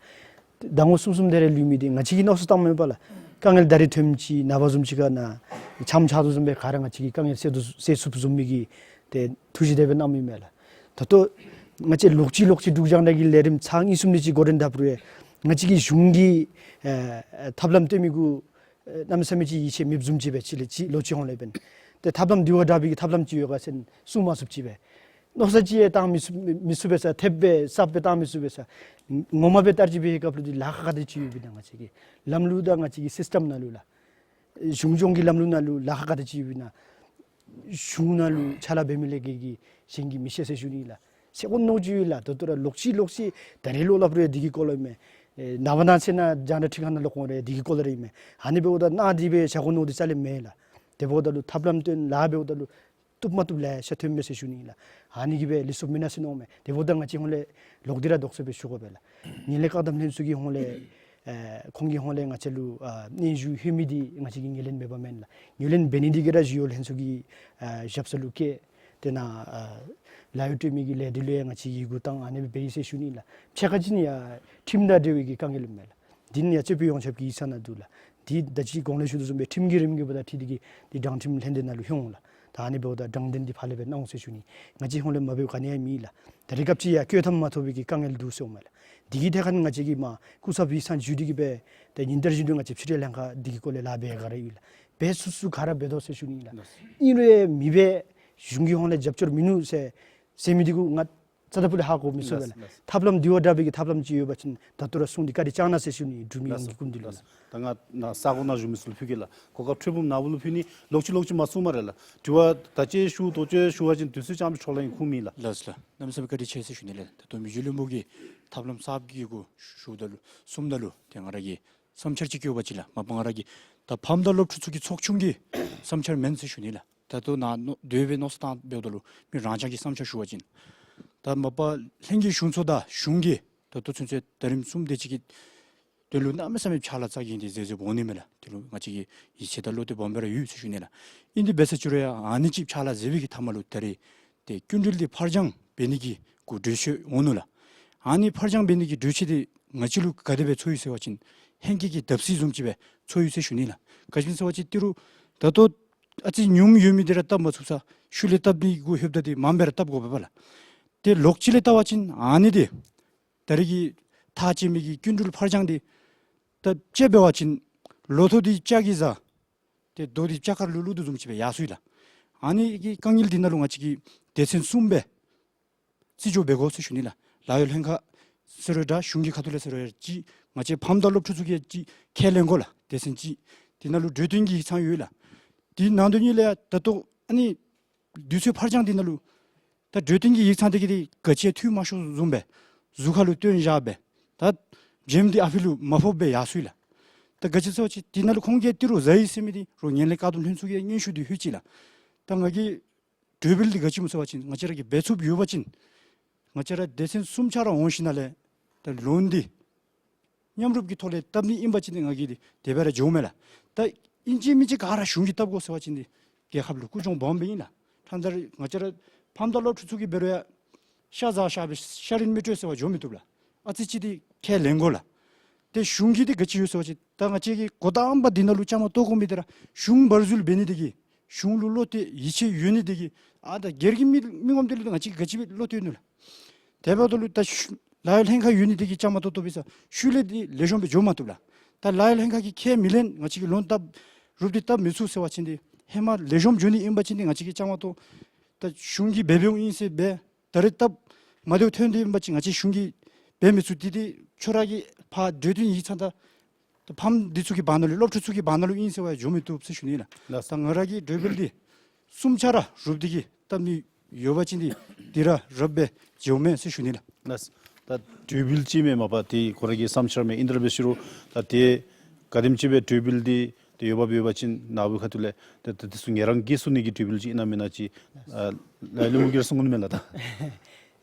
ཟླ་ངོ་གསུམ་གསུམ་དེ་རེ་ལུས་མི་འདི་ང་བཅས་ཀྱིས་མནོ་བསམ་བཏངམ་མེན་པ་ལགས། དཀའ་ངལ་ད་རེས་ཐོནམ་ཅིག་ནངས་པ་བཟུམ་ཅིག་ཁར་ནཱ་ཆམ་ཆགས་དོ་བཟུམ་སྦེ་ག་ར་ང་བཅས་ཀྱིས་དཀའ་ངལ་སེལ་དོ་སེལ་ཚུགསཔ་བཟུམ་མའི་གི་ཏེ་ཐུགས་བཞེད་དེ་སྦེ་གནང་མི་མས་ལགས། ད་ལྟོ་ང་བཅས་ལོག་ཅི་ལོག་ཅི་འབྲུག་རྒྱང་བསྒྲགས་ཀྱི་ལས་རིམ་ཚར་གཉིས་གསུམ་དེ་ཅིག་འགོ་འདྲེན་འཐབ་རུང་ཡང་ང་བཅས་ཀྱི་གཞུང་གི་ཨེ་ཐབས་ལམ་སྟོན་མི་གུ་ཨེ་གནམ་མེད་ས་མེད་ཅིག་ཡིད་ཆེས་མེདཔ་བཟུམ་ཅིག་སྦེ་ཅིག་ལས་ཅིག་ལོག་ཅི་ཧོང་ལས་འབདན་ཏེ་ཐབས་ལམ་འདི་བ་འདྲ་བའི་གི་ཐབས་ལམ་ཅིག་ཡོད་ག་ཟེར་གསུང་མ་ཚུགསཔ་ཅིག་སྦེ། མནོ་བསམ་ཅིག་ཡང་བཏང་མི་ཚུགས་མི་ཚུགས་པས་ཟེར། ཐེབས་སྦེ་གསརཔ་སྦེ་བཏང་མི་ཚུགས་པས་ཟེར། ངོ་མ་སྦེ་བལྟ་སྟེ་འབད་བའི་སྐབས་ལུ་འདི་ལཱ་ཁག་ག་དེ་ཅིག་ཡོདཔ་ཨིན་ན་ང་བཅས་ཀྱི་ལམ་ལུགས་དང་ང་བཅས་ཀྱི་སིསི་ཊམ་ནང་ལུ་ལགས། གཞུང་སྐྱོང་གི་ལམ་ལུགས་ནང་ལུ་ལཱ་ཁག་ག་དེ་ཅིག་ཡོདཔ་ཨིན་ན། གཞུང་ནང་ལུ་ཕྱག་ལཱ་འབད་མི་ལས་ཀྱི་གཞན་གྱིས་མི་ཤེས་ཟེར་ཞུ་ནི་ལགས། ཤེས་དགོ་མནོ་ཅི་ཡོད་ལགས། ད་ལྟོ་ར་ལོག་ཅི་ལོག་ཅི་ད་རེས་ལོག་སླབ་རུང་འདི་གི་སྐོར་ལུ་ཨིན་མས། ཨེ་ནངས་པ་གནངས་ཚེ་ནཱ་རྒྱང་བསྒྲགས་ཁྲི་ཁང་ནང་ལོག་འོང་རུང་འདི་གི་སྐོར་ལུ་ར་ཨིན་མས། ཨ་ནི་འབདཝ་ད་གནང་སྟེ་འབད་བཞག་དགོ་མནོ་འདི་རྩ་ལས་མེད་ལགས། དེ་འབདཝ་ད་ལུ་ཐབས་ལམ་སྟོན་ལཱ་འབདཝ་ད་ལུ་བཏུབ་མ་བཏུབ་ལེ་ཤ་ཐོན་མས་ཟེར་ཞུ་ནི་ལགས། ཨ་ནི་གིས་སྦེ་ལུས་སོཔ་མེན་ན་ཟེར་མནོཝ་མས། དེ་འབདཝ་ད་ང་བཅས་ཧོང་ལས་ལོག་སྟེ་ར་དོགས་སེལ་སྦེ་ཞུ་དགོ་པས་ལགས། ངན་ལྷད་བཀག་སྡོམ་ལྷན་ཚོགས་ཀྱི་ཧོང་ལས་ཨེ་ཁོང་གི་ཧོང་ལས་ང་བཅས་ལུ་ཨ་སྙན་ཞུ་ལྷོད་མི་འདི་ང་བཅས་ཀྱིས་ངོས་ལེན་མེད་པ་མེན་ལགས། ངོས་ལེན་འབད་ནི་འདི་གིས་ར་ཞུ་ཡོད་ལྷན་ཚོགས་ཀྱི་ཨ་ཞབས་ས་ལུ་བསྐྱལ། དེ་ནཱ་ཨ་ལཱ་གཡོག་སྤྲོད་མི་གི་ལས་སྡེ་ལུ་ཡང་ང་བཅས་ཡི་གུ་བཏང་ཨ་ནི་སྦེ་འབད་ཡི་ཟེར་ཞུ་ནི་ལགས། ཕྱེད་ཀ་ཅིག་ནི་ཡང་ཁྲིམས་དང་འབྲེལ་བའི་གི་དཀའ་ངལ་ཨིན་མས་ལགས། འདི་ནི་ཡང་སྤྱི་འཐུས་ཡོངས་ཁྱབ་ཀྱི་ཡིག་ཚང་ནང་འདུག་ལགས། འདི་ད་ཅི་གོང་ལས་ཞུ་དོ་བཟུམ་སྦེ་ཁྲིམས་ཀྱི་རིམ་གྱིས་འབདཝ་ད་འདི་གི་འདི་དྲང་ཁྲིམས་ལྷན་སྡེ་ནང་ལུ་ལྷོད་འོང་ལགས། ད་ཨ་ནི་འབདཝ་ད་དྲང་བདེན་འདི་ཕར་ལས་སྦེ་གནང་འོང་ཟེར་ཞུ་ནི། ང་བཅས་ཧོང་ལས་མ་འབདཝ་ག་ནི་ཡང་མེད་ལགས། ད་རེས་སྐབས་ཅིག་ཡང་བཀོད་ཐམ་མ་ཐོབ་པའི་གི་དཀའ་ངལ་འདུག་ཟེར་འོང་མས་ལགས། འདི་གི་ཐད་ཁར་ང་བཅས་ཀྱིས་མར་སྐུ་ཚབ་ཡིག་ཚང་བརྒྱུད་དེ་གི་སྦེ་ད་ཉིན་ལྟར་བཞིན་དུ་ང་བཅས་ཕྱི་འབྲེལ་ལྷན་ཁག་འདི་གི་སྐོར་ལས་ལཱ་འབད་ག་ར་ཡོད་ལགས། འབད་ཚུགས་ཚུགས་ག་ར་འབད་དོ་ཟེར་ཞུ་ནི་ལགས། ཨིན་རུང་མི་འབད་གཞུང་གི་ཧོང་ལས་རྒྱབ་སྐྱོར་མིན་ནུག་ཟེར་ཟེར་མི་འདི་གུ་ང་རྩ་དང་ཕུ་ལས་ཧ་གོ་མི་ཚུགས་པས་ལགས། ལགས་སོ། ཐབས་ལམ་འདི་བ་འདྲ་བའི་གི་ཐབས་ལམ་ཅིག་ཡོད་པ་ཅིན་ད་ལྟོ་ར་གསུངས་ཏེ་བཀའ་དྲིན་བསྐྱང་གནང་ཟེར་ཞུ་ནི། འབྲུག་མི་ཡོངས་ཀྱི་སྐུ་མདུན་ལུ་ལགས། ད་ང་ནཱ་ས་གོ་ནང་བཞུགས་མི་ཚུ་ལུ་ཕུལ་གེ་ལགས། གོ་སྐབས་འཕྲལ་ཕུགས་ནཱ་བུ་ལུ་ཕུལ་ནི། ལོག་ཅི་ལོག་ཅི་མ་གསུང་སྨ་རེ་ལགས། དྲི་བ་ད་ཅི་ཞུ་དོ་ཅི་ཞུ་བ་ཅིན་དུས་ཚོད་ཙམ་འཕྲོ་བརླག་ཨིན་ཁུངས་མེད་ལགས། ལགས་སོ་ལགས། གནམ་མེད་ས་མེད་བཀའ་དྲིན་ཆེ་ཟེར་ཞུ་ནི་ལགས། ད་ལྟོ་མི་རྗེ་བློན་པོ་གིས་ཐབས་ལམ་གསརཔ་གི་གུ་ཞུཝ་ད་ལུ་གསུངམ་ད་ལུ་ཏེ་ང་ར་གི་བསམ་འཆར་ཅིག་བཀོད་པ་ཅིན་ལགས། མ་པ་ང་ར་གི་ད་ཕམ་དང་སློབ་ཕྲུག་ཚུ་གི་ཚོགས་ཆུང་གི་བསམ་འཆར་མེན་ཟེར་ཞུ་ནི་ལགས། ད་ལྟོ་ནཱ་མནོ་དེ་སྦེ་མནོ་བསམ་བཏང་འབདཝ་ད་ལུ་མི་རང་རྐྱང་གི་བསམ་འཆར་ཞུ་བ་ཅིན་ད་མ་པ་ལྷན་རྒྱས་གཞུང་ཚོགས་དང་གཞུང་གིས་ད་ལྟོ་ཚུན་ཚོད་ཟླ་རིམ་གསུམ་དེ་ཅིག་གི་དོན་ལུ་གནམ་མེད་ས་མེད་ཕྱག་ལཱ་རྩ་འགེངས་ཏེ་མཛད་མཛདཔ་འོང་ནི་མས་ལགས། དེ་ལུ་ང་བཅས་ཀྱིས་ཡིད་ཆེས་དང་བློ་གཏད་སྦོམ་སྦེ་ར་ཡོད་ཟེར་ཞུ་ནི་ལགས། ཨིན་དེ་འབད་ཟེར་ཅི་རུང་ཡང་ཨ་ནི་ཅིག་ཕྱག་ལཱ་མཛད་པའི་གི་མཐའ་མ་ལུ་ད་རེས་ཏེ་སྐྱིན་འགྲུལ་འདི་ཕར་འགྱངས་འབད་ནི་གི་གུ་གྲོས་ཆོད་འོང་ནུག་ལགས། ཨ་ནི་ཕར་འགྱངས་འབད་ནི་གི་གྲོས་ཆོད་འདི་ང་བཅས་ལུ་ག་དེ་སྦེ་ཚོར་ཡི་ཟེར་བ་ཅིན་ཧེང་སྐལ་གྱི་བརྡབ་གསིག་བཟུམ་ཅིག་སྦེ་ཚོར་ཡི་ཟེར་ཞུ་ནི་ལགས། ག་ཅི་སྨོ་ཟེར་བ་ཅིན་ཏི་རུ་ད་ལྟོ་ཨ་ཙི་ཉུངམ་ཡོད་མི་འདི་ར་བཏབ་མ་ཚུགས་ས་ཤུལ་ལས་བཏབ་ནི་གུ་ལྷོདཔ་ད་འདི་མངམ་སྦེ་ར་བཏབ་དགོ་པས་པ་ལགས། ཏེ་ལོག་ཅི་ལས་བལྟ་བ་ཅིན་ཨ་ནི་འདི་ད་རེས་ཀྱི་ཐག་བཅད་མི་གི་སྐྱིན་འགྲུལ་ཕར་འགྱངས་འདི་ད་དཔྱེ་འབད་བ་ཅིན་ལོ་ཐོག་འདི་ལྕགས་ཀྱིས་བཟའ། ཏེ་རྡོ་འདི་ལྕགས་མཁར་ལུ་བླུག་དོ་བཟུམ་ཅིག་སྦེ་ཡར་སོ་ཡི་ལགས། ཨ་ནི་གི་དཀའ་ངལ་འདི་ནང་ལུ་ང་བཅས་ཀྱིས་སྡེ་ཚན་གསུམ་སྦེ་རྩིས་འཇོག་འབད་དགོ་ཟེར་ཞུ་ནི་ལགས། ལཱ་གཡོག་ལྷན་ཁག་ཟེར་རུང་འདྲ་གཞུང་གི་ཁ་ཐུག་ལས་ཟེར་རུང་ཡང་ཅིག་ང་བཅས་ཕམ་དང་སློབ་ཕྲུག་ཚུ་གིས་ཅིག་ཁས་ལེན་དགོ་ལགས། སྡེ་ཚན་ཅིག་འདི་ནང་ལུ་གྲོས་བསྟུན་གྱི་ཡིག་ཚང་ཡོད་ལགས། འདི་ནང་དོན་གཉིས་ལས་ཡང་ད་ལྟོ་ཨ་ནི་དུས་ཚོད་ཕར་འགྱངས་འདི་ནང་ལུ་ད་གྲོས་བསྟུན་གྱི་ཡིག་ཚང་འདི་གིས་འདི་ག་ཅི་ཡང་འཐུས་མ་ཤོར་བཟུམ་སྦེ་གཟུགས་ཁར་ལུ་སྟོན་བཞག་སྦེ་ད་འཇམ་འདི་ཨ་ཕི་ལུ་མ་ཕོགཔ་སྦེ་ཡར་སོ་ཡི་ལགས། ད་ག་ཅི་སྨོ་ཟེར་བ་ཅིན་འདི་ནང་ལུ་ཁོང་གིས་ཏི་རུ་བཟའ་ཡི་ཟེར་མི་འདི་རོགས་ངན་ལྷད་བཀག་སྡོམ་ལྷན་ཚོགས་ཀྱིས་སྙན་ཞུ་འདི་ལྷོད་ཅི་ལགས། ད་ང་གིས་གྲོས་འབུལ་འདི་ག་ཅི་སྨོ་ཟེར་བ་ཅིན་ང་བཅས་ར་གིས་འབད་ཚུགསཔ་ཡོད་པ་ཅིན་ང་བཅས་ར་སྡེ་ཚན་གསུམ་ཆ་ར་འོང་ཞིནམ་ལས་ད་ལོན་འདི་ མཉམ་རུབ་ཀྱི་ཐོག་ལས་བཏབ་ནི་ཨིན་པ་ཅིན་ཏེ་ང་གིས་དེ་དེ་སྦེ་ར་འགྱོཝ་མས་ལགས། ད་ཨིན་ཅི་མིན་ཅི་ག་ར་གཞུང་གིས་བཏབ་དགོ་ཟེར་བ་ཅིན་ཏེ་རྒྱལ་ཁབ་ལུ་ཀུན་སྤྱོད་སྦོམ་སྦེ་ཨིན་ལགས། ད་ལྟོ་ང་བཅས་ར་ཕམ་དང་སློབ་ཕྲུག་ཚུ་གིས་འབད་རུང་ཡང་ཤ་བཟའ་ཤ་སྦེ་ཤ་རིན་མི་སྤྲོད་ཟེར་བ་འགྱོ་མི་བཏུབ་ལགས། ཨ་ཙི་ཅིག་ཏེ་ཁས་ལེན་དགོ་ལགས། ཏེ་གཞུང་གིས་ཏེ་ག་ཅི་ཡོད་ཟེར་བ་ཅིན་ད་ང་བཅས་ཀྱིས་འགོ་དང་པ་འདི་ནང་ལུ་བཅའ་མར་གཏོགས་དགོ་མི་འདི་ར་གཞུང་བར་འཛུལ་འབད་ནི་འདི་གིས་གཞུང་ལུ་བློ་གཏད་ཡིད་ཆེས་ཡོད་ནི་འདི་གིས། ཨ་ད་སྒེར་གྱི་མི་མི་ངོམ་འདི་ལུ་ང་བཅས་ཀྱིས་ག་ཅི་སྦེ་བློ་གཏད་ནུག་ལགས། དེ་འབདཝ་ད་ལུ་ད་ཤུ་ལཱ་གཡོག་ལྷན་ཁག་ཡོད་ནི་འདི་གིས་བཅའ་མར་གཏོགས་གཏོགསཔ་ཨིན་ས། ཤུལ་ལས་འདི་ལེགས་ཤོམ་སྦེ་འགྱོ་མ་བཏུབ་ལགས། ད་ལཱ་གཡོག་ལྷན་ཁག་གིས་ཁས་མི་ལེན། ང་བཅས་ཀྱིས་ལོན་བཏབ་རུབ་སྟེ་བཏབ་མི་ཚུགས་ཟེར་བ་ཅིན་ཏེ་ཧེ་མ་ལེགས་ཤོམ་འགྱོ་ནི་ཨིན་པ་ཅིན་ཏེ་ང་བཅས་ཀྱིས་བཅའ་མར་གཏོགས། ད་གཞུང་གིས་འབད་འབདཝ་ཨིན་ཟེར་འབད། ད་རེས་སྟབས་མ་བདེཝ་ཐོན་ཏེ་ཨིན་པ་ཅིན་ང་བཅས་གཞུང་གིས་འབད་མི་ཚུགས། འདི་འདི་ཁྱོད་ར་གི་ཕར་གྲོས་བསྟུན་ཡིག་ཚང་དང་ད་ཕམ་འདི་ཚུ་གི་བར་ན་ལུ་སློབ་ཕྲུག་ཚུ་གི་བར་ན་ལུ་ཨིན་ཟེར་བ་འགྱོ་མི་བཏུབ་ཟེར་ཞུ་ནི་ལགས། ལགས། ད་ང་ར་གིས་གྲོས་འབུལ་འདི་གསུམ་ཆ་ར་རུབ་སྟེ་གིས་བཏབ་ནི་ཡོད་པ་ཅིན་ཏེ་འདི་ར་རབ་སྦེ་འགྱོཝ་མས་ཟེར་ཞུ་ནི་ལགས། ལགས། ད་གྲོས་འབུལ་ཅིག་མེན་མ་པ་ཏེ་ཁོ་ར་གི་བསམ་འཆར་མེན་ཨིན་ཏེ་ར་འབད་ཞུ་རུང་ད་ཏེ་ག་དེམ་ཅིག་སྦེ་གྲོས་འབུལ་འདི་ཏེ་འོས་འབབ་ཡོད་པ་ཅིན་ནཱ་བུ་ཁ་ཐུག་ལས་ཏེ་ཏེ་འདི་ཚུ་ངེ་རང་གིས་གསུང་ནི་གི་གྲོས་འབུལ་ཅིག་ཨིན་ན་མེན་ན་ཅིག་ཨ་ལས་ལྷུན་མུ་གེར་གསུང་དགོ་ནི་མས་ལགས། ད་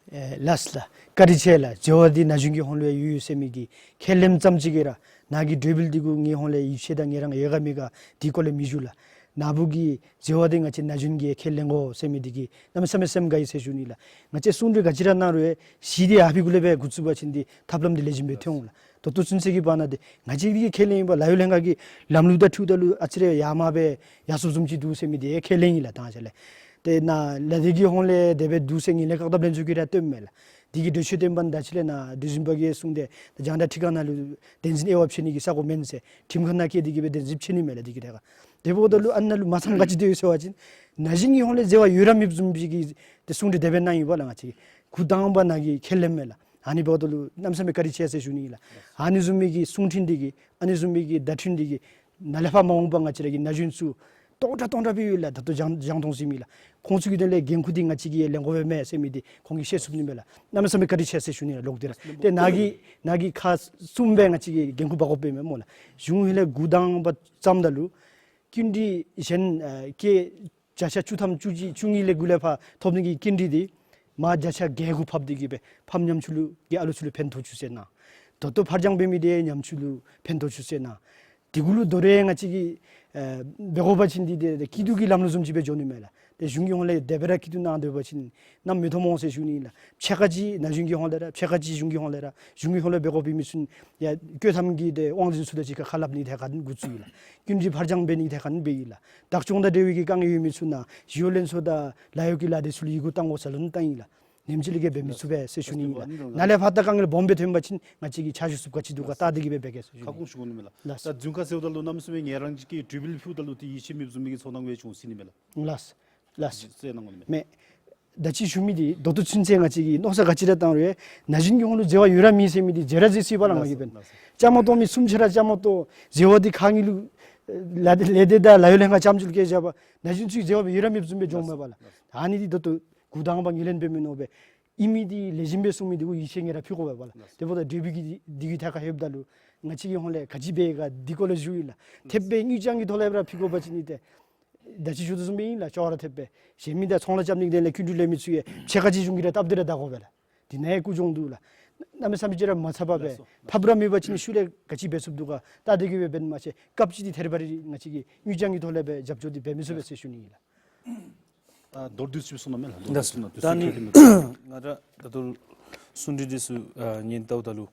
ཨེ་ལགས་ལགས། བཀའ་དྲིན་ཆེ་ལགས། འགྱོ་བ་འདི་ན་གཞོན་གྱི་ཧོངས་ལུ་ཡོད་ཡོད་ཟེར་མི་འདི་ཁས་ལེནམ་ཙམ་ཅིག་གིས་ར་ནཱ་གི་གྲོས་འབུལ་འདི་གུ་ངེའི་ཧོངས་ལས་ཡིད་ཆེས་དང་ངེ་རང་ཡོད་ག་མེད་ག་འདི་སྐོར་ལས་མི་ཞུ་ལགས། ནཱ་བུ་གིས་འགྱོ་བ་འདི་ང་བཅས་ན་གཞོན་གྱིས་ཁས་ལེན་དགོ་ཟེར་མི་འདི་གིས་གནམ་མེད་ས་མེད་སེམས་དགའ་ཡི་ཟེར་ཞུ་ནི་ལགས། ང་བཅས་གསུང་གྲོས་ག་ཅི་ར་གནང་རུང་ཡང་གཞི་འདི་ཡར་ཕི་གུ་ལས་སྦེ་འགོ་བཙུགས་པ་ཅིན་འདི་ཐབས་ལམ་འདི་ལེགས་ཤོམ་སྦེ་ཐོན་འོང་ལགས། ད་ལྟོ་ཚུན་ཚོད་ཀྱི་བར་ན་འདི་ང་བཅས་ཀྱིས་ཁས་ལེན་ཡི་པ། ལཱ་གཡོག་ལྷན་ཁག་གི་ལམ་ལུགས་དང་འཁྲིལཝ་ད་ལུ་ཨ་ཙི་རེ་ཡར་མར་སྦེ་ཡར་སོངམ་བཟུམ་ཅིག་འདུག་ཟེར་མི་འདི་ཁས་ལེན་ཡི་ལགས། ད་ང་བཅས་ལས་ཏེ་ནཱ་ལས་སྡེ་གི་ཧོངས་ལས་དེ་སྦེ་འདུག་ཟེར་ངན་ལྷད་བཀག་སྡོམ་ལྷན་ཚོགས་ཀྱིས་ར་སྟོནམ་མས་ལགས། འདི་གི་གྲོས་ཆོད་བཏོན་པ་ད་ཅི་ལས་ནཱ་འདི་བཟུམ་པ་གི་གསུང་སྟེ་ད་རྒྱང་བསྒྲགས་ཁྲི་ཁང་ནང་ལུ་བདེན་འཛིན་དབྱེ་བ་ཕྱེ་ནི་གི་ས་གོ་མེན་ཟེར་ཁྲིམས་ཁང་ནང་བཀལ་ཏེ་གིས་སྦེ་བདེན་འཛིན་ཕྱེ་ནི་མས་ལགས། འདི་གི་ཐད་ཁར་དེ་འབདཝ་ད་ལུ་ཨ་ནཱ་ལུ་མ་འཚམས་ག་ཅི་སྡོད་ཡོད་ཟེར་བ་ཅིན་ན་གཞོན་གྱི་ཧོངས་ལས་འཛོལ་བ་ཡོད་ར་མེདཔ་བཟུམ་ཅིག་གི་ཏེ་གསུང་གྲོས་དེ་སྦེ་གནང་ཡི་པ་ལགས། ང་བཅས་ཀྱིས་འགོ་དང་པ་ནཱ་གིས་ཁས་ལེནམ་མས་ལགས། ཨ་ནི་འབདཝ་ད་ལུ་གནམ་མེད་ས་མེད་བཀའ་དྲིན་ཆེ་ཟེར་ཞུ་ནི་ལགས། ཨ་ནི་བཟུམ་མའི་གི་གསུང་འཕྲིན་འདི་གིས་ཨ་ནི་བཟུམ་མའི་གི་བརྡ་འཕྲིན་འདི་གིས་ནཱ་ལས་ཕར་མ་འོངས་པ་ང་བཅས་ར་གི་ན་གཞོན་ཚུ་སྟོང་ཕྲག་སྟོང་ཕྲག་སྦེ་ཡོད་ལགས། ད་ལྟོ་རྒྱང་རྒྱང་མཐོང་ཟེར་མི་ལགས། ཁོང་ཚུ་གི་དོན་ལས་འགན་ཁུར་འདི་ང་བཅས་ཀྱིས་ལེན་དགོཔ་མས་ཟེར་མི་འདི་ཁོང་གིས་ཤེས་ཚུགས་ནི་མས་ལགས། གནམ་མེད་ས་མེད་བཀའ་དྲིན་ཆེ་ཟེར་ཞུ་ནི་ལགས། ལོག་སྟེ་ར་ཏེ་ནཱ་གི་ནཱ་གི་ཁག་གསུམ་སྦེ་ང་བཅས་ཀྱིས་འགན་ཁུར་འབག་དགོཔ་མས་སྨོ་ལགས། གཞུང་ཧོངས་ལས་འགོ་དང་པ་བརྩམ་ད་ལུ་སྐྱིན་འགྲུལ་གཞན་ཨ་སྐྱེད་བརྒྱ་ཆ་བཅུ་ཐམ་བཅུ་གཅིག་བཅུ་གཉིས་ལས་འགོ་ལས་ཕར་ཐོབ་ནི་གི་སྐྱིན་འགྲུལ་འདི་མར་བརྒྱ་ཆ་བརྒྱད་གུ་ཕབ་སྟེ་གིས་སྦེ་ཕམ་ཉམ་ཆུང་ལུ་གི་ཨ་ལུ་ཚུ་ལུ་ཕན་ཐོགས་བཅུག་ཟེར་ན། ད་ལྟོ་ཕར་འགྱངས་འབད་མི་འདི་ཉམ་ཆུང་ལུ་ཕན་ཐོགས་བཅུག་ཟེར་ན། དེ་གུ་ལུ་དོ་རུང་ང་བཅས་ཀྱིས་ཨེ་འབད་དགོ་པ་ཅིན་འདི་ཏེ་སྐྱིད་སྡུག་གི་ལམ་ལུགས་བཟུམ་ཅིག་སྦེ་འགྱོ་ནི་མས་ལགས། ཏེ་གཞུང་གི་ཧོངས་ལས་དེ་སྦེ་ར་སྐྱིད་སྡུག་གནང་སྡོད་པ་ཅིན་གནམ་མེད་ཐོག་མེད་ཟེར་ཞུ་ནི་ལགས། ཕྱེད་ཀ་ཅིག་ན་གཞོན་གྱི་ཧོངས་ལས་ར་ཕྱེད་ཀ་ཅིག་གཞུང་གི་ཧོངས་ལས་ར། གཞུང་གི་ཧོངས་ལས་འབད་དགོ་པའི་མི་ཚུ་ཡང་སྐྱོད་ཐམ་གྱི་ཏེ་དབང་འཛིན་ཚུ་དང་གཅིག་ཁར་ཁ་སླབ་ནི་ཐད་ཁར་འགོ་བཙུགས་ཡི་ལགས། སྐྱིན་འགྲུལ་ཕར་འགྱངས་འབད་ནི་ཐད་ཁར་འབད་ཡི་ལགས། བདག་སྐྱོང་དང་འབྲེལ་བའི་གི་དཀའ་ངལ་ཡོད་མི་ཚུ་ནང་ཞི་གཡོག་ལྷན་ཚོགས་དང་ལཱ་གཡོག་གི་ལཱ་སྡེ་ཚུ་ལུ་ཡི་གུ་བཏང་དགོ་ཟེར་ལན་བཏང་ཡི་ལགས། ནེམ་ཅིག་ལས་བརྒལ་འབད་མི་ཚུགས་པས་ཟེར་ཞུ་ནི་ཨིན་ལགས། ནཱ་ལས་ཕར་ད་དཀའ་ངལ་སྦོམ་སྦེ་ཐོན་པ་ཅིན་ང་བཅས་ཀྱིས་ཕྱག་ཞུ་ཚུགསཔ་ག་ཅི་འདུག་ག་བལྟ་སྟེ་གིས་སྦེ་འབད་གེ་ཟེར་ཞུ་ནི། ཁ་སྐོང་ཞུ་དགོ་ནི་མས་ལགས། ལགས། ད་རྫུན་ཁ་ཟེརཝ་ད་ལུ་གནམ་མེད་ས་མེད་ངེ་རང་གིས་གྲོས་འབུལ་ཕུལཝ་ད་ལུ་ཏེ་ཡིད་ཆེས་མེདཔ་བཟུམ་མའི་གི་ཚོར་སྣང་སྦེ་བྱུང་སྲིད་ནི་མས་ལགས། ལགས། ལགས། ཟེར་གནང་དགོ་ནི་མས། མེན། ད་ཅི་ཞུ་མི་འདི་ད་ལྟོ་ཚུན་ཚོད་ང་བཅས་ཀྱིས་མནོ་བསམ་ག་ཅི་ར་བཏང་རུང་ཡང་ན་གཞོན་གྱི་ཧོངས་ལུ་འཛོལ་བ་ཡོད་ར་མེད་ཟེར་མི་འདི་འཛོལ་ར་འཛོལ་སྲིད་པ་ལགས། ང་གིས་འབདན་ལགས་སོ། བཅའ་མར་གཏོགས་མི་གསུམ་ཆ་ར་བཅའ་མར་གཏོགས། འཛོལ་བ་འདི་ཁག་གཉིས་ལུ་ལ་ལས་སྡེ་དང་ལཱ་གཡོག་ལྷན་ཁག་རྐྱངམ་ཅིག་ལུ་བཀལ་བཞག་པ་ན་གཞོན་ཚུ་འཛོལ་བ་ཡོད་ར་མེདཔ་བཟུམ་སྦེ་འགྱོཝ་མས་པ་ལགས། ལགས་སོ། ཨ་ནི་འདི་ད་ལྟོ་འགོ་དང་པ་ངོས་ལེན་འབད་མི་མནོ་བས། ཨིན་མི་འདི་ལེགས་ཤོམ་སྦེ་གསུང་མི་འདི་གུ་ཡིད་ཆེས་ངེ་ར་ཕུལ་དགོ་པས་པ་ལགས། དེ་འབདཝ་ད་གྲོས་འབུལ་གྱི་འདི་གི་ཐད་ཁར་ལྷོདཔ་ད་ལུ་ང་བཅས་ཀྱི་ཧོངས་ལས་ག་ཅི་འབད་ག་འདི་སྐོར་ལས་ཞུ་ཡི་ལགས། ཐེབས་སྦེ་དངུལ་རྐྱང་གི་ཐོག་ལས་སྦེ་ར་ཕུལ་དགོ་པ་ཅིན་ནི་ཏེ་ད་ཅི་ཞུ་དོ་བཟུམ་སྦེ་ཨིན་ལགས། ཅོག་ར་འཐདཔ་སྦེ་གཞན་མི་དང་ཚོང་ལཱ་རྐྱབ་ནི་གི་དོན་ལས་སྐྱིན་འགྲུལ་ལེན་མི་ཚུ་ཡང་ཕྱེད་ཀ་ཅིག་གཞུང་གིས་ར་བཏབ་སྟེ་ར་བདའ་དགོ་པས་ལགས། འདི་ནང་ཡང་ཀུན་སྤྱོད་འདུག་ལགས། གནམ་མེད་ས་མེད་ཅིག་ར་མ་འཚབ་པར་སྦེ། ལགས་སོ། ཐབས་ར་མེད་པ་ཅིན་ཤུལ་ལས་ག་ཅི་འབད་ཚུགསཔ་འདུག་ག་བལྟ་སྟེ་གིས་སྦེ་འབདན་མ་ཚད་སྐབས་ཅིག་འདི་ཐད་རི་བ་རི་ང་བཅས་ཀྱིས་དངུལ་རྐྱང་གི་ཐོག་ལས་སྦེ་རྒྱབ་སྐྱོར་འདི་འབད་མི་ཚུགས་པས་ཟེར་ཞུ་ནི་ཨིན་ལགས། ཨ་མདོར་བསྡུས་ཅིག་གསུང་གནང་མས་ལགས། མདོར་བསྡུས་གསུང་གནང་། དུས་ཚོད་ད་ནི་ཁྱོད་ཀྱིས་མི་ད་ནི་ང་ར་ད་ལྟོ་གསུང་འཕྲིན་འདི་ཚུ་ཨ་ཉན་བལྟཝ་ད་ལུ་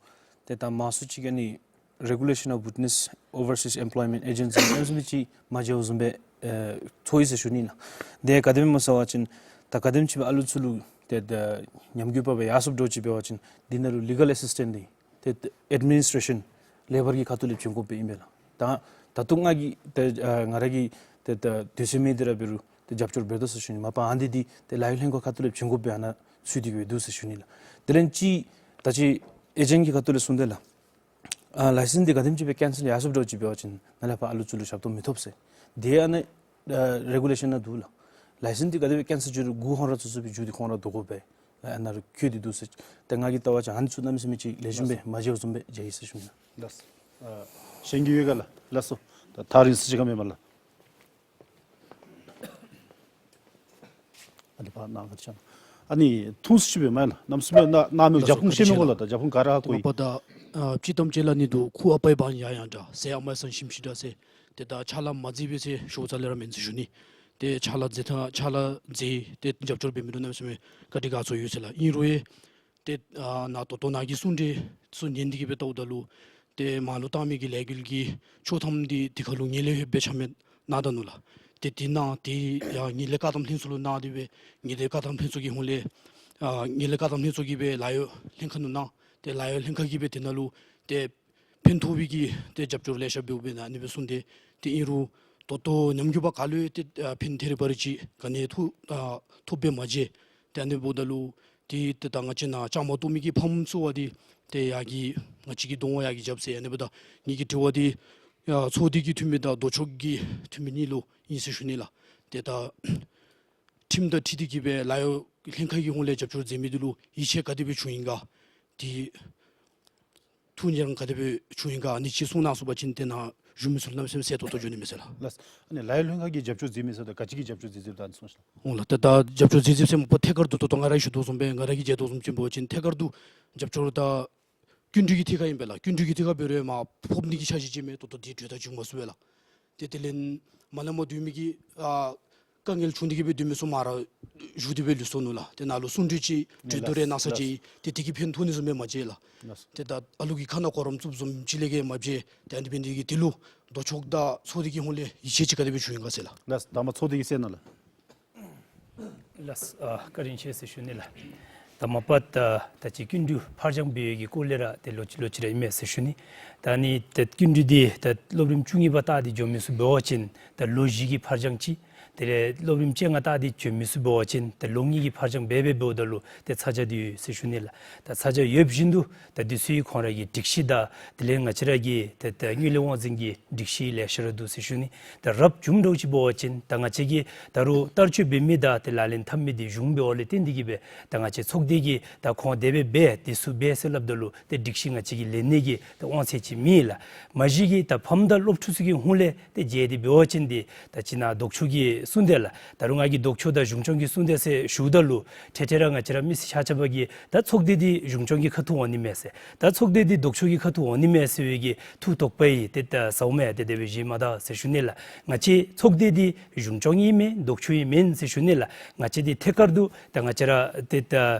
ཏེ་ད་མང་སུ་ཅིག་ཨ་ནི་Regulation of Witness Overseas Employment Agency ཨ་ནི་བཟུམ་ཅིག་མ་མཇལཝ་བཟུམ་སྦེ་ཨེ་ཚོར་ཡི་ཟེར་ཞུ་ནི་ཨིན་ལགས། དེ་ག་དེམ་སྨོ་ཟེར་བ་ཅིན་ད་ག་དེམ་ཅིག་སྦེ་ཨ་ལུ་ཚུ་ལུ་ཏེ་ད་ཉམས་རྒུད་པ་སྦེ་ཡར་སོངམ་འདྲཝ་ཅིག་འབད་བ་ཅིན་འདི་ནང་ལུ་ལི་གཱལ་ཨེ་སིས་ཊེནཊ་འདི་ཏེ་ཨེཌ་མི་ནིས་ཊེ་ཤཱན་ལེ་བར་གྱི་ཁ་ཐུག་ལས་བྱིན་དགོཔ་སྦེ་ཨིན་པས་ལགས། ད་ད་ལྟོ་ང་གིས་ཏེ་ཨ་ང་ར་གིས་ཏེ་ད་དུས་ཚོད་མེད་དེ་ར་འབད་རུང་ཏེ་རྒྱབ་སྐྱོར་འབད་དོ་ཟེར་ཞུ་ནི། མ་པ་ཨ་ནི་འདི་ཏེ་ལཱ་གཡོག་ལྷན་ཁག་ཁ་ཐུག་ལས་བྱིན་དགོཔ་སྦེ་ཨ་ནཱ་ཚུད་དེ་གིས་སྦེ་འདུག་ཟེར་ཞུ་ནི་ལགས། དེ་ལས་ཅིག་ད་ཅི་ཨེ་ཇེནཊ་ཀྱི་ཁ་ཐུག་ལས་གསུངས་ཏེ་ལགས། ཨ་ལའི་སེནསི་འདི་ག་དེམ་ཅིག་སྦེ་ཀེན་སེལ་ཡར་སོངམ་འདྲཝ་ཅིག་འབད་བ་ཅིན་ནཱ་ལས་ཕར་ཨ་ལུ་ཚུ་ལུ་ཞབས་ཏོག་མི་ཐོབ་ཟེར། དེ་ཨ་ནི་ཨ་རེ་གུ་ལེ་ཤཱན་ནང་འདུག་ལགས། ལའི་སེནསི་འདི་ག་དེ་སྦེ་ཀེན་སེལ་འགྱོ་རུང་མགུ་ཧོན་ར་ཚུ་ཚུ་སྦེ་མཇུག་འདི་ཁོང་ར་བསྡུ་དགོ་པས། ཨ་ནཱ་རུ་བཀོད་དེ་འདུག་ཟེར། ཏེ་ང་གིས་བལྟ་བ་ཅིན་ཨ་ནི་ཚུ་གནམ་མེད་ས་མེད་ཅིག་ལེགས་ཤོམ་སྦེ་མ་མཇལཝ་བཟུམ་སྦེ་མཇལ་ཡི་ཟེར་ཞུ་ནི་ལགས། ལགས་སོ། ཨ་གཞན་གྱི་ཡོད་ག་ལགས། ལགས་སོ། ད་ཐག་རིང་སུ་ཅིག་ག་མེད་པ་ལགས། ཨ་ནི་ཕར་ནང་ག་ཅི་ཅང་ ཨ་ནི་ཐུང་སུ་ཅིག་སྦེ་མས་ལགས། གནམ་མེད་ས་མེད་ན་གནམ་མེད་རྒྱབ་ཁུངས་ཤེས་མི་དགོ་ལགས། ད་རྒྱབ་ཁུངས་ག་ར་ཧ་གོ་ཡི། ད་མ་པ་ད་ཨ་སྤྱིར་བཏང་ཅིག་སླབ་ནི་འདུག། ཁོ་ཨ་པའི་བང་ཡ་ཡང་འདྲ་ཟེར་ཨ་མའི་བསང་ཞིམ་ཞིམ་འདྲ་ཟེར། ཏེ་ད་ཕྱག་ལཱ་མ་མཛད་པས་ཟེར་ཞུཝ་རྩ་ལས་ར་མེན་ཟེར་ཞུ་ནི། ཏེ་ཕྱག་ལཱ་མཛད་ཐངས་ཕྱག་ལཱ་མཛད་ཏེ་རྒྱབ་སྐྱོར་འབད་མི་འདི་གནམ་མེད་ས་མེད་བཀའ་དྲིན་དགའ་ཚོར་ཡོད་ཟེར་ལགས། ཨིན་རུང་ཡང་ཏེ་ཨ་ནཱ་ད་ལྟོ་ནཱ་གི་གསུང་གྲོས་ཚུ་ཉན་ཏེ་གི་སྦེ་བལྟཝ་ད་ལུ་ཏེ་མར་ལུ་བཏང་མི་གི་ལས་འགུལ་གྱི་ཆོག་ཐམ་འདི་དེ་ཁར་ལུ་ངན་ལྷད་ལྷོདཔ་སྦེ་ཆ་མེད་གནང་ད་ནུག་ལགས། ཏེ་དེ་ནང་ཏེ་ཡང་ངན་ལྷད་བཀག་སྡོམ་ལྷན་ཚོགས་ལུ་གནང་སྟེ་སྦེ་ངན་ལྷད་བཀག་སྡོམ་ལྷན་ཚོགས་ཀྱི་ཧོངས་ལས་ཨ་ངན་ལྷད་བཀག་སྡོམ་ལྷན་ཚོགས་ཀྱིས་སྦེ་ལཱ་གཡོག་ལྷན་ཁག་ནང་གནང་། ཏེ་ལཱ་གཡོག་ལྷན་ཁག་གིས་སྦེ་དེ་ནང་ལུ་ཏེ་ཕན་ཐོགས་པའི་གི་ཏེ་རྒྱབ་སྐྱོར་ལེ་ཤ་འབདཝ་སྦེ་ཨ་ནི་སྦེ་གསུངས་ཏེ། ཏེ་ཨིན་རུང་ད་ལྟོ་ཉམས་རྒུད་པ་ག་ལུ་ཡང་ཏེ་ཨ་ཕན་ཐེ་རི་བ་རི་ཅིག་ག་ནི་ཐོགས་ཨ་ཐོགས་པས་མ་བརྗེད། ཏེ་ཨ་ནི་འབདཝ་ད་ལུ་ཏེ་ཏེ་ད་ང་བཅས་ནཱ་བཅའ་མར་གཏོགས་མི་གི་ཕམ་ཚུ་བ་འདི་ཏེ་ཡར་གྱི་ང་བཅས་ཀྱིས་གདོང་ཡར་གྱི་རྐྱབ་ཟེར། ཨ་ནི་འབདཝ་ད་ངེ་གི་དྲི་བ་འདི་ཡ་ཚོགས་སྡེ་གི་འཐུས་མི་དང་ལྡོག་ཕྱོགས་ཀྱི་འཐུས་མི་གཉིས་ལུ་ཨིན་ཟེར་ཞུ་ནི་ལགས། ཏེ་ད་ཁྲིམས་དང་འཁྲིལ་ཏེ་གི་སྦེ་ལཱ་གཡོག་ལྷན་ཁག་གི་ཧོངས་ལས་རྒྱབ་སྐྱོར་མཛད་མི་འདི་ལུ་ཡིད་ཆེས་ག་དེ་སྦེ་བྱུང་ཡི་ག། ཏེ་ཐུགས་མཉེས་རང་ག་དེ་སྦེ་བྱུང་ཡི་ག། ཨ་ནི་ཅིག་གསུང་གནང་ཚུགས་པ་ཅིན་ཏེ་ནཱ་བཞུགས་མི་ཚུ་གནམ་མེད་ས་མེད་གསལ་ཏོག་ཏོ་འགྱོ་ནི་མས་ཟེར་ལགས། ལགས། ཨ་ནི་ལཱ་གཡོག་ལྷན་ཁག་གིས་རྒྱབ་སྐྱོར་མཛད་མི་ཟེརཝ་ད་ག་ཅི་གིས་རྒྱབ་སྐྱོར་མཛད་མཛདཔ་ད་ཨ་ནི་གསུངས་ཤིག་ལགས། འོང་ལགས། ད་ད་རྒྱབ་སྐྱོར་མཛད་མཛདཔ་ཟེར་མ་པ་ཐད་ཀར་དུ་ད་ལྟོ་ང་ར་གིས་མཇལ་དོ་བཟུམ་སྦེ་ང་ར་གིས་མཇལ་དོ་བཟུམ་ཅིག་འབད་བ་ཅིན་ཐད་ཀར་དུ་རྒྱབ་སྐྱོར་ད་སྐྱིན་འགྲུལ་གྱི་ཐད་ཁར་ཨིན་པས་ལགས། སྐྱིན་འགྲུལ་གྱི་ཐད་ཁར་འབད་རུང་མར་ཕོག་ནི་གི་འཆར་གཞི་ཅིག་མས། ད་ལྟོ་དེ་གྲོས་ཐག་བྱུང་མ་ཚུགས་པས་ལགས། ཏེ་དེ་ལས་མ་ལས་མར་སྡོད་མི་གི་ཨ་དཀའ་ངལ་བྱུང་སྟེ་གི་སྦེ་སྡོད་མི་ཚུ་མར་བཞུགས་ཏེ་སྦེ་ལུས་སོ་ནུག་ལགས། ཏེ་ནཱ་ལུ་གསུང་གྲོས་ཅིག་གྲོས་བསྡུར་རེ་གནང་ས་ཅིག་ཏེ་དེ་གིས་ཕན་ཐོགས་ནི་བཟུམ་སྦེ་མ་མཇལ་ལགས། ཏེ་ད་ཨ་ལུ་གི་ཁ་ནང་གོ་རིམ་བཙུགསཔ་བཟུམ་ཅིག་ལས་ག་མ་མཇལ། ཏེ་ཨ་ནི་འབད་ནི་དེ་གིས་དེ་ལུ་ལྡོག་ཕྱོགས་དང་ཚོགས་སྡེ་གི་ཧོངས་ལས་ཡིད་ཆེས་ཅིག་ག་དེ་སྦེ་བྱུང་ཡི་ག་ཟེར་ལགས། ལགས། ད་མ་ཚོགས་སྡེ་གིས་གསན་གནང་ལགས། ལགས། ཨ་བཀའ་དྲིན་ཆེ་ཟེར་ཞུ་ནི་ལགས། ད་མ་པ་ད་ད་ཅི་སྐྱིན་འགྲུལ་ཕར་འགྱངས་འབད་བའི་གི་སྐོར་ལས་ར་ཏེ་ལོག་ཅི་ལོག་ཅི་ར་ཨིན་མས་ཟེར་ཞུ་ནི། ད་ཨ་ནི་ད་སྐྱིན་འགྲུལ་འདི་ད་སློབ་རིམ་བཅུ་གཉིས་པ་བལྟ་སྟེ་འགྱོ་མི་ཚུ་འབད་བ་ཅིན་ད་ལོ་བཞི་གི་ཕར་འགྱངས་ཅིག། དེ་ལས་སློབ་རིམ་བཅོ་ལྔ་བལྟ་སྟེ་འགྱོ་མི་ཚུ་འབད་བ་ཅིན་ད་ལོ་གཉིས་ཀྱི་ཕར་འགྱངས་འབད་འབད་འབདཝ་ད་ལུ་ཏེ་ཚ་གྱང་འདི་ཡོད་ཟེར་ཞུ་ནི་ལགས། ད་ཚ་གྱང་ཡོད་བཞིན་དུ་ད་འདི་ཚུ་གི་ཁོང་ར་གི་སྒྲིག་གཞི་དང་དེ་ལས་ང་བཅས་ར་གི་ད་ད་དངུལ་ལས་དབང་འཛིན་གྱི་སྒྲིག་གཞི་ལེ་ཤ་ར་འདུག་ཟེར་ཞུ་ནི། ད་རབ་བྱུང་འདྲཝ་ཅིག་འབད་བ་ཅིན་ད་ང་བཅས་ཀྱིས་ད་རུང་བསྟར་སྤྱོད་འབད་མི་དང་ཏེ་ལག་ལེན་འཐབ་མི་འདི་གཞུང་འབདཝ་ལས་བརྟེན་ཏེ་གི་སྦེ་ད་ང་བཅས་ཚོགས་སྡེ་གིས་ད་ཁོང་དེ་སྦེ་འབད་འདི་ཚུ་འབད་ཟེར་སླབ་ད་ལུ་ཏེ་སྒྲིག་གཞི་ང་བཅས་ཀྱིས་ལེན་ནི་གི་ད་དབང་ཚད་ཅིག་མེད་ལགས། མ་གཞི་གི་ད་ཕམ་དང་སློབ་ཕྲུག་ཚུ་གི་ཧོངས་ལས་ཏེ་མཇལ་ཏེ་འབད་བ་ཅིན་འདི་ད་ཅི་ནཱ་ལྡོག་ཕྱོགས་ཀྱིས་གསུངས་དེས་ལགས། ད་རུང་ང་གིས་ལྡོག་ཕྱོགས་དང་གཞུང་སྐྱོང་གིས་གསུངས་དེས་ཟེར་ཞུཝ་ད་ལུ་འཕྲལ་འཕྲལ་ར་ང་བཅས་ར་མི་སེར་ཆ་ཁྱབ་ཀྱིས་ད་ཚོགས་སྡེ་འདི་གཞུང་སྐྱོང་གི་ཁ་ཐུག་འོང་ནི་མས་ཟེར་ད་ཚོགས་སྡེ་འདི་ལྡོག་ཕྱོགས་ཀྱི་ཁ་ཐུག་འོང་ནི་མས་ཟེར་བའི་གི་ཐུགས་དོགས་པ་ཡི་ཏེ་ད་ཟཝ་མས། ཏེ་དེ་སྦེ་བཞེས་མ་ད་ཟེར་ཞུ་ནི་ལགས། ང་བཅས་ཚོགས་སྡེ་འདི་གཞུང་སྐྱོང་ཡང་མེན་ལྡོག་ཕྱོགས་ཡང་མེན་ཟེར་ཞུ་ནི་ལགས། ང་བཅས་འདི་ཐད་ཀར་དུ་ད་ང་བཅས་ར་ཏེ་ད་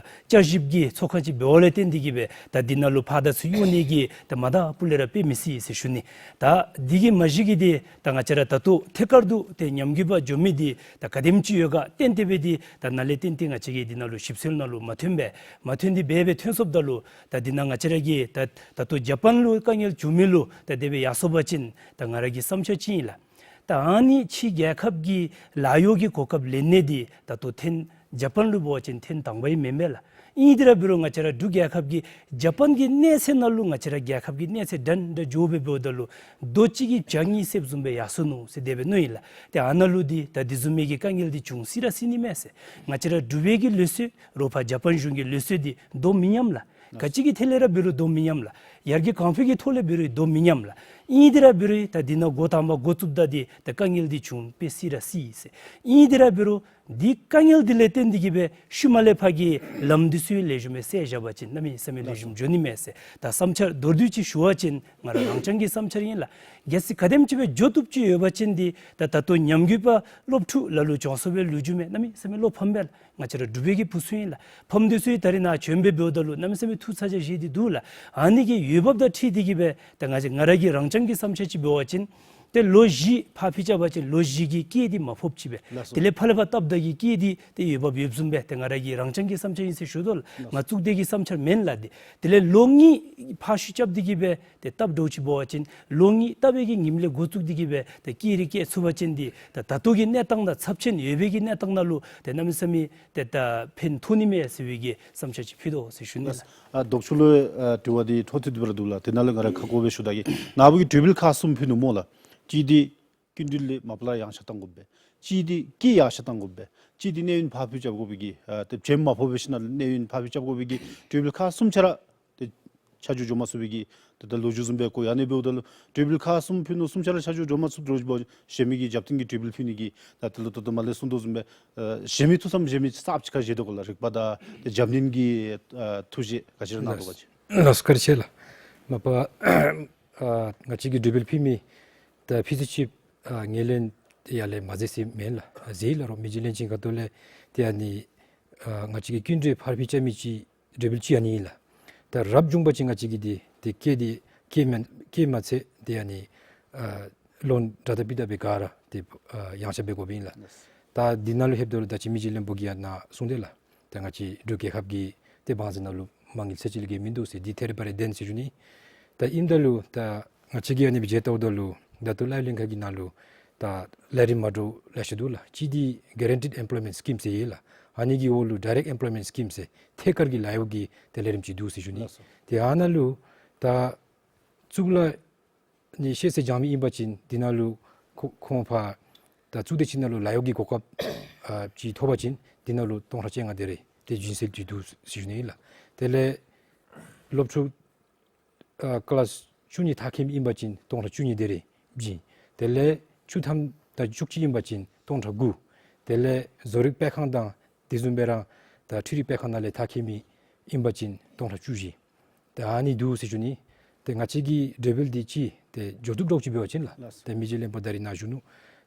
བསྐྱར་ཞིབ་ཀྱི་ཚོགས་ཁང་ཅིག་འབདཝ་ལས་བརྟེན་ཏེ་གི་སྦེ་ད་འདི་ནང་ལུ་ཕར་དང་ཚུར་གཡུག་ནི་གི་ད་མ་དང་ཕུ་ལས་ར་དཔེ་མི་སྲིད་ཟེར་ཞུ་ནི། ད་འདི་གིས་མ་གཞི་གི་འདི་ད་ང་བཅས་ར་ད་ལྟོ་ཐད་ཀར་དུ་ཏེ་ཉམས་རྒུད་པ་འགྱོ་མི་འདི་ད་ག་དེམ་ཅིག་ཡོད་ག་བརྟེན་ཏེ་སྦེ་འདི་ད་ནཱ་ལས་བརྟེན་ཏེ་ང་བཅས་ཀྱིས་འདི་ནང་ལུ་ཞིབ་འཚོལ་ནང་ལུ་མ་ཐོན་པས། མ་ཐོན་ཏེ་སྦེ་སྦེ་ཐོན་སོངམ་ད་ལུ་ད་འདི་ནང་ང་བཅས་ར་གིས་ད་ད་ལྟོ་ཇ་པཱན་ལུ་དཀའ་ངལ་བྱུང་མི་ལུ་ད་དེ་སྦེ་ཡར་སོང་པ་ཅིན་ད་ང་ར་གི་བསམ་འཆར་ཅིག་ཨིན་ལགས། ད་ཨ་ནི་ཕྱི་རྒྱལ་ཁབ་ཀྱི་ལཱ་གཡོག་གི་གོ་སྐབས་ལེན་ནི་འདི་ད་ལྟོ་ཐེངས་ཇ་པཱན་ལུ་འབད་བ་ཅིན་ཐེངས་དང་པ་ཡང་མེན་པས་ལགས། ཨིན་དེ་ར་འབད་རུང་ང་བཅས་ར་འབྲུག་རྒྱལ་ཁབ་ཀྱི་ཇ་པཱན་གྱི་གནས་ཚད་ནང་ལུ་ང་བཅས་ར་རྒྱལ་ཁབ་ཀྱི་གནས་ཚད་འདྲན་འདྲ་འགྱོ་སྦེ་འབདཝ་ད་ལུ་རྡོ་གཅིག་གིས་བྱང་ཉིས་བསདཔ་བཟུམ་སྦེ་ཡར་སོ་ནུག་ཟེར་དེ་སྦེ་མནོ་ཡི་ལགས། ཏེ་ཨ་ནཱ་ལུ་འདི་ད་འདི་བཟུམ་མའི་གི་དཀའ་ངལ་འདི་བྱུང་སྲིད་ར་སྲིད་ནི་མས་ཟེར། ང་བཅས་ར་འབྲུག་པའི་གི་ལུགས་སྲོལ་རོགས་ཕར་ཇ་པཱན་གཞུང་གི་ལུགས་སྲོལ་འདི་དོ་མི་མཉམ་ལགས། ག་ཅི་གི་ཐད་ལས་ར་འབད་རུང་དོ་མི་མཉམ་ལགས། ཡར་རྒྱས་གོང་འཕེལ་གྱི་ཐོག་ལས་འབད་རུང་དོ་མི་མཉམ་ལགས། ཨིན་དེ་ར་འབད་རུང་ད་འདི་ནང་འགོ་དང་པ་འགོ་བཙུགསཔ་ད་འདི་ད་དཀའ་ངལ་འདི་བྱུང་སྤེལ་སྲིད་ར་སྲིད་ཟེར། ཨིན་དེ་ར་འབད་རུང་འདི་དཀའ་ངལ་འདི་ལས་བརྟེན་ཏེ་གི་སྦེ་ཤུལ་མ་ལས་ཕར་གྱི་ལམ་འདི་ཚུ་ལེགས་ཤོམ་སྦེ་བསལ་བཞག་པ་ཅིན་གནམ་མེད་ས་མེད་ལེགས་ཤོམ་འགྱོ་ནི་མས་ཟེར། ད་བསམ་འཆར་མདོར་བསྡུས་ཅིག་ཞུ་བ་ཅིན་ང་ར་རང་རྐྱང་གི་བསམ་འཆར་ཨིན་ལགས། གལ་སྲིད་ག་དེམ་ཅིག་སྦེ་འགྱོ་བཏུབ་ཅིག་ཡོད་པ་ཅིན་འདི་ད་ད་ལྟོ་ཉམས་རྒུད་པ་སློབ་ཕྲུག་ལ་ལུ་བྱོན་སོང་སྦེ་ལོ་རྒྱུས་མས། གནམ་མེད་ས་མེད་བློ་ཕམ་པས་ལགས། ང་བཅས་ར་འབྲུག་པའི་གི་བུ་ཚུ་ཨིན་ལགས། ཕམ་འདི་ཚུ་ད་རིས་ནཱ་བྱོན་སྦེ་འབདཝ་ད་ལུ་གནམ་མེད་ས་མེད་ཐུགས་ཚ་གྱང་བཞེས་ཏེ་འདུག་ལགས། ཨ་ནི་གི་འོས་འབབ་དང་འཁྲིལ་ཏེ་གི་སྦེ་ད་ང་བཅས་ང་ར་གི་རང་རྐྱང་གི་བསམ་འཆར་ཅིག་འབད་བ་ཅིན་ཏེ་ལོ་བཞི་ཕར་ཕུད་རྐྱབ་པ་ཅིན་ལོ་བཞི་གི་སྐྱེད་འདི་མ་ཕོགཔ་ཅིག་སྦེ། ལགས་སོ། དེ་ལས་ཕར་ལས་ཕར་བཏབ་ད་གི་སྐྱེད་འདི་ཏེ་འོས་འབབ་ཡོདཔ་བཟུམ་སྦེ་ཏེ་ང་ར་གི་རང་རྐྱང་གི་བསམ་འཆར་ཨིན་ཟེར་ཞུ་དོ་ལགས། ལགས་སོ། ང་གཙུག་སྡེ་གི་བསམ་འཆར་མེན་ལགས། འདི་དེ་ལས་ལོ་གཉིས་ཕར་ཕུད་རྐྱབ་སྟེ་གི་སྦེ་ཏེ་བཏབ་འདྲཝ་ཅིག་འབད་བ་ཅིན་ལོ་གཉིས་བཏབ་པའི་གི་ཉིནམ་ལས་འགོ་བཙུགས་ཏེ་གི་སྦེ་ཏེ་སྐྱེད་རིགས་སྐྱེད་ཚུགས་པ་ཅིན་འདི་ད་ད་ལྟོ་གི་གནས་སྟངས་དང་ཚབས་ཆེན་ཡོད་པའི་གི་གནས་སྟངས་ནང་ལུ་ཏེ་གནམ་མེད་ས་མེད་ཏེ་ད་ཕན་ཐོགས་ནི་མས་ཟེར་བའི་གི་བསམ་འཆར་ཅིག་ཕུལ་དོ་ཟེར་ཞུ་ནི་ལགས། ཨ་ལྡོག་ཕྱོགས་ལུ་ཨ་དྲི་བ་འདི་འཕྲོ་མཐུད་དེ་སྦེ་ར་འདུག་ལགས། དེ་ནང་ལས་ང་ར་ཁ་སྐོང་སྦེ་ཞུ་ད་གེ། ནཱ་བུ་གིས་གྲོས་འབུལ་ཁག་གསུམ་ཕུལ་ནུག་སྨོ་ལགས། གཅིག་འདི་སྐྱིན་འགྲུལ་ལས་མ་པ་ལས་ཡངས་ཆག་བཏང་དགོ་པས། གཅིག་འདི་སྐྱེད་ཡངས་ཆག་བཏང་དགོ་པས། གཅིག་འདི་གནས་ཡུན་ཕར་ཕུད་རྐྱབ་དགོ་པའི་གི་ཨ་ཏེ་བྱེམ་མ་ཕོག་པའི་ཤུལ་ནང་ལུ་གནས་ཡུན་ཕར་ཕུད་རྐྱབ་དགོ་པའི་གི་གྲོས་འབུལ་ཁག་གསུམ་ཆ་ར་ཏེ་ ཆ་འཇོག་འགྱོ་མ་ཚུགས་པའི་གི་ད་ད་ལོ་རྒྱུས་བཟུམ་སྦེ་གོ། ཨ་ནི་འབདཝ་ད་ལུ་དྲོད་འབུལ་ཁག་གསུམ་ཕུལ་ནུག། གསུམ་ཆ་ར་ཆ་འཇོག་འགྱོ་མ་ཚུགསཔ་འདྲཝ་ཅིག་འབདཝ་གཞན་མི་གི་རྒྱབ་རྟེན་གྱི་དྲོད་འབུལ་ཕུལ་ནི་གི་ད་ད་ལྟོ་ད་ལྟོ་མ་ལས་གསུངས་དོ་བཟུམ་སྦེ་ཨ་གཞན་མི་ཐུགས་བསམ་གཞན་མི་གསརཔ་ཅིག་ཁར་བཞེས་དོ་ག་ལགས། རིག་པ་དང་ད་རྒྱབ་རྟེན་གྱི་ཨ་ཐུགས་བཞེད་ག་ཅི་ར་གནང་དོ་ག་ཅིག། ལགས་སོ། བཀའ་དྲིན་ཆེ་ལགས། མ་པ་ཨ་ང་བཅས་ཀྱིས་དྲོད་འབུལ་ཕུལ་མི་ད་ཕུལ་ཚུལ་ཅིག་ཨ་ངོས་ལེན་ཡར་ལས་མ་མཛད་ཟེར་མེན་ལགས། ཨ་མཛད་ཡི་ལགས། རོགས་མི་རྗེ་བློན་ཆེན་ཁ་ཐུག་ལས་ཏེ་ཨ་ནི་ཨ་ང་བཅས་ཀྱི་སྐྱིན་འགྲུལ་ཕར་ཕུལ་བཅར་མི་ཅིག་དྲོད་འབུལ་ཅིག་ཨ་ནི་ཨིན་ལགས། ད་རབ་བྱུང་པ་ཅིན་ང་བཅས་ཀྱིས་འདི་ཏེ་བཀལ་ཏེ་བཀལ་མ་བཀལ་མ་ཚད་ཏེ་ཨ་ནི་ཨ་ལོན་དྲག་དང་སྤུས་དག་སྦེ་ག་ར་ཏེ་ཨ་ཡངས་ཆག་འབད་དགོཔ་ཨིན་ལགས། ད་འདི་ནང་ལུ་ལྷོདཔ་ད་ལུ་ད་ཅི་མི་རྗེ་བློན་པོ་གིས་ཡང་ནཱ་གསུངས་ཏེ་ལགས། ད་ང་བཅས་འབྲུག་རྒྱལ་ཁབ་ཀྱི་ཏེ་བང་མཛོད་ནང་ལུ་མ་དངུལ་ཚད་ཅིག་ལས་བརྒལ་མིན་འདུག་ཟེར། འདི་ཐད་རི་བ་རི་བདེན་ཟེར་ཞུ་ནི། ད་ཨིནམ་ད་ལུ་ད་ང་བཅས་ཀྱིས་ཨ་ནི་སྦེ་མཇལ་བལྟཝ་ད་ལུ་ད་ལྟོ་ལཱ་གཡོག་ལྷན་ཁག་གི་ནང་ལུ་ད་ལས་རིམ་མ་འདྲཝ་ལེ་ཤ་འདུག་ལགས། གཅིག་འདི་Guaranteed Employment Scheme ཟེར་ཡོད་ལགས། ཨ་ནི་གི་འོག་ལུ་Direct Employment Scheme ཟེར་ཐད་ཀར་གྱི་ལཱ་གཡོག་གི་ཏེ་ལས་རིམ་ཅིག་འདུག་ཟེར་ཞུ་ནི། ལགས་སོ། ཏེ་ཨ་ནཱ་ལུ་ད་གཙུག་ལག་ནི་ཤེས་ཚད་སྦྱང་མི་ཨིན་པ་ཅིན་འདི་ནང་ལུ་ཁོ་ཁོང་ཕར་ད་གཙུག་སྡེ་ཅིག་ནང་ལུ་ལཱ་གཡོག་གི་གོ་སྐབས་ཨ་ཅིག་ཐོབ་པ་ཅིན་འདི་ནང་ལུ་སྟོང་ཕྲག་བཅོ་ལྔ་དེ་རེ་ཏེ་བྱིན་སྲོལ་ཅིག་འདུག་ཟེར་ཞུ་ནི་ཨིན་ལགས། དེ་ལས་སློབ་ཕྲུག་ཨ་ཀི་ལཱསི་བཅུ་གཉིས་མཐར་འཁྱོལ་མི་ཨིན་པ་ཅིན་སྟོང་ཕྲག་བཅུ་གཉིས་དེ་རེ་བྱིན། དེ་ལས་བཅུ་ཐམ་དང་བཅུ་གཅིག་ཨིན་པ་ཅིན་སྟོང་ཕྲག་དགུ། དེ་ལས་བཟོ་རིག་སྤེལ་ཁང་དང་དེ་བཟུམ་སྦེ་ར་ད་འཕྲུལ་རིག་སྤེལ་ཁང་ནང་ལས་མཐར་འཁྱོལ་མི་ཨིན་པ་ཅིན་སྟོང་ཕྲག་བཅུ་བཞི། ཏེ་ཨ་ནི་འདུག་ཟེར་ཞུ་ནི། ཏེ་ང་བཅས་ཀྱི་དྲོད་འབུལ་འདི་ཅིག་ཏེ་འགྱོ་བཏུབ་འདྲཝ་ཅིག་འབད་བ་ཅིན་ལགས། ལགས་སོ། ཏེ་མི་རྗེ་བློན་པོ་ད་རིས་ནཱ་བཞུགས་ནུག།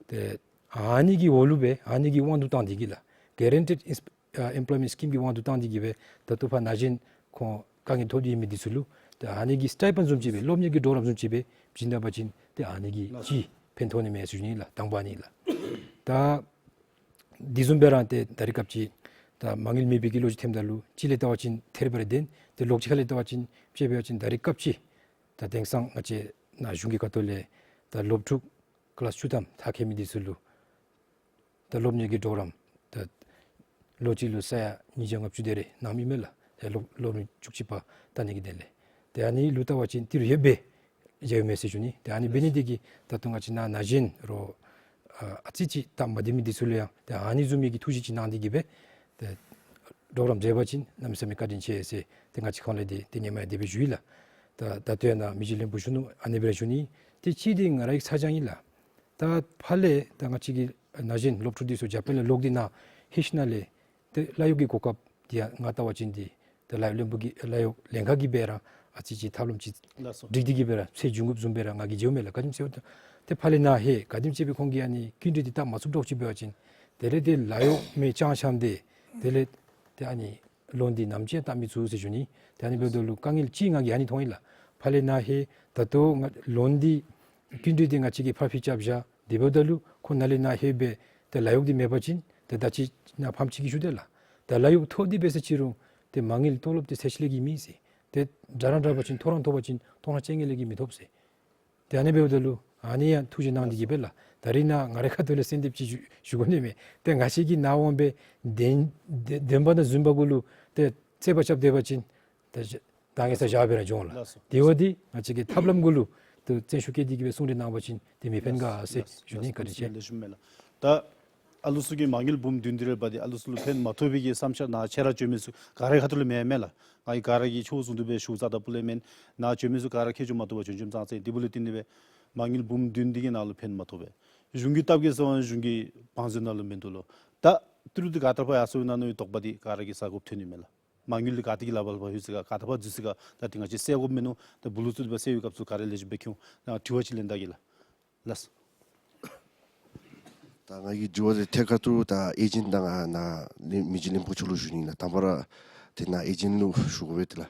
ཏེ་ཨ་ནི་གི་འོག་ལུ་སྦེ་ཨ་ནི་གི་དབང་དུ་བཏང་སྟེ་གིས་ལགས། Guaranteed Ins- ཨ་Employment Scheme གི་དབང་དུ་བཏང་སྟེ་གིས་སྦེ་ད་ལྟོ་ཕར་ན་གཞོན་ཁོང་དཀའ་ངལ་ཐོག་ཏུ་ཡོད་མི་འདི་ཚུ་ལུ་ཏེ་ཨ་ནི་གི་སི་ཊའི་པཱན་བཟུམ་ཅིག་སྦེ་སློབ་གཉེར་གྱི་གྲོགས་རམ་བཟུམ་ཅིག་སྦེ་བྱིན་ད་པ་ཅིན་ཏེ་ཨ་ནི་གིས་ལགས་སོ། ཅིག་ཕན་ཐོགས་ནི་མས་ཟེར་ཞུ་ནི་ལགས། དང་པ་ཨ་ནི་ལགས། ད་དེ་བཟུམ་སྦེ་ར་ཏེ་ད་རིས་སྐབས་ཅིག་ད་མ་དངུལ་མེད་པའི་གི་ལོ་རྒྱུས་ཐོནམ་ད་ལུ་གཅིག་ལས་བལྟ་བ་ཅིན་ཐད་རི་བ་རི་བདེན། ཏེ་ལོགས་གཅིག་ཁ་ལས་བལྟ་བ་ཅིན་དཔྱེ་འབད་བ་ཅིན་ད་རིས་སྐབས་ཅིག་ད་དེང་སང་ང་བཅས་ནཱ་གཞུང་གི་ཁ་ཐུག་ལས་ད་སློབ་ཕྲུག་ཀི་ལཱསི་བཅུ་ཐམ་མཐར་འཁྱོལ་མི་འདི་ཚུ་ལུ་ད་སློབ་གཉེར་གྱི་གྲོགས་རམ་ད་ལོ་གཅིག་ལུ་ས་ཡ་ཉིས་བརྒྱ་ལྔ་བཅུ་དེ་རེ་གནངམ་ཨིན་མས་ལགས། ཏེ་སློབ་སློབ་རིམ་བཅུ་གཅིག་པ་ད་ནི་གི་དོན་ལས། ཏེ་ཨ་ནི་ལུ་བལྟ་བ་ཅིན་ཏི་རུ་ཡོདཔ་སྦེ་མཇལཝ་མས་ཟེར་ཞུ་ནི། ཏེ་ཨ་ནི་འབད་ནི་དེ་གིས་ད་ལྟོ་ང་བཅས་ནཱ་ན་གཞོན་རོགས་ཨ་ཨ་ཙི་ཅིག་སྟབས་མ་བདེ་མི་འདི་ཚུ་ལུ་ཡང་ཏེ་ཨ་ནི་བཟུམ་མའི་གི་ཐུགས་བཞེད་ཅིག་གནང་སྟེ་གིས་སྦེ་ཏེ་གྲོགས་རམ་མཛད་པ་ཅིན་གནམ་མེད་ས་མེད་བཀའ་དྲིན་ཆེ་ཟེར་ཏེ་ང་བཅས་ཁོང་ལས་འདི་ཏེ་སྔོན་མ་ཡང་དེ་སྦེ་ཞུ་ཡི་ལགས། ད་ད་ལྟོ་ཡང་ནཱ་མི་རྗེ་བློན་པོ་བཞུགས་ནུག། ཨ་ནི་སྦེ་ར་ཞུ་ནི། ཏེ་གཅིག་འདི་ང་རའི་ཚ་གྱང་ཨིན་ལགས། ད་ཕར་ལས་ད་ང་བཅས་ཀྱི་ན་གཞོན་སློབ་ཕྲུག་འདི་ཚུ་ཇ་པཱན་ལས་ལོག་སྟེ་ནཱ་ལྷོད་ཞིནམ་ལས་ཏེ་ལཱ་གཡོག་གི་གོ་སྐབས་འདི་ཡང་ང་བལྟ་བ་ཅིན་འདི་ད་ལཱ་གཡོག་བློན་པོ་གིས་ལཱ་གཡོག་ལྷན་ཁག་གིས་སྦེ་ར་ཨ་ཙི་ཅིག་ཐབས་ལམ་ཅིག་ལགས་སོ། སྒྲིག་སྟེ་གིས་སྦེ་ར་ཚུར་འབྱུང་དགོཔ་བཟུམ་སྦེ་ར་ང་གིས་མཇལཝ་མས་ལགས། ག་ཅི་སྨོ་ཟེར་བ་ཅིན་ཏེ་ཕར་ལས་ནཱ་ལྷོད་ག་དེམ་ཅིག་སྦེ་ཁོང་གིས་ཨ་ནི་སྐྱིན་འགྲུལ་འདི་བཏབ་མ་ཚུགསཔ་འདྲཝ་ཅིག་འབད་བ་ཅིན་དེ་ལས་ཏེ་ལཱ་གཡོག་མི་ཅང་ཤམ་སྟེ་དེ་ལས་ཏེ་ཨ་ནི་ལོན་འདི་ནམ་ཅིག་ཡང་བཏབ་མི་ཚུགས་ཟེར་ཞུ་ནི། ཏེ་ཨ་ནི་འབདཝ་ད་ལུ་དཀའ་ངལ་ཅིག་ང་གིས་ཨ་ནི་མཐོང་ཡི་ལགས། ཕར་ལས་ནཱ་ལྷོད་ད་ལྟོ་ང་ལོན་འདི་སྐྱིན་འགྲུལ་འདི་ང་བཅས་ཀྱིས་ཕར་ཕུལ་རྐྱབ་བཞག། དེ་འབདཝ་ད་ལུ་ཁོང་ནཱ་ལས་ནཱ་ལྷོད་སྦེ་ཏེ་ལཱ་གཡོག་འདི་མེད་པ་ཅིན་ཏེ་ད་ཅི་ནཱ་ཕམ་ཅིག་གིས་ཞུ་དེས་ལགས། ད་ལཱ་གཡོག་མཐོ་འདི་འབད་ས་ཅིག་རུང་ཏེ་མ་དངུལ་སྟོང་ལོབ་འདི་ཚད་ཅིག་ལས་བརྒལ་མེད་ཟེར། ཏེ་དྲག་ར་དྲག་པ་ཅིན་མཐོ་ར་མཐོ་བ་ཅིན་སྟོང་ཕྲག་བཅོ་ལྔ་ལས་བརྒལ་མི་ཐོབ་ཟེར། ཏེ་ཨ་ནི་འབདཝ་ད་ལུ་ཨ་ནི་ཡང་ཐུགས་བཞེད་གནང་སྟེ་གིས་སྦེ་ལགས། ད་རིས་ནཱ་ང་རའི་ཁ་ཐུག་ལས་གསོལ་འདེབས་ཅིག་ཞུ་ཞུ་དགོ་ནི་མས། ཏེ་ང་བཅས་ཀྱིས་ནཱ་འོང་སྦེ་བདེན་བདེན་བདེན་པ་དང་རྫུན་པ་གུ་ལུ་ཏེ་རྩོད་པ་རྐྱབ་སྡོད་པ་ཅིན་ཏེ་ད་ངེ་ས་བཞག་སྦེ་ར་འགྱོ་འོང་ལགས། ལགས་སོ། དེ་བ་འདི་ང་བཅས་ཀྱིས་ཐབས་ལམ་གུ་ལུ་ཏེ་བརྩོན་ཤུགས་བསྐྱེད་དེ་གིས་སྦེ་གསུང་གྲོས་གནང་བ་ཅིན་ཏེ་མི་ཕན་ག་ཟེར་ཞུ་ནི། བཀའ་དྲིན་ཆེ། ལགས་སོ། ལེགས་ཤོམ་མས་ལགས། ད་ཨ་ལུ་ཚུ་གིས་མ་དངུལ་འབུམ་བདུན་འདི་རེ་འབག་སྟེ་ཨ་ལུ་ཚུ་ལུ་ཕན་མ་ཐོགས་པའི་གི་བསམ་འཆར་ནཱ་ཁྱེད་ར་བྱོན་མི་ཚུ་ག་རའི་ཁ་ཐུག་ལས་མེད་མས་ལགས། ང་གིས་ག་ར་གིས་ཆོས་བཟུང་དོ་སྦེ་ཞུ་རྩ་དང་པོ་ལས་མེན། ནཱ་བྱོན་མི་ཚུ་ག་ར་ཁྱེད་བྱོན་མ་བཏུབ་པར་བྱོན་བྱོནམ་ཙང་ཙང་དེ་འབདཝ་ལས་བརྟེན་ཏེ་སྦེ་མ་དངུལ་འབུམ་བདུན་འདི་གིས་ནཱ་ལུ་ཕན་མ་ཐོགས་པས། གཞུང་གི་སྟབས་ཀྱིས་ཟེར་བ་གཞུང་གི་བང་མཛོད་ནང་ལུ་མིན་འདུག་ལོ། ད་ཏི་རུ་འདི་ག་ཏེ་ཕར་ཡར་སོང་ཡི་ན་མནོ་བའི་དོགས་པ་འདི་ག་ར་གི་ས་གོ་ཐོན་ནི་མས་ལགས། མ་དངུལ་འདི་ག་ཏེ་གི་ལཱ་བ་ལུ་ཕར་ལྷོད་ཅི་ག་ག་ཏེ་ཕར་འཛུལ་ཅི་ག་ད་འདི་ང་བཅས་གསལ་དགོཔ་མིན་ནུག། ད་བུ་ལུ་ཚུ་འདི་ཕར་གསལ་བའི་སྐབས་སུ་ག་ར་ལེགས་ཤོམ་སྦེ་མཁྱེན་འོང་། ནཱ་དྲི་བ་ཅིག་ལེན་ད་གེ་ལགས། ལགས། ད་ང་གི་དྲི་བ་འདི་ཐད་ཀར་དུ་ད་ཨེ་ཇེནཊ་དང་ནཱ་མི་རྗེ་བློན་པོ་མཆོག་ལུ་ཞུ་ནི་ལགས། དང་པ་ར་ཏེ་ནཱ་ཨེ་ཇེནཊ་ལུ་ཞུ་དགོ་པས་ཏེ་ལགས།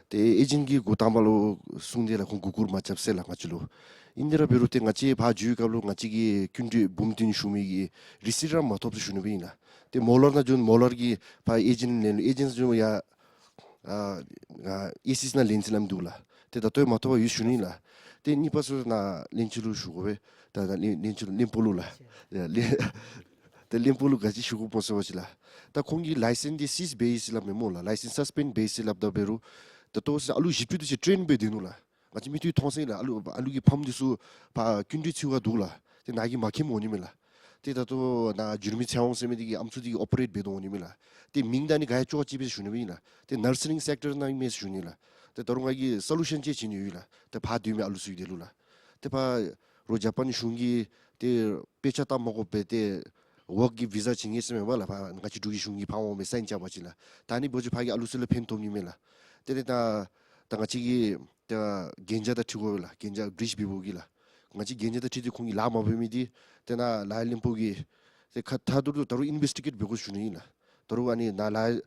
ཏེ་ཨེ་ཇེནཊ་གིས་འགོ་དང་པ་ལུ་གསུངས་ཏེ་ལགས། ཁོང་མགུ་སྐོར་མ་རྐྱབ་ཟེར་ལགས་ང་བཅས་ལུ། ཨིན་ཏེ་ར་འབད་རུང་ཏེ་ང་བཅས་ཕར་འགྱོ་བའི་སྐབས་ལུ་ང་བཅས་ཀྱིས་སྐྱིན་འགྲུལ་འབུམ་བདུན་ཞུ་མི་གི་རི་སིཊ་ར་མ་ཐོབ་ཟེར་ཞུ་ནི་སྦེ་ཨིན་ལགས། ཏེ་མོ་ལར་ནང་འགྱོ་མོ་ལར་གྱིས་ཕར་ཨེ་ཇེནཊ་ལེན་ལུ་ཨེ་ཇེནཊ་འགྱོ་ཡར་ཨ་ཨ་ཨེ་སི་སི་ནང་ལེན་ཅི་ལམ་འདུག་ལགས། ཏེ་ད་ལྟོ་ཡང་མ་ཐོབ་པར་ཡོད་ཞུ་ནི་ལགས། ཏེ་གཉིས་པ་ཚུ་ནཱ་བློན་ཆེན་ལུ་ཞུ་དགོ་པས། ད་ད་བློན་བློན་ཆེན་བློན་པོ་ལུ་ལགས། ལེ་ད་བློན་པོ་ལུ་ག་ཅི་ཞུ་དགོཔ་སྨོ་ཟེར་བ་ཅིན་ལགས། ད་ཁོང་གིས་ལའི་སེནསི་འདི་སིས་བྱས་ཡི་ཟེར་སླབ་མས་སྨོ་ལགས། ལའི་སེནསི་སཱས་པེནཌ་བྱས་ཡི་ཟེར་སླབ་ད་འབད་རུང་ད་ལྟོ་ཟེར་ཨ་ལུ་བཞི་བཅུ་དེ་ཅིག་ཊེན་འབད་སྡོད་ནུག་ལགས། ང་བཅས་མིག་ཏོ་གིས་མཐོང་ཟེར་ལགས། ཨ་ལུ་ཨ་ལུ་གི་ཕམ་འདི་ཚུ་ཕར་སྐྱིན་འགྲུལ་ཚུ་ག་འདུག་ལགས། ཏེ་ནཱ་གིས་མ་མཁྱེནམ་འོང་ནི་མས་ལགས། ཏེ་ད་ལྟོ་ནཱ་འགྱུར་མེད་ཚེ་དབང་ཟེར་མི་འདི་གིས་ཨམ་སྲུ་འདི་གིས་ཨོ་པ་རེཊ་འབད་དོ་འོང་ནི་མས་ལགས། ཏེ་མིང་དང་ནི་ག་ཡང་ཅོག་གཅིག་སྦེ་ཞུ་ནི་སྦེ་ཨིན་ལགས། ཏེ་ནར་སིང་སེཀ་ཊར་ནང་ཨིན་མས་ཞུ་ནི་ལགས། ཏེ་ད་རུང་ང་གིས་སོ་ལུ་ཤཱན་ཅིག་བྱིན་ནི་ཡོད་ལགས། ཏེ་ཕར་སྡོད་མི་ཨ་ལུ་ཚུ་གི་དོན་ལུ་ལགས། ཏེ་ཕར་རོགས་ཇ་པཱན་གཞུང་གིས་ཏེ་དཔེ་ཆ་ལྟ་མ་དགོ་པར་ཏེ་ཝརཀ་གི་བི་ཟ་བྱིན་གེ་ཟེར་མས་པ་ལགས། ཕར་ང་བཅས་འབྲུག་གི་གཞུང་གིས་ཕར་འོང་སྦེ་སའིན་རྐྱབ་པ་ཅིན་ལགས། ད་ཨ་ནི་འབད་བ་ཅིན་ཕར་གྱི་ཨ་ལུ་ཚུ་ལུ་ཕན་ཐོགས་ནི་མས་ལགས། ཏེ་ཏེ་ད་ད་ང་བཅས་ཀྱིས་ད་གན་རྒྱ་དང་འཁྲིལ་དགོ་པས་ལགས། གན་རྒྱ་བི་རིཇ་འབད་འབདཝ་གི་ལགས། ང་བཅས་གན་རྒྱ་དང་འཁྲིལ་ཏེ་ཁོང་གིས་ལཱ་མ་འབད་མི་འདི་ཏེ་ནཱ་ལའི་ལིམ་པོ་གི་ཏེ་ཁ་ཐུག་ཏུ་ད་རུང་ཨིན་བེསི་ཊི་གེཊ་འབད་དགོ་ཞུ་ནི་ཨིན་ལགས། ད་རུང་ཨ་ནི་ནཱ་ལའི་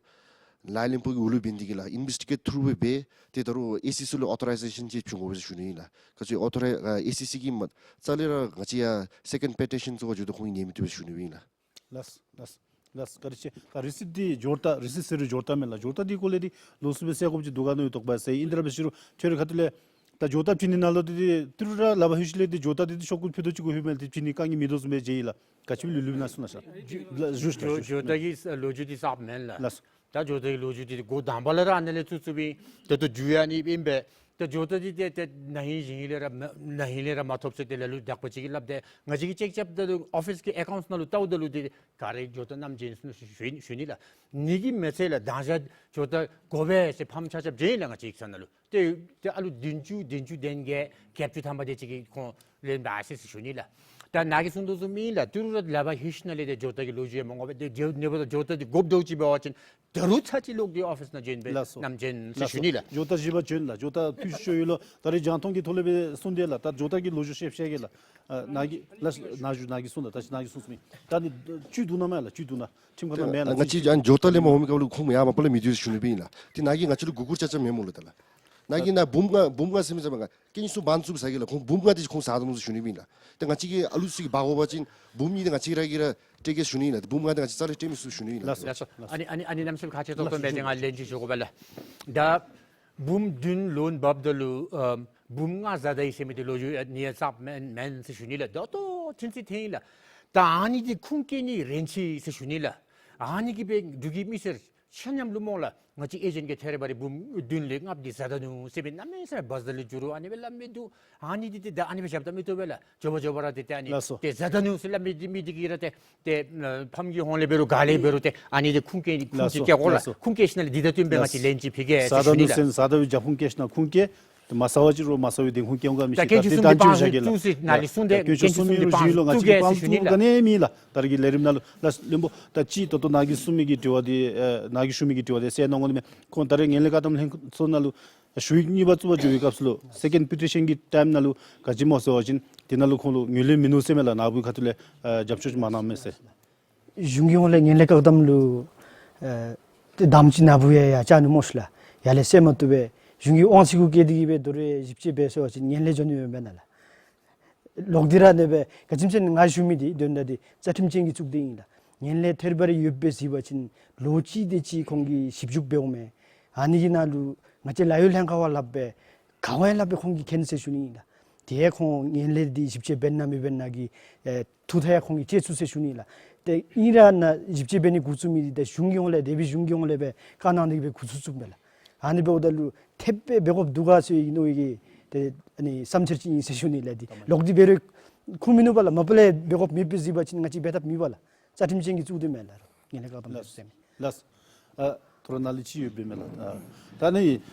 ལའི་ལིམ་པོ་གི་འོག་ལུ་འབད་ནི་འདི་གིས་ལགས་ཨིན་བེསི་ཊི་གེཊ་ཐུརུ་སྦེ་འབད་ཏེ་ད་རུང་ཨེ་སི་སི་ལུ་ཨོ་ཐོ་རའི་ཟེ་ཤཱན་ཅིག་བྱིན་དགོ་པས་ཟེར་ཞུ་ནི་ཨིན་ལགས། ག་ཅི་ཨོ་ཐོ་རའི་ཨ་ཨེ་སི་སི་གིས་མ་རྩ་ལས་ར་ང་བཅས་ཡར་སེ་ཀེནཌ་པེ་ཊི་ཤཱན་ཚུ་བ་འགྱོཝ་ད་ཁོང་གིས་ཉན་མི་བཏུབ་པས་ཟེར་ཞུ་ནི་ཨིན་ལགས། ལགས་ལགས་ལགས། བཀའ་དྲིན་ཆེ། ད་རི་སིཊ་འདི་འབྱོར་རྟགས་རི་སིཊ་ཟེར་རུང་འབྱོར་རྟགས་མས་ལགས། འབྱོར་རྟགས་འདི་སྐོར་ལས་འདི་ལོགས་སུ་སྦེ་གསལ་དགོཔ་ཅིག་འདུག་ག་མནོ་ཡི། དོགས་པ་ཟེར་ཨིན་ཏེ་ར་འབད་ཞུ་རུང་ཁྱོད་ར་ཁ་ཐུག་ལས་ད་འབྱོར་རྟགས་བྱིན་ནི་ནང་ལུ་འདི་འདི་ཏི་རུ་ར་ལག་པར་ལྷོད་ཞིནམ་ལས་འདི་འབྱོར་རྟགས་འདི་འདི་ཤོག་གུ་ཕུད་དོ་ཅིག་གུ་ལྷོདཔ་མས་ལགས། འདི་བྱིན་ནི་དཀའ་ངལ་མེད་དོ་བཟུམ་སྦེ་མཇལ་ཡི་ལགས། ག་ཅི་སྦེ་ལུས་ལུས་ན་གསུངས་ལགས་ཤ། ལགས། འབྱོར་རྟགས་ཀྱི་ལོ་རྒྱུས་འདི་གསརཔ་མེན་ལགས། ལགས། ད་འབྱོར་རྟགས་ཀྱི་ལོ་རྒྱུས་འདི་འགོ་དང་པ་ལས་ར་ཨ་ནཱ་ལས་བཙུགས་བཙུགསཔ་ཨིན། ད་ལྟོ་མཇུག་ཡང་ཨ་ནི་ཨིན་པས། ད་འབྱོར་རྟགས་འདི་ཏེ་ཏེ་ན་ཧིང་གཞེས་ཧིང་ལས་ར་མ་ན་ཧིང་ལས་ར་མ་ཐོབ་ཟེར་ཏེ་ལ་ལུ་དག་པ་ཅིག་གིས་སླབ་སྟེ་ང་བཅས་ཀྱིས་ཅེཀ་རྐྱབ་ད་ལུ་ཨོ་ཕིསི་གི་ཨེ་ཀའུནཊསི་ནང་ལུ་བལྟཝ་ད་ལུ་འདི་ག་ར་འབྱོར་རྟགས་རྣམས་བྱིན་ཟེར་ཞུ་ཞུ་ནི་ལགས། ཨ་ནི་གིས་མ་ཚད་ལགས་དང་ཞག་འབྱོར་རྟགས་དགོ་པས་ཟེར་ཕམ་ཆ་ཁྱབ་བྱིན་ཡི་ལགས། ང་བཅས་ཡིག་ཚང་ནང་ལུ་ཏེ་ཏེ་ཨ་ལུ་བདུན་ཅུ་བདུན་ཅུ་དོན་བརྒྱད་བརྒྱད་ཅུ་ཐམ་པ་དེ་ཅིག་གིས་ཁོང་ལེན་འབག་ཟེར་ཞུ་ནི་ལགས། ད་ནཱ་གིས་གསུངས་དོ་བཟུམ་ཨིན་ལགས། ཏི་རུ་ར་ལག་པར་ལྷོད་ཞིནམ་ལས་ཏེ་འབྱོར་རྟགས་ཀྱི་ལོ་རྒྱུས་ཡང་མ་དགོ་པས། ཏེ་འབྱོར་ནེ་བ་ད་འབྱོར་རྟགས་འདི་དགོཔ་འདྲཝ་ཅིག་འབད་བ་ཅིན་ད་རུང་ཚར་གཅིག་ལོག་སྟེ་ཨོ་ཕིསི་ནང་བྱོན་སྦེ་ལགས་སོ། ནམ་བྱོན་ཟེར་ཞུ་ནི་ལགས། འབྱོར་རྟགས་བཞེས་པར་བྱོན་ལགས། འབྱོར་རྟགས་ཕུལ་ཤོ་ཡོད་ལོ། ད་རེས་རྒྱང་མཐོང་གི་ཐོག་ལས་སྦེ་གསུངས་ཏེ་ལགས། ད་འབྱོར་རྟགས་ཀྱི་ལོ་རྒྱུས་བཤད་བཤད་གེ་ལགས། ཨ་ནཱ་གིས་ལགས་ནཱ་ཞུ་ནཱ་གིས་གསུངས་ལགས། ད་ནཱ་གིས་གསུངས་སོ་མེན། ད་ནི་བཅུད་འདུག་ན་མས་ལགས། བཅུད་འདུག་ན་ཁྲིམས་ཁང་ནང་མེད་ལགས། ང་བཅས་ཨ་ནི་འབྱོར་རྟགས་ལེན་པར་འོང་མི་སྐབས་ལུ་ཁོང་ཡར་མ་པ་ལས་མི་སྡོད་ཟེར་ཞུ་ནི་སྦེ་ཨིན་ལགས། ཏེ་ནཱ་གིས་ང་བཅས་ལུ་མགུ་སྐོར་རྐྱབ་རྐྱབ་མེན་སྨོ་ལགས། ད་ལགས་ནཱ་གིས་ནཱ་འབུམ་ལྔ་འབུམ་ལྔ་ཟེར་མི་ཟེར་མ་ག་ཀན་སུ་བན་བཙུགས་ཟེར་གེ་ལགས། ཁོང་འབུམ་ལྔ་དེ་ཅིག་ཁོང་ཟ་ད་ནུག་ཟེར་ཞུ་ནི་སྦེ་ཨིན་ལགས། ཏེ་ང་བཅས་ཀྱི་ཨ་ལུ་ཚུ་གིས་འབག་འོང་པ་ཅིན་འབུམ་གཉིས་དེ་ང་བཅས་ར་གིས་ར་སྤྲོད་གེ་ཟེར་ཞུ་ནི་ཨིན་ལགས། འབུམ་ལྔ་དེ་ང་བཅས་རྩ་ལས་སྤྲོད་མི་ཚུགས་ཟེར་ཞུ་ནི་ཨིན་ལགས། ལགས་སོ། ཨ་ནི་ཨ་ནི་ཨ་ནི་གནམ་མེད་ས་མེད་ཁག་ཆེ་ཏོག་ཏོ་མས། ཏེ་ང་ལན་ཅིག་ཞུ་དགོ་པས་ལགས། ད་འབུམ་བདུན་ལོན་འབགཔ་ད་ལུ་ཨམ་འབུམ་ལྔ་ཟ་ད་ཡི་ཟེར་མི་འདི་ལོ་རྒྱུས་ཨ་ནི་ཡང་གསརཔ་མེན་མེན་ཟེར་ཞུ་ནི་ལགས། ད་ལྟོ་ཚུན་ཚོད་ཐོན་ཡི་ལགས། ད་ཨ་ནི་འདི་ཁུངས་སྐྱེལ་ནི་རན་ཆི་ཟེར་ཞུ་ནི་ལགས། ཨ་ནི་གིས་སྦེ་འབྲུག་གི་མི་སེར་ཆ་མཉམ་ལུ་སྨོ་ལགས། ང་བཅས་ཨེ་ཇེནཊ་གིས་ཐེ་རེ་བ་རེ་འབུམ་བདུན་ལས་ལྔ་འདི་ཟ་ད་ནུག་ཟེར་སྦེ་གནམ་མེད་ས་མེད་བ་ཟ་ལུ་འགྱུར་རུང་ཨ་ནི་སྦེ་སླབ་མི་འདུག། ཨ་ནི་འདི་ཏེ་ད་ཨ་ནི་སྦེ་རྐྱབ་ད་མི་བཏུབ་པས་ལགས། འགྱོ་བ་འགྱོ་བ་ར་ཏེ་ཏེ་ཨ་ནི་ལགས་སོ། ཏེ་ཟ་ད་ནུག་ཟེར་སླབ་མི་འདི་མི་འདི་གིས་ར་ཏེ་ཏེ་ཨ་ཕམ་གྱི་ཧོང་ལས་འབད་རུང་ག་ལས་འབད་རུང་ཏེ་ཨ་ནི་འདི་ཁུངས་སྐྱེལ་ཁུངས་སྐྱེལ་ལགས་སོ། བཀལ་དགོ་ལགས། ལགས་སོ། ཁུངས་སྐྱེལ་ཞིནམ་ལས་འདི་ད་བཏོན་སྦེ་ང་བཅས་ལགས་སོ། ལན་ཅིག་ཕུལ་གེ་ཟེར་ཟ་ད་ཞུ་ནི་ནུག་ལགས། ཟེར་ཟ་ད་བའི་རྒྱབ་ཁུངས་སྐྱེལ་ཞིནམ་ཁུངས་སྐྱེལ། ཏེ་མ་ཟ་བ་ཅིན་རུང་མ་ཟ་བའི་སྡོད་ཁུངས་སྐྱེལ་འོང་ག་མི་ད་ཤེས་ག། ཏེ་དཀོན་མཆོག་གསུམ་གྱིས་དཔང་བཙུགས་ཟེར་ནཱ་ལས་གསུངས་ཏེ་ལགས། དཀོན་མཆོག་གསུམ་གྱིས་དཔང་བཙུགས་ག་ནི་མེད་ལགས། ད་རེས་ཀྱི་ལས་རིམ་ནང་ལུ་ལགས་བློན་པོ་ད་ཅི་ད་ལྟོ་ནཱ་གིས་གསུངས་མི་གི་དྲི་བ་འདི་ཨེ་ནཱ་གིས་ཞུ་མི་གི་དྲི་བ་འདི་གསལ་གནང་དགོ་ནི་མས། ཁོང་ད་རེས་ངན་ལྷད་བཀག་སྡོམ་ལྷན་ཚོགས་ནང་ལུ་ཞུ་ཡིག་གཉིས་པ་བཙུགས་པར་འགྱོ་བའི་སྐབས་སུ་ལུ་སེ་ཀེནཌ་པེ་ཊི་ཤཱན་གྱི་ཊའིམ་ནང་ལུ་ག་ཅི་སྨོ་ཟེར་བ་ཅིན་དེ་ནང་ལུ་ཁོང་ལུ་ངོས་ལེན་མིན་ནུག་ཟེར་མས་ལགས། ནཱ་བུ་ཁ་ཐུག་ལས་ཨེ་རྒྱབ་སྐྱོར་ཅིག་མ་གནང་མས་ཟེར། གཞུང་གི་ཧོང་ལས་ངན་ལྷད་བཀག་སྡོམ་ལུ་ཨེ་ཏེ་དང་པ་ཅིག་ནཱ་བུ་ཡང་ཡར་བཅར་ནུག་སྨོ་ཤིག་ལགས། ཡར་ལས་གསན་མ་བཏུབ་པས། གཞུང་གི་དབང་ཚད་གུ་བཀལ་ཏེ་གིས་སྦེ་ད་རུང་ཞིབ་དཔྱད་འབད་ཟེར་བ་ཅིན་ངན་ལྷད་འགྱོ་ནི་མེན་པས་ན་ལགས། ལོག་སྟེ་ར་ཨ་ནི་སྦེ་ག་ཅི་སྨོ་ཟེར་ན་ང་ཞུ་མི་འདི་དོན་དག་འདི་རྩ་ཁྲིམས་ཅན་གྱི་གཙུག་སྡེ་ཨིན་ལགས། ངན་ལྷད་ཐད་རི་བ་རི་ཡོདཔ་སྦེ་གཟིགས་པ་ཅིན་ལོ་གཅིག་དེ་ཅིག་ཁོང་གིས་ཞིབ་འཇུག་འབད་འོང་མས། ཨ་ནི་གི་ནང་ལུ་ང་བཅས་ལཱ་གཡོག་ལྷན་ཁག་པ་སླབ་སྦེ་ག་ཝའི་སླབ་སྦེ་ཁོང་གིས་མཁྱེན་ཟེར་ཞུ་ནི་ཨིན་ལགས། དེ་ཁོང་ངན་ལྷད་འདི་ཞིབ་དཔྱད་འབད་ན་མི་འབད་ན་གི་ཨེ་ཐུགས་ཐག་ཡང་ཁོང་གིས་བཅད་ཚུགས་ཟེར་ཞུ་ནི་ཨིན་ལགས། ཏེ་ཨིན་ར་ནཱ་ཞིབ་དཔྱད་འབད་ནི་འགོ་བཙུགས་མི་འདི་ད་གཞུང་གི་ཧོང་ལས་དེ་སྦེ་གཞུང་གི་ཧོང་ལས་སྦེ་བཀའ་གནང་སྟེ་གིས་སྦེ་འགོ་བཙུགས་བཙུགསཔ་མས་ལགས། ཨ་ནི་འབདཝ་ད་ལུ་ཐེབས་སྦེ་འབད་དགོཔ་འདུག་ག་ཟེར་ཨིན་ནོ་གི་ཏེ་ཨ་ནི་བསམ་འཆར་ཅིག་ཨིན་ཟེར་ཞུ་ནི་ལགས། འདི་ལོག་སྟེ་འབད་རུང་ཁུངས་མིན་ནུག་པ་ལགས། མ་པ་ལས་འབད་དགོཔ་མེདཔ་སྦེ་གཟིགས་པ་ཅིན་ང་བཅས་འབད་ཐབས་མེད་པ་ལགས། རྩ་ཁྲིམས་ཅན་གྱི་གཙུག་སྡེ་མས་ལགས། ངན་ལྷད་བཀག་སྡོམ་ལགས་སོ། ཟེར་མི་ལགས་སོ། ཨ་ད་རུང་ནཱ་ལས་ཅིག་ཡོད་པས་མས་ལགས། ཨ་ད་ནི་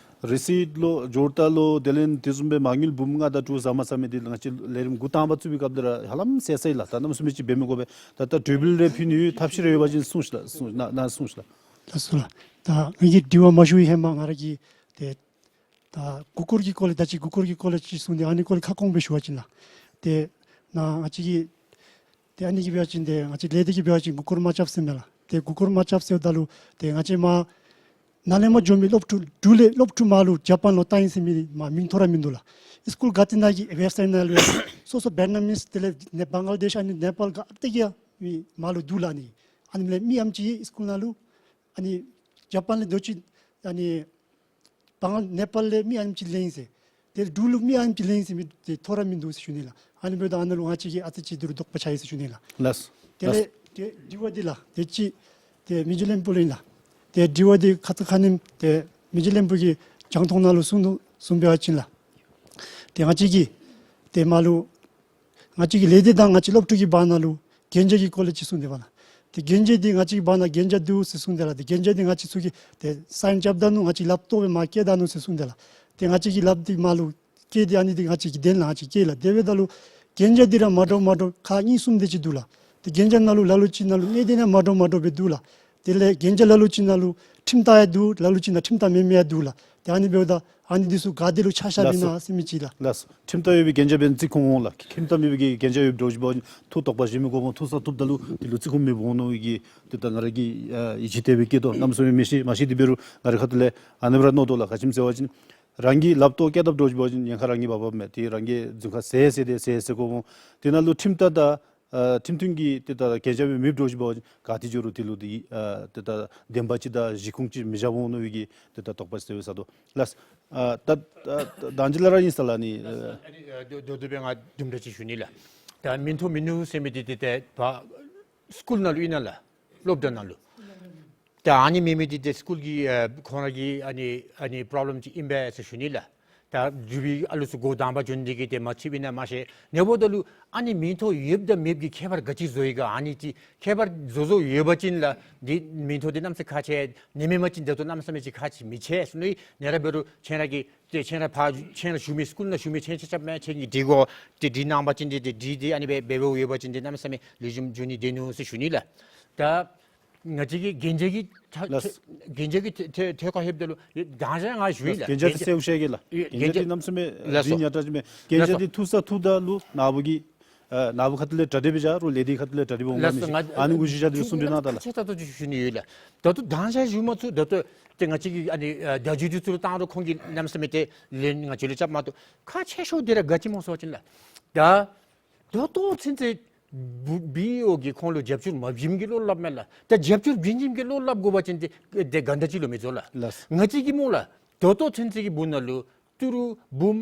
རི་སིཊ་ལོ་འབྱོར་རྟགས་ལོ་དེ་ལས་དེ་བཟུམ་སྦེ་མ་དངུལ་འབུམ་ལྔ་དང་དྲུག་ཟ་མ་ཟ་མི་འདི་ལགས་ང་བཅས་ལས་རིམ་འགོ་དང་པ་བཙུགས་པའི་སྐབས་འདི་ར་ཧ་ལམ་ཟེར་ས་ཨིན་ལགས། ད་གནམ་མེད་ས་མེད་ཅིག་འབད་མི་དགོ་པས། ད་ད་གྲོས་འབུལ་རེ་ཕུལ་ནི་ཡོད་ཐབས་ཤེས་རེ་ཡོད་པ་ཅིན་གསུངས་ཤིག་ལགས། གསུངས་ནཱ་ནཱ་གསུངས་ཤིག་ལགས། ལགས་སོ་ལགས། ད་ངེ་གི་དྲི་བ་མ་ཞུ་བའི་ཧེ་མ་ང་ར་གིས་ཏེ་ད་མགུ་སྐོར་གྱི་སྐོར་ལས་ད་ཅི་མགུ་སྐོར་གྱི་སྐོར་ལས་ཅིག་གསུངས་ཏེ་ཨ་ནི་སྐོར་ལས་ཁ་སྐོང་སྦེ་ཞུ་བ་ཅིན་ལགས། ཏེ་ནཱ་ང་བཅས་ཀྱི་ཏེ་ཨ་ནི་གིས་འབད་བ་ཅིན་ཏེ་ང་བཅས་ལས་སྡེ་གིས་འབད་བ་ཅིན་མགུ་སྐོར་མ་རྐྱབ་ཟེར་མས་ལགས། ཏེ་མགུ་སྐོར་མ་རྐྱབ་ཟེརཝ་ད་ལུ་ཏེ་ང་བཅས་མར་ནཱ་ལས་མར་འགྱོ་མི་སློབ་ཕྲུག་འབྲུག་ལས་སློབ་ཕྲུག་མར་ལུ་ཇ་པཱན་ལུ་བཏང་ཡི་ཟེར་མི་མར་མིང་ཐོ་ར་མིན་འདུག་ལགས། སི་ཀུལ་ག་ཏེ་ནང་གི་ཝེབ་སའིཊ་ནང་ལུ་སོ་སོ་བེཊ་ནམ་མིས་དེ་ལས་ནེ་བང་ག་ལ་དེཤ་ཨ་ནི་ནེ་པཱལ་ག་ཏེ་གི་ཡང་མི་མར་ལུ་འདུག་ལགས། ཨ་ནི་ཨ་ནི་ལས་མི་ཨམ་ཅིག་སི་ཀུལ་ནང་ལུ་ཨ་ནི་ཇ་པཱན་ལས་འདི་ཅིག་ཨ་ནི་བང་ག་ལ་ནེ་པཱལ་ལས་མི་ཨ་ནེམ་ཅིག་ལེན་ཡི་ཟེར། ཏེ་འབྲུག་ལུ་མི་ཨ་ནེམ་ཅིག་ལེན་ཡི་ཟེར་མི་འདི་ཐོ་ར་མིན་འདུག་ཟེར་ཞུ་ནི་ལགས། ཨ་ནི་འབདཝ་ད་ཨ་ནཱ་ལུ་ང་བཅས་ཀྱིས་ཨ་ཙི་ཅིག་འདི་རུ་དོགས་པ་ཆགས་ཡི་ཟེར་ཞུ་ནི་ལགས། ལགས། དེ་ལས་ཏེ་དྲི་བ་འདི་ལགས། ཏེ་ཅིག་ཏེ་མི་རྗེ་བློན་པོ་ལུ་ཨིན་ལགས། ཏེ་དྲི་བ་འདི་ཁ་ཙ་ཁ་ཉིནམ་ཏེ་མི་རྗེ་བློན་པོ་གིས་རྒྱང་མཐོང་ནང་ལུ་གསུངས་ནུག། གསུངས་པའི་བ་ཅིན་ལགས། ཏེ་ང་བཅས་ཀྱིས་ཏེ་མར་ལུ་ང་བཅས་ཀྱི་ལས་སྡེ་དང་ང་བཅས་སློབ་ཕྲུག་གི་བར་ན་ལུ་གན་རྒྱ་གི་སྐོར་ལས་ཅིག་གསུངས་ཏེ་འབདཝ་ལགས། ཏེ་གན་རྒྱ་འདི་ང་བཅས་ཀྱི་བར་ན་གན་རྒྱ་འདུག་ཟེར་གསུངས་ཏེ་ལགས། ཏེ་གན་རྒྱ་འདི་ང་བཅས་ཚུ་གིས་ཏེ་སའིན་རྐྱབ་ད་ནུག། ང་བཅས་ལགཔ་བཏོག་སྦེ་མར་བསྐྱལ་ད་ནུག་ཟེར་གསུངས་ཏེ་ལགས། ཏེ་ང་བཅས་ཀྱིས་ལགཔ་འདི་མར་ལུ་བཀལ་ཏེ་ཨ་ནི་འདི་ང་བཅས་ཀྱི་གདན་ལུ་ང་བཅས་བཀལ་ལགས། དེ་འབདཝ་ད་ལུ་གན་རྒྱ་འདི་ར་མ་འདྲཝ་མ་འདྲཝ་ཁག་གཉིས་གསུམ་དེ་ཅིག་འདུག་ལགས། ཏེ་གན་རྒྱ་ནང་ལུ་ལ་ལུ་ཅིག་ནང་ལུ་གནད་དེ་ནང་མ་འདྲཝ་མ་འདྲཝ་སྦེ་འདུག་ལགས། དེ་ལས་གན་རྒྱ་ལ་ལུ་ཅིག་ནང་ལུ་ཁྲིམས་རྟགས་ཡང་འདུག། ལ་ལུ་ཅིག་ནང་ཁྲིམས་རྟགས་མེད་མི་ཡང་འདུག་ལགས། ཏེ་ཨ་ནི་འབདཝ་ད་ཨ་ནི་འདི་ཚུ་ག་ཏེ་ལུ་ཆ་བཞག་པས་ན་ཟེར་མི་ཅིག་ལགས། ལགས་སོ། ཁྲིམས་རྟགས་ཡོད་པའི་གན་རྒྱ་འབད་ན་བརྩི་ཁུངས་འོང་ལགས། ཁྲིམས་རྟགས་མེད་པའི་གི་གན་རྒྱ་ཡོདཔ་འདྲཝ་ཅིག་འབད་བ་ཅིན་ཐུགས་དོགས་པ་བཞེས་མི་དགོ་པས། ཐུགས་ས་ཐུབ་ད་ལུ་དེ་ལུ་བརྩི་ཁུངས་མེདཔ་འོང་མནོ་བའི་གི་ཏེ་ད་ང་ར་གིས་ཨ་ཡིད་ཆེས་དེ་སྦེ་བསྐྱེད་དོ། གནམ་མེད་ས་མེད་མི་ཤེས་མ་ཤེས། དེ་འབད་རུང་ང་ར་ཁ་ཐུག་ལས་ཨ་ནི་སྦེ་ར་མནོ་དོ་ལགས། ག་ཅི་སྨོ་ཟེར་བ་ཅིན་རང་གི་ལགཔ་ཏོ་བཀལ་དཔ་འདྲཝ་ཅིག་འབད་བ་ཅིན་ཉེན་ཁ་རང་གིས་འབག་འབགཔ་མས། ཏེ་རང་གི་རྫུན་ཁ་ཟེར་ཟེར་ཏེ་ཟེར་ཟེར་དགོ་པས། དེ་ནང་ལུ་ཁྲིམས་རྟགས་དང་ཨ་ཁྲིམས་མཐུན་གྱི་ཏེ་ད་གན་རྒྱ་སྦེ་མེདཔ་འདྲཝ་ཅིག་འབད་བ་ཅིན་ག་ཏེ་འགྱོ་རུང་དེ་ལུ་ཏེ་ཨ་ཏེ་ད་བདེན་པ་ཅིག་དང་གཞི་ཁུངས་ཅིག་མི་བཞགཔ་འོང་མནོ་བའི་གི་ཏེ་ད་དོགས་པ་ཟེར་བའི་ས་དོ་ལགས། ཨ་ད་ད་ད་ཨ་ནི་ལས་ར་ཨིན་ས་ལགས། ཨ་ནི་ཨ་ཨ་དོ་དོ་དོ་སྦེ་ང་དུམ་གྲ་ཅིག་ཞུ་ནི་ལགས། ད་མིང་ཐོ་མིན་ནུག་ཟེར་མི་འདི་ཏེ་ཏེ་ད་སི་ཀུལ་ནང་ལུ་ཨིན་ན་ལགས། སློབ་གྲྭ་ནང་ལུ། ད་ཨ་ནི་མེད་མི་འདི་ཏེ་སི་ཀུལ་གྱི་ཨ་ཁོང་ར་གི་ཨ་ནི་ཨ་ནི་པོརོབ་ལེམ་ཅིག་ཨིན་པས་ཟེར་ཞུ་ནི་ལགས། ད་འབྲུག་པའི་ཨ་ལུ་ཚུ་འགོ་དང་པ་བྱོན་ཏེ་གིས་ཏེ་མ་ཚུདཔ་ཨིན་ན་མ་ཤེས། ཨ་ནི་འབདཝ་ད་ལུ་ཨ་ནི་མིང་ཐོ་ཡོདཔ་དང་མེདཔ་གི་ཁྱད་པར་ག་ཅི་བཟོ་ཡི་ག། ཨ་ནི་ཅིག་ཁྱད་པར་བཟོ་བཟོཝ་ཡོད་པ་ཅིན་ལགས། འདི་མིང་ཐོ་འདི་གནམ་མེད་ས་མེད་ཁག་ཆེ། ཨ་ནི་མེན་པ་ཅིན་ད་ལྟོ་གནམ་མེད་ས་མེད་ཅིག་ཁག་ཆེ་མི་ཆེ་ཟེར་མནོ་ཡི། ཨ་ནི་ར་འབད་རུང་ཁྱེད་ར་གིས་ཏེ་ཁྱེད་ར་ཕར་ཁྱེད་ར་ཞུ་མི་སི་ཀུལ་ནང་ཞུ་མི་ཁྱེད་ཆ་ཁྱབ་མས། ཁྱེད་ཀྱིས་འབྲི་དགོ། ཏེ་འབྲི་གནང་པ་ཅིན་འདི་ཏེ་འབྲི་སྟེ་ཨ་ནི་སྦེ་འབད་འབདཝ་ཡོད་པ་ཅིན་འདི་གནམ་མེད་ས་མེད་ལེགས་ཤོམ་འགྱོ་ནི་སྡོད་ནུག་ཟེར་ཞུ་ནི་ལགས། ད་ང་བཅས་ཀྱི་གན་རྒྱ་གི་ཐད་ལགས། གན་རྒྱ་གི་ཐད་ཐད་ཐད་ཁར་ལྷོདཔ་ད་ལུ་ད་ཅི་ང་ཞུ་ཡི་ལགས། གན་རྒྱ་འདི་གསལ་པོ་ཤེས་གེ་ལགས། ཨེ་གན་རྒྱ་གན་རྒྱ་འདི་གནམ་མེད་ས་མེད་ལགས་སོ། རིང་ཡར་དྲག་ཅིག་མས། གན་ལགས་རྒྱ་སོ། འདི་ཐུག་ས་ཐུགཔ་ད་ལུ་ནཱ་བུ་གི་ཨ་ནཱ་བུ་ཁ་ཐུག་ལས་གྲ་སྒྲིག་འབད་བཞག་རུང་ལས་སྡེ་ཁ་ཐུག་ལས་གྲ་སྒྲིག་འབད་འོང་ལགས་མི་ཤེས། ཨ་ནི་གུ་ཤུལ་བཞག་སྟེ་གསུང་དྲི་གནང་ད་ལགས། ཁ་ཆེ་ཏོག་ཏོ་ཅིག་ཞུ་ནི་ཡོད་ལགས། ད་ལྟོ་ད་ཅི་ཞུ་མ་ཚུགས། ད་ལྟོ་ཏེ་ང་བཅས་ཀྱིས་ཨ་ནི་ཨ་བརྡ་བརྒྱུད་འདི་ཚུ་ལུ་བཏང་རུང་ཁོང་གིས་གནམ་མེད་ས་མེད་ཏེ་ལན་ང་བཅས་ལུ་རྐྱབ་མ་བཏུབ། ཁག་ཆེ་ཤོས་འདི་ར་ག་ཅི་སྨོ་ཟེར་བ་ཅིན་ལགས། ད་ད་ལྟོ་ཚུན་ཚོད་བུ་བི་ཨི་ཨོ་གིས་ཁོང་ལུ་རྒྱབ་སྐྱོར་མ་བྱིནམ་གི་བློ་སླབ་མས་ལགས། ད་རྒྱབ་སྐྱོར་བྱིན་བྱིནམ་གི་བློ་སླབ་དགོ་པ་ཅིན་ཏེ་ཏེ་ག་དེམ་ཅིག་ལུ་མི་འཛོལ་ལགས། ལགས། ང་བཅས་ཀྱིས་སྨོ་ལགས། ད་ལྟོ་ཚུན་ཚོད་ཀྱི་བར་ན་ལུ་ཏི་རུ་འབུམ་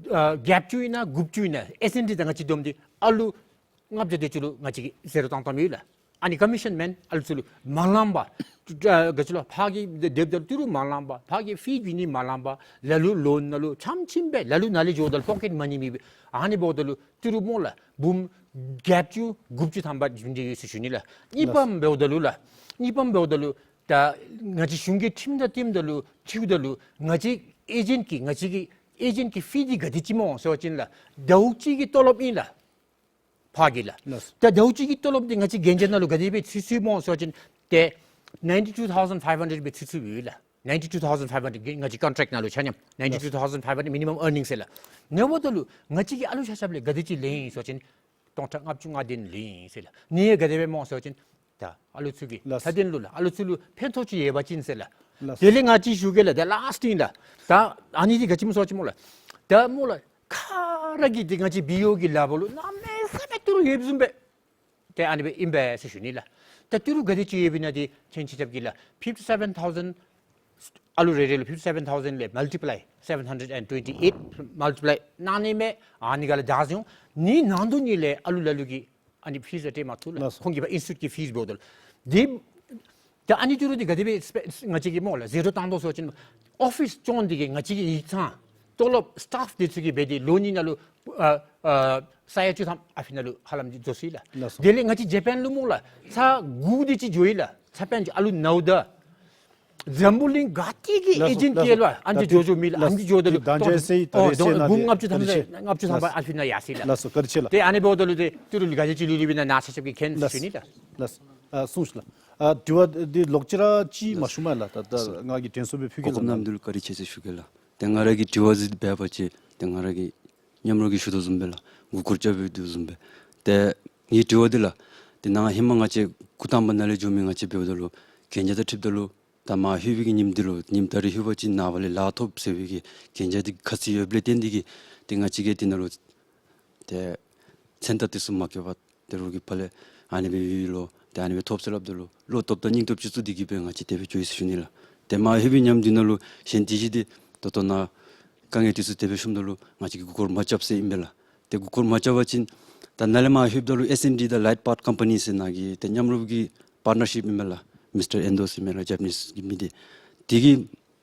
ཨ་བརྒྱད་ཅུ་ཨིན་ན་དགུ་བཅུ་ཨིན་ན་ཨེསི་ཨེན་ཌི་དང་ང་བཅས་བསྡོམས་ཏེ་ཨ་ལུ་ལྔ་བརྒྱ་དེ་ཅིག་ལུ་ང་བཅས་ཀྱིས་ཟད་འགྲོ་བཏང་བཏངམ་ཡོད་ལགས། ཨ་ནི་ཀོ་མི་ཤཱན་མེན་ཨ་ལུ་ཚུ་ལུ་མ་ལངམ་པར་ཨ་ག་ཅི་ལོ་ཕར་གྱི་དེ་དེ་ད་ལུ་ཏི་རུ་མ་ལངམ་པར་ཕར་གྱི་ཕི་བྱིན་ནི་མ་ལངམ་པར་ལ་ལུ་ལོ་ནང་ལུ་ཆམ་ཆིམ་སྦེ་ལ་ལུ་ནཱ་ལས་འགྱོཝ་ད་ལུ་པོ་ཀེཊ་མ་ཎི་མེད་པར་ཨ་ནི་འབདཝ་ད་ལུ་ཏི་རུ་སྨོ་ལགས་འབུམ་བརྒྱད་ཅུ་དགུ་བཅུ་ཐམ་པ་བྱིན་ཏེ་ཡོད་ཟེར་ཞུ་ནི་ལགས། གཉིས་པ་འབདཝ་ད་ལུ་ལགས། གཉིས་པ་འབདཝ་ད་ལུ་ད་ང་བཅས་གཞུང་གི་ཁྲིམས་དང་མཐུནམ་ད་ལུ་འཁྲིལཝ་ད་ལུ་ང་བཅས་ཨེ་ཇེནཊ་ཀྱི་ང་བཅས་ཀྱི་ཨེ་ཇེནཊ་ཀྱི་ཕི་འདི་ག་དེ་ཅིག་སྨོ་ཟེར་བ་ཅིན་ལགས། ཟླཝ་གཅིག་གི་ཏོ་ལོབ་ཨིན་ལགས། ཕར་གྱི་ལགས། ལགས། ད་ཟླཝ་གཅིག་གི་ཏོ་ལོབ་འདི་ང་བཅས་གན་རྒྱ་ནང་ལུ་ག་དེ་སྦེ་ཚུད་ཚུདཔ་སྨོ་ཟེར་བ་ཅིན་ཏེ་ནའིན་ཊི་ཊུ་ཐའུ་ཟེན་ཕའིབ་ཧན་ཌེཌ་སྦེ་ཚུད་ཚུདཔ་ཡོད་ལགས། ནའིན་ཊི་ཊུ་ཐའུ་ཟེན་ཕའིབ་ཧན་ཌེཌ་ང་བཅས་ཀོན་ཊེཀཊ་ནང་ལུ་ཆ་མཉམ་ནའིན་ཊི་ཊུ་ཐའུ་ཟེན་ཕའིབ་ཧན་ཌེཌ་མི་ནི་མམ་ཨར་ནིང་ཟེར་ལགས། ཨ་ནི་འབདཝ་ད་ལུ་ང་བཅས་ཀྱིས་ཨ་ལུ་ཆ་ཁྱབ་ལས་ག་དེ་ཅིག་ལེན་ཡི་ཟེར་བ་ཅིན་སྟོང་ཕྲག་ལྔ་བཅུ་ང་བདུན་ལེན་ཡི་ཟེར་ལགས། ཨ་ནི་ག་དེ་སྦེ་སྨོ་ཟེར་བ་ཅིན་ད་ཨ་ལུ་ཚུ་གི་ལགས། ཚད་ལྡན་ལུ་ལགས་ཨ་ལུ་ཚུ་ལུ་ཕན་ཐོགས་ཅིག་ཡོད་པ་ཅིན་ཟེར་ལགས། ལགས། དེ་ལས་ང་བཅས་ཞུ་གེ་ལགས། ད་ལཱསཊ་ཨིན་ལགས། ད་ཨ་ནི་འདི་ག་ཅི་སྨོ་ཟེར་བ་ཅིན་སྨོ་ལགས། ད་སྨོ་ལགས། ག་ར་གིས་འདི་ང་བཅས་བི་ཨི་ཨོ་གི་ལག་པར་ལུ་གནམ་མེད་ས་མེད་ཏི་རུ་ཡོདཔ་བཟུམ་སྦེ་ཏེ་ཨ་ནི་སྦེ་ཨིན་པས་ཟེར་ཞུ་ནི་ལགས། ད་ཏི་རུ་ག་དེ་ཅིག་ཡོདཔ་ཨིན་ན་འདི་ཁྱེད་ཆ་ཁྱབ་ཀྱིས་ལགས་ཕིཕ་ཊི་སེ་བེན་ཐའུ་ཟེན་ཨ་ལུ་རེ་རེ་ལུ་ཕིཕ་ཊི་སེ་བེན་ཐའུ་ཟེན་ལས་མལ་ཊི་པ་ལའི་སེ་བེན་ཧན་ཌེཌ་ཨེན་ཌི་ཊུ་ཝེན་ཊི་ཨེཊ་མལ་ཊི་པ་ལའི་གནང་ནི་མས། ཨ་ནི་ག་ལས་བདའ་ཟུན་འོང་། ཨ་ནི་ནང་དོ་ནི་ལས་ཨ་ལུ་ལ་ལུ་གིས་ཨ་ནི་ཕིས་སྤྲོད་མ་བཏུབ་ལགས། ལགས་སོ། ཁོང་གིས་ཕར་ཨིན་སི་ཊི་ཊུཊ་ཀྱི་ཕིས་འབདཝ་ད་ལུ། འདི་ད་ཨ་ནི་ཏི་རུ་འདི་ག་དེ་སྦེ་སྤེ་ང་བཅས་ཀྱིས་སྨོ་ལགས་ཟད་འགྲོ་བཏང་དོ་ཟེར་བ་ཅིན་ཨོ་ཕིས་སྐྱོང་འདི་གིས་ང་བཅས་ཀྱི་ཡིག་ཚང་ཏོ་ལོབ་སི་ཊཱཕ་འདི་ཚུ་གིས་འབད་དེ་ལོ་གཉིས་ནང་ལུ་ཨ་ཨ་ས་ཡ་བཅུ་ཐམ་ཨ་ཕི་ནང་ལུ་ཧ་ལམ་འཛོལ་སོ་ཡི་ལགས། ལགས་སོ། དེ་ལས་ང་བཅས་ཇ་པཱན་ལུ་སྨོ་ལགས་ཚར་དགུ་དེ་ཅིག་འགྱོ་ཡི་ལགས། ཇ་པཱན་གྱི་ཨ་ལུ་ནཝ་ད་འཛམ་བུ་གླིང་ག་ཏེ་གི་ལགས་སོ། ཨེ་ཇེནཊ་ལགས་སོ། གི་ལུ་ཨ་ནི་ད་འགྱོ་འགྱོཝ་མེད་ལགས། ལགས་སོ། ཨ་ནི་འགྱོཝ་ད་ལུ་ད་ལྟོ་ཨ་ནི་སྦེ་ཨིན་ཏེ་ད་ཨོ་རེས་ད་ལྟོ་ཨ་ནི་འབུམ་ལྔ་བཅུ་ཐམ་པ་ཨ་ཕི་ནང་ཡར་སོ་ཡི་ལགས། ལགས་སོ། བཀའ་དྲིན་ཆེ་ལགས། ཏེ་ཨ་ནི་འབདཝ་ད་ལུ་ཏེ་ཏི་རུ་ལུ་ག་དེ་ཅིག་ལུས་ལུས་པས་ན་ནཱ་ཆ་ཁྱབ་ཀྱིས་མཁྱེན་ཟེར་ཞུ་ནི་ལགས། ལགས་སོ། ཨ་གསུངས་ཤིག་ལགས། ཨ་དྲི་བ་འདི་ལོག་ཅི་ར་ཅིག་མ་ཞུ་མས་ལགས། ད་ལྟོ་ལགས་སོ། ང་གིས་དྲན་གསོ་སྦེ་ཕུལ་གེ་ལགས། གོ་སྐབས་གནང་མི་འདི་ལུ་བཀའ་དྲིན་ཆེ་ཟེར་ཞུ་གེ་ལགས། ཏེ་ང་ར་གི་དྲི་བ་འདི་འབད་བ་ཅིན་ཏེ་ང་ར་གིས་མཉམ་རོགས་ཀྱིས་ཞུ་དོ་བཟུམ་སྦེ་ལགས་མགུ་སྐོར་རྐྱབ་སྦེ་འདུག་བཟུམ་སྦེ། ཏེ་ངེའི་དྲི་བ་འདི་ལགས་ཏེ་ནཱ་ཧེ་མ་ང་བཅས་འགོ་དང་པ་ནང་ལས་འགྱོ་མི་ང་བཅས་འབདཝ་ད་ལུ་གན་རྒྱ་དང་འཁྲིལཝ་ད་ལུ་ད་མར་ལྷོད་པའི་གི་ཉིནམ་འདི་ལུ་ཉིནམ་ད་རིས་ལྷོད་པ་ཅིན་ནངས་པ་ལས་ལཱ་ཐོབ་ཟེར་བའི་གི་གན་རྒྱ་འདི་ཁ་ཚིག་ཡོདཔ་ལས་བརྟེན་ཏེ་གིས་ཏེ་ང་བཅས་ཀྱིས་འདི་ནང་ལུ་ཏེ་མཚན་རྟགས་འདི་ཚུ་མ་བཀོད་པར་ཏེ་རོགས་ཀྱི་ཕར་ལས་ཨ་ནི་སྦེ་ཡོད་ལོ། ཏེ་ཨ་ནི་སྦེ་ཐོབ་ཟེར་སླབ་ད་ལུ་བློ་སྟོབས་དང་སྙིང་སྟོབས་ཅིག་བཙུགས་ཏེ་གིས་སྦེ་ང་བཅས་དེ་སྦེ་འགྱོ་ཡི་ཟེར་ཞུ་ནི་ལགས། ཏེ་མར་ལྷོད་པའི་ཉིནམ་འདི་ནང་ལུ་གཞན་དེ་ཅིག་འདི་ད་ལྟོ་ནཱ་དཀའ་ངལ་འདི་ཚུ་དེ་སྦེ་ཤོངམ་ད་ལུ་ང་བཅས་ཀྱིས་མགུ་སྐོར་མ་རྐྱབ་ཟེར་ཨིན་པས་ལགས། ཏེ་མགུ་སྐོར་མ་རྐྱབ་པ་ཅིན་ད་ནཱ་ལས་མར་ལྷོདཔ་ད་ལུ་ཨེསི་ཨེན་ཌི་དང་ལའིཊ་པཱཐ་ཀམ་པ་ནི་ཟེར་ནཱ་གི་ཏེ་མཉམ་རོགས་ཀྱི་པཱཊ་ནར་ཤིཔ་ཨིན་མས་ལགས། མིས་ཊར་ཨེན་ཌོ་ཟེར་མས་ལགས་ཇ་པ་ནིས་གི་མི་འདི། དེ་གིས་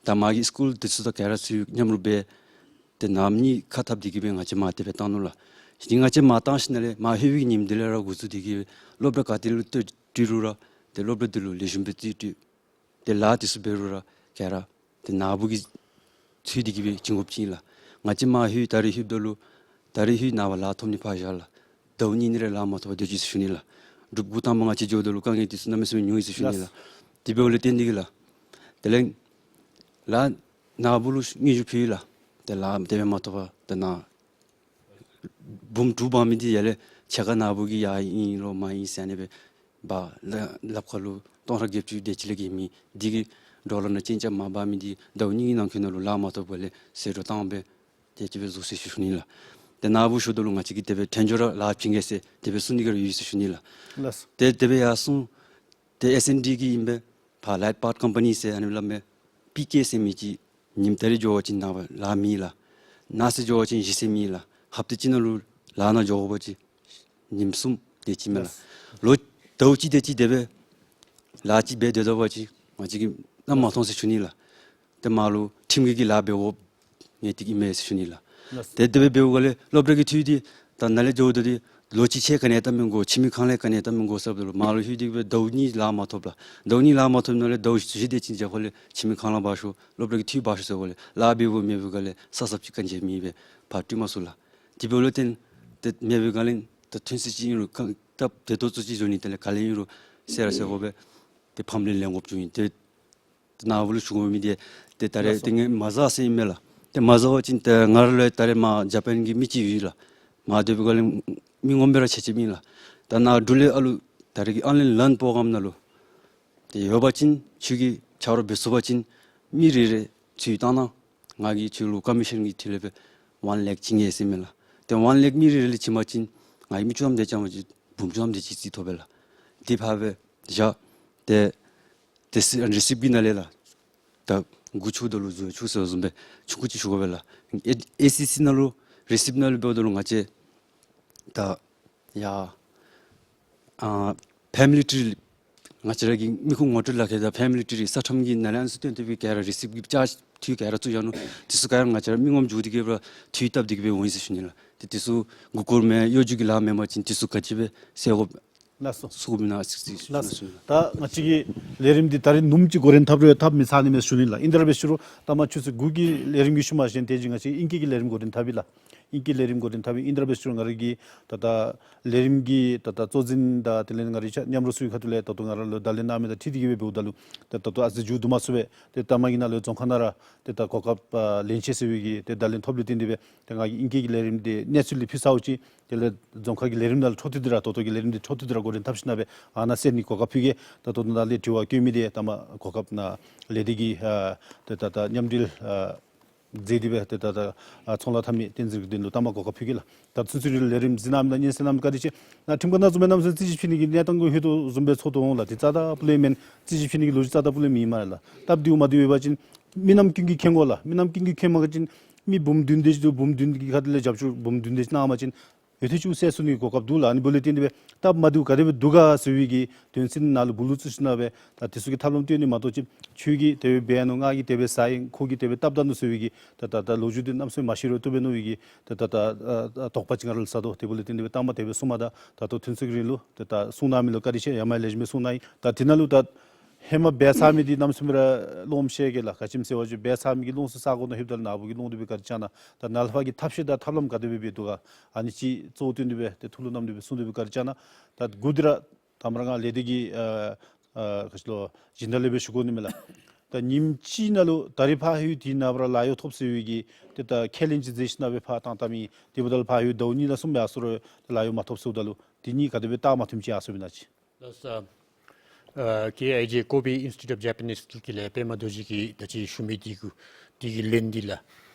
ད་མ་གི་སི་ཀུལ་འདི་ཚུ་དང་ག་ར་ཚུ་མཉམ་རོགས་འབད་ཏེ་ནཱ་མི་ཁ་འཐབ་སྟེ་གིས་སྦེ་ང་བཅས་མར་དེ་སྦེ་བཏང་ནུག་ལགས། དེ་ང་བཅས་མར་བཏང་ཞིནམ་ལས་མར་ལྷོད་པའི་ཉིནམ་འདི་ལས་ར་འགོ་བཙུགས་ཏེ་གིས་སྦེ་སློབ་གྲྭ་ག་ཏེ་ལུ་ཏེ་སྤྲོད་རུང་ར་ཏེ་སློབ་གྲྭ་འདི་ལུ་ལེགས་ཤོམ་སྦེ་རྩིས་སྤྲོད། ཏེ་ལཱ་འདི་ཚུ་འབད་རུང་ར་ག་ར་ཏེ་ནཱ་བུ་གིས་ ཚུད་དེ་གི་སྦེ་བྱིན་དགོཔ་ཅིག་ཨིན་ལགས། ང་བཅས་མར་ལྷོད་ད་རིས་ལྷོདཔ་ད་ལུ་ད་རིས་ལྷོད་ནངས་པ་ལཱ་ཐོབ་ནི་ཕར་བཞག་ལགས། ཟླཝ་གཉིས་གཉིས་རེ་ལཱ་མ་ཐོབ་པར་སྡོད་ཅི་ཟེར་ཞུ་ནི་ལགས། འབྲུག་འབུམ་ཐང་པ་ང་བཅས་འགྱོཝ་ད་ལུ་དཀའ་ངལ་དེ་ཚུ་གནམ་མེད་ས་མེད་མྱོང་ཡི་ཟེར་ཞུ་ནི་ལགས། དེ་འབདཝ་ལས་བརྟེན་ཏེ་གིས་ལགས། དེ་ལས་ལཱ་ནཱ་བུ་ལུ་སྙན་ཞུ་ཕུལ་ཡི་ལགས། ཏེ་ལཱ་དེ་སྦེ་མ་ཐོབ་པར་ད་ནཱ་འབུམ་དྲུག་འབག་མི་འདི་ཡར་ལས་ཕྱེད་ཀ་ནཱ་བུ་གིས་ཡར་ཨིན་རུང་མར་ཨིན་ཟེར་ཨ་ནི་སྦེ་འབག་ལག་ལགཔ་ཁར་ལུ་སྟོང་ཕྲག་བརྒྱད་ཅུ་དེ་ཅིག་ལས་བརྒལ་མེད། དེ་གིས་ཌོ་ལར་ནང་ཅན་རྐྱབ་མ་འབག་མི་འདི་ཟླཝ་གཉིས་ཀྱི་ནང་འཁོད་ནང་ལུ་ལཱ་མ་ཐོབ་པ་ལས་ཟད་འགྲོ་བཏང་སྦེ་དེ་ཅིག་སྦེ་བཟོ་ཟེར་ཞུ་ཞུ་ནི་ལགས། ཏེ་ནཱ་བུ་ཞུཝ་ད་ལུ་ང་བཅས་ཀྱིས་དེ་སྦེ་དལ་འབྱོར་ར་ལཱ་བྱིན་གེ་ཟེར་དེ་སྦེ་གསུང་ནི་གི་ར་ཡོད་ཟེར་ཞུ་ནི་ལགས། ལགས་སོ། ཏེ་དེ་སྦེ་ཡར་སོང་། ཏེ་ཨེསི་ཨེན་ཌི་གི་ཨིན་པས། ཕར་ལའིཊ་པཱརཊ་ཀམ་པ་ནི་ཟེར་ཨ་ནི་སླབ་མས། པི་ཀེ་ཟེར་མི་ཅིག་ཉིནམ་ད་རིས་འགྱོ་བ་ཅིན་ནངས་པ་ལཱ་མེད་ལགས། གནངས་ཚེ་འགྱོ་བ་ཅིན་གཞེས་ཚེས་མེད་ལགས། ཧབ་ཏ་གཅིག་ནང་ལུ་ལཱ་ནང་འགྱོ་དགོ་པ་ཅིན་ཉིནམ་གསུམ་དེ་ཅིག་མས་ལགས། ལགས། ལོ་ཟླཝ་གཅིག་དེ་ཅིག་དེ་སྦེ་ལཱ་ཅིག་འབད་སྡོད་པ་ཅིན་ང་བཅས་ཀྱིས་ནམ་མ་མཐོང་ཟེར་ཞུ་ནི་ལགས། ཏེ་མར་ལུ་ཁྲིམས་འགལ་གྱི་ལཱ་འབད་དགོཔ་ངེས་ཏིག་ཨིན་མས་ཟེར་ཞུ་ནི་ལགས། ལགས། ཏེ་དེ་སྦེ་འབདཝ་ལས་སློབ་གྲྭ་གི་འཐུས་འདི་ད་ནཱ་ལས་འགྱོཝ་ད་འདི་ལོ་གཅིག་ཕྱེད་ག་ནི་ཡང་བཏབ་མི་དགོ། ཕྱི་མི་ཁང་ལས་ག་ནི་ཡང་བཏབ་མི་དགོ་ཟེརཝ་ད་ལུ་མར་ལུ་ལྷོད་དེ་གིས་སྦེ་ཟླཝ་གཉིས་ལཱ་མ་ཐོབ་ལགས། ཟླཝ་གཉིས་ལཱ་མ་ཐོབ་ནང་ལས་ཟླཝ་བཞི་དེ་ཅིག་འགྱོཝ་ལས་ཕྱི་མི་ཁང་ལས་འབག་ཤོག། སློབ་གྲྭ་གི་འཐུས་འབག་ཤོག་ཟེརཝ་ལས་ལཱ་འབད་དགོཔ་མེད་པའི་སྒང་ལས་ས་སྲབ་ཅིག་ག་ཅི་མེད་པས། ཕར་སྤྲོད་མ་ཚུགས་ལགས། དེ་འབདཝ་ལས་བརྟེན་ཏེ་མེད་པའི་སྒང་ལས་ད་ཐོན་ས་ཅིག་ཨིན་རུང་གང་སྟབས་བདེ་ཏོག་ཏོ་ཅིག་བཟོ་ནི་དེ་ལས་ག་ལས་ཨིན་རུང་ཟེར་ར་ཟེར་དགོ་པས། ཏེ་ཕམ་ལས་ལེན་དགོཔ་བྱུང་ཡི། ཏེ་ཏེ་ནཱ་བུ་ལུ་ཞུ་དགོ་མི་འདི་ཏེ་ད་རེས་ལགས་སོ། ཏེ་ངེའི་མ་བཟའ་ཟེར་ཨིན་མས་ལགས། ཏེ་མ་བཟའ་བ་ཅིན་ཏེ་ང་ར་ལུ་ད་རེས་མར་ཇ་པཱན་གྱི་མི་ཅིག་ཡོད་ལགས། མར་སྡོད་པའི་སྒང་ལས་མི་ངོམ་སྦེ་ར་ཆེ་ཆེ་མེད་ལགས། ད་ནཱ་འབྲུག་ལས་ཨ་ལུ་ད་རེས་ཀྱི་ཨོན་ལའིན་ལཱརན་པོརོ་གརམ་ནང་ལུ་ཏེ་ཡོད་པ་ཅིན་ཁྱོད་ཀྱིས་ཆ་རོགས་འབད་ཚུགས་པ་ཅིན་མི་རེ་རེ་ཚུ་བཏང་གནང་། ང་གིས་ཁྱོད་ལུ་ཀོ་མི་ཤཱན་གྱི་ཐོག་ལས་སྦེ་ཝན་ལེག་བྱིན་གེ་ཟེར་ཨིན་མས་ལགས། ཏེ་ཝན་ལེག་མི་རེ་རེ་ལུ་བྱིན་པ་ཅིན་ང་གིས་མི་བཅུ་ཐམ་དེ་ཅིག་བྱིན་པ་ཅིན་འབུམ་བཅུ་ཐམ་དེ་ཅིག་རྩིས་ཐོབ་པས་ལགས། དེ་ཕར་སྦེ་བཞག། ཏེ་ཏེ་རི་སིབཊ་གི་ནང་ལས་ལགས། ད་མགུ་འཁྱུཝ་ད་ལུ་མཛུབ་འཁྱུ་ཟེར་བཟུམ་སྦེ་ཆུང་ཀུ་ཅིག་ཞུ་དགོ་པས་ལགས། ཨེ་ཨེ་སི་སི་ནང་ལུ་རི་སིབཊ་ནང་ལུ་འབདཝ་ད་ལུ་ང་བཅས་ད་ཡ་ཨ་ཕེ་མི་ལི་ཊི་རི་ང་བཅས་ར་གི་མི་ཁུངས་ངོ་སྤྲོད་ལག་ཁྱེར་དང་ཕེ་མི་ལི་ཊི་རི་ས་ཁྲམ་གྱི་ནང་ལས་ཨ་ནི་ཚུ་བཏོན་ཏེ་སྦེ་ག་ར་རི་སིབཊ་གི་ཅ་ཆས་འཐུས་ག་ར་བཙུགས་བཞག་ནུག། དེ་ཚུ་ག་ར་ང་བཅས་ར་མི་ངོམ་འགྱོ་སྟེ་གི་སྦེ་འཐུས་བཏབ་སྟེ་གི་སྦེ་འོང་ཡི་ཟེར་ཞུ་ནི་ལགས། ཏེ་དེ་ཚུ་མགུ་སྐོར་མེན་གཡོ་སྒྱུ་གི་ལཱ་མེན་པ་ཅིན་དེ་ཚུ་ག་ཅི་སྦེ་སེལ་དགོཔ་ལགས་སོ། ཚུགས་མི་ན་ཟེར་ཞུ་ལགས་སོ། ཞུ་ནི་ལགས། ད་ང་བཅས་ཀྱི་ལས་རིམ་འདི་ད་རིས་ནུབ་མོ་ཅིག་འགོ་འདྲེན་འཐབ་རུང་འཐབ་མི་ཚར་ནི་མས་ཞུ་ནི་ལགས། ཨིན་ཏེ་ར་འབད་ཞུ་རུང་ད་མ་ཆུ་ཚོད་དགུ་གི་ལས་རིམ་གྱི་ཤུལ་མ་གཞན་དེ་ཅིག་ང་བཅས་ཨིང་སྐད་ཀྱི་ལས་རིམ་འགོ་འདྲེན་འཐབ་ཨིན་ལགས། ཨིང་སྐད་ལས་རིམ་འགོ་འདྲེན་འཐབ་ཨིན། ཨིན་ཏེ་ར་འབད་ཞུ་རུང་ང་རའི་གི་ད་ད་ལས་རིམ་གྱི་ད་ད་གཙོ་འཛིན་དང་དེ་ལས་ང་རའི་ཆ་མཉམ་རོགས་ཚུ་གི་ཁ་ཐུག་ལས་ད་ལྟོ་ང་ར་ལུ་བརྡ་ལན་གནང་མི་དང་འཁྲིལ་ཏེ་གི་སྦེ་འབདཝ་ད་ལུ་ད་ད་ལྟོ་ཨ་ཙི་མཇུག་བསྡུ་མ་ཚུགས་པས། ཏེ་ད་མ་གི་ནང་ལུ་རྫོང་ཁག་ནང་ར་ཏེ་ད་གོ་སྐབས་ཨ་ལེན་ཆེ་ཟེར་བའི་གི་ཏེ་བརྡ་ལན་ཐོབ་ལས་བརྟེན་ཏེ་སྦེ་ཏེ་ང་གིས་ཨིང་སྐད་ཀྱི་ལས་རིམ་འདི་གནས་ཚུལ་འདི་ཕུལ་ཚརཝ་ཅིག། དེ་ལས་རྫོང་ཁག་གི་ལས་རིམ་ནང་ལུ་འཕྲོ་མཐུད་དེ་ར་ད་ལྟོ་གི་ལས་རིམ་འདི་འཕྲོ་མཐུད་དེ་ར་འགོ་འདྲེན་འཐབ་ཞིནམ་སྦེ་ཨ་ནཱ་སེལ་ནི་གོ་སྐབས་ཕུལ་གེ། ད་ལྟོ་ནཱ་ལས་དྲི་བ་བཀོད་མི་འདི་ད་མ་གོ་སྐབས་ནཱ་ལས་སྡེ་གི་ཨ་ཏེ་ད་ད་མཉམ་འབྲེལ་ཨ་མཛད་དེ་སྦེ་ཏེ་ད་ད་ཨ་ཚོང་ལཱ་འཐབ་མི་བསྟན་འཛིན་གྱི་དོན་ལུ་ད་མ་གོ་སྐབས་ཕུལ་གེ་ལགས། ད་ཚུན་ཚོད་ལས་རིམ་གཟིགས་གནང་མི་དང་སྙན་གསན་གནང་མི་བཀའ་དྲིན་ཆེ། ནཱ་ཁྲིམས་ཁང་ནང་བཟུམ་སྦེ་གནམ་མེད་ས་མེད་རྩིས་ཞིབ་ཞུ་ནི་གི་གནས་སྟངས་གུ་ལྷོད་དོ་བཟུམ་སྦེ་ཚོར་དོ་འོང་ལགས། དེ་རྩ་དང་སྤུ་ལས་མེན། རྩིས་ཞིབ་ཞུ་ནི་གི་ལོ་རྒྱུས་རྩ་དང་སྤུ་ལས་མེད་སྨ་རེ་ལགས། སྟབས་བདེཝ་མ་བདེཝ་ཡོད་པ་ཅིན་མི་རྣམས་ཀུན་གྱིས་མཁྱེན་དགོ་ལགས། མི་རྣམས་ཀུན་གྱིས་མཁྱེན་མ་པ་ཅིན་མི་འབུམ་བདུན་དེ་ཅིག་འདུག། འབུམ་བདུན་དེ་གི་ཁ་ཐུག་ལས་རྒྱབ་སྐྱོར་འབུམ་བདུན་དེ་ཅིག་གནང་བ་ཅིན་ཡོད་ཚད་ཅིག་སེལ་ཚུགས་ནི་གི་གོ་སྐབས་འདུག་ལགས། ཨ་ནི་འབདཝ་ལས་བརྟེན་ཏེ་སྦེ་སྟབས་མ་བདེཝ་ག་དེ་སྦེ་འདུག་ག་ཟེར་བའི་གི་དོན་ཚན་ནང་ལུ་སྦུག་ལུ་བཙུགས་ཞིནམ་སྦེ་ད་དེ་ཚུ་གི་ཐབས་ལམ་སྟོན་ནི་མ་གཏོགས་ཅིག་ཁྱོད་ཀྱིས་དེ་སྦེ་འབད་ནུག། ང་གིས་དེ་སྦེ་ཟ་ཡི། ཁོ་གིས་དེ་སྦེ་བཏབ་ད་ནུག་ཟེར་བའི་གི་ད་ད་ད་ལོ་རྒྱུས་འདི་གནམ་མེད་ས་མེད་མ་ཤེས་རུང་བཏུབ་པས་མནོ་བའི་གི་ད་ད་ད་ཨ་ཨ་དོགས་པ་ཅིག་ང་ར་ལུ་ཟ་དོ། དེ་འབདཝ་ལས་བརྟེན་ཏེ་སྦེ་ད་མ་དེ་སྦེ་གསུངམ་ད་ད་ལྟོ་ཐུན་ཚོད་ཀྱི་རིང་ལུ་ཏེ་ད་གསུང་གནང་མི་ལུ་བཀའ་དྲིན་ཆེ། ཡར་མར་ལེགས་ཤོམ་སྦེ་གསུང་གནང་ཡི། ད་དེ་ནང་ལུ་ད་ཧེ་མ་འབད་ཚར་མི་འདི་གནམ་མེད་ས་མེད་ར་སློབ་མ་ཤེས་གེ་ལགས། ག་ཅི་སྨོ་ཟེར་བ་ཅིན་འབད་ཚར་མི་གི་ལོངས་སུ་སྤྱོད་དགོ་མནོ་ལྷོདཔ་ད་ལུ་ནཱ་བུ་གིས་ལོངས་སུ་སྤྱོད་སྦེ་ག་ར་བཅར་གནང་། ད་ནཱ་ལས་ཕར་གྱི་ཐབས་ཤེས་དང་ཐབས་ལམ་ག་དེ་སྦེ་འབད་འདུག་ག། ཨ་ནི་ཅིག་གཙོ་བོ་བཏོན་ཏེ་སྦེ་ཏེ་ཐུགས་ལུ་བསྣམས་ཏེ་སྦེ་གསུང་སྟེ་སྦེ་ག་ར་བཅར་གནང་། ད་འགོ་འདི་ར་དང་པ་ར་ང་ལས་སྡེ་གི་ཨ་ཨ་ག་ཅི་ལོ་སྦྱིན་བདག་ལས་སྦེ་ཞུ་དགོ་ནི་མས་ལགས། ད་ཉིནམ་གཅིག་ནང་ལུ་ད་རིས་ཕར་ལྷོད་དེ་ནངས་པ་ར་ལཱ་གཡོག་ཐོབ་ཟེར་བའི་གི་ཏེ་ད་ཁས་ལེན་ཅིག་མཛད་ཞིནམ་སྦེ་ཕར་བཏང་བཏངམ་ཨིན། དེ་འབདཝ་ད་ལུ་ཕར་ལྷོད་ཟླཝ་གཉིས་དང་གསུམ་ཡར་སོང་རུང་ཏེ་ལཱ་གཡོག་མ་ཐོབ་ཟེརཝ་ད་ལུ་དེ་གཉིས་ག་དེ་སྦེ་རྟགས་མ་མཐུནམ་ཅིག་ཡར་སོང་མི་ན་ཅིག། ལགས་སོ། ཨ་ཀེ་ཨའི་ཇེ་ཀོ་པི་ཨིན་སི་ཊི་ཊུཊ་ཨོཕ་ཇ་པ་ནིཛ་སི་ཀིལ་གྱི་ལས་པདྨ་རྡོ་རྗེ་གིས་ད་ཅི་ཞུ་མི་འདི་གུ་འདི་གི་ལན་འདི་ལགས།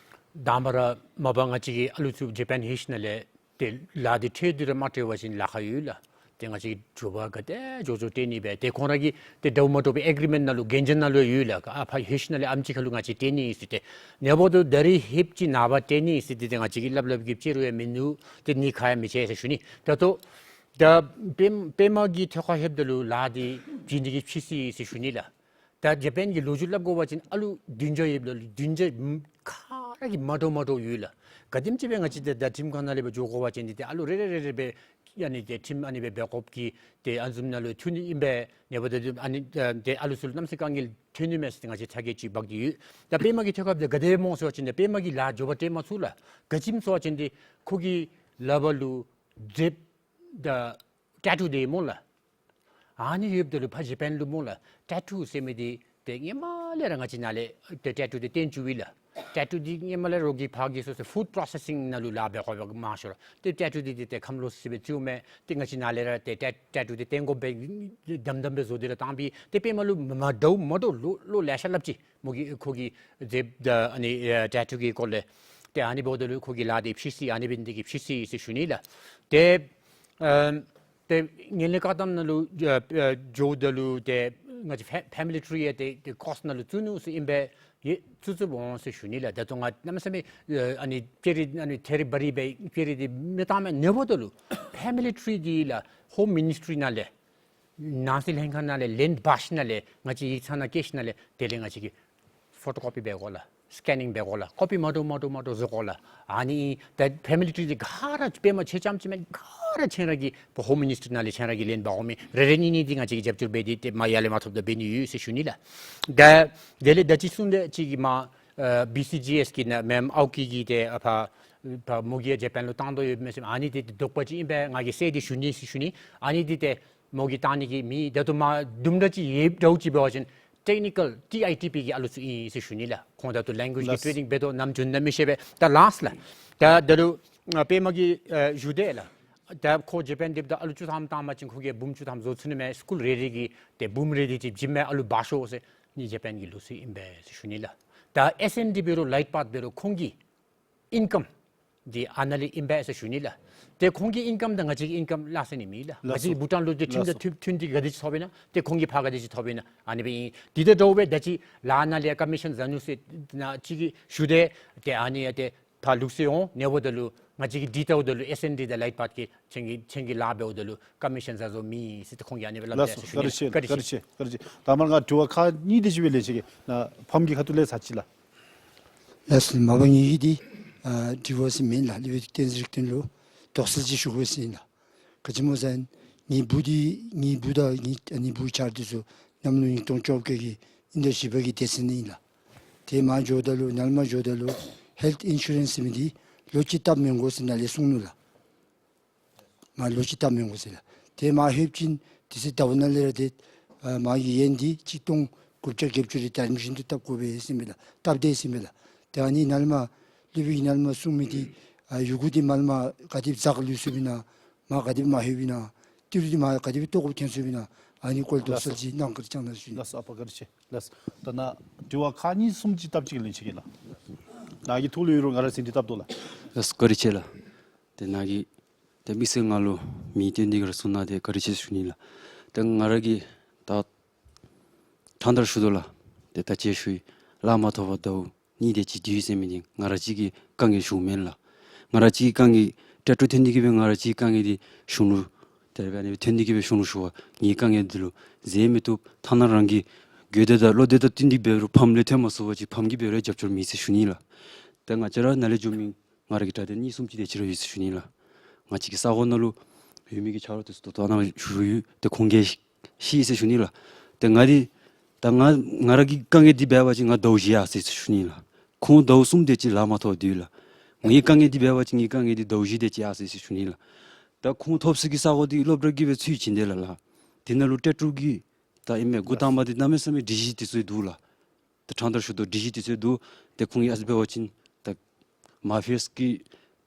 དང་པ་ར་མ་པ་ང་བཅས་ཀྱི་ཨ་ལུ་ཚུ་ཇ་པཱན་ལྷོད་ཞིནམ་ལས་ཏེ་ལཱ་འདི་འཕྲོ་མཐུད་དེ་ར་མ་འཕྲོ་བ་ཅིན་ལཱ་ཁག་ཡོད་ལགས། ཏེ་ང་བཅས་ཀྱིས་དྲོ་པ་ག་དེ་མགྱོགས་མགྱོགས་སྤྲོད་ནི་སྦེ་ཏེ་ཁོང་ར་གི་ཏེ་འདྲཝ་མ་འདྲཝ་སྦེ་ཨེག་རི་མེནཊ་ནང་ལུ་གན་རྒྱ་ནང་ལུ་ཡོད་ལགས། ཨ་ཕར་ལྷོད་ཞིནམ་ལས་ཨམ་ཅིག་ཁར་ལུ་ང་བཅས་སྤྲོད་ནི་ཨིན་ཟེར། ཏེ་ནཱ་བུ་ད་ད་རིས་ལྷོདཔ་ཅིག་ནངས་པ་སྤྲོད་ནི་ཨིན་ཟེར། ཏེ་ཏེ་ང་བཅས་ཀྱིས་སླབ་སླབ་གེ་བཅོལ་རུང་ཡང་མིན་འདུག། ཏེ་ནི་ཁ་ཡང་མི་ཆེ་ཟེར་ཞུ་ནི། ད་ལྟོ་ད་པདྨ་པདྨ་གི་ཐོག་ཁར་ལྷོདཔ་ད་ལུ་ལཱ་འདི་བྱིན་ནི་གི་ཕྱིས་སུ་ཨིན་ཟེར་ཞུ་ནི་ལགས། ད་ཇ་པཱན་གྱི་ལོ་རྒྱུས་སླབ་དགོ་པ་ཅིན་ཨ་ལུ་བདུན་བརྒྱ་ཡོདཔ་ད་ལུ་བདུན་བརྒྱ་ག་ར་གིས་མ་འདྲཝ་མ་འདྲཝ་ཡོད་ལགས། ག་དེམ་ཅིག་སྦེ་ང་བཅས་ཏེ་ད་ཁྲིམས་ཁང་ནང་ལས་སྦེ་འགྱོ་དགོ་པ་ཅིན་འདི་ཏེ་ཨ་ལུ་རེ་རེ་རེ་རེ་སྦེ་ ཨ་ནི་ཏེ་ཁྲིམས་ཨ་ནི་སྦེ་འབད་དགོཔ་གི་ཏེ་ཨ་ནི་བཟུམ་ནང་ལུ་ཐོན་ནི་ཨིན་པས། ཨ་ནི་ཏེ་ཨ་ལུ་ཚུ་ལུ་གནམ་མེད་ས་མེད་དཀའ་ངལ་ཐོན་ནི་མས་ཟེར་ང་བཅས་ཚ་གྱང་ཅིག་འབག་སྟེ་ཡོད། ད་པདྨ་གི་ཐོག་ཁར་ཏེ་ག་དེ་སྦེ་སྨོ་ཟེར་བ་ཅིན་ཏེ་པདྨ་གིས་ལཱ་འགྱོ་བ་སྟོན་མ་ཚུགས་ལགས། ག་ཅི་སྨོ་ཟེར་བ་ཅིན་ཏེ་ཁོ་གི་ལགཔ་ལུ་ཛེབ་དང་ཊེ་ཊུ་འདི་སྨོ་ལགས། ཨ་ནི་ཡོདཔ་ད་ལུ་ཕར་ཇ་པཱན་ལུ་སྨོ་ལགས། ཊེ་ཊུ་ཟེར་མི་འདི་ཏེ་སྔོན་མ་ལས་ར་ང་བཅས་ནཱ་ལས་ཏེ་ཊེ་ཊུ་འདི་བཏོན་བཅུག་པས་ལགས། ཊེ་ཊུ་འདི་སྔོན་མ་ལས་རོགས་ཀྱིས་ཕར་གྱི་སོ་སོ་ཕུཌ་པྲོ་སེ་སིང་ནང་ལུ་ལཱ་འབད་དགོཔ་མང་ཤོས་ར་ཏེ་ཊེ་ཊུ་འདི་ཏེ་ཏེ་ཁམས་ལོག་སི་སྦེ་བཙུགས་མས། ཏེ་ང་བཅས་ནཱ་ལས་ར་ཏེ་ཊེ་ཊེ་ཊུ་འདི་བཏོན་དགོཔ་སྦེ་དམ་དམ་སྦེ་བཟོ་སྟེ་ར་བཏང་པས། ཏེ་པདྨ་ལུ་མ་འདྲཝ་མ་འདྲཝ་ལོ་ལོ་ལེ་ཤ་སླབ་ཅི། མོ་གིས་ཁོ་གི་ཛེབ་དང་ཨ་ནི་ཨེ་ཊེ་ཊུ་གི་སྐོར་ལས། ཏེ་ཨ་ནི་འབདཝ་ད་ལུ་ཁོ་གི་ལཱ་འདི་ཕྱིས་སོ་ཡི། ཨ་ནི་འབད་ནི་འདི་གིས་ཕྱིས་སོ་ཡི་ཟེར་ཞུ་ནི་ལགས། ཏེ་ཨམ་ཏེ་ངན་ལྷད་བཀག་སྡོམ་ནང་ལུ་ཨ་ཨ་འགྱོཝ་ད་ལུ་ཏེ་ང་བཅས་ཕེ་ཕེ་མི་ལི་ཊི་རི་ཡང་ཏེ་ཏེ་ཀོསཊ་ནང་ལུ་བཙུགས་ནུག་ཟེར་ཨིན་པས། ཡེ་བཙུགས་བཙུགསཔ་འོང་ཟེར་ཞུ་ནི་ལགས། ད་ལྟོ་ང་གནམ་མེད་ས་མེད་ཨ་ནི་ཕྱི་རུ་ཨ་ནི་ཐེ་རི་བ་རི་སྦེ་ཕྱི་རུ་འདི་མི་བཏང་མས། ཨ་ནི་འབདཝ་ད་ལུ་ཕེ་མི་ལི་ཊི་རི་འདི་ལགས་ཧོམ་མི་ནིསི་ཊི་རི་ནང་ལས་ནང་སྲིད་ལྷན་ཁག་ནང་ལས་ལེནཌ་འབག་ཞིནམ་ལས་ང་བཅས་ཡིག་ཚང་ནང་བསྐྱལ་ཞིནམ་ལས་དེ་ལས་ང་བཅས་ཀྱིས་ཕོ་ཊོ་ཀོ་པི་འབད་དགོ་ལགས། སི་ཀེ་ནིང་འབད་དགོ་ལགས། ཀོ་པི་མ་འདྲཝ་མ་འདྲཝ་མ་འདྲཝ་བཟོ་དགོ་ལགས། ཨ་ནི་ད་ཕེ་མི་ལི་ཊི་རི་འདི་ག་ར་པདྨ་ཁྱེད་རྐྱངམ་ཅིག་མེན། ག་ར་ཁྱེད་ར་གིས་ཧོམ་མི་ནིསི་ཊི་རི་ནང་ལས་ཁྱེད་ར་གིས་ལེནཌ་འབག་འོང་མས། རེ་རེ་གཉིས་གཉིས་འདི་ང་བཅས་ཀྱིས་རྒྱབ་སྐྱོར་འབད་དེ་ཏེ་མ་ཡར་ལས་མར་ཐོབ་ད་འབད་ནི་ཡོད་ཟེར་ཞུ་ནི་ལགས། ད་དེ་ལས་ད་ཅི་གསུངས་ཏེ་ཅིག་གིས་མར་ཨ་བི་སི་ཇི་ཨེསི་གི་ནང་མེམ་ཨའོ་ཀི་གིས་ཏེ་ཨ་ཕར་ཕར་མོ་གིས་ཡང་ཇ་པཱན་ལུ་བཏང་དོ་ཡོདཔ་མས་ཟེར། ཨ་ནི་འདི་ཏེ་དོགས་པ་ཅིག་ཨིན་པས། ང་གིས་གསལ་ཏེ་ཞུ་ནི་ཟེར་ཞུ་ནི། ཨ་ནི་འདི་ཏེ་མོ་གིས་བཏང་ནི་གི་མེད། ད་ལྟོ་མར་དུམ་གྲ་ཅིག་ཡོདཔ་འདྲཝ་ཅིག་འབད་བ་ཅིན་ཊེག་ནི་ཀཱལ་ཊི་ཨའི་ཊི་པི་གི་ཨ་ལུ་ཚུ་ཨིན་ཟེར་ཞུ་ནི་ལགས། ཁོང་ད་ལྟོ་ལེང་གུ་ཨེཇ་གི་ལགས་སོ། ཊེ་ནིང་འབད་དོ་ནམ་འབྱུང་ན་མི་ཤེས་པས། ད་ལཱསཊ་ལགས། ད་ད་རུང་ཨ་པདྨ་གིས་ཨ་ཞུ་དེས་ལགས། ད་ཁོ་ཇ་པཱན་འདི་ད་ཨ་ལུ་བཅུ་ཐམ་བཏང་པ་ཅིན་ཁོ་གིས་འབུམ་བཅུ་ཐམ་བཟོ་ཚུགས་ནི་མས། སི་ཀུལ་རེ་རེ་གིས་ཏེ་འབུམ་རེ་རེ་ཅིག་བྱིནམ་མས། ཨ་ལུ་འབག་ཤོག་ཟེར། ཨ་ནི་ཇ་པཱན་གྱི་ལུགས་སྲོལ་ཨིན་པས་ཟེར་ཞུ་ནི་ལགས། ད་ཨེསི་ཨེན་ཌི་འབད་རུང་ལའིཊ་པཱཐ་འབད་རུང་ཁོང་གི་ཨིན་ཀམ་འདི་ཨ་ནཱ་ལས་ཨིན་པས་ཟེར་ཞུ་ནི་ལགས། ཏེ་ཁོང་གི་ཨིན་ཀམ་དང་ང་བཅས་ཀྱི་ཨིན་ཀམ་སླ་བསྲེ་ནི་མེད་ལགས། ང་བཅས་ལགས་སོ། ཀྱིས་བྷུ་ཊཱན་ལུ་ཏེ་ཁྲིམས་དང་ལགས་སོ། མཐུན་མཐུན་ཏེ་ག་དེ་ཅིག་ཐོབ་ཨིན་ན་ཏེ་ཁོང་གིས་ཕར་ག་དེ་ཅིག་ཐོབ་ཨིན་ན། ཨ་ནི་སྦེ་ཨིན། འདི་དང་འདྲཝ་སྦེ་ད་ཅི་ལཱ་ནང་ལས་ཀ་མི་ཤཱན་ཟ་ནུ་ཟེར་ནཱ་ཅིག་གིས་ཞུ་དེས། ཏེ་ཨ་ནི་ཡང་ཏེ་ཕར་ལུགས་སྲོལ་འོང་། ཨ་ནི་འབདཝ་ད་ལུ་ང་བཅས་ཀྱིས་འདི་བལྟཝ་ད་ལུ་ཨེསི་ཨེན་ཌི་དང་ལའིཊ་པཱཐ་གིས་ཁྱེད་ཀྱི་ཁྱེད་ཀྱི་ལཱ་འབདཝ་ད་ལུ་ཀ་མི་ཤཱན་ཟ་བཟོཝ་མེད་ཟེར་ཏེ་ཁོང་གིས་ཨ་ནི་སྦེ་སླབ་དེས་ཟེར་ཞུ་ནི། ལགས་སོ། བཀའ་དྲིན་ཆེ། བཀའ་དྲིན་ཆེ། བཀའ་དྲིན་ཆེ། ད་མར་ང་དྲི་བ་ཁག་གཉིས་དེ་ཅིག་སྦེ་ལེན་ཅི་གེ། ནཱ་ཕམ་གྱི་ཁ་ཐུག་ལས་ཚར་ཅི་ལགས། ལགས་སོ། མ་པ་ངེ་གི་འདི་ཨ་དྲི་བ་ཟེར་མེན་ལགས། ལུས་པའི་བསྟན་འཛིན་རིག་བརྟན་ལུ་དོགས་སེལ་ཅིག་ཞུ་དགོ་ཟེར་ཨིན་ལགས། ག་ཅི་སྨོ་ཟེར་ན་ངེའི་བུ་འདི་ངེའི་བུ་དང་ངེའི་ཨ་ནི་བུ་ཆ་རོགས་འདི་ཚུ་གནམ་ལོ་ཉིས་སྟོང་བཅོ་བརྒྱད་ཀྱི་ཨིན་ཟླ་བཞི་པ་གི་སྡེ་ཚན་ཨིན་ལགས། ཏེ་མར་འགྱོཝ་ད་ལུ་ནཱ་ལས་མར་འགྱོཝ་ད་ལུ་ཧེལཐ་ཨིན་ཤུ་རེནསི་ཟེར་མི་འདི་ལོ་གཅིག་བཏབ་མི་དགོ་ཟེར་ནཱ་ལས་གསུངས་ནུག་ལགས། མར་ལོ་གཅིག་བཏབ་མི་དགོ་ཟེར་ལགས། ཏེ་མར་ལྷོདཔ་ཅིག་དེ་ཚེ་ཟླཝ་ནང་ལས་ར་ཏེ་ཨ་མ་གི་ཡན་འདི་གཅིག་སྟོང་དགུ་བརྒྱ་བརྒྱད་ཅུ་རེ་ད་རིམ་བཞིན་དུ་བཏབ་དགོ་པས་ཟེར་མས་ལགས། བཏབ་དེས་ཟེར་མས་ལགས། ཏེ་ཨ་ནི་ནཱ་ལས་མར་ལུས་པའི་ནཱ་ལས་མར་གསུངས་མི་འདི་ཨ་ཡི་གུ་འདི་མར་ལས་མར་ག་དེ་སྦེ་འཛག་ལུས་སོཔ་ཨིན་ན་མར་ག་དེ་སྦེ་མར་ལྷོདཔ་ཨིན་ན་ཏི་རུ་འདི་མར་ག་དེ་སྦེ་བཏོག་དགོཔ་ཐོན་སོཔ་ཨིན་ན་ཨ་ནི་སྐོར་ལས་དོགས་སེལ་ཅིག་གནང་བཀའ་དྲིན་བསྐྱང་གནང་ཞུ་ནི། ལགས་སོ། ཨ་པ་བཀའ་དྲིན་ཆེ། ལགས་སོ། ད་ནཱ་དྲི་བ་ཁག་གཉིས་གསུམ་ཅིག་སྟབས་ཅིག་ལེན་ཅི་གེ་ལགས། ནཱ་གི་ཐུགས་ལུ་ཡོད་རུང་ང་ར་ཟིན་ཏེ་བཏབ་དོ་ལགས། ལགས་སོ། བཀའ་དྲིན་ཆེ་ལགས། ཏེ་ནཱ་གིས་ཏེ་དམིགས་བསལ་ང་ལུ་མིང་བཏོན་ཏེ་གི་ར་གསུངས་གནང་སྟེ་བཀའ་དྲིན་ཆེ་ཞུ་ནི་ལགས། ཏེ་ང་ར་གིས་ད་ཕྲང་ཏང་ར་ཞུ་དོ་ལགས། ཏེ་ད་ཅི་ཞུ་ཡི། ལཱ་མ་ཐོབ་པར་ཟླཝ་གཉིས་དེ་ཅིག་སྡོད་ཡི་ཟེར་མི་འདི་ང་ར་གཅིག་གི་དཀའ་ངལ་ཞུཝ་མེན་ལགས། ང་ར་གཅིག་གི་དཀའ་ངལ་ཊེ་ཊུ་ཐོན་ཏེ་གི་སྦེ་ང་ར་གཅིག་གི་དཀའ་ངལ་འདི་གཞུང་ལུ་དེ་སྦེ་ཨ་ནི་ཐོན་ཏེ་གི་སྦེ་གཞུང་ལུ་ཞུ་བ་ངེའི་དཀའ་ངལ་འདི་ལུ་ཟེར་མི་བཏུབ། ཐ་ན་རང་གི་དགོས་འདོད་དང་བློ་འདོད་དང་བསྟུན་ཏེ་འབད་རུང་ཕམ་ལས་ཐོན་མ་ཚུགས་པ་ཅིན་ཕམ་གྱིས་འབད་རུང་རྒྱབ་སྐྱོར་མེད་ཟེར་ཞུ་ནི་ལགས། ཏེ་ང་བཅས་ར་ནཱ་ལས་འགྱོ་མི་ང་ར་གི་དྲག་སྟོན་གཉིས་གསུམ་ཅིག་དེ་ཅིག་ར་ཡོད་ཟེར་ཞུ་ནི་ལགས། ང་བཅས་ཀྱི་ས་གོ་ནང་ལུ་ཡོད་མི་གི་ཆ་རོགས་དེ་ཚུ་ད་ལྟོ་ནཱ་བཞུགས་ཡོད། ཏེ་ཁོང་གིས་ཤེས་ཟེར་ཞུ་ནི་ལགས། ཏེ་ང་འདི་ད་ང་ང་ར་གི་དཀའ་ངལ་འདི་འབད་བ་ཅིན་ང་ཟླཝ་བཞི་ཡར་སོ་ཡི་ཟེར་ཞུ་ནི་ལགས། ཁོང་ཟླཝ་གསུམ་དེ་ཅིག་ལཱ་མ་ཐོབ་སྡོད་ཡི་ལགས། ངེའི་དཀའ་ངལ་འདི་འབད་བ་ཅིན་ངེའི་དཀའ་ངལ་འདི་ཟླཝ་བཞི་དེ་ཅིག་ཡར་སོ་ཡི་ཟེར་ཞུ་ནི་ལགས། ད་ཁོང་ཐོབ་སའི་གི་ས་གོ་འདི་སློབ་གྲྭ་གིས་སྦེ་ཚུད་བྱིན་དེས་ལགས་ལགས། དེ་ནང་ལུ་ཊེཊ་རུ་གི་ད་ཨིན་མས། འགོ་དང་པ་འདི་གནམ་མེད་ས་མེད་སྒྲིག་གཞི་དེ་ཚུ་འདུག་ལགས། ད་ཕྲང་ཏང་ཞུ་དོ། སྒྲིག་གཞི་དེ་ཚུ་འདུག། ཏེ་ཁོང་གིས་ཨ་ཙི་འབད་བ་ཅིན་ད་མ་ཕི་ཡས་ཀྱི་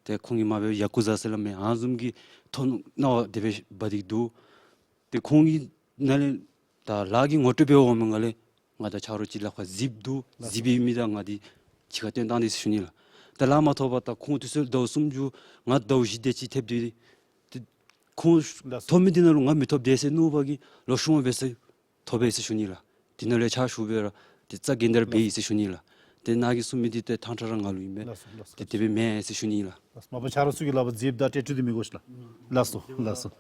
ཏེ་ཁོང་གིས་མ་འབད་ཡ་ཀུ་ཛ་ཟེར་སླབ་མས། ཨ་ནི་བཟུམ་གྱི་མཐོང་སྣང་བ་དེ་སྦེ་འབད་དེ་འདུག། ཏེ་ཁོང་གིས་ནཱ་ལས་ད་ལཱ་གི་ངོ་སྤྲོད་འབད་འོང་མི་ནང་ལས་ང་དང་ཆ་རོགས་ཅིག་ལག་པར་གཟིགསཔ་འདུག། ལགས་སོ། གཟིགས་པའི་མི་དང་ང་འདི་གཅིག་ཁར་བཏོན་བཏང་སྟེ་ཟེར་ཞུ་ནི་ལགས། ད་ལཱ་མ་ཐོབ་པར་ད་ཁོང་དུས་ཚོད་ཟླཝ་གསུམ་བཅུ་ང་ཟླཝ་བཞི་དེ་ཅིག་ཐེབས་སྡོད། ཏེ་ཁོང་ལགས་སོ། ཐོབ་མི་འདི་ནང་ལུ་ང་མི་ཐོབ་དེས་ཟེར་མནོ་བ་གིས་ལོག་ཤུལ་མ་འབད་ས་ཐོབ་པས་ཟེར་ཞུ་ནི་ལགས། དེ་ནང་ལས་ཕྱག་ཞུ་སྦེ་ར་ཏེ་རྩ་འགེངས་ཏེ་ར་འབད་ཡི་ཟེར་ཞུ་ནི་ལགས། ཏེ་ནཱ་གིས་གསུངས་མི་འདི་ཏེ་ཐང་ཁྲ་ར་ང་ལུ་ཨིན་པས། ལགས་སོ། ཏེ་དེ་སྦེ་མེན་ཟེར་ཞུ་ནི་ལགས། ལགས་སོ། མ་པ་ཆ་རོགས་ཚུ་གི་ལག་པར་གཟིགསཔ་ད་ཊེཊུ་འདི་མི་དགོ་ཟེར་ལགས། ལགས་སོ། ལགས་སོ།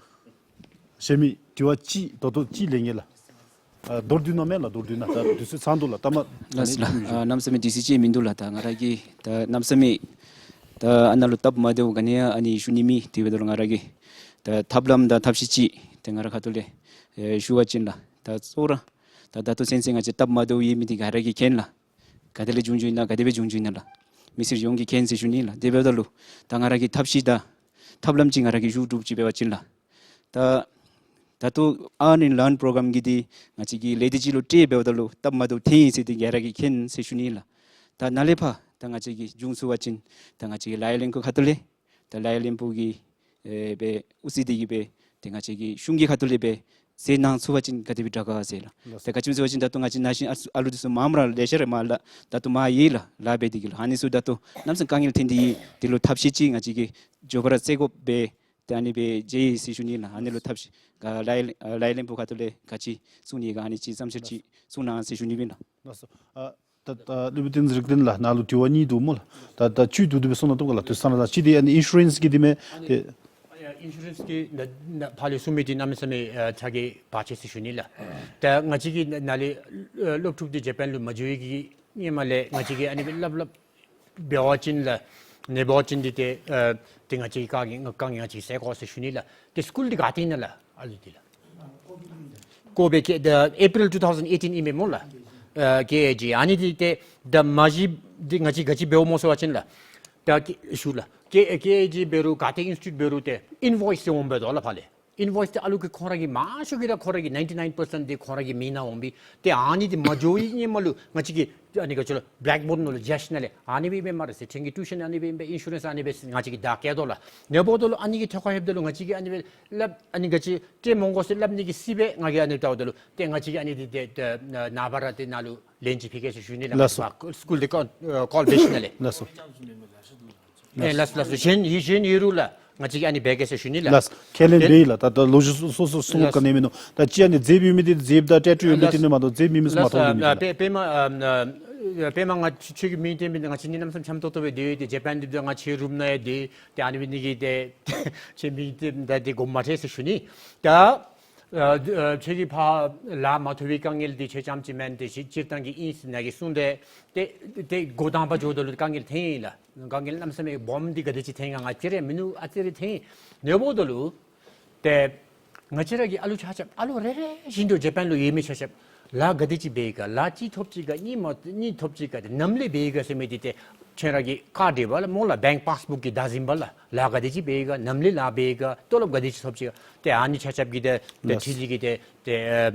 གཞན་མི་དྲི་བ་ཅིག་ད་ལྟོ་ཅིག་ལེན་གེ་ལགས། ཨ་མདོར་བསྡུས་གནང་མས་ལགས། མདོར་བསྡུས་གནང་། ད་དུས་ཚོད་ཚང་འདུག་ལགས། ད་མ་ལགས་སོ་ལགས། ཨ་གནམ་མེད་ས་མེད་དུས་ཚོད་ཅིག་མིན་འདུག་ལགས། ད་ང་ར་གིས་ད་གནམ་མེད་ས་མེད་ད་ཨ་ནཱ་ལུ་སྟབས་མ་བདེཝ་ག་ནི་ཡང་ཨ་ནི་ཞུ་ནི་མེད། དེ་འབདཝ་ད་ལུ་ང་ར་གིས་ ད་ཐབས་ལམ་དང་ཐབས་ཤེས་ཅིག་ཏེ་ང་ར་ཁ་ཐུག་ལས་ཨེ་ཞུ་བ་ཅིན་ལགས། ད་གཙོ་བོ་ར་ད་ད་ལྟོ་ཚུན་ཚོད་ང་བཅས་སྟབས་མ་བདེཝ་ཡོད་མི་འདི་ག་ར་གིས་མཁྱེན་ལགས། ག་ཏེ་ལས་བྱུང་བྱུངམ་ཨིན་ན་ག་དེ་སྦེ་བྱུང་བྱུངམ་ཨིན་ན་ལགས། མི་སེར་ཡོངས་ཀྱིས་མཁྱེན་ཟེར་ཞུ་ནི་ལགས། དེ་འབདཝ་ད་ལུ་ད་ང་ར་གིས་ཐབས་ཤེས་དང་ཐབས་ལམ་ཅིག་ང་ར་གིས་ཞུ་གྲུབ་ཅིག་འབད་བ་ཅིན་ལགས། ད་ད་ལྟོ་earn and learn program གི་འདི་ང་བཅས་ཀྱིས་ལས་སྡེ་ཅིག་ལུ་སྤྲོད་འབདཝ་ད་ལུ་སྟབས་མ་བདེཝ་ཐོན་ཡི་ཟེར་འདི་ག་ར་གིས་མཁྱེན་ཟེར་ཞུ་ནི་ལགས། ད་ནཱ་ལས་ཕར་ད་ང་བཅས་ཀྱིས་འབྱུང་ཚུགས་པ་ཅིན་ད་ང་བཅས་ཀྱི་ལཱ་གཡོག་ལྷན་ཁག་ཁ་ཐུག་ལས་ད་ལཱ་གཡོག་ལྷན་པོ་གི་ཨེ་སྦེ་ཨུ་ཚུགས་འདི་གིས་སྦེ་ཏེ་ང་བཅས་ཀྱི་གཞུང་གི་ཁ་ཐུག་ལས་སྦེ་མཛད་གནང་ཚུགས་པ་ཅིན་ག་དེ་སྦེ་དྲག་ག་ཟེར་ལགས། ལགས་སོ། ཏེ་ག་ཅི་སྨོ་ཟེར་བ་ཅིན་ད་ལྟོ་ང་བཅས་ན་གཞོན་ཨ་ཨ་ལུ་འདི་ཚུ་མངམ་ར་ལེ་ཤ་ར་མར་ལཱ་ད་ལྟོ་མར་ཡོད་ལགས། ལཱ་འབད་འདི་གི་ལགས། ཨ་ནི་ཚུ་ད་ལྟོ་གནམ་མེད་ས་མེད་དཀའ་ངལ་ཐོན་ཏེ་ཡོད། དེ་ལུ་ཐབས་ཤེས་ཅིག་ང་བཅས་ཀྱིས་མགྱོགས་པ་ར་སེལ་དགོཔ་སྦེ་ཏེ་ཨ་ནི་སྦེ་མཇལ་ཡི་ཟེར་ཞུ་ནི་ལགས། ཨ་ནི་ལུ་ཐབས་ཤེས་ག་ལཱ་གཡོག་ཨ་ལཱ་གཡོག་ལྷན་པོ་ཁ་ཐུག་ལས་ག་ཅི་གསུང་ནི་ག་ཨ་ནི་ཅིག་བསམ་འཆར་ཅིག་གསུང་གནང་ཟེར་ཞུ་ནི་ཨིན་ལགས། ལགས་སོ། ཨ་ད་ད་ལུས་པོ་བསྟན་འཛིན་རིག་ལྡན་ལགས་ནཱ་ལུ་དྲི་བ་གཉིས་འདུག་སྨོ་ལགས། ད་ད་བཅུད་བསྡུ་སྟེ་སྦེ་གསུང་གནང་ཐུབ་ག་ལགས། དུས་ཚོད་ནང་ལགས། གཅིག་འདི་ཨ་ནི་ཨིན་ཤུ་རེནསི་གི་འདི་མས། ཏེ་ཨ་ཨིན་ཤུ་རེནསི་གི་ནཱ་ནཱ་ཕར་ལས་གསུང་མི་འདི་གནམ་མེད་ས་མེད་ཨ་ཚ་གྱང་བ་ཅི་ཟེར་ཞུ་ནི་ལགས། ད་ང་བཅས་ཀྱིས་ནཱ་ལས་ཨ་སློབ་ཕྲུག་འདི་ཇ་པཱན་ལུ་མ་འགྱོ་བའི་གི་ཧེ་མ་ལས་ང་བཅས་ཀྱིས་ཨ་ནི་སྦེ་སླབ་སླབ་འབད་བ་ཅིན་ལགས། ཨ་ནི་འབད་བ་ཅིན་འདི་ཏེ་ཨ་ཏེ་ང་བཅས་ཀྱིས་དཀའ་ངལ་དཀའ་ངལ་ང་བཅས་ཀྱིས་སེལ་དགོ་ཟེར་ཞུ་ནི་ལགས། ཏེ་སི་ཀུལ་འདི་ག་ཏེ་ཨིན་ན་ལགས་ཨ་ལུ་འདི་ལགས། ཀོ་བེ་ཀེ་ཨེ་པི་རིལ་ཊུ་ཐའུ་ཟེན་ཨེ་ཊིན་ཨིན་མས་སྨོ་ལགས། ཨ་ཀེ་ཨེ་ཇི་ཨ་ནི་འདི་ཏེ་ད་མ་གཞི་འདི་ང་བཅས་ག་ཅི་འབདཝ་སྨོ་ཟེར་བ་ཅིན་ལགས། ད་ཀེ་ཞུ་ལགས། ཀེ་ཀེ་ཨེ་ཇི་འབད་རུང་ག་ཏེ་ཨིན་སི་ཊི་ཊུཊ་འབད་རུང་ཏེ་ཨིན་ཝོའིསི་ཟེར་འོང་པས་དོ་ལགས་ཕར་ལས། ཨིན་ཝོའིསི་འདི་ཨ་ལུ་གིས་ཁོང་ར་གི་མང་ཤོས་ཀྱིས་ར་ཁོང་ར་གི་ནའིན་ཊི་ནའིན་པར་སེནཊ་འདི་ཁོང་ར་གི་མིང་ནང་འོང་པས། ཏེ་ཨ་ནི་འདི་མ་འགྱོ་བའི་ཧེ་མ་ལུ་ང་བཅས་ཀྱིས་ཨ་ནི་ག་ཅི་ལོ་བེ་ལེག་བོརཌ་ནང་ལུ་ཇཱསཊ་ནཱ་ལས་ཨ་ནི་སྦེ་མེན་པར་ཟེར་ཕྲན་གྱི་ཊིའུ་ཤན་ཨ་ནི་སྦེ་ཨིན་པས། ཨིན་ཤུ་རེནསི་ཨ་ནི་སྦེ་ཟེར་ང་བཅས་ཀྱིས་བརྡ་བསྐྱལ་དོ་ལགས། ཨ་ནི་འབདཝ་ད་ལུ་ཨ་ནི་གི་ཐད་ཁར་ལྷོདཔ་ད་ལུ་ང་བཅས་ཀྱིས་ཨ་ནི་སྦེ་སླབ་ཨ་ནི་ག་ཅི་སྤྲོད་མི་དགོ་ཟེར་སླབ་ནི་གི་སྲིད་པས་ང་གིས་ཨ་ནི་བལྟཝ་ད་ལུ་ཏེ་ང་བཅས་ཀྱིས་ཨ་ནི་འདི་ཏེ་ཏེ་ནངས་པ་ར་ཏེ་ནཱ་ལུ་ལན་ཅིག་ཕུལ་གེ་ཟེར་ཞུ་ནི་ལགས། ལགས་སོ། སི་ཀུལ་འདི་ཀོ་ཨ་ཀོལ་འབད་ཞིནམ་ལས། ལགས་སོ། ཨེ་ལགས་སོ་ལགས་སོ། གཞན་ཡི་གཞན་ཡོད་རུང་ལགས་ང་བཅས་ཀྱིས་ཨ་ནི་འབད་གེ་ཟེར་ཞུ་ནི་ལགས། ལགས་སོ། ཁས་ལེན་འབད་ཡི་ལགས། ད་ད་ལོ་རྒྱུས་སོ་སོ་གསུང་དགོཔ་ག་ནི་མིན་ནུག། ད་ཅི་ཨ་ནི་མཛདཔ་ཡོད་མི་འདི་མཛདཔ་དང་སྤྲོད་སྤྲོད་ཡོད་མི་འདི་ལགས་སོ། དེ་ནི་མ་གཏོགས་མཛད་མི་མི་ཚུ་མ་གཏོགས་ལགས་སོ། ཨ་པེ་པེ་མ་ཨ་ཨ་པེ་མ་ང་ཁྱོད་ཀྱི་མིང་བཏོན་མི་འདི་ང་བཅས་གཉིས་གནམ་མེད་ས་མེད་འཆམ་ཏོག་ཏོ་སྦེ་སྡོད་ཡི། ཏེ་ཇ་པཱན་འདི་ད་ང་ཁྱོད་རུམ་ནང་ཡང་སྡོད་ཡི། ཏེ་ཨ་ནི་འབད་ནི་གིས་ཏེ་ཁྱོད་མིང་འདི་ད་འདི་གོ་མ་ཐོས་ཟེར་ཞུ་ནི། ད་ཨ་ཨ་ཁྱོད་ཀྱིས་ཕར་ལཱ་མ་ཐོབ་པའི་དཀའ་ངལ་འདི་ཁྱོད་རྐྱངམ་ཅིག་མེན། ཏེ་སྤྱིར་བཏང་གི་ཨིན་ཟེར་ནཱ་གིས་གསུངས་ཏེ་ཏེ་ཏེ་འགོ་དང་པ་འགྱོཝ་ད་ལུ་དཀའ་ངལ་ཐོན་ཡི་ལགས། དཀའ་ངལ་གནམ་མེད་ས་མེད་སྦོམ་འདི་ག་དེ་ཅིག་ཐོན་ག་ང་བཅས་ར་མིན་ནུག། ཨ་ཙི་རེ་ཐོན་ཡི། ཨ་ནི་འབདཝ་ད་ལུ་ཏེ་ང་བཅས་ར་གི་ཨ་ལུ་ཆ་ཁྱབ་ཨ་ལུ་རེ་རེ་བཞིན་དུ་ཇ་པཱན་ལུ་ཡོད་མི་ཆ་ཁྱབ་ལཱ་ག་དེ་ཅིག་འབད་ཡི་ག། ལཱ་གཅིག་ཐོབ་ཅི་ག་གཉིས་མ་གཉིས་ཐོབ་ཅི་ག། ཏེ་ནམ་ལས་འབད་ཡི་ག་ཟེར་མི་འདི་ཏེ་ཁྱོད་ར་གི་ཀཱཌ་འབདཝ་ལས་སྨོ་ལགས། བེངཀ་པཱསི་བུཀ་གི་བརྡ་ཟིན་པས་ལགས། ལཱ་ག་དེ་ཅིག་འབད་ཡི་ག། ནམ་ལས་ལཱ་འབད་ཡི་ག། ཏོ་ལོབ་ག་དེ་ཅིག་ཐོབ་ཅི་ག། ཏེ་ཨ་ནི་ཆ་ཁྱབ་ཀྱི་ཏེ་ཏེ་ལགས་སོ། ཐིག་ལེ་གི་ཏེ་ཏེ་ཨ་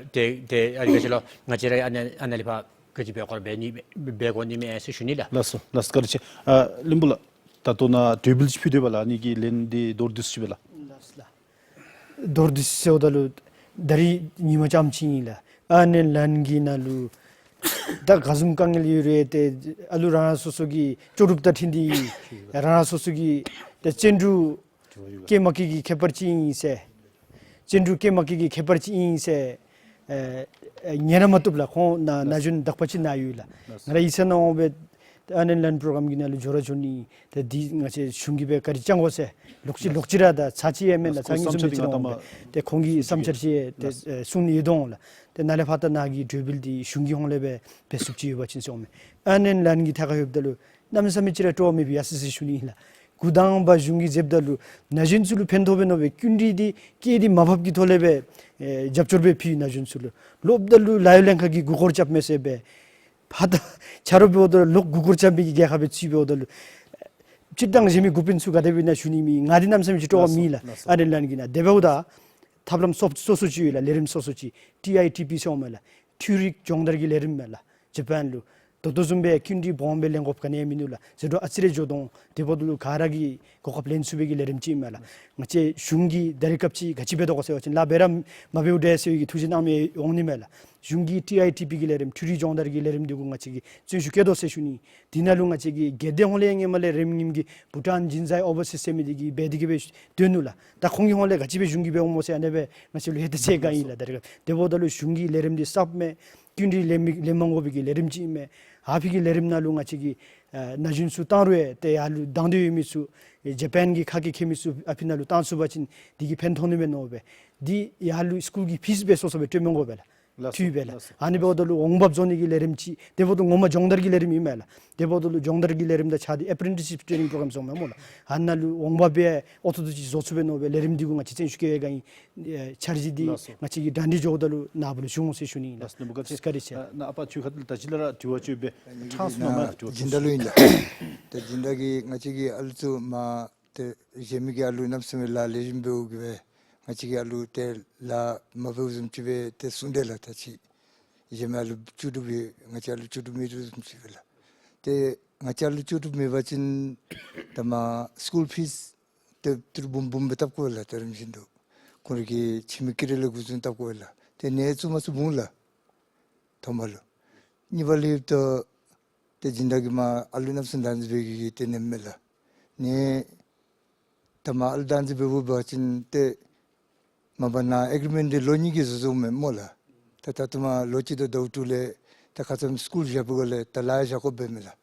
ཏེ་ཏེ་ཨ་ནི་ག་ཅི་ལོ་ང་བཅས་ར་ཨ་ནཱ་ཨ་ནཱ་ལས་ཕར་ག་ཅི་འབད་དགོ་འབད་ནི་འབད་དགོ་ནི་མས་ཟེར་ཞུ་ནི་ལགས། ལགས་སོ་ལགས་སོ། བཀའ་དྲིན་ཆེ། ཨ་བློན་པོ་ལགས། ད་ལྟོ་ནཱ་གྲོས་འབུལ་ཅིག་ཕུལ་དོ་བས་ལགས། ཨ་ནི་གི་ལན་འདི་མདོར་བསྡུས་ཅིག་སྦེ་ལགས། ལགས་སོ་ལགས། མདོར་བསྡུས་ཟེརཝ་ད་ལུ་ད་རིས་ཉིན་མ་རྐྱངམ་ཅིག་ཨིན་ལགས། ཨ་ནི་ལན་གྱི་ནང་ལུ་ད་ག་བཟུམ་དཀའ་ངལ་ཡོད་རུང་ཏེ་ཨ་ལུ་རང་རང་སོ་སོ་གི་ལྕོགས་གྲུབ་དང་འཁྲིལ་ཏེ་རང་རང་སོ་སོ་གི་ཏེ་བརྩོན་འགྲུས་བསྐྱེད་མ་བསྐྱེད་ཀྱི་ཁྱད་པར་ཅིག་ཨིན་ཟེར། བརྩོན་འགྲུས་བསྐྱེད་མ་བསྐྱེད་ཀྱི་ཁྱད་པར་ཅིག་ཨིན་ཟེར་ཨེ་ཨེ་ཉན་ར་མ་བཏུབ་ལགས། ཁོང་ནཱ་ན་གཞོན་དག་པ་ཅིག་ནཱ་ཡོད་ལགས། ང་ར་ཡིག་ཚང་ནང་འོང་སྦེ་ཨ་ནི་ལན་པྲོ་གྲམ་གྱི་ནང་ལུ་འགྱོ་ར་འགྱོ་ནི། ཏེ་འདི་ང་བཅས་གཞུང་གིས་སྦེ་ག་ར་བཅང་དགོ་ཟེར་ལོག་ཅི་ལོག་ཅི་ར་ད་ཚར་ཅིག་ཡང་མེན་ལགས། ཚར་གཉིས་གསུམ་ཅིག་ནང་འོང་སྦེ་ཏེ་ཁོང་གི་བསམ་འཆར་ཅིག་ཏེ་ཨེ་གསུང་ནི་ཡོད་དོ་འོང་ལགས། ཏེ་ནཱ་ལས་ཕར་ད་ནཱ་གི་གྲོས་འབུལ་འདི་གཞུང་གི་ཧོངས་ལས་སྦེ་འབད་ཚུགསཔ་ཅིག་ཡོད་པ་ཅིན་ཟེར་འོང་མས། ཨ་ནི་ལན་གྱི་ཐད་ཁར་ལྷོདཔ་ད་ལུ་གནམ་མེད་ས་མེད་ཅིག་ར་སྤྲོ་བ་མེད་པའི་ཡ་སི་སི་ཞུ་ནི་ཨིན་ལགས། འགོ་དང་པ་གཞུང་གིས་མཛདཔ་ད་ལུ་ན་གཞོན་ཚུ་ལུ་ཕན་ཐོགས་པས་མནོ་སྦེ་སྐྱིན་འགྲུལ་འདི་སྐྱེད་དེ་མར་ཕབ་ཀྱི་ཐོག་ལས་སྦེ་ཨེ་རྒྱབ་སྐྱོར་སྦེ་ཕུལ་ན་གཞོན་ཚུ་ལུ། ལྷོདཔ་ད་ལུ་ལཱ་གཡོག་ལྷན་ཁག་གིས་མགུ་སྐོར་རྐྱབ་མས་ཟེར་སྦེ་ཕར་ད་ཆ་རོགས་འབདཝ་ད་ལུ་ལོག་མགུ་སྐོར་རྐྱབ་མི་གི་རྒྱལ་ཁ་སྦེ་ཚུད་འབདཝ་ད་ལུ་སྤྱིར་བཏང་གཞན་མི་འགོ་དཔོན་ཚུ་ག་དེ་སྦེ་ཨིན་ན་ཞུ་ནི་མེད། ང་འདི་གནམ་མེད་ས་མེད་ཅིག་སྤྲོ་བ་མེད་ལགས། ལགས་སོ། ཨ་ནི་ལན་གྱི་ནང་དེ་འབདཝ་ད་ཐབས་ལམ་སོ་སོ་ཅིག་ཡོད་ལགས། ལས་རིམ་སོ་སོ་ཅིག་ཊི་ཨའི་ཊི་པི་ཟེར་འོང་མས་ལགས། འཕྲུལ་རིག་སྦྱོང་བརྡར་གྱི་ལས་རིམ་མས་ལགས། ཇ་པཱན་ལུ་ད་ལྟོ་བཟུམ་སྦེ་སྐྱིན་འགྲུལ་སྦོམ་སྦེ་ལེན་དགོཔ་ག་ནི་ཡང་མིན་འདུག་ལགས། ཟད་འགྲོ་ཨ་ཙི་རེ་འགྱོ་དོ་འོང་། དེ་འབདཝ་ད་ལུ་ག་ར་གིས་གོ་སྐབས་ལེན་ཚུགས་པའི་གི་ལས་རིམ་ཅིག་ཨིན་མས་ལགས། ང་བཅས་གཞུང་གིས་ད་རེས་སྐབས་ཅིག་ག་ཅི་འབད་དོ་ག་ཟེར་བ་ཅིན་ལཱ་འབད་ར་མ་འབདཝ་འདྲས་ཟེར་བའི་གི་ཐུགས་བཞེད་གནང་མི་འོང་ནི་མས་ལགས། གཞུང་གིས་ཊི་ཨའི་ཊི་པི་གི་ལས་རིམ་འཕྲུལ་རིག་སྦྱོང་བརྡར་གྱི་ལས་རིམ་འདི་གུ་ང་བཅས་ཀྱིས་བརྩོན་ཤུགས་བསྐྱེད་དོ་ཟེར་ཞུ་ནི། དེ་ནང་ལུ་ང་བཅས་ཀྱི་སྒེར་སྡེ་ཧོངས་ལས་ཡང་ཧེ་མ་ལས་རིམ་ངེམ་གྱི་བྷུ་ཊཱན་ཇིན་ཛའི་ཨོ་བར་སིསི་ཟེར་མི་འདི་གིས་འབད་དེ་གིས་སྦེ་སྡོད་ནུག་ལགས། ད་ཁོང་གི་ཧོངས་ལས་ག་ཅི་སྦེ་གཞུང་གིས་འབད་འོང་སྨོ་ཟེར་ཨ་ནི་སྦེ་ང་བཅས་ལུ་ཧེ་ཏེ་ཟེར་ག་ཨིན་ལགས། ད་རེས་དེ་འབདཝ་ད་ལུ་གཞུང་གི་ལས་རིམ་འདི་གསརཔ་མས། སྐྱིན་འགྲུལ་ལེན་མི་ལེན་མ་དགོ་པའི་གི་ལས་རིམ་ཅིག་ཨིན་མས། ཨ་ཕི་གི་ལས་རིམ་ནང་ལུ་ང་བཅས་ཀྱི་ཨ་ན་གཞོན་ཚུ་བཏང་རུང་ཡང་ཏེ་ཡར་ལུ་དང་འདོད་ཡོད་མི་ཚུ་ཨེ་ཇ་པཱན་གྱི་ཁ་སྐད་མཁས་མི་ཚུ་ཨ་ཕི་ནང་ལུ་བཏང་ཚུགས་པ་ཅིན་འདི་གིས་ཕན་ཐོགས་ནི་མས་མནོ་སྦེ། འདི་ཡར་ལུ་སི་ཀུལ་གྱི་ཕིས་སྦེ་སོ་སོ་སྦེ་སྤྲོད་མི་དགོ་པས་ལགས། ལགས་སོ། འཐུས་པས་ལགས། ལགས་སོ། ཨ་ནི་འབདཝ་ད་ལུ་འོང་འབབ་བཟོ་ནི་གི་ལས་རིམ་ཅིག། དེ་འབདཝ་ད་ལུ་ངོ་མ་སྦྱོང་བརྡར་གྱི་ལས་རིམ་ཨིན་མས་ལགས། དེ་འབདཝ་ད་ལུ་སྦྱོང་བརྡར་གྱི་ལས་རིམ་དང་ཆ་ཏེ་ཨེ་པི་རེན་ཊིསི་ཤིཔ་ཊེ་རེ་ནིང་པོ་རོ་གྲམ་བཟོཝ་མས་སྨོ་ལགས། ཨ་ནཱ་ལུ་འོང་འབབ་སྦེ་ཨོ་ཐོ་ཐོ་ཅིག་བཟོ་ཚུགས་པའི་མནོ་སྦེ་ལས་རིམ་འདི་གུ་ང་བཅས་བརྩོན་ཤུགས་བསྐྱེད་གེ་ཨིན། ཨེ་འཆར་གཞི་འདི་ལགས་སོ། ང་བཅས་ཀྱིས་གྲ་སྒྲིག་འགྱོཝ་ད་ལུ་ནཱ་བུ་ལུ་ཞུ་འོང་ཟེར་ཞུ་ནི་ཨིན་ལགས། ལགས་སོ། བཀའ་དྲིན་ཆེ། བཀའ་དྲིན་ཆེ། ཨ་ནཱ་ཨ་པ་ཚུ་ཁ་ཐུག་ལུ་ད་ཅི་ལས་ར་དྲི་བ་ཅིག་ཡོད་པས། ཨ་ནི་ཕྲང་སོང་ནུག་མ་དྲི་བ་ཅིག། སྦྱིན་བདག་ལུ་ཨིན་ལགས། ཏེ་སྦྱིན་བདག་གིས་ང་བཅས་ཀྱི་ཨ་ལུ་ཚུ་མ་ཏེ་གཞན་མི་གི་ཨ་ལུ་གནམ་མེད་ས་མེད་ལཱ་ལེགས་ཤོམ་འབདཝ་གིས་སྦེ་ང་བཅས་ཀྱི་ཨ་ལུ་ཏེ་ལཱ་མ་འབདཝ་བཟུམ་ཅིག་སྦེ་ཏེ་གསུངས་དེས་ལགས། ད་ཅི་གཞན་མི་ཨ་ལུ་ལྕོགས་གྲུབ་སྦེ་ང་བཅས་ཨ་ལུ་ལྕོགས་གྲུབ་མེད་དོ་བཟུམ་ཅིག་སྦེ་ལགས། ཏེ་ང་བཅས་ཨ་ལུ་ལྕོགས་གྲུབ་མེད་པ་ཅིན་ད་མ་སི་ཀུལ་ཕིས་ཏེ་ཏི་རུ་འབུམ་འབུམ་སྦེ་བཏབ་དགོ་ལགས། ད་རིམ་བཞིན་དུ་ཁོང་ར་གི་ཁྱིམ་གྱི་ཀི་རེ་ལས་འགོ་བཟུང་བཏབ་དགོ་ལགས། ཏེ་གནས་བཙུགས་མ་བཙུགས་འོང་ལགས། ཐོག་མ་ལུ། གཉིས་པ་ལུ་ཡོདཔ་ད་ཏེ་སྦྱིན་བདག་གིས་མ་ཨ་ལུ་གནམ་མེད་ས་མེད་བདག་འཛིན་འབད་གེ་གིས་ཏེ་ནེམ་མས་ལགས། ནི་ད་མ་ཨ་ལུ་བདག་འཛིན་འབདཝ་འབད་བ་ཅིན་ཏེ་མ་པ་ནཱ་ཨེ་གི་རི་མེནཊ་འདི་ལོ་གཉིས་ཀྱི་བཟོ་བཟོཝ་མས་སྨོ་ལགས། ད་ད་ལྟོ་མ་ལོ་གཅིག་དང་ཟླཝ་དྲུག་ལས་ད་ཁ་ཙ་སི་ཀུལ་བཞག་པའི་སྒང་ལས་ད་ལཱ་བཞག་དགོཔ་འབདཝ་མས་ལགས།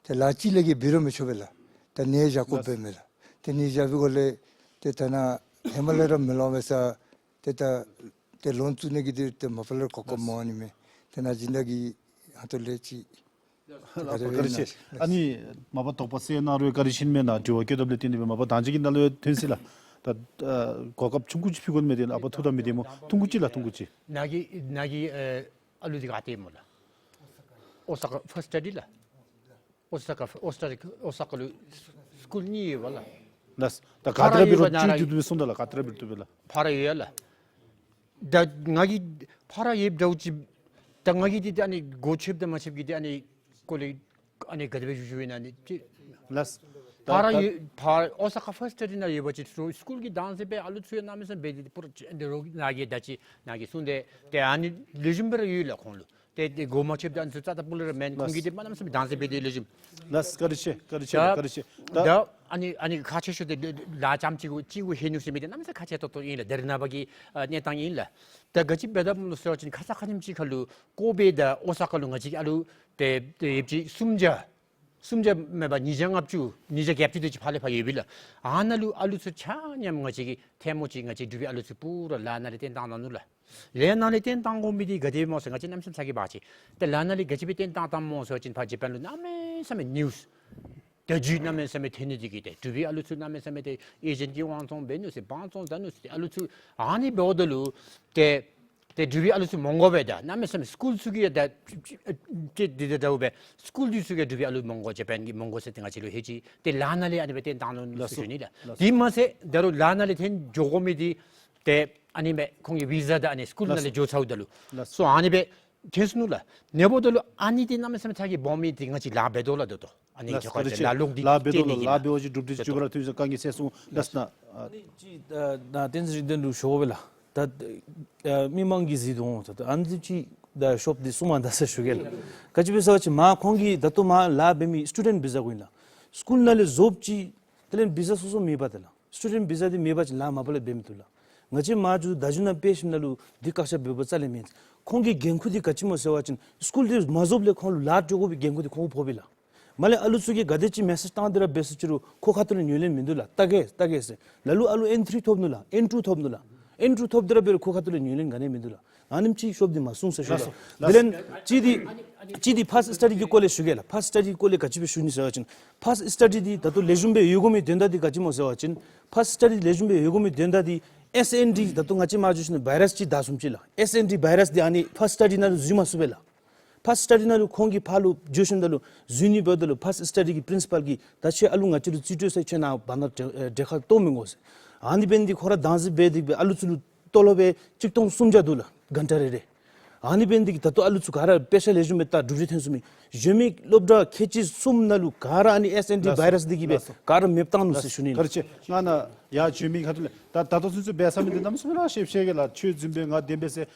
ད་ལཱ་ཅིག་ལས་ཀྱི་འབད་རུང་མི་ཆོག་པས་ལགས། ད་གནས་བཞག་དགོཔ་འབདཝ་མས་ལགས། ཏེ་གནས་བཞག་པའི་སྒང་ལས་ཏེ་ད་ནཱ་ཧེ་མ་ལས་ར་མི་ལོང་པས་ས། ཏེ་ད་ཏེ་ལོན་བཙུགས་ནི་གི་འདི་ཏེ་མ་པ་ལས་གོ་སྐབས་མ་འོང་ནི་མས། ཏེ་ནཱ་སྦྱིན་བདག་གིས་ཧ་ཏོ་ལས་ཅིག། ལགས་སོ། བཀའ་དྲིན་ཆེ། ཨ་ནི་མ་པ་དོགས་པ་སེལ་གནང་རུང་བཀའ་དྲིན་ཆེ་མས། ནཱ་དྲི་བ་བཀོད་དོ་ལས་བརྟེན་ཏེ་སྦེ་མ་པ་ད་ཅི་གི་ནང་ལུ་ཐོན་ཅི་ལགས། ད་ཨ་གོ་སྐབས་ཆུང་ཀུ་ཅིག་ཕུལ་དགོ་མི་འདི་ཨ་པ་ཐུགས་དམ་མི་བདེ་སྨོ། ཐུང་ཀུ་ཅིག་ལགས། ཐུང་ཀུ་ཅིག། ནཱ་གི་ནཱ་གི་ཨ་ཨ་ལུ་འདི་ག་ཏེ་སྨོ་ལགས། ཨོ་ས་ཀ་ཕཱསཊ་སི་ཊ་ཌི་ལགས། ཨོ་ས་ཀ་ཨོ་ས་ཀ་ཨོ་ས་ཀ་ལུ་སི་ཀུལ་གཉིས་ཡོད་པས་ལགས། ལགས། ད་ག་ཏེ་ར་འབད་རུང་ཕར་ར་ཡོད་ཅིག་ཡོད་དོ་སྦེ་གསུངས་དོ་ལགས། ག་ཏེ་ར་འབད་རུང་བཏུབ་པས་ལགས། ཕར་ར་ཡོད་ལགས། ད་ང་གིས་ཕར་ར་ཡོདཔ་འདྲཝ་ཅིག། ད་ང་གིས་འདི་ད་ཨ་ནི་སྒོ་ཕྱེཝ་དང་མ་ཕྱེཝ་གི་འདི་ཨ་ནི་སྐོར་ལས་ཨ་ནི་ག་དེ་སྦེ་ཞུ་ཞུཝ་ཨིན་ན་ཨ་ནི་ཅིག། ལགས། ད་ཕར་ར་ཡོད་ཕར་ཨོ་ས་ཀ་ཕཱསཊ་སི་ཊ་ཌི་ནང་ཡོད་པ་ཅིན་སི་ཀུལ་གྱི་བདག་འཛིན་འབད་ཨ་ལུ་ཚུ་ཡང་གནམ་མེད་ས་མེད་འབད་དེ་པུར་ཅིག་འདི་རོགས་ནཱ་གིས་ད་ཅི་ནཱ་གིས་གསུངས་ཏེ་ཏེ་ཨ་ནི་ལེགས་ཤོམ་སྦེ་ར་ཡོད་ལགས་ཁོང་ལུ། ཏེ་ཏེ་སྒོ་མ་ཕྱེཝ་ད་ཨ་ནི་ཚུ་རྩ་དང་སྤུ་ལས་ར་མེན། ཁོང་གིས་ཏེ་མ་གནམ་མེད་ས་མེད་བདག་འཛིན་འབད་དེ་ལེགས་ཤོམ། ལགས། བཀའ་དྲིན་ཆེ། བཀའ་དྲིན་ཆེ། ད་བཀའ་དྲིན་ཆེ། ད་ད་ཨ་ནི་ཨ་ནི་ཁག་ཆེ་ཤོས་འདི་ལཱ་རྐྱངམ་ཅིག་གུ་ཅིག་གུ་ལྷོད་ནུག་ཟེར་མི་འདི་གནམ་མེད་ས་མེད་ཁག་ཆེ་ཏོག་ཏོ་ཨིན་ལགས། ད་རེས་ནངས་པ་གི་ཨ་གནས་སྟངས་ཨིན་ལགས། ད་ག་ཅི་འབད་དོ་སྨོ་ཟེར་བ་ཅིན་ཁ་ཙ་ཁ་ཉིནམ་ཅིག་ཁར་ལུ་ཀོ་པེ་དང་ཨོ་ས་ཀ་ལུ་ང་བཅས་ཀྱི་ཨ་ལུ་ཏེ་ཏེ་ཡོདཔ་ཅིག་སུམ་བརྒྱ་སུམ་བརྒྱ་མེན་པར་ཉིས་བརྒྱ་ལྔ་བཅུ་ཉིས་བརྒྱ་བརྒྱད་ཅུ་དེ་ཅིག་ཕར་ལས་ཕར་ཡོད་པས་ལགས། ཨ་ནཱ་ལུ་ཨ་ལུ་ཚུ་ཆ་མཉམ་ང་བཅས་ཀྱི་ཐལ་མོ་ཅིག་ང་བཅས་འབྲུག་པའི་ཨ་ལུ་ཚུ་པུ་ར་ལཱ་ནང་ལས་བཏོན་བཏང་གནང་ནུག་ལགས། ལཱ་ནང་ལས་བཏོན་བཏང་དགོ་མི་འདི་ག་དེ་སྨོ་ཟེར་ང་བཅས་གནམ་མེད་ས་མེད་ཚ་གྱང་འབག་ཅི། ཏེ་ལཱ་ནང་ལས་ག་ཅི་སྦེ་བཏོན་བཏང་བཏངམ་སྨོ་ཟེར་བ་ཅིན་ཕར་ཇ་པཱན་ལུ་གནམ་མེད་ས་མེད་ནིའུསི་བརྡ་བརྒྱུད་གནམ་མེད་ས་མེད་ཐོན་ནི་འདི་གིས་ཏེ་འབྲུག་པའི་ཨ་ལུ་ཚུ་གནམ་མེད་ས་མེད་ཏེ་ཨེ་ཇེནཊ་ཀྱི་དབང་བཙོང་འབད་ནུག་ཟེར་དབང་བཙོང་ད་ནུག་ཟེར་ཏེ་ཨ་ལུ་ཚུ་ཨ་ནི་འབདཝ་ད་ལུ་ཏེ་ཏེ་འབྲུག་པའི་ཨ་ལུ་ཚུ་མང་དགོ་པས། ད་གནམ་མེད་ས་མེད་སི་ཀུལ་ཚུ་གིས་ད་ཏེ་འདི་ད་འདྲཝ་སྦེ་སི་ཀུལ་འདི་ཚུ་གིས་འབྲུག་པའི་ཨ་ལུ་མང་དགོ་ཇ་པཱན་གྱི་མང་དགོ་ཟེར་ཏེ་ང་བཅས་ལུ་ཧེ་ཅི་ཏེ་ལཱ་ནང་ལས་ཨ་ནི་སྦེ་བཏོན་བཏང་ནུག་ཟེར་ཞུ་ནི་ལགས། དེ་མ་ཚད་ད་རུང་ལཱ་ནང་ལས་བཏོན་འགྱོ་དགོ་མི་འདི་ཏེ་ཨ་ནི་མས། ཁོང་གི་བི་ཟ་དང་ཨ་ནི་སི་ཀུལ་ནང་ལས་འགྱོ་ཚརཝ་ད་ལུ། ལགས་སོ། ཨ་ནི་སྦེ་ཐོན་སོ་ནུག་ལགས། ཨ་ནི་འབདཝ་ད་ལུ་ཨ་ནི་འདི་གནམ་མེད་ས་མེད་ཚ་གྱང་འབོག་མི་འདི་ང་བཅས་ལཱ་འབད་དོ་ལགས། ད་ལྟོ་ཨ་ནི་ལགས་སོ། ཁྱོད་ཁ་ལཱ་ལོག་འདི་ལཱ་འབད་དོ་ལགས། ལཱ་འབད་བ་ཅིན་གྲུབ་འབྲས་ཅིག་འགྱོ་བ་ར་ཐོན་ཟེར་བཀའ་ངལ་སེལ་སོང་། ལགས་སོ། ཨ་ནི་ཅིག་ད་ད་བསྟན་འཛིན་རིག་ལྡན་ལུ་ཞུ་དགོ་པས་ལགས། ད་ཨ་མི་མང་གིས་གཟིགས་དོ་འོང་། ད་ཨ་ནི་ཅིག་ད་ཤོབ་འདི་གསུང་མ་ད་ཟེར་ཞུ་གེ་ལགས། ག་ཅི་སྦེ་ཟེར་བ་ཅིན་མ་ཁོང་གིས་ད་ལྟོ་མ་ལཱ་འབད་མི་སི་ཊུ་ཌེནཊ་བི་ཟ་གུ་ཨིན་ལགས། སི་ཀུལ་ནང་ལས་བཟོ་བཅུག་དེ་ལས་བི་ཟ་སོ་སོ་མེད་པ་དེ་ལགས། སི་ཊུ་ཌེནཊ་བི་ཟ་འདི་མེད་པ་ཅིན་ལཱ་མ་པ་ལས་འབད་མི་བཏུབ་ལགས། ང་བཅས་མ་འགྱོ་ད་གཞུང་ནང་དཔེ་ཞིནམ་ལས་འདི་བཀག་ཆ་འབད་བ་རྩ་ལས་མེད། ཁོང་གི་འགན་ཁུར་འདི་ག་ཅི་སྨོ་ཟེར་བ་ཅིན་སི་ཀུལ་འདི་མ་བཟོཝ་ལས་ཁོང་ལུ་ལཱ་འགྱོ་དགོ་པའི་འགན་ཁུར་འདི་ཁོང་ཕོག་པས་ལགས། མ་ལས་ཨ་ལུ་ཚུ་གིས་ག་དེ་ཅིག་མེ་སེཇ་བཏང་སྟེ་ར་འབད་ཟེར་ཅི་རུང་ཁོ་ཁ་ཐུག་ལས་ཉན་ལེན་མིན་འདུག་ལགས། ལྟ་གེ་ལྟ་གེ་ཟེར། ལ་ལུ་ཨ་ལུ་ཨེན་ཐི་རི་ཐོབ་ནུག་ལགས། ཨེན་ཊུ་ཐོབ་ནུག་ལགས། ཨེན་ཊུ་ཐོབ་སྟེ་ར་འབད་རུང་ཁོ་ཁ་ཐུག་ལས་ཉན་ལེན་ག་ནི་མིན་འདུག་ལགས། ཨ་ནེམ་ཅིག་ཤོབ་འདི་མ་གསུང་ཟེར་ཞུ་ལགས། ལགས་སོ། དེ་ལས་ཅིག་འདི་ཅིག་འདི་ཕཱསཊ་སི་ཊ་ཌི་གི་སྐོར་ལས་ཞུ་གེ་ལགས། ཕཱསཊ་སི་ཊ་ཌི་གི་སྐོར་ལས་ག་ཅི་སྦེ་ཞུ་ནི་ཟེར་བ་ཅིན་ཕཱསཊ་སི་ཊ་ཌི་འདི་ད་ལྟོ་ལེགས་ཤོམ་སྦེ་ཡོད་དགོ་མི་དོན་དག་འདི་ག་ཅི་སྨོ་ཟེར་བ་ཅིན་ཕཱསཊ་སི་ཊ་ཌི་ལེགས་ཤོམ་སྦེ་ཡོད་དགོ་མི་དོན་དག་འདི་ཨེས་ཨེན་ཌི་ད་ལྟོ་ང་བཅས་མ་འགྱོ་ཞིནམ་ལས་བཱའི་རཱསི་ཅིག་བདའ་སོངམ་ཅིག་ལགས། ཨེས་ཨེན་ཌི་བཱའི་རཱསི་འདི་ཨ་ནི་ཕཱསཊ་སི་ཊ་ཌི་ནང་ལུ་འཛུལ་མ་ཚུགས་པས་ལགས། ཕཱསཊ་སི་ཊ་ཌི་ནང་ལུ་ཁོང་གིས་ཕར་ལུ་འགྱོ་ཞིནམ་ད་ལུ་འཛུལ་ནི་འབདཝ་ད་ལུ་ཕཱསཊ་སི་ཊ་ཌི་གི་པིརིན་སི་པཱལ་གྱིས་ད་ཁྱོད་ཨ་ལུ་ང་བཅས་ལུ་རྩིས་སྤྲོད་ས་ཁྱོད་ནཱ་བར་ན་འབྲེལ་ཨེ་འབྲེལ་ཁ་གཏོགས་མི་དགོ་ཟེར། ཨ་ནི་འབད་ནི་འདི་ཁོ་ར་བདག་འཛིན་འབད་དེ་སྦེ་ཨ་ལུ་ཚུ་ལུ་ཏོ་ལོ་བེ་གཅིག་སྟོང་སུམ་བརྒྱ་འདུག་ལགས། གྷན་ཊ་རེ་རེ། ཨ་ནི་འབད་ནི་འདི་གིས་ད་ལྟོ་ཨ་ལུ་ཚུ་ག་ར་དཔེ་ཆ་ལེགས་ཤོམ་སྦེ་ལྟ་གྲུབ་འབྲས་ཐོན་ཚུགས་མི། གཞོན་མི་སློབ་གྲྭ་ཁལ་གཅིག་གསུམ་ནང་ལུ་ག་ར་ཨ་ནི་ཨེས་ཨེན་ཌི་ལགས་སོ། བཱའི་རཱསི་འདི་གིས་སྦེ་ལགས་སོ། ག་ར་མེདཔ་བཏང་ནུག་ཟེར་ཞུ་ནི་ཨིན། བཀའ་དྲིན་ཆེ། ང་ནཱ་ཡར་གཞོན་མི་ཁ་ཐུག་ལས་ད་ད་ལྟོ་ཚུན་ཚོད་འབད་ཚར་མི་འདི་གནམ་མེད་ས་མེད་ར་ཞིབ་ཞིབ་གེ་ལགས། ཁྱོད་རྫུན་པས་ང་བདེན་པས་ཟེར་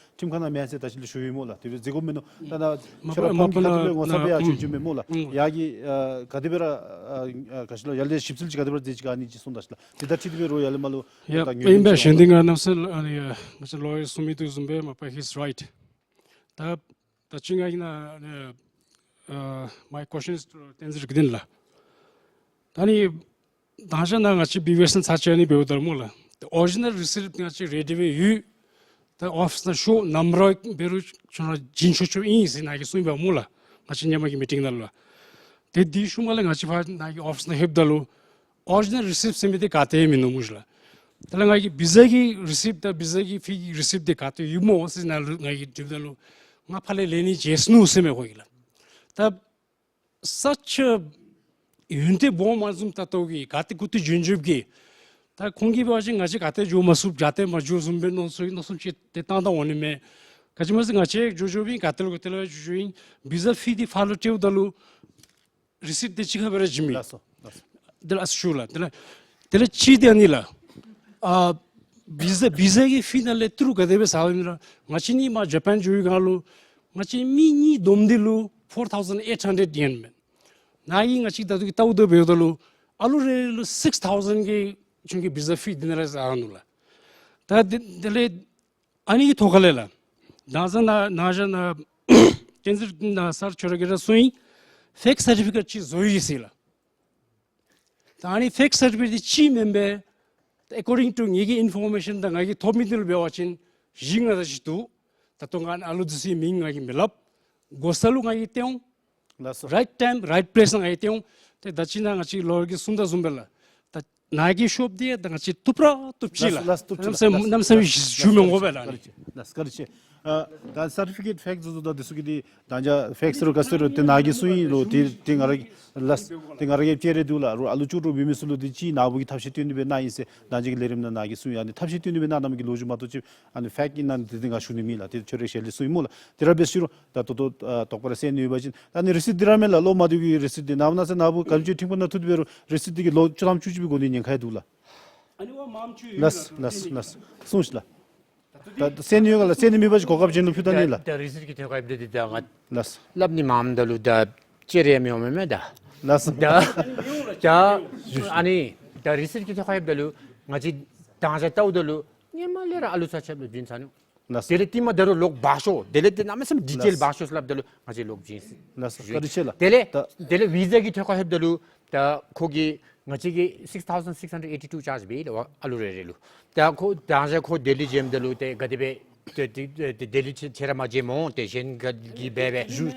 ད་ཅི་ལས་ཞུ་ཡི་སྨོ་ལགས། དེ་སྦེ་ཟེར་དགོ་མི་ནུག། ད་ནཱ་མ་པ་ཁྱོད་ར་ཕམ་གྱི་ཁ་ཐུག་ལས་ངོ་ཚ་སྦེ་ཡར་གཞོན་གཞོན་མི་སྨོ་ལགས། ཡར་གྱི་ཨ་ག་དེ་སྦེ་ར་ཨ་ཨ་ག་ཅི་ལོ་ཡར་ལས་ཞིབ་འཚོལ་ཅིག་ག་དེ་སྦེ་ར་མཛད་ཅི་ག་ཨ་ནི་ཅིག་གསུངས་ད་ཤིག་ལགས། དེ་ད་ཁྲིད་དེ་སྦེ་རོགས་ཡར་ལས་མར་ལུ། ཡ་ད་ངོས་ལེན་ཨིན་པས། གཞན་འདི་ང་གནམ་མེད་ས་མེད་ཨ་ནི་ང་བཅས་ལོ་ཡར་གསུང་མི་འདི་བཟུམ་སྦེ་མ་པ་he's right། ད་ད་ཅི་ང་གིས་ནཱ་ཨ་my question is to བསྟན་འཛིན་རིག་ལྡན་ལགས། ད་ནི་ད་ཅི་ནཱ་ང་བཅས་བི་བི་ཨེསི་ནང་ཚར་ཅིག་ཨ་ནི་འབདཝ་ད་སྨོ་ལགས། ད་ཨོ་རི་ཇི་ནཱལ་རི་སི་པཊ་ང་བཅས་རེ་ཌི་སྦེ་ཡོད། ད་ཨོ་ཕིསི་ནང་ཤོག་ནམ་ར་འབད་རུང་ཁྱོད་ར་བྱིན་ཆོག་ཆོག་ཨིན་ཟེར་ནཱ་གིས་གསུངས་པས་སྨོ་ལགས། ང་བཅས་ཧེ་མ་གི་མི་ཊིང་ནང་ལུ། ཏེ་དེ་ཤུལ་མ་ལས་ང་བཅས་ཕར་ནཱ་གི་ཨོ་ཕིསི་ནང་ལྷོདཔ་ད་ལུ་ཨོ་རི་ཇི་ནཱལ་རི་སིབཊ་ཟེར་མི་འདི་ག་ཏེ་མིན་ནུག་སྨོ་ལགས། དེ་ལས་ང་གིས་བི་ཟ་གི་རི་སིབཊ་དང་བི་ཟ་གི་ཕི་གི་རི་སིབཊ་འདི་ག་ཏེ་ཡོདཔ་སྨོ་ཟེར་ནཱ་ལུ་ང་གིས་དྲིཝ་ད་ལུ་ང་ཕར་ལས་ལེན་ནི་བརྗེད་སོ་ནུག་ཟེར་མས་ཁོ་གིས་ལགས། ད་such a ཡོན་ཏན་སྦོམ་མ་བཟུམ་ད་ལྟོ་གི་ག་ཏེ་གུ་ཏེ་འབྱོན་འབྱོནམ་གི། ད་ཁོང་གིས་འབད་བ་ཅིན་ང་བཅས་ག་ཏེ་འགྱོ་མ་ཚུགས་ག་ཏེ་མ་འགྱོ་བཟུམ་སྦེ་མནོ་ཚོར་མནོ་བསམ་ཅིག་ཏེ་བཏང་ད་འོང་ནི་མས། ག་ཅི་སྨོ་ཟེར་ང་བཅས་འགྱོ་འགྱོཝ་ཨིན་ག་ཏེ་ལུ་ག་ཏེ་ལུ་འགྱོ་འགྱོཝ་ཨིན། བི་ཟ་ཕི་འདི་ཕར་ལུ་སྤྲོདཔ་ད་ལུ་རི་སིབཊ་འདི་གཅིག་ཁར་སྦེ་ར་བྱིནམ་ཨིན། ལགས་སོ། ལགས་སོ། དེ་ལས་ཨ་ཞུ་ལགས། དེ་ལས་དེ་ལས་གཅིག་འདི་ཨ་ནི་ལགས། ཨ་བི་ཟ་བི་ཟ་གི་ཕི་ནང་ལས་ཏི་རུ་ག་དེ་སྦེ་ཟ་ཡི་ན་ལགས། ང་བཅས་ནི་མར་ཇ་པཱན་འགྱོ་བའི་སྒང་ལུ་ང་བཅས་མི་གཉིས་བསྡོམས་ཏེ་ལུ་four thousand eight hundred ཡན་མས། ནཱ་གིས་ང་བཅས་ད་ལྟོ་གི་ལྟཝ་ད་འབདཝ་ད་ལུ་ཨ་ལུ་རེ་ལུ་six thousand གི་ཁྱོད་ཀྱི་བི་ཟ་ཕི་འདི་ནང་ར་ཟ་ནུག་ལགས། ད་དེ་དེ་ལས་ཨ་ནི་གི་ཐོག་ཁ་ལས་ལགས། ད་ཟེར་ན་ནཱ་ཞ་ནཱ་བསྟན་འཛིན་ནཱ་སར་ཁྱོད་ར་གིས་ར་གསུངས་ཡི། ཕེཀ་སར་ཊི་ཕི་ཀེཊ་ཅིག་བཟོ་ཡི་ཟེར་ལགས། ད་ཨ་ནི་ཕེཀ་སར་ཊི་ཕི་ཀེཊ་འདི་ཅིག་མེན་པས། according to ངེ་གི་ཨིན་ཕོར་མེ་ཤཱན་དང་ང་གིས་ཐོབ་མི་འདི་ལུ་འབད་བ་ཅིན་བཞི་ལྔ་དེ་ཅིག་འདུག། ད་ལྟོ་ང་ཨ་ལུ་འདི་ཚུ་གི་མིང་ང་གིས་མི་སླབ། དགོ་ས་ལུ་ང་གིས་སྟོན་འོང་། ལགས་སོ། right time right place ནང་ང་གིས་སྟོན་འོང་། ཏེ་ད་ཅི་ནཱ་ང་བཅས་ལོ་རྒྱུས་གསུངས་དོ་བཟུམ་སྦེ་ལགས། ད་ནཱ་གི་ཤོབ་འདི་ད་ང་བཅས་བཏུབ་ར་བཏུབ་ཅི་ལགས། ལགས་སོ། ལགས་སོ། བཏུབ་ཅི་ལགས། གནམ་མེད་ས་མེད་ཞུ་མི་དགོ་པས་ལགས། ལགས་སོ། བཀའ་དྲིན་ཆེ། ཨ་ད་སར་ཊི་ཕི་ཀེཊ་ཕེཀ་བཟོ་བཟོཝ་ད་འདི་ཚུ་གི་འདི་ད་ཅི་ཕེཀ་ཟེར་རུང་ག་ཟེར་རུང་ཏེ་ནཱ་གིས་གསུངས་ཡི་ལོ། ཏེ་ཏེ་ང་ར་ལགས་སོ། ཏེ་ང་ར་གིས་ཅིག་རེ་འདུག་ལགས། རུང་ཨ་ལུ་ཅོག་ར་འབད་མི་ཚུ་ལུ་ཏེ་ཅིག་ནཱ་བུ་གིས་ཐབས་ཤེས་བཏོན་ཏེ་སྦེ་གནང་ཡི་ཟེར་ད་ཅི་གི་ལས་རིམ་ནང་ནཱ་གིས་གསུངས་ཡི། ཨ་ནི་ཐབས་ཤེས་བཏོན་ཏེ་སྦེ་གནང་གནངམ་གི་ལོ་རྒྱུས་མ་གཏོགས་ཅིག་ཨ་ནི་ཕེཀ་ཨིན་ན་འདི་ཏེ་ང་ཞུ་ནི་མེད་ལགས། ཏེ་ཁྱོད་ར་ཞལ་ལས་གསུངས་ཡི་སྨོ་ལགས། དེ་ར་འབད་ཟེར་རུང་ད་ད་ལྟོ་ཨ་དོགས་པ་ར་སེལ་ནི་ཡོད་པ་ཅིན་ད་ཨ་ནི་རི་སིཊ་འདི་ར་མས་ལགས། ལོག་མ་བཏུབ་པའི་རི་སིཊ་འདི་ནངས་པ་གནངས་ཚེ་ནཱ་བུ་ག་ཅི་ཁྲིམས་ཁང་ནང་འཐུ་སྟེ་འབད་རུང་རི་སིཊ་འདི་གིས་ལོག་བཅུ་ཐམ་བཅུ་གཅིག་སྦེ་དགོ་ནིའི་ཉེན་ཁ་ཡང་འདུག་ལགས། ལགས་སོ། ལགས་སོ། གསུངས་ཤིག་ལགས། ད་སེལ་ནི་ཡོད་ག་ལགས། སེལ་ནི་མེད་པ་ཅིན་གོ་སྐབས་གཞན་ལུ་ཕུལ་ད་ནི་ལགས། ད་རི་སིཊ་ཀྱི་ཐད་ཁར་ཡོདཔ་འདི་ད་ང་ལགས་སོ། སླབ་ནི་མངམ་ད་ལུ་ད་ཅིག་རེ་མི་འོང་མས་མས་ད། ལགས་སོ། ད་ད་ཨ་ནི་ད་རི་སིཊ་ཀྱི་ཐད་ཁར་ཡོདཔ་ད་ལུ་ང་བཅས་ད་ང་བཅས་ལྟཝ་ད་ལུ་ཧེ་མ་ལས་ར་ཨ་ལུ་ཚ་ཆབ་ལུ་བྱིན་ཚར་ནུག། ལགས་སོ། དེ་ལས་ཏེ་མ་ད་རུང་ལོག་འབག་ཤོག། དེ་ལས་ཏེ་གནམ་མེད་ས་མེད་ཌི་ཊེལ་ལགས་སོ། འབག་ཤོག་ཟེར་སླབ་ད་ལུ་ང་བཅས་ལོག་བྱིན་ཟེར་ལགས་སོ། བཀའ་དྲིན་ཆེ་ལགས། དེ་ལས་ད་དེ་ལས་བི་ཟ་གི་ཐད་ཁར་ཡོདཔ་ད་ལུ་ད་ཁོ་གིས་ང་བཅས་ཀྱིས་six thousand six hundred eighty two ཅཱརཇ་འབད་ཡི་ལགས་ཨ་ལུ་རེ་རེ་ལུ། ད་ཁོ་ད་ང་བཅས་ཁོ་ལྡི་ལི་བྱོནམ་ད་ལུ་ཏེ་ག་དེ་སྦེ་ཏེ་ཏེ་ཏེ་ཏེ་ལྡི་ལི་ཁྱོད་ར་མ་བྱོནམ་འོང་། ཏེ་གཞན་ག་གིས་འབད་འབད་ཞུ།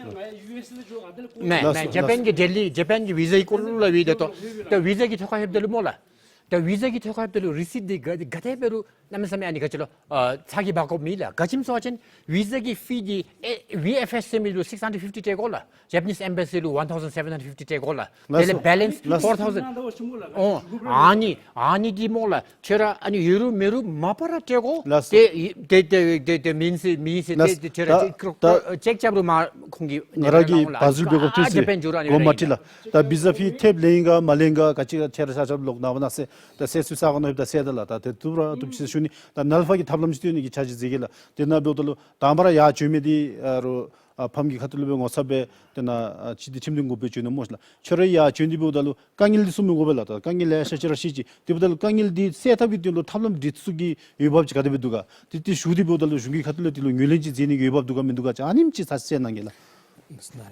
མེན་མེན་ཇ་པཱན་གྱི་ལྡི་ལི་ཇ་པཱན་གྱི་བི་ཟ་གི་སྐོར་ལུ་སླབ་ཡི་ད་ལྟོ། ད་བི་ཟ་གི་ཐད་ཁར་ཡོདཔ་ད་ལུ་སྨོ་ལགས། ད་བི་ཟ་གི་ཐད་ཁར་ཡོདཔ་ད་ལུ་རི་སིཊ་འདི་ག་ག་དེ་འབད་རུང་གནམ་མེད་ས་མེད་ཨ་ནི་ག་ཅི་ལོ་ཨ་ཚ་གྱང་འབག་དགོཔ་མེད་ལགས། ག་ཅི་སྨོ་ཟེར་བ་ཅིན་བི་ཟ་གི་ཕི་འདི་ཨེ་བི་ཨེཕ་ཨེསི་ཟེར་མི་ལུ་six hundred fifty སྤྲོད་དགོ་ལགས། ཇ་པ་ནིསི་ཨེམ་བེ་སི་ལུ་one thousand seven hundred fifty སྤྲོད་དགོ་ལགས། ལགས་སོ། དེ་ལས་བེ་ལེནསི་ལགས་སོ། four thousand། ཨོ་ཨ་ནི་ཨ་ནི་འདི་སྨོ་ལགས། ཁྱོད་ར་ཨ་ནི་ཡོད་རུང་མེད་རུང་མ་པ་ར་སྤྲོད་དགོ། ལགས་སོ། ཏེ་ཏེ་ཏེ་ཏེ་ཏེ་མེན་ཟེར་མེན་ཟེར་ལགས་སོ། ཏེ་ཏེ་ཁྱོད་ར་ད་ཅིག་ད་ཅེཀ་རྐྱབ་རུང་མ་ཁོང་གིས་ང་ར་གིས་བར་ཟུར་འབད་དགོཔ་ཐོན་ཅི། ཇ་པཱན་འགྱོ་རུང་ཨ་ནི་དགོངསམ་མ་ཁྲེལ་ལགས། ད་བི་ཟ་ཕི་ཐེབས་ལེན་ག་མ་ལེན་ག་ག་ཅི་ག་ཁྱོད་ར་ཆ་ཁྱབ་ལོག་ནངས་པ་གནངས་ཚེ་ད་སེལ་ཚུགས་ས་ག་ནང་ཡོདཔ་ད་སེལ་ད་ལགས། ད་ཏེ་བཏུབ་ར་བཏུབ་ཅི་ཟེར་ཞུ་ནི། ད་ནཱ་ལས་ཕར་གྱི་ཐབས་ལམ་ཅིག་སྟོན་ནི་གི་འཆར་གཞི་མཛད་གེ་ལགས། དེ་ནང་འབདཝ་ད་ལུ་དང་པ་ར་ཡར་བྱོན་མི་འདི་ཨ་རུང་ཨ་ཕམ་གྱི་ཁ་ཐུག་ལུ་སྦེ་ངོ་ཚབ་སྦེ་དེ་ནང་ཨ་སྤྱི་འཐུས་ཁྲིམས་དོན་འགོ་དཔོན་བྱོན་ནུག་སྨོ་ལགས། ཁྱོད་ར་ཡར་བྱོན་ཏེ་འབདཝ་ད་ལུ་དཀའ་ངལ་འདི་གསུང་མི་དགོ་པས་ལགས། ད་དཀའ་ངལ་ལེ་ཤ་ཅིག་ར་ཤེས་ཅི། དེ་འབདཝ་ད་ལུ་དཀའ་ངལ་འདི་སེལ་ཐབས་ཀྱི་དོན་ལུ་ཐབས་ལམ་འདི་ཚུ་གི་འོས་འབབ་ཅིག་ག་དེ་སྦེ་འདུག་ག། ཏེ་ཏེ་ཞུ་སྟེ་འབདཝ་ད་ལུ་གཞུང་གི་ཁ་ཐུག་ལས་དེ་ལུ་ངོས་ལེན་ཅིག་མཛད་ནི་གི་འོས་འབབ་འདུག་ག་མིན་འདུག་ག་ཅིག་ཨ་ནེམ་ཅིག་ཚ་གསལ་གནང་གེ་ལགས། ལགས་སོ།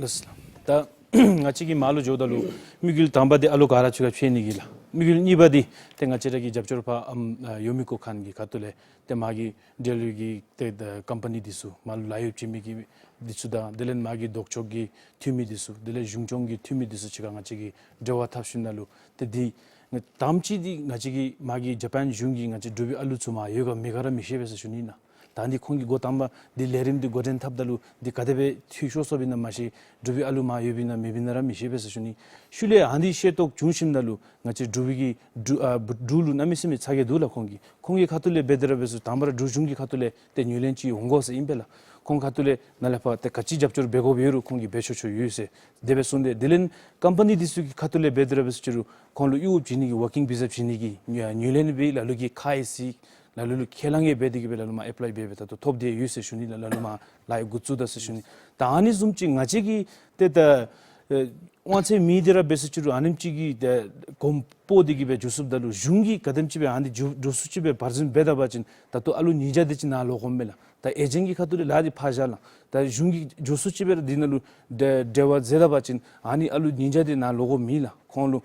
ལགས་སོ། ད་ང་བཅས་ཀྱིས་མར་ལུ་འགྱོཝ་ད་ལུ་དམིགས་ཡུལ་དང་པ་འདི་ཨ་ལུ་ག་ར་ཚུ་ག་ཕན་ནི་གི་ལགས། དམིགས་ཡུལ་གཉིས་པ་འདི་ཏེ་ང་བཅས་ར་གི་རྒྱབ་སྐྱོར་པ་ཨམ་ཨ་ཡོ་མི་ཀོ་ཁཱན་གྱི་ཁ་ཐུག་ལས་ཏེ་མ་གི་འབྲེལ་ཡོད་ཀྱི་ཏེ་ད་ཀམ་པ་ནི་འདི་ཚུ་མར་ལུ་ལཱ་གཡོག་བྱིན་མི་གི་འདི་ཚུ་དང་དེ་ལས་མ་གི་ལྡོག་ཕྱོགས་ཀྱི་འཐུས་མི་འདི་ཚུ་དེ་ལས་གཞུང་སྐྱོང་གི་འཐུས་མི་འདི་ཚུ་གཅིག་ཁར་ང་བཅས་ཀྱིས་འབྲེལ་བ་འཐབ་ཞིནམ་ལས་ཏེ་འདི་ང་དང་པ་ཅིག་འདི་ང་བཅས་ཀྱིས་མ་གི་ཇ་པཱན་གཞུང་གིས་ང་བཅས་འབྲུག་པའི་ཨ་ལུ་ཚུ་མར་ཡོད་ག་མེད་ག་ར་མི་ཤེས་པས་ཟེར་ཞུ་ནི་ཨིན་ན། ད་འདི་ཁོང་གིས་འགོ་དང་པ་འདི་ལས་རིམ་འདི་འགོ་འདྲེན་འཐབ་ད་ལུ་འདི་ག་དེ་སྦེ་འཐུས་ཤོར་སོཔ་ཨིན་ན་མ་ཤེས། འབྲུག་པའི་ཨ་ལུ་མར་ཡོདཔ་ཨིན་ན་མེདཔ་ཨིན་ན་ར་མི་ཤེས་པས་ཟེར་ཞུ་ནི། ཤུལ་ལས་ཨ་ནི་ཤེས་རྟོགས་བྱུང་ཞིནམ་ལས་ང་བཅས་འབྲུག་པའི་གི་འབྲུག་ཨ་འབྲུག་ལུ་གནམ་མེད་ས་མེད་ཚ་གྱང་འདུག་ལགས། ཁོང་གི་ཁོང་གི་ཁ་ཐུག་ལས་འབད་དེ་ར་འབད་ཚུགས། དང་པ་ར་འབྲུག་གཞུང་གི་ཁ་ཐུག་ལས་ཏེ་ངོས་ལེན་ཅིག་འོང་དགོ་ཟེར་ཨིན་པས་ལགས། ཁོང་ཁ་ཐུག་ལས་ནཱ་ལས་ཕར་ཏེ་ག་ཅི་རྒྱབ་སྐྱོར་འབད་དགོཔ་ཡོད་རུང་ཁོང་གིས་འབད་ཆོག་ཆོག་ཡོད་ཟེར་དེ་སྦེ་གསུངས་ཏེ་དེ་ལས་ཀམ་པ་ནི་འདི་ཚུ་གི་ཁ་ཐུག་ལས་འབད་དེ་ར་འབད་ཚུགས་ཅི་རུང་ཁོང་ལུ་གཡོག་བྱིན་ནི་གི་ཝར་ཀིང་བི་ཟ་བྱིན་ནི་གི་ངོས་ལེན་འབད་ལ་ལུ་གིས་ཁ་ཡི་སི་ལ་ལུ་ལུ་ཁས་བླངས་ཡང་འབད་དེ་གིས་སྦེ་ལ་ལུ་མར་ཨེཔ་ལའི་འབད་འབད་ད་ལྟོ་ཐོབ་སྟེ་ཡོད་ཟེར་ཞུ་ནི་ལགས། ལ་ལུ་མར་ལཱ་ཡང་འགོ་བཙུགས་ད་ཟེར་ཞུ་ནི། ད་ཨ་ནི་བཟུམ་ཅིག་ང་བཅས་ཀྱིས་ཏེ་ད་ཨེ་དབང་ཚད་མེད་དེ་ར་འབད་ཚུགས་ཅི་རུང་ཨ་ནེམ་ཅིག་གི་ཏེ་གོམ་སྤོ་སྟེ་གིས་སྦེ་འགྱོ་ཚུགསཔ་ད་ལུ་གཞུང་གིས་ག་དེམ་ཅིག་སྦེ་ཨ་ནི་འགྱོ་འགྱོ་ཚུགས་ཅིག་སྦེ་བར་འཛིན་འབད་ད་པ་ཅིན་ད་ལྟོ་ཨ་ལུ་ཉིས་བརྒྱ་དེ་ཅིག་ནཱ་ལོག་འོངམ་མས་ལགས། ད་ཨེ་ཇེནཊ་གི་ཁ་ཐུག་ལས་ལཱ་འདི་ཕར་བཞག་ལགས། ད་གཞུང་གིས་འགྱོ་ཚུགས་ཅིག་སྦེ་ར་འདི་ནང་ལུ་འབྲེལ་བ་མཛད་ད་པ་ཅིན་ཨ་ནི་ཨ་ལུ་ཉིས་བརྒྱ་དེ་ནཱ་ལོག་འོངམ་མས་ལགས། ཁོང་ལུ་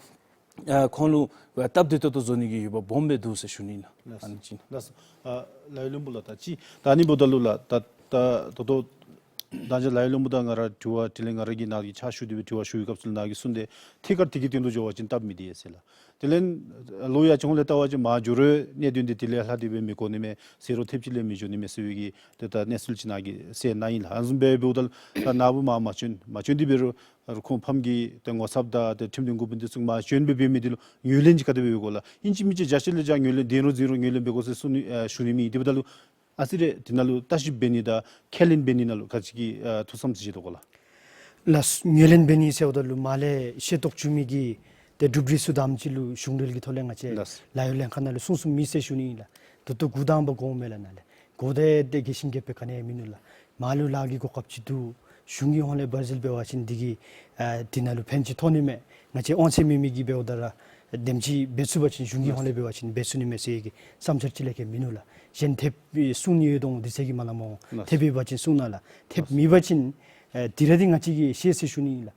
ཨ་ཁོང་ལུ་སྟབས་བདེ་ཏོག་ཏོ་བཟོ་ནི་གི་ཡོདཔ་སྦོམ་སྦེ་འདུག་ཟེར་ཞུ་ནི་ཨིན་ལགས། ལགས། ཨ་ནི་ཅིག་ལགས། ལགས་སོ། ཨ་ལས་བློན་པོ་ལགས། ད་ཅི་ད་ཨ་ནི་འབདཝ་ད་ལུ་ལགས། ད་ད་ད་ལྟོ་ད་ཅི་ལས་བློན་པོ་དང་ང་ར་དྲི་བ་དེ་ལས་ང་ར་གིས་ནཱ་གི་ཕྱག་ཞུ་སྟེ་སྦེ་དྲི་བ་ཞུ་བའི་སྐབས་སུ་ནཱ་གིས་གསུངས་ཏེ་ཐད་ཀར་དེ་གི་སྟེང་དུ་འགྱོ་བ་ཅིན་སྟབས་མི་བདེ་ཟེར་ལགས། དེ་ལས་ལོག་ཡར་ཅིག་ཁོང་ལས་བལྟ་བ་ཅིན་མར་འགྱོ་རུང་གནད་དོན་འདི་དེ་ལས་ལྷག་སྟེ་སྦེ་མི་གོ་ནི་མས། ཟད་འགྲོ་ཐེབས་ཅིག་ལས་མི་འགྱོ་ནི་མས་ཟེར་བའི་གི་ཏེ་ད་གནས་ཚུལ་ཅིག་ནཱ་གིས་གསལ་གནང་ཡི་ལགས། ཨ་ནི་བཟུམ་སྦེ་འབདཝ་ད་ལུ་ད་ནཱ་བུ་མར་མ་བྱོན་མ་བྱོན་ཏེ་འབད་རུང་ཁོང་ཕམ་གྱི་ཏེ་ངོ་ཚབ་དང་ཏེ་ཁྲིམས་དོན་འགོ་དཔོན་འདི་ཚུ་མར་བྱོན་སྦེ་འབད་མི་འདི་ལུ་ངོས་ལེན་ཅིག་ག་དེ་སྦེ་འབད་དགོ་ལགས། ཨིན་ཅི་མིན་ཅི་བརྒྱ་ཆ་ལས་བརྒྱ་ངོས་ལེན་བདེན་རུང་འཛིན་རུང་ངོས་ལེན་འབད་དགོ་ཟེར་གསུང་ནི་ཨ་ཞུ་ནི་མེད། དེ་འབདཝ་ད་ལུ་ཨ་ཙི་རེ་དེ་ནང་ལུ་བརྟག་ཞིབ་འབད་ནི་དང་ཁས་ལེན་འབད་ནི་ནང་ལུ་ག་ཅི་གི་ཨ་ཐུགས་བསམ་ཅིག་བཞེས་དོ་ག་ལགས། ལགས། ངོས་ལེན་འབད་ནི་ཟེརཝ་ད་ལུ་མར་ལས་ཤེས་རྟོགས་བྱུང་མི་གི་ཏེ་གྲུབ་འབྲས་ཚུ་དང་ཅིག་ལུ་གཞུང་འབྲེལ་གྱི་ཐོག་ལས་ང་བཅས་ལགས། ལཱ་གཡོག་ལྷན་ཁག་ནང་ལུ་གསུང་གསུངམ་མེད་ཟེར་ཞུ་ནི་ཨིན་ལགས། ད་ལྟོ་འགོ་དང་པ་འགོ་འོང་མས་ལགས། ནཱ་ལས་འགོ་དེ་ཏེ་རྒྱས་ཤིང་རྒྱས་པའི་ག་ནི་ཡང་མིན་ནུག་ལགས། མར་ལུ་ལཱ་གི་གོ་སྐབས་ཅིག་འདུག། གཞུང་གི་ཧོང་ལས་འབར་འཛུལ་འབད་བ་ཅིན་འདི་གིས་ཨ་འདི་ནང་ལུ་ཕན་ཅིག་ཐོགས་ནི་མས། ང་བཅས་དབང་ཚད་མེད་མི་གིས་འབདཝ་ད་ར་དེམ་ཅིག་འབད་ཚུགས་པ་ཅིན་གཞུང་གི་ཧོང་ལས་འབད་བ་ཅིན་འབད་ཚུགས་ནི་མས་ཟེར་གྱི་བསམ་འཆར་ཅིག་ལས་བརྒལ་མིན་ནུག་ལགས། གཞན་ཐེབས་གསུང་ནི་ཡོད་དོ་འོང་། དེ་ཚེ་གི་མ་ལ་མ་འོང་། ཐེབས་ཡོད་པ་ཅིན་གསུང་གནང་ལགས། ཐེབས་མེད་པ་ཅིན་ཨེ་འདི་ར་འདི་ང་བཅས་ཀྱིས་ཤེས་ཟེར་ཞུ་ནི་ཨིན་ལགས།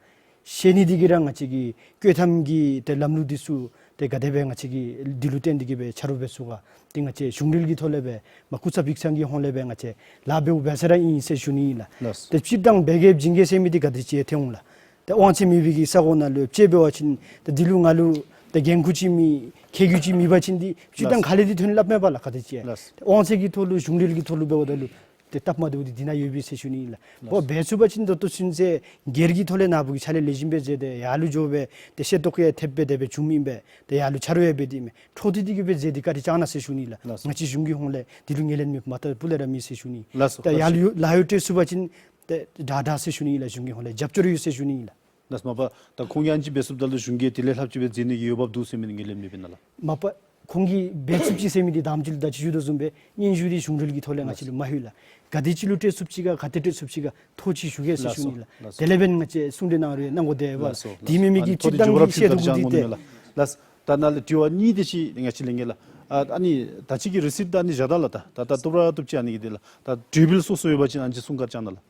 ཤེས་ནི་འདི་གིས་ར་ང་བཅས་ཀྱིས་བཀོད་གཏམ་གྱི་ཏེ་ལམ་ལུགས་འདི་ཚུ་ཏེ་ག་དེ་སྦེ་ང་བཅས་ཀྱིས་འདི་ལུ་བརྟེན་ཏེ་གི་སྦེ་ཆ་རོགས་འབད་ཚུགས་ག། ཏེ་ང་བཅས་གཞུང་འབྲེལ་གྱི་ཐོག་ལས་སྦེ་མར་སྐུ་ཚབ་ཡིག་ཚང་གི་ཧོང་ལས་སྦེ་ང་བཅས་ལཱ་འབདཝ་འབད་ས་ར་ཨིན་ཟེར་ཞུ་ནི་ཨིན་ལགས། ལགས། ཏེ་སྤྱིར་བཏང་བེ་གེ་བྱིན་གེ་ཟེར་མི་འདི་ག་དེ་ཅིག་ཐོན་འོང་ལགས། ཏེ་དབང་ཚད་མེད་པའི་གི་ས་གོ་ནང་ལུ་ཅིག་འབད་བ་ཅིན་ཏེ་འདི་ལུ་ང་ལུ་ཏེ་འགན་ཁུར་ཅིག་མེད་ཁྱད་གུ་ཅིག་མེད་པ་ཅིན་འདི་སྤྱིར་བཏང་ལགས། ག་ལས་འདི་ཐོན་སླབ་མས་པ་ལགས། ག་དེ་ཅིག་ལགས། ཏེ་དབང་ཚད་ཀྱི་ཐོག་ལུ་གཞུང་འབྲེལ་གྱི་ཐོག་ལུ་འབདཝ་ད་ལུ་ཏེ་སྟབས་མ་བདེཝ་འདི་འདི་ནང་ཡོད་པས་ཟེར་ཞུ་ནི་ཨིན་ལགས། ལགས། འབད་ཚུགས་པ་ཅིན་ད་ལྟོ་ཚུན་ཚོད་སྒེར་གྱི་ཐོག་ལས་ནཱ་བུ་གིས་ཕྱག་ལཱ་ལེགས་ཤོམ་སྦེ་མཛད་དེ་ཡར་ལུ་འགྱོ་སྦེ་ཏེ་ཤེས་རྟོགས་ཡང་ཐེབས་སྦེ་དེ་སྦེ་བྱུངམ་ཨིན་པས། ཏེ་ཡར་ལུ་ཆ་རོགས་ཡང་འབད་དེ་མས། འཕྲོ་མཐུད་དེ་གི་སྦེ་མཛད་དེ་བཀའ་དྲིན་བསྐྱང་གནང་ཟེར་ཞུ་ནི་ལགས། ལགས། ང་བཅས་གཞུང་གི་ཧོང་ལས་འདི་ལུ་ངོས་ལེན་མེད་མ་ཐག་སྤུ་ལས་ར་མེད་ཟེར་ཞུ་ནི། ལགས་སོ། ཏེ་ཡར་ལུ་ལགས་སོ། ལཱ་གཡོག་སྤྲོད་ཚུགས་པ་ཅིན་ཏེ་དྲག་དྲག་ཟེར་ཞུ་ནི་ལགས། གཞུང་གི་ཧོང་ལས་རྒྱབ་སྐྱོར་ཡོད་ཟེར་ཞུ་ནི་ལགས། ལགས། མ་པ་ད་ཁོང་གིས་ཨ་ནི་ཅིག་འབད་ཚུགསཔ་ད་ལུ་གཞུང་གིས་དེ་ལས་ལྷགཔ་ཅིག་སྦེ་མཛད་ནི་གི་འོས་འབབ་འདུག་ཟེར་མི་ངོས་ལེན་མེད་པས་ན་ལགས། མ་པ་ཁོང་གིས་འབད་ཚུགསཔ་ཅིག་ཟེར་མི་འདི་དང་པ་ཅིག་ལུ་ད་ཅི་ཞུ་དོ་བཟུམ་སྦེ་སྙན་ཞུ་འདི་གཞུང་འབྲེལ་གྱི་ཐོག་ལས་ང་བཅས་ལུ་མ་ལྷོད་ལགས། ག་དེ་ཅིག་ལུ་སྤྲོད་ཚུགསཔ་ཅིག་ག་ག་ཏེ་སྤྲོད་ཚུགསཔ་ཅིག་ག་ཐོ་ཅིག་ཞུ་གེ་ཟེར་ཞུ་ནི་ལགས། ལགས་སོ། དེ་ལས་འབདན་ང་བཅས་གསུང་གྲོས་གནང་རུང་གནང་དགོ་དེ་བ། ལགས་སོ། དེ་མེན་མི་གི་ཨ་ནི་ཐོ་སྤྱིར་འདི་བཏང་འགྱོ་ར་གི་ཤེས་ཕུལ་རྟོགས་ད་འདི་རྐྱང་དགོ་ནི་ཏེ་མས་ལགས། ལགས། ད་ནཱ་ལས་དྲི་བ་གཉིས་དེ་ཅིག་ང་བཅས་ལེན་གེ་ལགས། ཨ་ཨ་ནི་ད་ཅི་གི་རི་སིཊ་ད་ཨ་ནི་བཞག་ད་ལགས། ད་ད་ད་བཏུབ་ར་བཏུབ་ཅི། ཨ་ནི་གི་དེ་ལགས། ད་གྲོས་འབུལ་སོ་སོ་ཡོད་པ་ཅིན་ཨ་ནི་ཅིག་གསུང་བཀའ་བཅག་གནང་ལགས།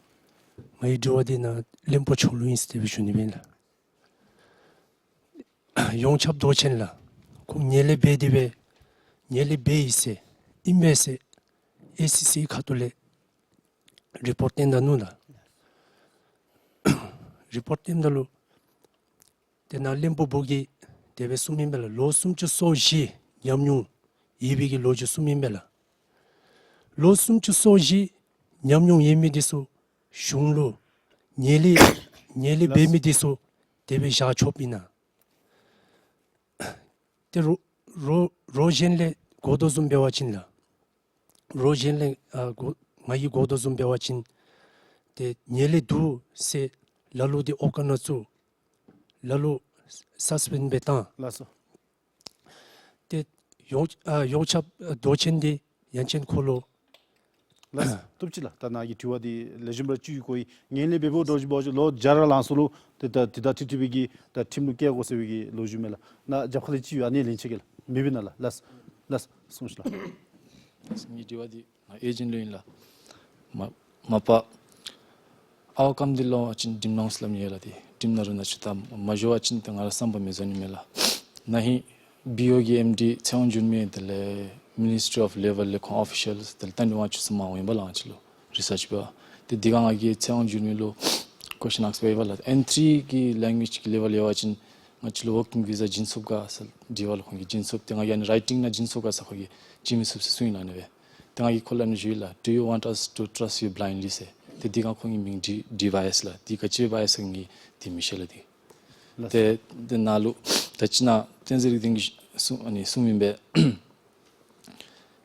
ངེའི་དྲི་བ་འདི་ནཱ་བློན་པོ་མཆོག་ལུ་ཨིན་ཟེར་དེ་སྦེ་ཞུ་ནི་མས་ལགས། ཡོངས་ཁྱབ་མདོ་ཆེན་ལགས། ཁོང་ངན་ལྷད་འབད་དེ་སྦེ་ངན་ལྷད་འབད་ཡི་ཟེར་ཨིན་པས་ཟེར་ཨེ་སི་སི་ཁ་ཐུག་ལས་རི་པོཊ་བཏོན་ད་ནུག་ལགས། རི་པོཊ་བཏོནམ་ད་ལུ་ཏེ་ནཱ་བློན་པོ་བུ་གིས་དེ་སྦེ་གསུངམ་ཨིན་པས་ལགས། ལོ་སུམ་ཅུ་སོ་བཞི་ཉམས་མྱོང་ཡོད་པའི་གི་ལོ་རྒྱུས་གསུངམ་ཨིན་པས་ལགས། ལོ་སུམ་ཅུ་སོ་བཞི་ཉམས་མྱོང་ཡོད་མི་འདི་ཚུ་གཞུང་ལུ་ངན་ལྷད་ངན་ལྷད་འབད་མི་འདི་ཚུ་དེ་སྦེ་བཞག་ཆོགཔ་ཨིན་ན། ཏེ་རོགས་རོགས་རོགས་གཞན་ལས་གོ་དོ་བཟུམ་འབད་བ་ཅིན་ལགས། རོགས་གཞན་ལས་ཨ་གོ་ང་གིས་གོ་དོ་བཟུམ་འབད་བ་ཅིན་ཏེ་ངན་ལྷད་འདུག་ཟེར་ལ་ལུ་འདི་ཨོ་ཀ་ནང་བཙུགས། ལ་ལུ་སཱས་པེནཌ་འབད་བཏང་། ལགས་སོ། ཏེ་ཡོངས་ཨ་ཡོངས་ཁྱབ་མདོ་ཆེན་འདི་ཡང་ཅིན་ཁོ་ལུ། ལགས། བཏུབ་ཅི་ལགས། ད་ནཱ་གི་དྲི་བ་འདི་ལེགས་ཤོམ་ར་ཅིག་གོ་ཡི། ངན་ལྷད་འབད་འབདཝ་འདྲཝ་ཅིག་འབད་བ་ཅིན་ལོ་བརྒྱ་ར་ལང་སོང་ལོ། ཏེ་ད་ཏེ་ད་ཏི་ཏི་བི་གིས་ད་ཁྲིམས་ལུ་བཀལ་དགོ་ཟེར་བའི་གི་ལོ་རྒྱུས་མས་ལགས། ནཱ་རྒྱབ་ཁ་ལས་ཅིག་ཡོད། ཨ་ནི་ལན་ཅིག་གེ་ལགས། མེད་པས་ན་ལགས། ལགས་སོ། ལགས་སོ། གསུངས་ཤིག་ལགས། ངེའི་དྲི་བ་འདི་ཨེ་ཇེནཊ་ལུ་ཨིན་ལགས། མ་མ་པ་ཨའོ་ཀམ་འདི་ལོག་པ་ཅིན་ཁྲིམས་ནང་སླབ་ནི་ཡོད་ལགས། ཏེ་ཁྲིམས་ནང་རུང་ནཱ་ཚུ་ད་མ་འགྱོ་བ་ཅིན་ཏེ་ང་ར་བསམ་པ་མི་རྫོགས་ནི་མས་ལགས། ན་ཧིང་བི་ཨོ་གི་ཨེམ་ཌི་ཚེ་དབང་འགྱུར་མེད་དེ་ལས་མི་ནིས་ཊི་རི་ཨོཕ་ལེ་བཱལ་ལས་ཁོང་ཨོ་ཕི་ཤལ་དེ་ལས་ཏན་ཏན་དབང་ཕྱུག་ཚུ་མར་འོང་ཡི་པ་ལགས། ང་བཅས་ལུ་རི་སརཆ་འབད་བ་ཏེ་འདི་ག་ང་གིས་ཚེ་དབང་འགྱུར་མེད་ལུ་ཀོ་ཤཱན་ཨསཀ་འབད་ཡི་པ་ལགས། ཨེན་ཐི་རི་གི་ལེང་གུ་ཨེཇ་གི་ལེ་བཱལ་ཡོད་པ་ཅིན་ང་བཅས་ལུ་ཝར་ཀིང་བི་ཟ་བྱིན་ཚུགས་ག་ཟེར་དྲི་བ་ལུ་ཁོང་གིས་བྱིན་ཚུགས། ཏེ་ང་གིས་ཨ་ནི་རའི་ཊིང་ནང་བྱིན་ཚུགས་ག་ཟེར་ཁོང་གིས་བྱིན་མི་ཚུགས་ཟེར་གསུངས་ཡི་ལགས། ཨ་ནི་སྦེ་ཏེ་ང་གིས་ཁོ་ལུ་ཨ་ནི་ཞུ་ཡི་ལགས། Do you want us to trust you blindly ཟེར། ཏེ་འདི་ག་ཁོང་གི་མིང་འདི་ཌི་བའི་ཨེས་ལགས། འདི་ག་ཅི་བའི་ཨེས་ཨིན་གྱི་འདི་མི་ཤེས་ལགས། འདི་ལགས། ཏེ་ཏེ་ནཱ་ལུ་ད་ཅི་ནཱ་བསྟན་འཛིན་རིག་ལྡན་གྱིས་གསུངས་ཨ་ནི་གསུངམ་ཨིན་པས།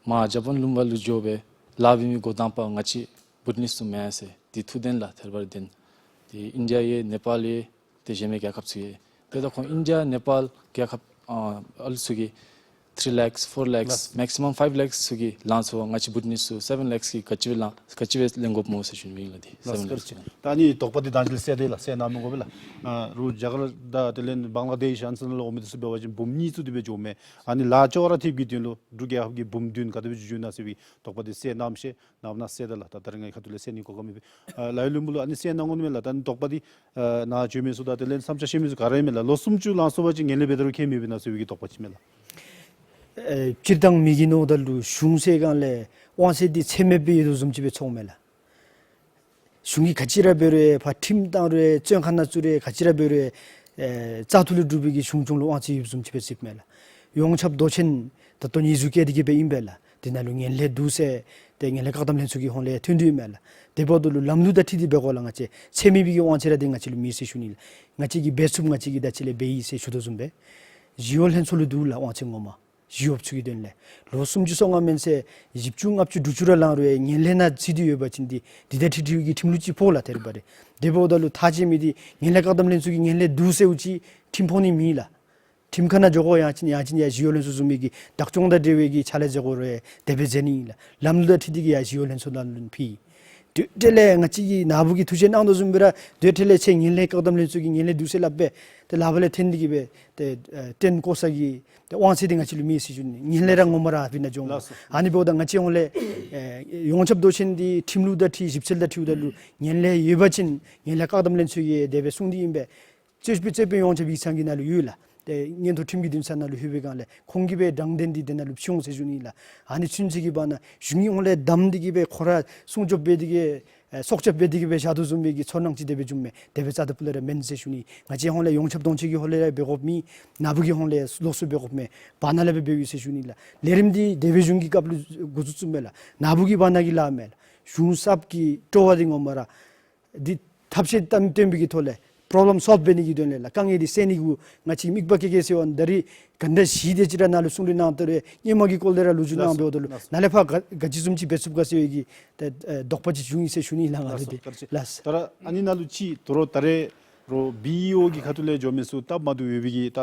མར་ཇ་པཱན་ལུང་པ་ལུ་འགྱོ་སྦེ་ལཱ་འབད་མི་འགོ་དང་པ་ང་བཅས་བུ་ཊ་ནིས་ཚུ་མེན་ཟེར་འདི་ཐུགས་བདེན་ལགས། ཐད་རི་བ་རི་བདེན། ཏེ་ཨིན་ཌི་ཡ་ཡང་ནེ་པཱལ་ཡང་ཏེ་གཞན་མི་རྒྱལ་ཁབ་ཚུ་ཡང་ཏེ་ད་ཁོང་ཨིན་ཌི་ཡ་ནེ་པཱལ་རྒྱལ་ཁབ་ཨ་ཨ་ལུ་ཚུ་གིས་ three lakhs, four lakhs, maximum five lakhs ཚུ་གི་ལང་ཚར་བ་ང་བཅས་བྷུ་ཊ་ནི་སི་ཚུ་seven lakhs གི་ག་ཅི་སྦེ་ལང་ག་ཅི་སྦེ་ལེན་དགོཔ་སྨོ་ཟེར་ཞུ་ནི་ཨིན་ལགས། འདི་seven lakhs ལགས། ད་ཨ་ནི་དོགས་པ་འདི་ད་ཅི་ལས་སེལ་ཏེ་ལགས། སེལ་གནང་མི་དགོ་པས་ལགས། ཨ་རུང་རྒྱ་གར་དང་དེ་ལས་བང་ལ་དེཤ་ཨ་ནི་ཚུ་ནང་ལུ་འོང་མི་འདི་ཚུ་འབད་བ་ཅིན་འབུམ་གཉིས་ཚུ་དེ་སྦེ་འགྱོཝ་མས། ཨ་ནི་ལཱ་ཅོག་ར་འཐདཔ་གི་དོན་ལུ་འབྲུག་རྒྱལ་ཁབ་ཀྱིས་འབུམ་བདུན་ག་དེ་སྦེ་འགྱོ་འགྱོ་ནི་ན་ཟེར་བའི་དོགས་པ་འདི་སེལ་གནངམ་ཤིག། ནངས་པ་གནངས་སེལ་ད་ལགས། ད་ད་རིས་ངེའི་ཁ་ཐུག་ལས་སེལ་ནི་གོ་སྐབས་མེད་པས། ཨ་ལའི་བློན་པོ་ལུ་ཨ་ནི་སེལ་གནང་དགོ་ནི་མས་ལགས། ད་ཨ་ནི་དོགས་པ་འདི་ཨ་ནཱ་བྱོན་མི་ཚུ་དང་དེ་ལས་བསམ་འཆར་བཤད་མི་ཚུ་ག་ར་ཨིན་མས་ལགས། ལོ་སུམ་ཅུ་ལང་སོང་པ་ཅིན་ངན་ལྷད་འབད་དོ་རུང་ཁྱད་མེད་པས་ན་ཟེར་བའི་གི་དོགས་པ་ཅིག་མས་ལགས། ཨེ་སྤྱིར་བཏང་མི་གི་ནང་ད་ལུ་གཞུང་ཟེར་སྒང་ལས་དབང་ཚད་འདི་ཚད་མེད་སྦེ་ཡོད་དོ་བཟུམ་ཅིག་སྦེ་ཚོརཝ་མས་ལགས། གཞུང་གིས་ག་ཅི་ར་འབད་རུང་ཕར་ཁྲིམས་བཏང་རུང་བཙོན་ཁང་ནང་བཙུགས་རུང་ག་ཅི་ར་འབད་རུང་ཨེ་བཙག་འཐུ་ལས་གྲུབ་པའི་གི་གཞུང་སྐྱོང་ལུ་དབང་ཚད་ཡོདཔ་བཟུམ་ཅིག་སྦེ་གཟིགསཔ་མས་ལགས། ཡོངས་ཁྱབ་མདོ་ཆེན་ད་ལྟོ་ནི་ཟུར་བཀལ་ཏེ་གི་སྦེ་ཨིན་པས་ལགས། དེ་ནང་ལུ་ངན་ལྷད་འདུག་ཟེར་ཏེ་ངན་ལྷད་བཀག་སྡོམ་ལྷན་ཚོགས་ཀྱི་ཧོངས་ལས་ཐོན་དོ་ཨིན་མས་ལགས། དེ་འབདཝ་ད་ལུ་ལམ་ལུགས་དང་འཁྲིལ་ཏེ་འབད་དགོ་ལགས། ང་བཅས་ཚད་མེད་པའི་གི་དབང་ཚད་ར་འདི་ང་བཅས་ལུ་མེད་ཟེར་ཞུ་ནི་ལགས། ང་བཅས་ཀྱིས་འབད་ཚུགསཔ་ང་བཅས་ཀྱིས་ད་ཅི་ལས་འབད་ཡི་ཟེར་ཞུ་དོ་བཟུམ་སྦེ་ཞི་གཡོག་ལྷན་ཚོགས་ལུ་འདུག་ལགས་དབང་ཚད་ངོ་མ། ཞི་གཡོགཔ་ཚུ་གི་དོན་ལས་ལོ་སུམ་ཅུ་སོ་ལྔ་མེན་ཟེར་བཞི་བཅུ་ལྔ་བཅུ་དྲུག་ཅུ་ར་ལང་རུང་ངན་ལྷད་ནང་ཚུད་དེ་ཡོད་པ་ཅིན་འདི་འདི་དང་འཁྲིལ་འཁྲིལ་བའི་གི་ཁྲིམས་ལུགས་ཅིག་ཕོག་ལགས། དེ་ར་འབད་རུང་དེ་འབདཝ་ད་ལུ་ཐག་བཅད་མི་འདི་ངན་ལྷད་བཀག་སྡོམ་ལྷན་ཚོགས་ཀྱིས་ངན་ལྷད་འདུག་ཟེརཝ་ཅིག་ཁྲིམས་ཕོག་ནི་མེད་ལགས། ཁྲིམས་ཁང་ནང་འགྱོ་དགོ། ཡང་ཅིན་ཡང་ཅིན་ཡར་ཞི་གཡོག་ལྷན་ཚོགས་བཟུམ་མའི་གི་བདག་སྐྱོང་དང་འབྲེལ་བའི་གི་ཕྱག་ལཱ་མཛད་དགོ་རུང་དེ་སྦེ་མཛད་ནི་ཨིན་ལགས། ལམ་ལུགས་དང་འཁྲིལ་ཏེ་གི་ཡར་ཞི་གཡོག་ལྷན་ཚོགས་ནང་ལུ་ཕུལ་ཡི། དེ་འཕྲལ་ལས་ང་བཅས་ཀྱིས་ནཱ་བུ་གིས་ཐུགས་བཞེད་གནང་དོ་བཟུམ་སྦེ་ར་དེ་འཕྲལ་ལས་ཁྱེད་ངན་ལྷད་བཀག་སྡོམ་ལྷན་ཚོགས་ཀྱིས་ངན་ལྷད་འདུག་ཟེར་སླབ་སྦེ་ཏེ་ལགཔ་ལས་འཐེན་ཏེ་གི་སྦེ་ཏེ་ཨེ་བཏོན་བཀོ་ས་གི་ཏེ་དབང་ཚད་འདི་ང་བཅས་ལུ་མེད་ཟེར་ཞུ་ནི། ངན་ལྷད་ར་ངོ་མ་ར་ཨ་ཕི་ནང་འགྱོ་འོང་། ལགས་སོ། ཨ་ནི་འབདཝ་ད་ང་བཅས་ཧོངས་ལས་ཨེ་ཡོངས་ཁྱབ་མདོ་ཆེན་འདི་ཁྲིམས་ལུགས་དང་འཁྲིལ་ཞིབ་འཚོལ་དང་འཁྲིལཝ་ད་ལུ་ངན་ལྷད་ཡོད་པ་ཅིན་ངན་ལྷད་བཀག་སྡོམ་ལྷན་ཚོགས་ཀྱིས་དེ་སྦེ་གསུངས་ཏེ་ཨིན་པས། རྩོད་དཔོན་རྩོད་དཔོན་ཡོངས་ཁྱབ་ཡིག་ཚང་གི་ནང་ལུ་ཡོད་ལགས། ཏེ་མངོན་མཐོ་ཁྲིམས་ཀྱི་འདུན་ས་ནང་ལུ་ལྷོད་པའི་སྒང་ལས་ཁོང་གིས་སྦེ་དྲང་བདེན་འདི་དེ་ནང་ལུ་ཕྱེ་འོང་ཟེར་ཞུ་ནི་ལགས། ཨ་ནི་ཚུན་ཚོད་ཀྱི་བར་ན་གཞུང་གི་ཧོངས་ལས་བསྡམས་ཏེ་གི་སྦེ་ཁོ་ར་སྲུང་སྐྱོབ་འབད་དེ་གི་ཨེ་སྲོག་སྐྱབས་འབད་དེ་གི་སྦེ་བཞག་དོ་བཟུམ་མའི་གི་ཚོར་སྣང་ཅིག་དེ་སྦེ་བྱུངམ་མས། དེ་སྦེ་རྩ་དང་སྤུ་ལས་ར་མེན་ཟེར་ཞུ་ནི། ང་བཅས་ཧོངས་ལས་ཡོངས་ཁྱབ་མདོ་ཆེན་གྱི་ཧོངས་ལས་ར་འབད་དགོཔ་མེད། ནཱ་བུ་གི་ཧོངས་ལས་ལོགས་སུ་འབད་དགོཔ་མེད། བར་ན་ལས་སྦེ་འབདཝ་ཨིན་ཟེར་ཞུ་ནི་ལགས། ལས་རིམ་འདི་དེ་སྦེ་གཞུང་གི་སྐབས་ལུ་འགོ་བཙུགས་བཙུགསཔ་མས་ལགས། ནཱ་བུ་གི་བར་ན་གི་ལཱ་མས་ལགས། གཞུང་གསརཔ་གི་སྤྲོ་བ་འདི་ངོ་མ་ར་འདི་ཐབས་ཤེས་བཏོན་བཏོན་པའི་གི་ཐོག་ལས་པྲོབ་ལེམ་སོལབ་འབད་ནི་གི་དོན་ལས་ལགས། དཀའ་ངལ་འདི་སེལ་ནི་གུ་ང་བཅས་དམིགས་པ་བསྐྱེད་བསྐྱེད་ཟེར་བ་ད་རིས་ག་འདྲ་ཞིག་དེ་ཅིག་ར་ནཱ་ལུ་གསུང་གྲོས་གནང་སྟེ་ར་སྔོན་མ་གི་སྐོར་ལས་ར་ལོ་རྒྱུས་གནང་འབདཝ་ད་ལུ་ནཱ་ལས་ཕར་ག་ག་ཅི་བཟུམ་ཅིག་འབད་ཚུགས་ག་ཟེར་བའི་གི་ཏེ་ཨེ་དོགས་པ་ཅིག་བྱུང་ཡི་ཟེར་ཞུ་ནི་ལགས། ང་ལགས་ར་སོ། འདི་བཀའ་དྲིན་ཆེ། ལགས། ད་ར་ཨ་ནི་ནང་ལུ་ཅིག་དོ་རུང་ད་རེས་རོགས་བི་ཨི་ཨོ་གི་ཁ་ཐུག་ལས་འགྱོ་མི་ཚུ་སྟབས་མ་བདེཝ་ཡོད་པའི་གི་ད་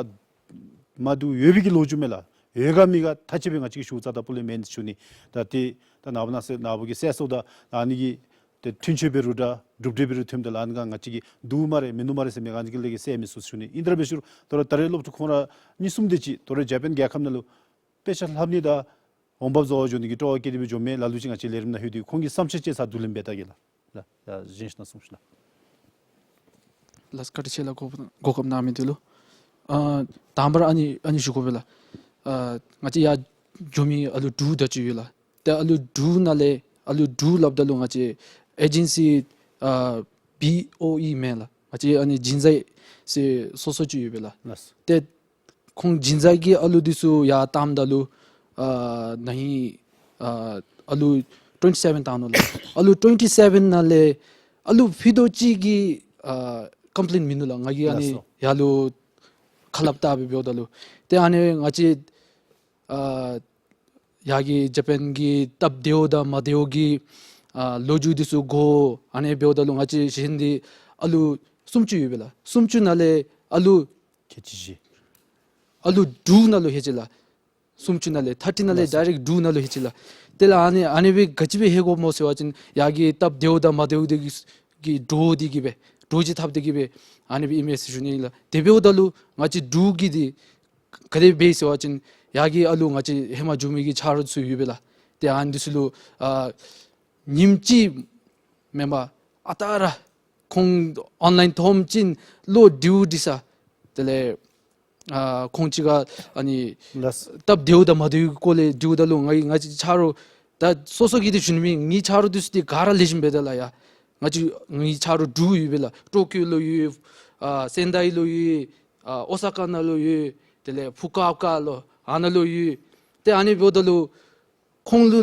མ་བདེཝ་ཡོད་པའི་གི་ལོ་རྒྱུས་མས་ལགས། ཡོད་ག་མེད་ག་ཐག་བཅད་སྦེ་ང་བཅས་ཀྱིས་ཞུ་རྩ་དང་སྤུ་ལས་མེན་ཞུ་ནི། ད་ཏེ་ད་ནཱ་བུ་ནཱ་ཟེར་ནཱ་བུ་གིས་ཟེར་སོངམ་ད་ཨ་ནི་གི་ཏེ་མཐུན་ཕྱོགས་འབད་རུང་འདྲ་གྲུབ་འབྲས་འབད་རུང་ཐོནམ་ད་ལགས། ཨ་ནི་ག་ང་བཅས་ཀྱིས་འདུག་སྨ་རེ་མིན་འདུག་སྨ་རེ་ཟེར་མི་ང་བཅས་ཀྱིས་ལས་ཀྱི་ཟེར་མི་ཚུ་ཞུ་ནི། ཨིན་ཏེ་ར་འབད་ཞུ་རུང་དོ་རུང་ད་རེས་སློབ་ཕྲུག་ཁོང་ར་གཉིས་གསུམ་དེ་ཅིག་དོ་རུང་ཇ་པཱན་རྒྱལ་ཁབ་ནང་ལུ་དཔེ་ཆ་ལྷབ་ནི་དང་འོང་འབབ་བཟོ་བར་འགྱོ་ནི་གི་སྤྲོ་བ་བསྐྱེད་དེ་སྦེ་འགྱོཝ་མས། ལ་ལུ་ཅིག་ང་བཅས་ལས་རིམ་ནང་ལྷོད་དེ་ཁོང་གི་བསམ་འཆར་ཅིག་ཚར་བསྡུ་ལེན་འབད་ད་གེ་ལགས། ལགས། ཡ་གཞན་ཞིག་ནང་གསུངས་ཤིག་ལགས། ལགས་བཀའ་དྲིན་ཆེ་ལགས། གོ་གོ་སྐབས་གནང་མི་འདི་ལུ། ཨ་དང་པ་ར་ཨ་ནི་ཨ་ནི་ཞུ་དགོ་པས་ལགས། ཨ་ང་བཅས་ཡར་འགྱོ་མི་ཨ་ལུ་དྲུག་དེ་ཅིག་ཡོད་ལགས། ཏེ་ཨ་ལུ་དྲུག་ནང་ལས་ཨ་ལུ་དྲུག་སླབ་ད་ལུ་ང་བཅས་ཨེ་ཇེན་སི་ཨ་བི་ཨོ་ཨི་མེན་ལགས། ང་བཅས་ཨ་ནི་ཇིན་ཛའི་ཟེར་སོ་སོ་ཅིག་ཡོད་པས་ལགས། ལགས། ཏེ་ཁོང་ཇིན་ཛའི་གི་ཨ་ལུ་འདི་ཚུ་ཡར་བཏངམ་ད་ལུ་ཨ་ན་ཧིང་ཨ་ཨ་ལུ་ཊུ་ཝེན་ཊི་སེ་བེན་བཏང་ནུག་ལགས། ཨ་ལུ་ཊུ་ཝེན་ཊི་སེ་བེན་ནང་ལས་ཨ་ལུ་ཕུད་རྡོག་གཅིག་གི་ཨ་ཀམ་པི་ལེན་མིན་ནུག་ལགས། ང་གིས་ཨ་ནི་ལགས་སོ། ཡར་ལུ་ཁ་སླབ་བལྟ་སྦེ་འབདཝ་ད་ལུ་ཏེ་ཨ་ནི་ང་བཅས་ཨ་ཡར་གྱི་ཇ་པཱན་གྱི་སྟབས་བདེཝ་དང་མ་བདེཝ་གི་ཨ་ལོ་རྒྱུས་འདི་ཚུ་གོ། ཨ་ནི་འབདཝ་ད་ལུ་ང་བཅས་གཞན་འདི་ཨ་ལུ་སུམ་ཅུ་ཡོད་པས་ལགས། སུམ་ཅུ་ནང་ལས་ཨ་ལུ་ཁལ་གཅིག་བཞི། ཨ་ལུ་དྲུག་ནང་ལུ་ལྷོད་ཅི་ལགས། སུམ་ཅུ་ནང་ལས་ཐར་ཊི་ནང་ལས་ལགས་སོ། ཌའི་རེཀཊ་དྲུག་ནང་ལུ་ལྷོད་ཅི་ལགས། དེ་ལས་ཨ་ནི་ཨ་ནི་སྦེ་ག་ཅི་སྦེ་ལྷོད་དགོཔ་སྨོ་ཟེར་བ་ཅིན་ཡར་གྱི་སྟབས་བདེཝ་དང་མ་བདེཝ་འདི་གི་གི་འདྲོག་སྟེ་གི་སྦེ་འདྲོག་བྱེལ་འཐབ་སྟེ་གི་སྦེ་ཨ་ནི་སྦེ་ཨིན་མས་ཟེར་ཞུ་ནི་ལགས། དེ་འབདཝ་ད་ལུ་ང་བཅས་འབྲུག་གི་འདི་ག་དེ་སྦེ་ཟེར་བ་ཅིན་ཡར་གྱི་ཨ་ལུ་ང་བཅས་ཧེ་མ་འགྱོ་མི་གི་ཆ་རོགས་ཚུ་ཡོད་པས་ལགས། ཏེ་ཨ་ནི་འདི་ཚུ་ལུ་ཨ་ཉིནམ་གཅིག་མེན་པར་ཨ་རྟག་ར་ཁོང་ཨོན་ལའིན་ཐོནམ་ཅིག་ལོག་དྲིཝ་དྲི་ས། དེ་ལས་ཨ་ཁོང་གཅིག་ཁར་ཨ་ནི་ལགས། སྟབས་བདེཝ་དང་མ་བདེཝ་གི་སྐོར་ལས་དྲིཝ་ད་ལུ་ང་ང་བཅས་ཆ་རོགས་ད་སོ་སོ་གིས་འདི་ཞུ་ནི་མེན། ངེའི་ཆ་རོགས་འདི་ཚུ་འདི་ག་ར་ལེགས་ཤོམ་སྦེ་ད་ལགས་ཡ། ང་བཅས་ངེའི་ཆ་རོགས་དྲུག་ཡོད་པས་ལགས། ཊོ་ཀིའོ་ལུ་ཡོད། ཨ་སེན་དཱའི་ལུ་ཡོད། ཨ་ཨོ་ས་ཀ་ནང་ལུ་ཡོད། དེ་ལས་ཕུ་ཀུ་ཨོ་ཀ་ལུ་ཨ་ནཱ་ལུ་ཡོད། ཏེ་ཨ་ནི་འབདཝ་ད་ལུ་ཁོང་ལུ་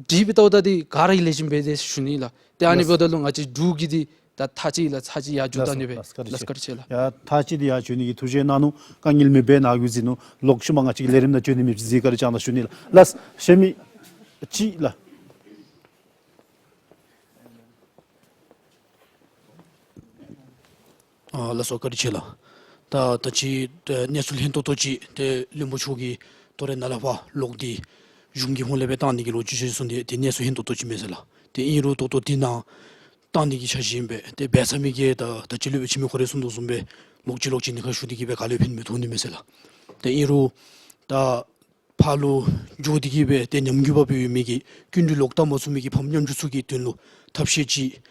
དྲིཝ་ད་ལུ་ད་འདི་ག་ར་གིས་ལེགས་ཤོམ་སྦེ་དེ་ཞུ་ནི་ལགས། ཏེ་ཨ་ནི་ལགས། འབདཝ་ད་ལུ་ང་བཅས་འབྲུག་གི་འདི་ད་ཐག་བཅད་ལགས། ཐག་བཅད་ཡར་འགྱོ་ད་ནི་སྦེ། ལགས་སོ། བཀའ་དྲིན་ཆེ། ལགས་བཀའ་དྲིན་ཆེ་ལགས། ཡ་ཐག་བཅད་དེ་ཡར་འགྱོ་ནི་གི་ཐུགས་བཞེད་གནང་ནུག། དཀའ་ངལ་མེད་པར་ནཱ་གིས་གཟིགས་ནུག། ལོག་ཤུལ་མ་ང་བཅས་ཀྱི་ལས་རིམ་ནང་འགྱོ་ནི་མེད་པར་གཟིགས་བཀའ་དྲིན་བསྐྱང་གནང་ཞུ་ནི་ལགས། ལགས་གཞན་མི་ཅིག་ལགས། ཨ་ལགས་སོ། བཀའ་དྲིན་ཆེ་ལགས། ད་ད་ཅི་ད་གནས་ཚུལ་ལྷན་ཏོག་ཏོ་ཅིག་ཏེ་བློན་པོ་མཆོག་གིས་ ཐོ་རེ་ནཱ་ལས་ཕར་ལོག་སྟེ་གཞུང་གི་ཧོངས་ལས་སྦེ་བཏང་ནི་གི་ལོ་རྒྱུས་ཅིག་གསུངས་ཏེ་དེ་གནས་ཚུལ་ཧན་ཏོང་ཏོ་ཅིག་མས་ཟེར་ལགས། ཏེ་ཨིན་རུང་ད་ལྟོ་དེ་ནང་བཏང་ནི་གི་འཆར་གཞི་ཨིན་པས། ཏེ་འབད་ཚར་མི་གིས་ད་ད་ཅི་ལུ་སྦེ་ཕྱི་མི་ཁོ་རེ་གསུངས་དོ་བཟུམ་སྦེ་ལོག་ཅི་ལོག་ཅི་ནི་ཁ་ཤུ་སྟེ་གིས་སྦེ་ག་ལུ་ཡང་ཕན་མི་ཐོགས་ནི་མས་ཟེར་ལགས། ཏེ་ཨིན་རུང་ད་ཕར་ལུ་འགྱོ་སྟེ་གིས་སྦེ་ཏེ་ཉམས་རྒུད་པ་སྦེ་ཡོད་མི་གི་སྐྱིན་འགྲུལ་ལོག་བཏབ་མ་ཚུགས་མི་གི་ཕམ་ཉམ་ཆུང་ཚུ་གི་དོན་ལུ་ཐབས་ཤེས་ཅིག་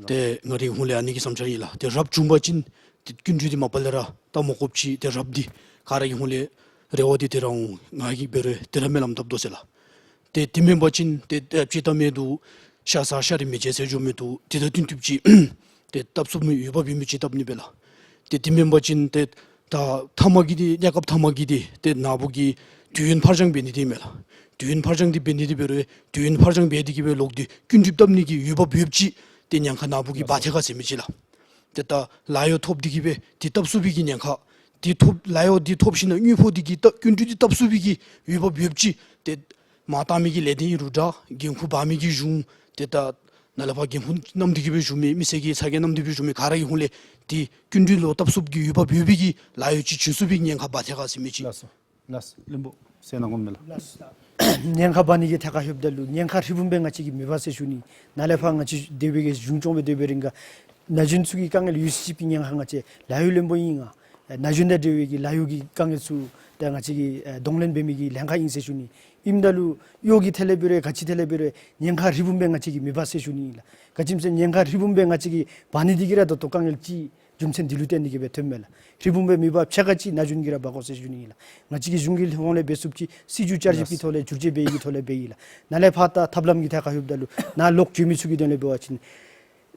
ཏེ་ང་རའི་ཧོངས་ལས་ཨ་ནི་གི་བསམ་འཆར་ཨིན་ལགས། ཏེ་རབ་བྱུང་པ་ཅིན་ཏེ་སྐྱིན་འགྲུལ་འདི་མ་པ་ལས་ར་བཏབ་མ་དགོཔ་ཅིག་ཏེ་རབ་འདི་ག་ར་གི་ཧོངས་ལས་རེ་བ་འདི་དེ་ར་འོང་། ང་གིས་འབད་རུང་དེ་ར་སྨོན་ལམ་བཏབ་དོ་ཟེར་ལགས། ཏེ་དེ་མེན་པ་ཅིན་ཏེ་ཏེ་ཕྱི་ད་མེད་དོ་ཤ་ཟ་ཤ་རིགས་མི་བྱེད་ཟེར་འགྱོ་མི་འདུག། དེ་དང་བསྟུན་ཏོག་ཅིག་ཏེ་བཏབ་ཚུགས་མི་ཡོདཔ་ཡོད་མི་ཅིག་བཏབ་ནི་སྦེ་ལགས། ཏེ་དེ་མེན་པ་ཅིན་ཏེ་ད་མཐའ་མ་གི་འདི་གནས་སྐབས་མཐའ་མ་གི་འདི་ཏེ་ནཱ་བུ་གི་དུས་ཡུན་ཕར་འགྱངས་འབད་ནི་འདི་མས་ལགས། དུས་ཡུན་ཕར་འགྱངས་འདི་འབད་ནི་འདི་འབད་རུང་དུས་ཡུན་ཕར་འགྱངས་འབད་དེ་གིས་སྦེ་ལོག་སྟེ་སྐྱིན་འགྲུལ་བཏབ་ནི་གི་འོས་འབབ་ཡོདཔ་ཅིག་ཏེ་ཉེན་ཁ་ནཱ་བུ་གིས་འབག་ཐེག་ག་ཟེར་མི་ཅིག་ལགས། ཏེ་ད་ལཱ་གཡོག་ཐོབ་སྟེ་གིས་སྦེ་འདི་བཏབ་ཚུགས་པའི་གི་ཉེན་ཁ། འདི་ཐོབ་ལཱ་གཡོག་འདི་ཐོབ་ཞིནམ་ལས་དངུལ་ཕོགས་འདི་གིས་ད་སྐྱིན་འགྲུལ་འདི་བཏབ་ཚུགས་པའི་གི་འོས་འབབ་ཡོདཔ་ཅིག་ཏེ་མ་བཏང་མི་གི་ལས་སྡེ་ཨིན་རུང་འདྲ་འགན་ཁུར་འབག་མི་གི་གཞུང་ཏེ་ད་ནཱ་ལས་ཕར་འགན་ཁུར་བསྣམས་ཏེ་གིས་སྦེ་བཞུགས་མི་མི་སེར་གྱི་ཚ་གྱང་བསྣམས་ཏེ་སྦེ་བཞུགས་མི་ག་ར་གི་ཧོངས་ལས་འདི་སྐྱིན་འགྲུལ་ལོག་བཏབ་ཚུགས་ཀྱི་འོས་འབབ་ཡོད་པའི་གི་ལཱ་གཡོག་ཅིག་བྱིན་ཚུགས་པའི་ཉེན་ཁ་འབག་ཐེག་ག་ཟེར་མི་ཅིག། ལགས་སོ། ལགས་སོ། བློན་པོ་ཟེར་གནང་དགོ་མས་ལགས། ལགས་སོ། ཉེན་ཁ་འབག་ནི་གི་ཐད་ཁར་ལྷོདཔ་ད་ལུ་ཉེན་ཁ་ཧྲིལ་བུམ་སྦེ་ང་བཅས་ཀྱིས་མི་འབག་ཟེར་ཞུ་ནི། ནཱ་ལས་ཕར་ང་བཅས་སྡོད་པའི་གི་གཞུང་སྐྱོང་སྦེ་སྡོད་པའི་རིང་ཁར་ན་གཞོན་ཚུ་གི་དཀའ་ངལ་ཡོད་ཟེར་ཅིག་པའི་ཉེན་ཁ་ང་བཅས་ལཱ་གཡོག་བློན་པོ་ཨིན་ང་། ན་གཞོན་དང་འབྲེལ་བའི་གི་ལཱ་གཡོག་གི་དཀའ་ངལ་ཚུ་ད་ང་བཅས་ཀྱིས་ཨེ་གདོང་ལེན་འབད་མི་གི་ལྷན་ཁག་ཨིན་ཟེར་ཞུ་ནི། ཨིནམ་ད་ལུ་གཡོག་གི་ཐད་ལས་འབད་རུང་ག་ཅི་ཐད་ལས་འབད་རུང་ཉེན་ཁ་ཧྲིལ་བུམ་སྦེ་ང་བཅས་ཀྱིས་མི་འབག་ཟེར་ཞུ་ནི་ཨིན་ལགས། ག་ཅི་སྨོ་ཟེར་ཉེན་ཁ་ཧྲིལ་བུམ་སྦེ་ང་བཅས་ཀྱིས་འབག་ནི་འདི་གིས་ར་ད་ལྟོ་དཀའ་ངལ་ཅིག་རྒྱུ་མཚན་འདི་ལུ་བརྟེན་ཏེ་གིས་སྦེ་ཐོནམ་མས་ལགས། ཧྲིལ་བུམ་སྦེ་མི་འབག། ཕྱེད་ཀ་ཅིག་ན་གཞོན་གྱིས་ར་འབག་དགོ་ཟེར་ཞུ་ནི་ཨིན་ལགས། ང་བཅས་ཀྱི་གཞུང་གི་ཧོངས་ལས་འབད་ཚུགསཔ་ཅིག་སྲིད་བྱུས་བསྐྱར་ཞིབ་ཀྱི་ཐོག་ལས་བསྒྱུར་བཅོས་འབད་ནི་གི་ཐོག་ལས་འབད་ཡི་ལགས། ནཱ་ལས་ཕར་ད་ཐབས་ལམ་གྱི་ཐད་ཁར་ལྷོདཔ་ད་ལུ་ནཱ་ལོག་འགྱོ་མི་ཚུ་གི་དོན་ལས་འབད་བ་ཅིན་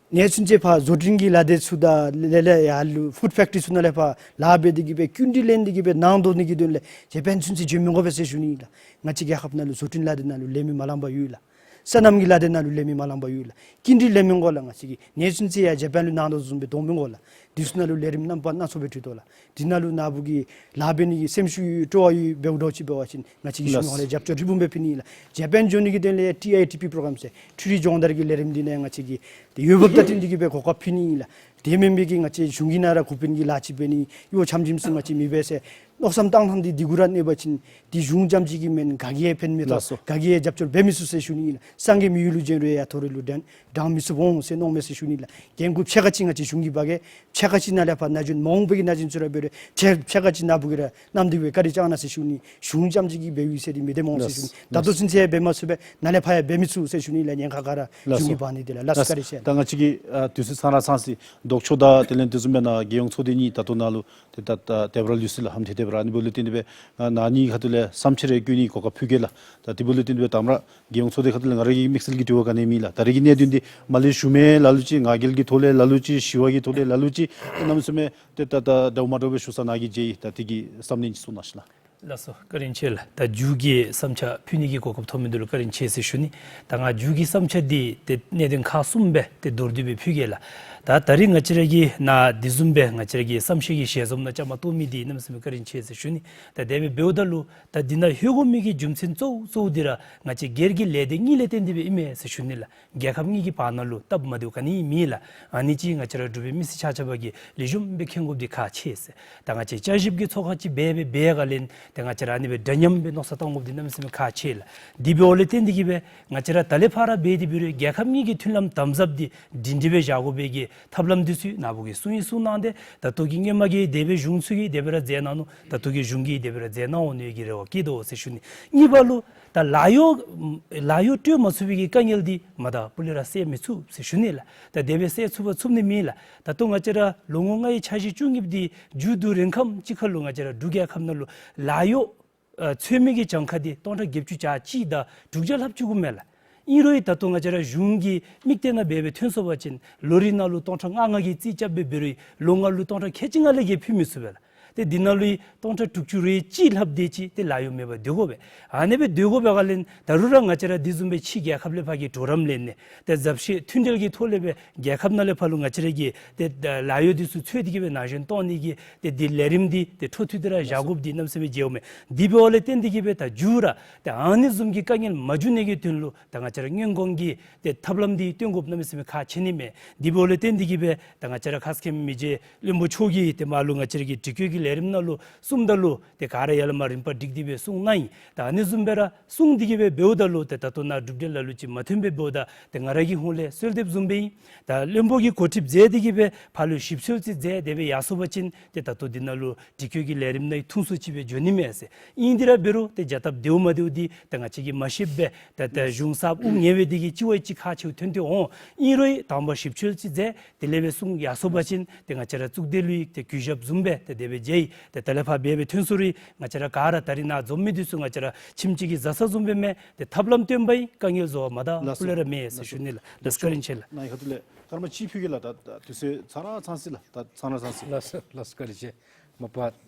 གནས་ཚུན་ཚོད་ཕར་བཟོ་སྐྲུན་གྱི་ལཱ་སྡེ་ཚུ་དང་ལས་ལས་ཡར་ལུ་ཕུཌ་ཕེཀ་ཊི་རི་ཚུ་ནང་ལས་ཕར་ལཱ་འབད་དེ་གིས་སྦེ་སྐྱིན་འགྲུལ་ལེན་ཏེ་གིས་སྦེ་ནང་འདོགས་ནི་གི་དོན་ལས་ཇ་པཱན་ཚུན་ཚོད་འགྱོ་མི་དགོ་པས་ཟེར་ཞུ་ནི་ཨིན་ལགས། ང་བཅས་རྒྱལ་ཁབ་ནང་ལུ་བཟོ་སྐྲུན་ལཱ་སྡེ་ནང་ལུ་ལས་མི་མ་ལང་པར་ཡོད་ལགས། སོ་ནམ་གྱི་ལཱ་སྡེ་ནང་ལུ་ལས་མི་མ་ལང་པར་ཡོད་ལགས། སྐྱིན་འགྲུལ་ལེན་མི་དགོ་ལགས། ང་བཅས་ཀྱིས་གནས་ཚུན་ཚོད་ཡར་ཇ་པཱན་ལུ་ནང་འདོགས་བཟུམ་སྦེ་འདོགས་མི་དགོ་ལགས། འདི་ཚུ་ནང་ལུ་ལས་རིམ་རྣམ་པ་སྣ་ཚོགས་སྦེ་འདུག་ལགས། འདི་ནང་ལུ་ནཱ་བུ་གིས་ལཱ་འབད་ནི་གི་སེམས་ཤུགས་ཡོད་སྤྲོ་བ་ཡོད་འབདཝ་འདྲཝ་ཅིག་འབད་བ་ཅིན་ང་བཅས་ཀྱི་གཞུང་ལགས། ཧོངས་ལས་རྒྱབ་སྐྱོར་ཧྲིལ་བུམ་སྦེ་ཕུལ་ནི་ཨིན་ལགས། ཇ་པཱན་འགྱོ་ནི་གི་དོན་ལས་ཡང་ཊི་ཨའི་ཊི་པི་པྲོ་གརམ་ཟེར་འཕྲུལ་རིག་སྦྱོང་བརྡར་གྱི་ལས་རིམ་འདི་ནང་ང་བཅས་ཀྱིས་ཏེ་འོས་འབབ་དང་བསྟུན་ཏེ་གིས་སྦེ་གོ་སྐབས་ཕུལ་ནི་ཨིན་ལགས། དེ་མེན་པའི་གི་ང་བཅས་གཞུང་གི་ནང་ར་འགོ་དཔོན་གྱི་ལཱ་ཅིག་འབད་ནི་གཡོག་ཆམ་ཆིམ་ཚུ་ང་བཅས་མི་འབད་ཟེར་མནོ་བསམ་བཏང་ཐངས་འདི་འདི་གུ་ར་གནས་པ་ཅིན་འདི་གཞུང་རྐྱངམ་གཅིག་གིས་མེན། ག་གིས་ཡང་ཕན་མི་ཐོགས། ལགས་སོ། ག་གིས་ཡང་རྒྱབ་སྐྱོར་འབད་མི་ཚུགས་ཟེར་ཞུ་ནི་ཨིན་ལགས། སངས་རྒྱས་མི་ཡུལ་ལུ་བྱོན་རུང་ཡང་ཐོ་རེ་ལུ་འགྲན་འགྲན་མི་ཚུགས་འོང་ཟེར་མནོཝ་མས་ཟེར་ཞུ་ནི་ལགས། འགན་ཁུར་ཕྱེད་ཀ་ཅིག་ང་བཅས་གཞུང་གིས་འབག་གེ། ཕྱེད་ཀ་ཅིག་ནཱ་ལས་ཕར་ན་གཞོན་མ་འོངས་པའི་གི་ན་གཞོན་ཚུ་ར་འབད་རུང་ཕྱེད་ཕྱེད་ཀ་ཅིག་ནཱ་བུ་གིས་ར་བསྣམས་ཏེ་སྦེ་བཀའ་དྲིན་བསྐྱང་གནང་ཟེར་ཞུ་ནི། གཞུང་རྐྱངམ་གཅིག་གིས་འབད་ཡོད་ཟེར་འདི་མི་བདེན་མོ་ཟེར་ཞུ་ནི། ལགས་སོ། ད་ལྟོ་ཚུན་ཚོད་འབད་མ་ཚུགས་པས། ནཱ་ལས་ཕར་ཡང་འབད་མི་ཚུགས་ཟེར་ཞུ་ནི་ལགས། ཉེན་ཁ་ག་ར་ལགས་སོ། གཞུང་གིས་འབག་ནི་འདི་ལགས། ལགས་སོ། བཀའ་དྲིན་ཆེ། ད་ང་བཅས་ཀྱི་ཨ་དུས་ཚོད་ཚང་ར་ཚང་ཅི། ལྡོག་ཕྱོགས་དང་དེ་ལས་དེ་བཟུམ་སྦེ་ནཱ་རྒྱལ་ཡོངས་ཚོགས་སྡེ་གཉིས་ད་ལྟོ་ནཱ་ལུ་ཏེ་ད་ད་དེ་སྦེ་ར་ལུས་ཅི་ལགས། ཧམ་ཐེ་ཐེ་སྦེ་ར། ཨ་ནི་འབདཝ་ལས་བརྟེན་ཏེ་སྦེ་ང་ནཱ་ནི་ཁ་ཐུག་ལས་བསམ་འཆར་རེ་བཀོད་ནི་གོ་སྐབས་ཕུལ་གེ་ལགས། ད་དེ་འབདཝ་ལས་བརྟེན་ཏེ་སྦེ་དང་པ་ར་རྒྱལ་ཡོངས་ཚོགས་སྡེ་ཁ་ཐུག་ལས་ང་ར་གི་དམིགས་བསལ་གྱི་དྲི་བ་ག་ནི་ཡང་མེད་ལགས། ད་རེས་ཀྱི་གནད་དོན་འདི་མར་ལས་ཞུ་མི་ལ་ལུ་ཅིག་ང་རྒྱལ་གྱི་ཐོག་ལས་ལ་ལུ་ཅིག་ཞི་བ་གི་ཐོག་ལས་ལ་ལུ་ཅིག་གནམ་མེད་ས་མེད་ཏེ་ད་ད་འདྲཝ་མ་འདྲཝ་སྦེ་ཞུ་ས་ནཱ་གིས་མཇལ་ཡི། ད་དེ་གི་བསམ་ནི་ཅིག་གསུང་གནང་ཤིག་ལགས། ལགས་སོ། བཀའ་དྲིན་ཆེ་ལགས། ད་མཇུག་གི་བསམ་འཆར་ཕུལ་ནི་གི་གོ་སྐབས་ཐོབ་མི་འདི་ལུ་བཀའ་དྲིན་ཆེ་ཟེར་ཞུ་ནི། ད་ང་མཇུག་གི་བསམ་འཆར་འདི་ཏེ་གནད་དོན་ཁག་གསུམ་སྦེ་ཏེ་མདོར་བསྡུས་སྦེ་ཕུལ་གེ་ལགས། ད་ད་རིས་ང་བཅས་ར་གི་ནཱ་དེ་བཟུམ་སྦེ་ང་བཅས་ར་གི་བསམ་ཤེས་ཀྱི་ཞལ་འཛོམས་ནང་བཅའ་མར་གཏོགས་མི་འདི་གནམ་མེད་ས་མེད་བཀའ་དྲིན་ཆེ་ཟེར་ཞུ་ནི། ད་དེ་སྦེ་འབདཝ་ད་ལུ་ད་འདི་ནང་ལྷོད་དགོ་མི་གི་རྒྱུ་མཚན་གཙོ་བོ་གཙོ་བོ་འདི་ར་ང་བཅས་སྒེར་གྱི་ལས་སྡེ་གཉིས་ལས་བརྟེན་ཏེ་སྦེ་ཨིན་མས་ཟེར་ཞུ་ནི་ལགས། རྒྱལ་ཁབ་གཉིས་ཀྱི་བར་ན་ལུ་སྟབས་མ་བདེཝ་ག་ནི་ཡང་མེད་ལགས། ཨ་ནི་ཅིག་ང་བཅས་ར་འབྲུག་པའི་མི་སེར་ཆ་ཁྱབ་ཀྱིས་ལེགས་ཤོམ་སྦེ་མཁྱེན་དགོཔ་འདི་ཁག་ཆེ་ཟེར། ད་ང་བཅས་བསྐྱར་ཞིབ་ཀྱི་ཚོགས་ཁང་ཅིག་འབད་འབད་འབད་ག་ལས་ཏེ་ང་བཅས་ར་ཨ་ནི་སྦེ་འདྲ་མཉམ་སྦེ་མནོ་བསམ་བཏང་དགོཔ་འདི་གནམ་མེད་ས་མེད་ཁག་ཆེ་ལགས། དེ་འབདཝ་ལས་བརྟེན་ཏེ་གིས་སྦེ་ང་བཅས་ར་ད་ལས་ཕར་འབད་དེ་འབད་རུང་རྒྱལ་ཁབ་གཉིས་ཀྱི་མཐུན་ལམ་དམ་ཟབ་འདི་སྒྲིང་སྒྲི་སྦེ་བཞག་དགོ་པའི་གི་ཐབས་ལམ་འདི་ཚུ་ནཱ་བུ་གིས་གསུངས་ཡི་གསུངས་གནང་སྟེ་ད་ལྟོ་གི་སྔོན་མ་གི་དེ་སྦེ་གཞུང་ཚུ་གིས་དེ་སྦེ་ར་མཛད་གནང་ནུག། ད་ལྟོ་གི་གཞུང་གིས་དེ་སྦེ་ར་མཛད་གནང་འོང་ནི་གི་རེ་བ་བསྐྱེད་དོ་ཟེར་ཞུ་ནི། གཉིས་པ་ལུ་ད་ལཱ་གཡོག་ལཱ་གཡོག་སྤྲོད་མ་ཚུགས་པའི་གི་དཀའ་ངལ་འདི་མ་ད་པུ་ལས་ར་སེལ་མི་ཚུགས་ཟེར་ཞུ་ནི་ལགས། ད་དེ་སྦེ་སེལ་ཚུགས་པ་ཚུགས་ནི་མེད་ལགས། ད་ལྟོ་ང་བཅས་ར་ལོ་ངོ་ལྔའི་འཆར་གཞི་བཅུ་གཉིས་པ་འདི་མཇུག་བསྡུ་རན་ཁམས་ཅིག་ཁར་ལུ་ང་བཅས་ར་འབྲུག་རྒྱལ་ཁབ་ནང་ལུ་ལཱ་གཡོག་ཨ་འཚོལ་མི་གི་གྱངས་ཁ་འདི་སྟོང་ཕྲག་བརྒྱད་ཅུ་གྱ་གཅིག་དང་དྲུག་བརྒྱ་ལྷགཔ་ཅིག་འགྱོཝ་མས་ལགས། ཨིན་རུང་ཡང་ད་ལྟོ་ང་བཅས་ར་གཞུང་གི་དམིགས་གཏད་ནང་འབད་འབད་ཐོན་སོང་པ་ཅིན་ལོ་རེ་ནང་ལུ་སྟོང་ཕྲག་ལྔ་ལྔ་གི་རྩིས་རྐྱབ་སྦེ་འབད་རུང་ལོ་ལྔ་ལུ་སྟོང་ཕྲག་ཁལ་གཅིག་ལྔ་ལས་བརྒལ་ཕུལ་མི་ཚུགས་པས་ལགས། ཏེ་འདི་ནང་ལུ་ཡང་སྟོང་ཕྲག་དྲུག་ཅུ་རེ་གཅིག་ལྷགཔ་དེ་ཅིག་ཏེ་ལཱ་གཡོག་མེད་པར་སྡོད་དགོ་པས། ཨ་ནི་སྦེ་སྡོད་དགོ་པའི་སྒང་ལས་ད་རུང་ར་ང་བཅས་ར་དེ་བཟུམ་སྦེ་ཕྱི་རྒྱལ་ཁབ་ལས་ཕར་གྱི་གྲོགས་རམ་ལེན་ནི་ཏེ་གཟབ་ཤེས་མཐུན་འབྲེལ་གྱི་ཐོག་ལས་སྦེ་རྒྱལ་ཁབ་ནང་ལས་ཕར་ལུ་ང་བཅས་ར་གི་ཏེ་ད་ལཱ་གཡོག་འདི་ཚུ་འཚོལ་ཏེ་གིས་སྦེ་ན་གཞོན་གཏོགས་ནི་གི་ཏེ་འདི་ལས་རིམ་འདི་ཏེ་འཕྲོ་མཐུད་དེ་ར་བཞག་དགོཔ་འདི་གནམ་མེད་ས་མེད་མཇལཝ་མས། དེ་འབདཝ་ལས་བརྟེན་ཏེ་གིས་སྦེ་ད་མཇུག་ར་ཏེ་ཨ་ནི་བཟུམ་གྱི་དཀའ་ངལ་མ་འབྱུང་ནི་གི་དོན་ལུ་ད་ང་བཅས་ར་སྔོན་འགོག་གི་ཏེ་ཐབས་ལམ་འདི་སྟོན་དགོཔ་གནམ་མེད་ས་མེད་ཁག་ཆེ་ནི་མས། དེ་འབདཝ་ལས་བརྟེན་ཏེ་གིས་སྦེ་ད་ང་བཅས་ར་ཁ་སྐད་མི་རྗེ་བློན་པོ་མཆོག་གིས་ཏེ་མར་ལུ་ང་བཅས་ར་གི་དྲི་བཀོད་ཀྱི་ ལས་རིམ་ནང་ལུ་གསུངམ་ད་ལུ་ཏེ་ག་ར་ཡར་ལས་མར་རིམ་པ་སྒྲིག་སྟེ་སྦེ་གསུངས་གནང་ཡི། ད་ཨ་ནི་བཟུམ་སྦེ་ར་གསུངས་ཏེ་གི་སྦེ་འབདཝ་ད་ལུ་ཏེ་ད་ལྟོ་ནཱ་གྲུབ་འབྲས་ལ་ལུ་ཅིག་མ་ཐོན་སྦེ་འབདཝ་ད་ཏེ་ང་ར་གི་ཧོངས་ལས་གསོལ་འདེབས་བཟུམ་སྦེ་ཨིན། ད་བློན་པོ་གིས་གོ་སྒྲིག་མཛད་དེ་གི་སྦེ་ཕར་ལུ་ཞིབ་འཚོལ་ཅིག་མཛད་དེ་སྦེ་ཡར་སོང་པ་ཅིན་ཏེ་ད་ལྟོ་འདི་ནང་ལུ་དྲི་བཀོད་ཀྱི་ལས་རིམ་ནང་ཐུང་སུ་ཅིག་སྦེ་འགྱོ་ནི་མས་ཟེར། ཨིན་དེ་ར་འབད་རུང་ཏེ་བྱ་སྟབས་བདེཝ་མ་བདེཝ་འདི་ཏེ་ང་བཅས་ཀྱིས་མ་ཤེསཔ་སྦེ་ད་ད་གཞུང་གསརཔ་དབུ་བརྙེས་པའི་དེ་གིས་གཅིག་བ་གཅིག་ཁག་ཆེཝ་ཐོན་ཏེ་འོང་། ཨིན་རུང་དང་པ་ཞིབ་འཚོལ་ཅིག་མཛད། དེ་ལས་སྦེ་གསུངས་ཡར་སོང་པ་ཅིན་ཏེ་ང་བཅས་ར་གཙུག་སྡེ་ལུ་ཡང་ཏེ་གུས་ཞབས་བཟུམ་སྦེ་ཏེ་དེ་སྦེ་མཇལ་ཡི། ཏེ་དེ་ལས་ཕར་འབད་སྦེ་ཐོན་སོང་རུང་ང་བཅས་ར་ག་ར་ད་རིས་ནཱ་འཛོམས་མི་འདི་ཚུ་ང་བཅས་ར་ཁྱིམ་གཅིག་གི་བཟའ་ཚང་བཟུམ་སྦེ་མས། ཏེ་ཐབས་ལམ་སྟོན་པ་ཨིན། དཀའ་ངལ་བཟོ་བ་མ་ད་ལགས་སོ། སྤུ་ལས་ར་མེད་ཟེར་ཞུ་ནི་ལགས། ལགས་སོ། ལགས་བཀའ་དྲིན་ཆེ་ལགས། ནཱ་ཡི་ཁ་ཐུག་ལས་སྐར་མ་གཅིག་ཕུལ་གེ་ལགས། ད་ད་དུས་ཚོད་ཚང་ར་ཚང་སི་ལགས། ད་ཚང་ར་ཚང་སི། ལགས་སོ། ལགས་སོ། བཀའ་དྲིན་ཆེ། མ་པ་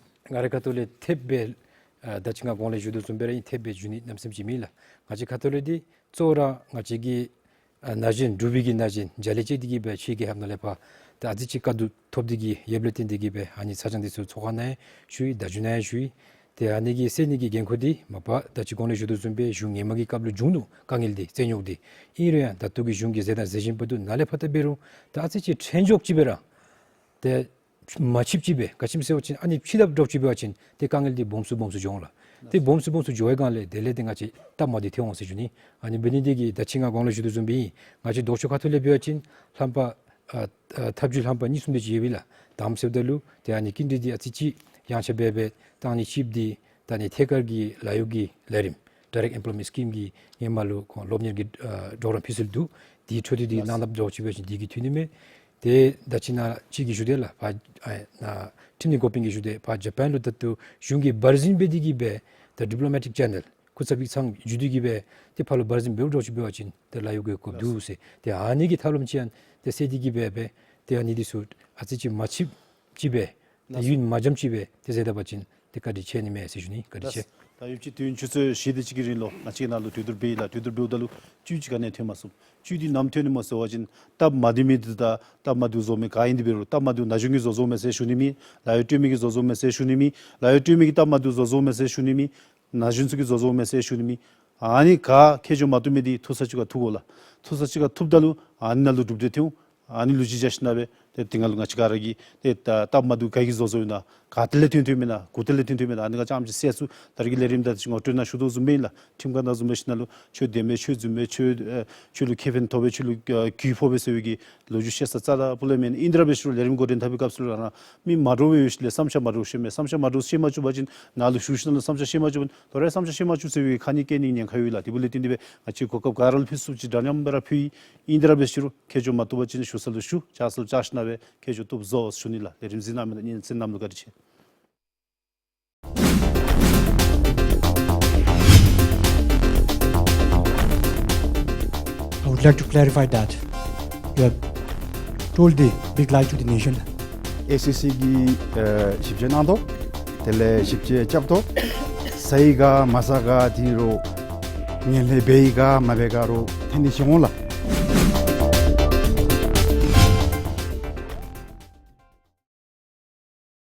ང་རའི་ཁ་ཐུག་ལས་ཐེབས་སྦེ་ཨ་ད་ཅི་ང་གོང་ལས་ཞུ་དོ་བཟུམ་སྦེ་ར་ཨིན། ཐེབས་སྦེ་ཞུ་ནི་གནམ་མེད་ས་མེད་ཅིག་མེད་ལགས། ང་བཅས་ཁ་ཐུག་ལས་འདི་གཙོ་བོ་ར་ང་བཅས་ཀྱི་ཨ་ན་གཞོན་འབྲུག་པའི་གི་ན་གཞོན་རྒྱ་ལས་བཅད་དེ་གི་སྦེ་ཕྱི་རྒྱལ་ཁབ་ནང་ལས་ཕར་ད་ཨ་ཙི་ཅིག་དཀའ་སྡུག་ཐོབ་སྟེ་གི་ཡོདཔ་ལས་བརྟེན་ཏེ་གི་སྦེ་ཨ་ནི་ཚ་གྱང་འདི་ཚུ་ཚོགས་ཁང་ནང་ཡང་ཞུ་ཡི། བརྡ་བརྒྱུད་ནང་ཡང་ཞུ་ཡི། ཏེ་ཨ་ནི་གི་སེལ་ནི་གི་འགན་ཁུར་འདི་མ་པ་ད་ཅི་གོང་ལས་ཞུ་དོ་བཟུམ་སྦེ་གཞུང་སྔོན་མ་གི་སྐབས་ལུ་བྱུང་ནུག། དཀའ་ངལ་འདི་རྩོད་རྙོགས་འདི། ཨིན་རུང་ཡང་ད་ལྟོ་གི་གཞུང་གིས་མཛད་དང་མཛད་བཞིན་པ་འདུག། ནཱ་ལས་ཕར་ད་འབད་རུང་ད་ཨ་ཙི་ཅིག་ཕྲན་ཕྱོགས་ཅིག་སྦེ་ར་ཏེ་མ་ཆིབ་ཅིག་སྦེ་ག་ཅི་སྨོ་ཟེར་བ་ཅིན་ཨ་ནི་ཕྱི་ལྟབ་འདྲཝ་ཅིག་འབད་བ་ཅིན་ཏེ་དཀའ་ངལ་འདི་སྦོམ་སུ་སྦོམ་སུ་འགྱོ་འོང་ལགས། ཏེ་སྦོམ་སུ་སྦོམ་སུ་འགྱོ་བའི་སྒང་ལས་དེ་ལས་ཏེ་ང་བཅས་སྟབས་མ་བདེཝ་ཐོན་འོང་ཟེར་ཞུ་ནི། ཨ་ནི་འབད་ནི་འདི་གིས་ད་ཅི་ང་གོང་ལས་ཞུ་དོ་བཟུམ་སྦེ་ཨིན། ང་བཅས་ལྡོག་ཕྱོགས་ཁ་ཐུག་ལས་འབད་བ་ཅིན་རྣམ་པ་ཨ་ཨ་ཐབས་བྱུས་རྣམ་པ་གཉིས་གསུམ་དེ་ཅིག་ཡོད་པས་ལགས། དང་པ་ཟེརཝ་ད་ལུ་ཏེ་ཨ་ནི་སྐྱིན་འགྲུལ་འདི་ཨ་ཙི་ཅིག་ཡངས་ཆག་འབད་སྦེ་ད་ཨ་ནི་གཅིག་འདི་ད་ཨ་ནི་ཐད་ཀར་གྱི་ལཱ་གཡོག་གི་ལས་རིམ་Direct Employment Scheme གི་ཧེ་མ་ལུ་ཁོང་སློབ་གཉེར་གྱི་ཨ་གྲོགས་རམ་ཕུལ་སྲོལ་འདུག། དེའི་འཕྲོ་མཐུད་དེ་གནང་དཔ་འདྲཝ་ཅིག་འབད་བ་ཅིན་དེ་གི་འཐུས་ནི་མས། ཏེ་ད་ཅི་ནཱ་གཅིག་གིས་ཞུ་དེས་ལགས། ཕར་ཨ་ནཱ་ཁྲིམས་ནི་འགོ་དཔོན་གྱིས་ཞུ་དེས་ཕར་ཇ་པཱན་ལུ་ད་ལྟོ་གཞུང་གིས་འབར་འཛིང་འབད་དེ་གི་སྦེ་ད་ཌིབ་ལོ་མེ་ཊིཀ་ཅེ་ནཱལ་སྐུ་ཚབ་ཀྱི་ཚང་བརྒྱུད་དེ་གི་སྦེ་ཏེ་ཕར་ལུ་འབར་འཛིང་འབདཝ་འདྲཝ་ཅིག་འབད་བ་ཅིན་ཏེ་ལཱ་གཡོག་གི་དགོཔ་འདུག་ཟེར། ཏེ་ཨ་ནི་གི་ཐབས་ལམ་ཅིག་ཡང་ཏེ་སེལ་ཏེ་གི་སྦེ་སྦེ་ཏེ་ཨ་ནི་འདི་ཚུ་ཨ་ཙི་ཅིག་མ་ཆིབ་ཅིག་སྦེ་ཏེ་ཡུན་མ་འཇམ་ཅིག་སྦེ་ཏེ་མཛད་ད་པ་ཅིན་ཏེ་བཀའ་དྲིན་ཆེ་ནི་མས་ཟེར་ཞུ་ནི། བཀའ་དྲིན་ཆེ། ད་ཡུདཔ་ཅིག་དུས་ཡུན་ཆུ་ཚོད་བཞི་དེ་ཅིག་གི་རིང་ལུ་ང་བཅས་ནཱ་ལུ་གྲོས་བསྡུར་འབད་ཡི་ལགས། གྲོས་བསྡུར་འབདཝ་ད་ལུ་བཅུད་ཅིག་ག་ནི་ཡང་ཐོན་མ་ཚུགས། བཅུད་འདི་ནམ་ཐོན་ནི་སྨོ་ཟེར་བ་ཅིན་སྟབས་མ་བདེ་མི་འདི་དང་སྟབས་མ་བདེཝ་བཟོ་མི་ག་ཨིན་དེ་འབད་རུང་སྟབས་མ་བདེཝ་ན་གཞོན་གྱིས་བཟོ་བཟོཝ་མས་ཟེར་ཞུ་ནི་མེད། ལཱ་གཡོག་སྤྲོད་མི་གིས་བཟོ་བཟོཝ་མས་ཟེར་ཞུ་ནི་མེད། ལཱ་གཡོག་སྤྲོད་མི་གི་སྟབས་མ་བདེཝ་བཟོ་བཟོཝ་མས་ཟེར་ཞུ་ནི་མེད། ན་གཞོན་ཚུ་གིས་བཟོ་བཟོཝ་མས་ཟེར་ཞུ་ནི་མེད། ཨ་ནི་ག་ཁྱད་ཆོས་མ་བཏུབ་མི་འདི་ཐུག་ས་ཅིག་ཁར་ཐུག་དགོ་ལགས། ཐུག་ས་ཅིག་ཁར་ཐུགཔ་ད་ལུ་ཨ་ནི་ནང་ལུ་གྲུབ་འབྲས་ཐོན་འོང་། ཨ་ནི་ལུ་གཞི་བཞག་ཞིནམ་སྦེ་ཏེ་དེ་སྒང་ལུ་ང་བཅས་ག་ར་གིས་ཏེ་ད་སྟབས་མ་བདེཝ་ག་གིས་བཟོ་བཟོཝ་ཨིན་ན་ག་ཏེ་ལས་ཐོན་ཐོནམ་ཨིན་ན་གུ་ཏེ་ལས་ཐོན་ཐོནམ་ཨིན་ན་ཨ་ནི་ག་ཙམ་ཅིག་སེལ་ཚུགས། ད་རེས་ཀྱི་ལས་རིམ་ད་ཅི་ངོ་སྤྲོད་ནང་ཞུ་དོ་བཟུམ་སྦེ་ཨིན་ལགས། ཁྲིམས་ཁང་ནང་བཟུམ་སྦེ་ཞིནམ་ལུ་ཁྱོད་བདེན་པས་ཁྱོད་རྫུན་པས་ཁྱོད་ཨེ་ཁྱོད་ལུ་ཁེ་ཕན་ཐོགས་པས་ཁྱོད་ལུ་ཨེ་གུས་ཕོག་པས་ཟེར་བའི་གི་ལོ་རྒྱུས་བཤད་ས་རྩ་དང་སྤུ་ལས་མེད། ཨིན་དེ་ར་འབད་ཞུ་རུང་ལས་རིམ་འགོ་འདྲེན་འཐབ་པའི་སྐབས་སུ་ལུ་ར་མི་མ་འདྲཝ་སྦེ་ཡོད་ཞིནམ་ལས་བསམ་འཆར་མ་འདྲཝ་བཤད་མས། བསམ་འཆར་མ་འདྲཝ་བཤད་མ་བཅུག་པ་ཅིན་ནཱ་ལུ་ཞུ་ཞིནམ་ལས་བསམ་འཆར་བཤད་མ་བཅུག་པ་ཅིན་དོ་རུང་བསམ་འཆར་བཤད་མ་བཅུག་ཟེར་བའི་གི་ཁ་ཉེས་བཀལ་ནི་ཉེན་ཁ་ཡོད་ལགས། དེ་འབདཝ་ལས་བརྟེན་ཏེ་སྦེ་ང་བཅས་གོ་སྐབས་ག་ར་ལུ་ཕུལ་ཚུགསཔ་ཅིག་འདྲ་མཉམ་སྦེ་ར་ཕུལ་ཡི། ཨིན་དེ་ར་འབད་ཞུ་རུང་ཁྱད་ཆོས་མ་བཏུབ་པ་ཅིན་ཞུ་ས་ལུ་ཞུ་བྱ་ས་ལུ་བྱ་ཞིནམ་སྦེ་ཁྱད་ཆོས་བཏུབ་བཟོ་ཞུ་ནི་ལགས། ལས་རིམ་གཟིགས་གནང་མི་ནང་གནས་ཚུལ་རྣམས་ལུ་བཀའ་དྲིན་ཆེ། I would like to clarify that you have told the big lie to the nation. ཨེ་སི་སི་གིས་ཨེ་ཞིབ་དཔྱད་གནང་དོ། དེ་ལས་ཞིབ་དཔྱད་རྐྱབ་དོ། ཟ་ཡི་ག་མ་ཟ་ག་དེ་རུང་ངན་ལྷད་འབད་ཡི་ག་མ་འབད་ག་རུང་ཐོན་ནི་ཅིག་འོང་ལགས།